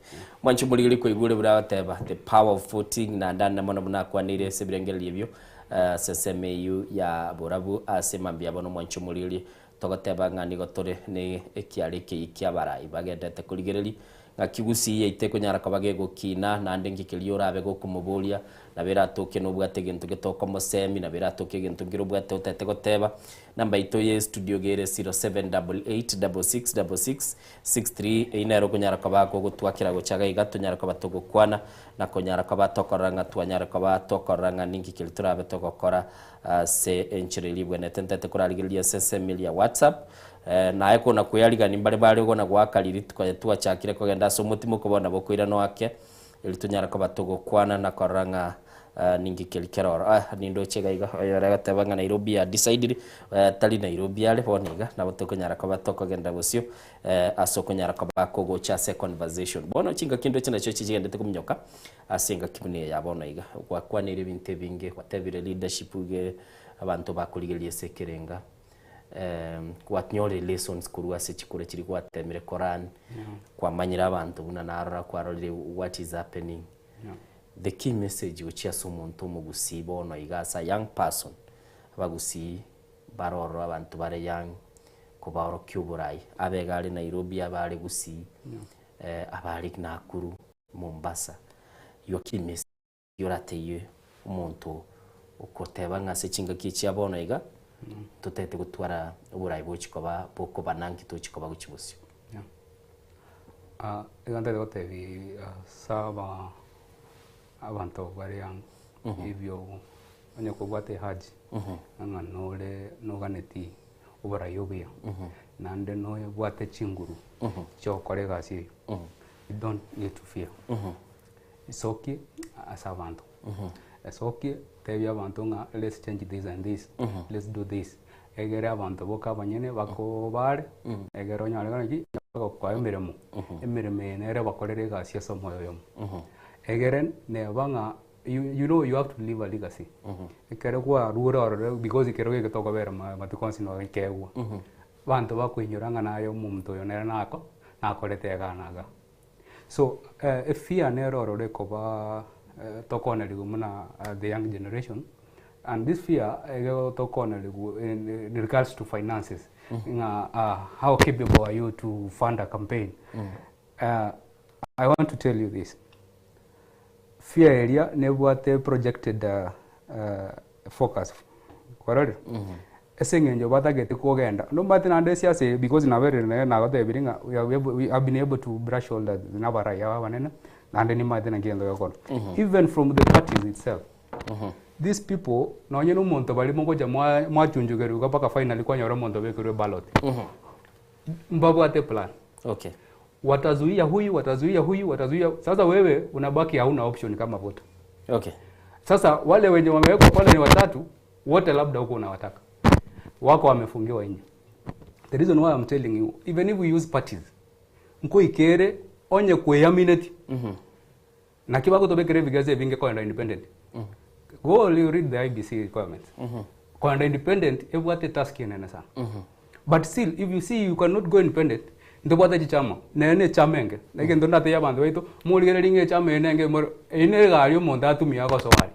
Mwanche omorigeri koigwa ore buna agoteba the power of voting naende ande mono buna akwaneire ase ebirengererio ebio ase ensemo eyio ya borabu ase mambia bono mwanche omorigeri togoteba ng'a nigo tore ne ekiara ekeyia kia abarai bagendete korigereria ng'aki gusii yaito ekonyara koba gegokina naende nki keria orabe gokomoboria nabo eratoke nobwate egento getokomosemi nabo eratoke egento nkere obwate otete goteba Namba yaito ye studio iga ere 0788666663 eyio nere okonyara koba gogotwakera gocha iga iga tonyare koba togokwana na konyara koba tokorora ng'a twanyare koba tokorora ng'a ninki keria torabe togokora ase enchera eria ebwenerete. Ntete korarigereria ase ensemo eria ya WhatsApp naye kona kweyarigani mbare bare kona goaka riria twachakire kogenda ase omotimoko bono nabo okoirana oake Erio tonyare koba togokwana na korora ng'a ninki keria kere oro. Ah, nindoche iga iga, oyo ore agoteba ng'a Nairobi ya decided, tari Nairobi are bono iga, nabo tokonyara koba tokogenda bosio ase okonyara koba kogocha ase econversation. Bono chingaki ndoche nachio chichigendete kominyoka ase engaki buna eye ya bono iga. Gwakwanire ebinto ebinge, gwatebire leadership iga abanto bakorigereria ase ekerenga. Gwanyorire lessons korwa ase chikura chiria gwatemire koran, kwamanyire abanto buna narora kwarorire what is happening. The key message gochia ase omonto omogusii bono iga as a young person, abagusii bare ororo abanto bare young, kobaorokia oborai, abe iga are Nairobi, abe are Gusii, abe are Nakuru, Mombasa, your key message. Yorateyie omonto okoteba ng'a ase chingaki echi chia bono iga, totagete gotwara oborai bochia koba bokobana nki tochia koba gochia bosio. Ah, iga ntagete gotebi ase aba abanto bare young, ebio onye kobwate ehaji, ng'a nore noganeti oborai obuya, naende nobwate chinguru chia gokora egasi eyio, you don't need to fear. Esokie ase abanto, esokie tebia abanto ng'a let's change this and this, let's do this, egere abanto boka abanyene bakobare, egere onyore ng'a naki, bagokoa emeremo, emeremo eye nere bakorere egasi ase omoyo oyomo. Egere neba ng'a you you know you have to leave a legacy, ekero kwarure ororo because ekero geke tokobera amatuko onsi noikeegwa, abanto bakoinyora ng'a naye omonto oyo nere nako nakorete iga na iga. So efear nere ororo ekoba tokonerigwe buna the young generation and this fear igo tokonerigwe in regards to finances ng'a how capable are you to fund a campaign. I want to tell you this, fear eria nebwate projected focus kwarorire? Ase eng'encho batagete kogenda, nomanyete naende esiasa eye because naberire naye nagotebirie ng'a we have able we have been able to brush shoulders na abarai aba abanene, naende nimanyete naki egento gekorwa. Even from the parties itself, these people nonye na omonto baria mogocha mwa mwachunchukerwa iga mpaka finally kwanyora omonto obekerwe eballot, mbabwate eplan. Okay. Watazuia huyu, watazuia huyu, watazuia sasa wewe unabaki hauna option kama voter. Okay. Sasa wale wenye wamewekwa pale ni watatu, wote labda huko unawataka. Wako wamefungiwa nje. The reason why I'm telling you, even if we use parties, nkoikere onye kweyamineti. Naki bagotobekera ebigezo ebinge koenda independent. Go you read the IEBC requirements. Koenda independent ebwate task enene sana. But still if you see you cannot go independent, ntobwate chichama, nere ne echama enge. Na egento ndatebie abanto baito, morigererie ng'a echama eye nenge more, eye ne egari omonto atumia agosoa aria.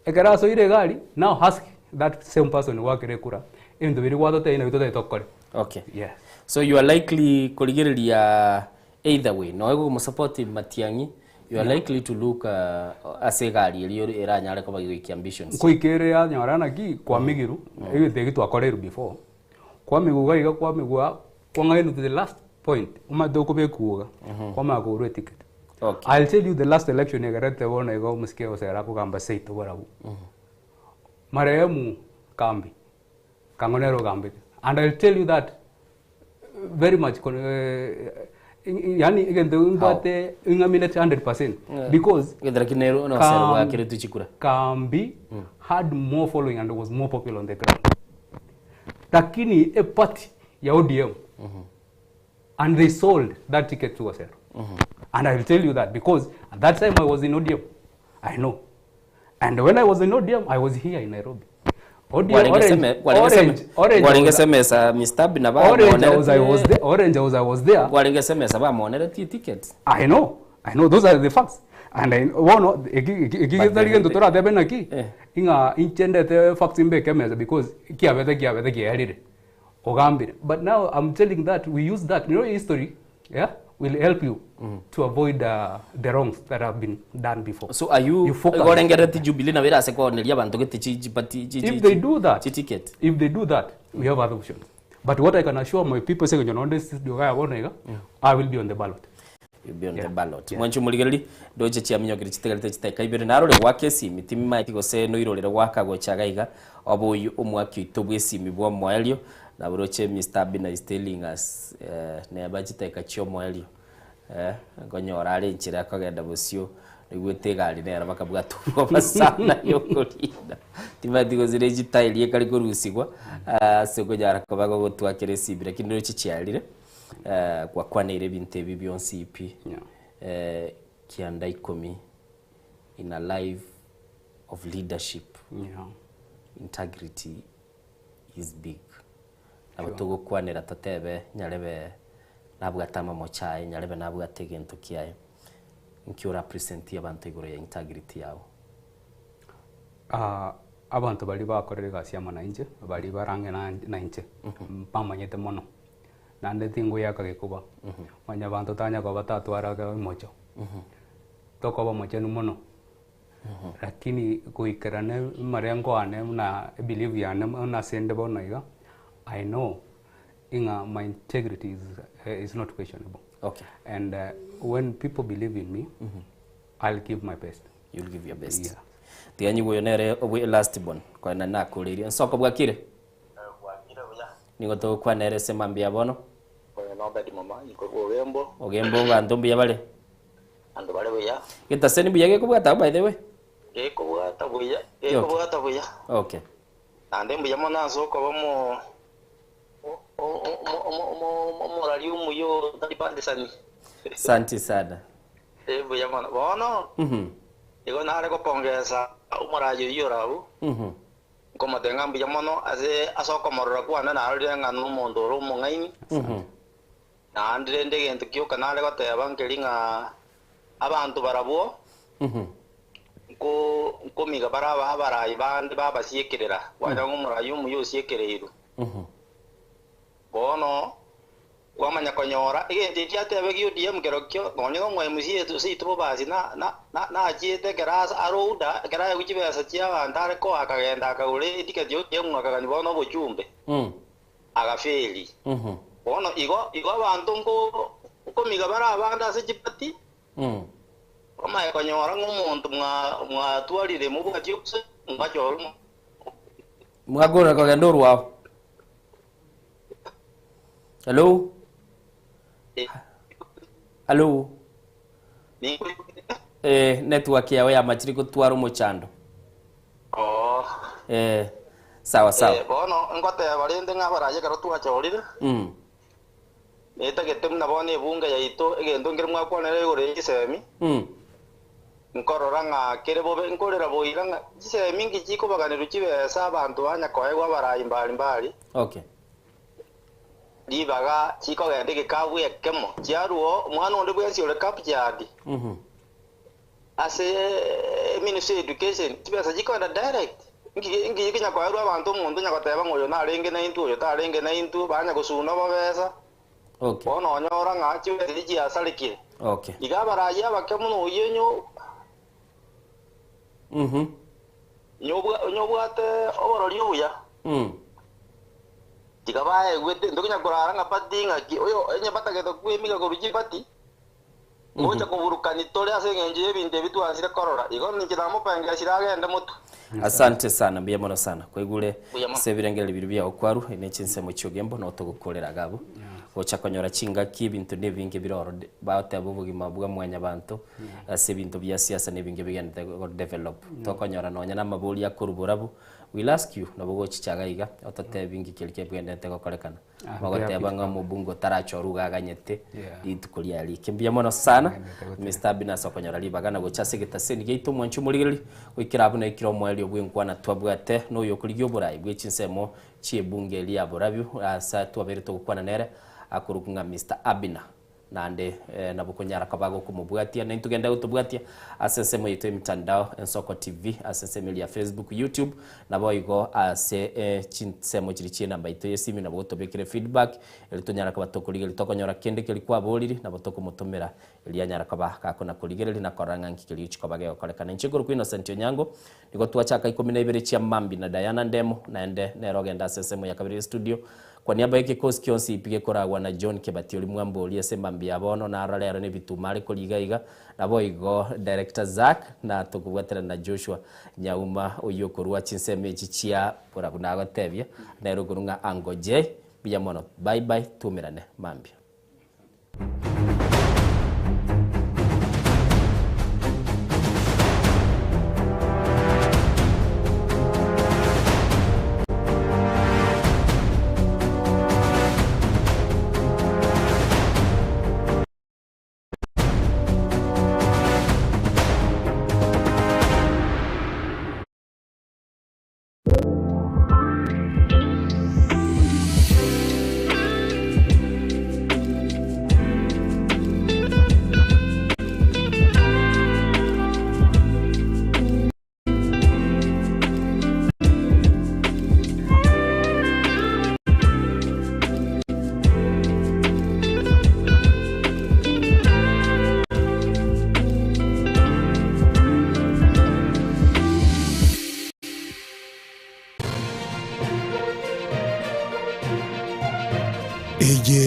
Ekero asoire egari, now ask that same person gwakera ekura, ebinto biria gwatotebia nabio totagete tokore. Okay. Yes. So you are likely korigereria either way, noe gokomosupport Matiang'i, You are likely to look ase egari eria eranyare koba goikia ambitions. Nkoikere yanyora naki kwamigiru, egento eki twakoreirwe before, kwamigwa iga iga kwamigwa kwang'ainwa to the last point, omanyete okobekwa iga, kwamanya kogorwa eticket. I'll tell you the last election egerete bono iga omosike gose akogamba seito barabwo. Marehemu Kambi, Kang'o nere ogambete. And I'll tell you that very much yani egento mbwate ing'amineti 100% because Egento lakini nero nosero bwakeretwe chikura. Kambi had more following and was more popular on the ground. Lakini a party ya ODM and they sold that ticket to Osero. And I will tell you that because at that time I was in ODM. I know. And when I was in ODM, I was here in Nairobi. ODM, Orange, Orange, Orange, Warenge semesa Mr. Abina Orange House, I was there. Orange House, I was there. Warenge semesa bamoneretie tickets. I know, those are the facts. And I bono ekigitari gento toratebe naki ing'a inchendete facts mbeke meza because kiabete kiabete kiarire ogambire. But now I'm telling that we use that, history, yeah, will help you to avoid the wrongs that have been done before. So are you, You focus. gorengereti Jubilee na wira ase koneria bantu gete chi chi pati chi If they do that, chi ticket. If they do that, we have other options. But what I can assure my people saying, on this studio gaya bono iga, I will be on the ballot. You'll be on the ballot. Mwanchu muligereri ndoche chia minyokeri chitegerete chiteka ibere narore gwake esimi timimaeti gose noirorere gwaka gochaga iga oboyu omwaki oito bwa esimi bwa omoerio na buroche Mr. Abina is telling us neba chiteka chia omoerio nkonyora are enchera akogenda bosio nigwete egari nero bakabwata obwoba sana yokorinda timaeti gose ne chitairi ekari korusigwa ase okonyara koba gogotwakera esimi lakini ndoche chiarire gwakwaneire ebinto ebi bionsi pi kianda ikomi in a life of leadership. Integrity is big. Nabo togokwanera totebe nyarebe nabwate amamocha aye nyarebe nabwate egento kiaye nki orapresent abantu igoro ya integrity yao. Abantu bari bakorire egasi amo na inche bari barange na inche bamanyete mono naende tingoyaka gekuba manya banto tanya koba tatwaraga emocho tokoba mochenu mono lakini goikerana marengo ane na belief yane na sende bono iga I know inga my integrity is not questionable. And when people believe in me, I'll give my best. You'll give your best. Yeah. Tiganyi goyo nere obwe last born kwa na nakureria nsoko bwakire nigo togokwanere se mambia bono Oyo Nobert mama ikorwa Ogembo Ogembo bantu mbuya bare andu bare buya getaseni mbuya gekobwata by the way gekobwata buya gekobwata buya. Okay. Nande mbuya mono ase okoba mo omorari omuya otari pandesani. Asante sana. Mbuya mono bono igo nare gopongeza omorayi oyio orabu nkomotenga mbuya mono ase ase okomorora kwane narorire ng'a na omonto ore omong'aini naende rende egento kioka nare goteba nkeri ng'a abanto barabwo nkomiga baraba abarayi bande babasiekerera kwanya ng'a omorayi omuya osiekereirwe bono kwamanya konyora egento eki atebe gia ODM kero kio nonye na omwe MC etu seito bobasi nachiete ekero ase arouda ekero aegwa chibesa chia abanto are koa akagenda akagora eticket ya ODM akagani bono obochumbe agafeli bono igo igo abanto nkomiga bare abande ase chipati omaye konyora ng'a omonto mwatwarire mobwati obuse mwachora mwagora kogenda orwao. Hello? Hello? Network yawe yamachiri gotwara omochando. Oh. Sawa sawa. Bono ngoteba rende ng'a abarayi ekero twachorire netagete muna bono ebunge yaito egento nkere mwakwanera igoro ya chisemi nkorora ng'a kere bobe nkorera boira ng'a chisemi nki chikobaganirwa chibesa abantu banyakoegwa abarayi mbali mbali. Okay. Ribaga chikogenda egekabu ekemo chiarwo omwana onde bwensi ore captured ase Ministry of Education chibesa chikogenda direct nki kinyakoerwa abanto omonto nyagoteba ng'a oyo narenge na intwe oyo tarenge na intwe banya gosuna bobesa. Okay. Bono onyora ng'a chibesa chiasarekire. Okay. Iga abarayi abake mono oyio onye onye obwate oborori obuya. Tiga baegwete ntokinya korara ng'a party ng'aki oyo onye batagete kwemiga korwa chipati gocha koburukani tore ase eng'encho ya ebinto ebi twansire korora igo ninche namopengesire agende motwe. Asante sana mbuya mono sana kwaigure Mbuya mono. ase ebirengererio biria bia okwaru ime chinsemo chi'ogembo noo togokorera iga abwo gocha konyora chingaki ebinto na ebinge bire oro bagoteba obogima bwa mwanyabanto ase ebinto bia siasa na ebinge bigenderete go develop tokonyora nonya na amabori akorwa borabwo We'll ask you nabo ogochicha iga iga ototebi nki keria kebwenerete gokorekana. Ah, Bagoteba mbuya ng'a omobunge otarachorwa iga aganyete Yeah. rituko riaye rike. Mbuya mono sana Mister Abner ase okonyora ribaga na gocha ase egetaseni giaito omwanchi omorigereria goikera abwo naikire omoerio bw'enkwana twabwate na oyokorigia oborai bwe chinsemo chi'ebunge eria ya Borabu ase twabeire togokwana nere akorokwa ng'a Mister Abner. Naende nabo konyara koba gokomobwatia, naintwe genda gotobwatia ase ensemo yaito y'emitandao, Ensoko TV, ase ensemo eria ya Facebook, YouTube, naboigo ase chinsemo chiria chi'enamba yaito y'esimi nabo gotobekere feedback, erio tonyare koba tokorigereria tokonyora kende keria kwaboriri, nabo tokomotomera erio anyare koba gakonakorigereria na korora ng'a nki keria gochia koba gegokorekana. Inche nkorokwa Innocent Onyango, nigo twachaka ikomi na ibere chia mambia na Diana Ndemo, naende nere ogenda ase ensemo ya kabere y'estudio. Kwa niaba y'ekekosi gionsi pi gekoragwa na John Kebati oria mwambori ase mambia ya bono, narora rero nebituma are koriga iga, naboigo Director Zack na tokobwaterana na Joshua Nyauma oyio okorwa chinsemo echi chia borabu nagotebia nere okorwa ng'a Uncle Jay, mbuya mono bye bye twumerane mambia. Eye.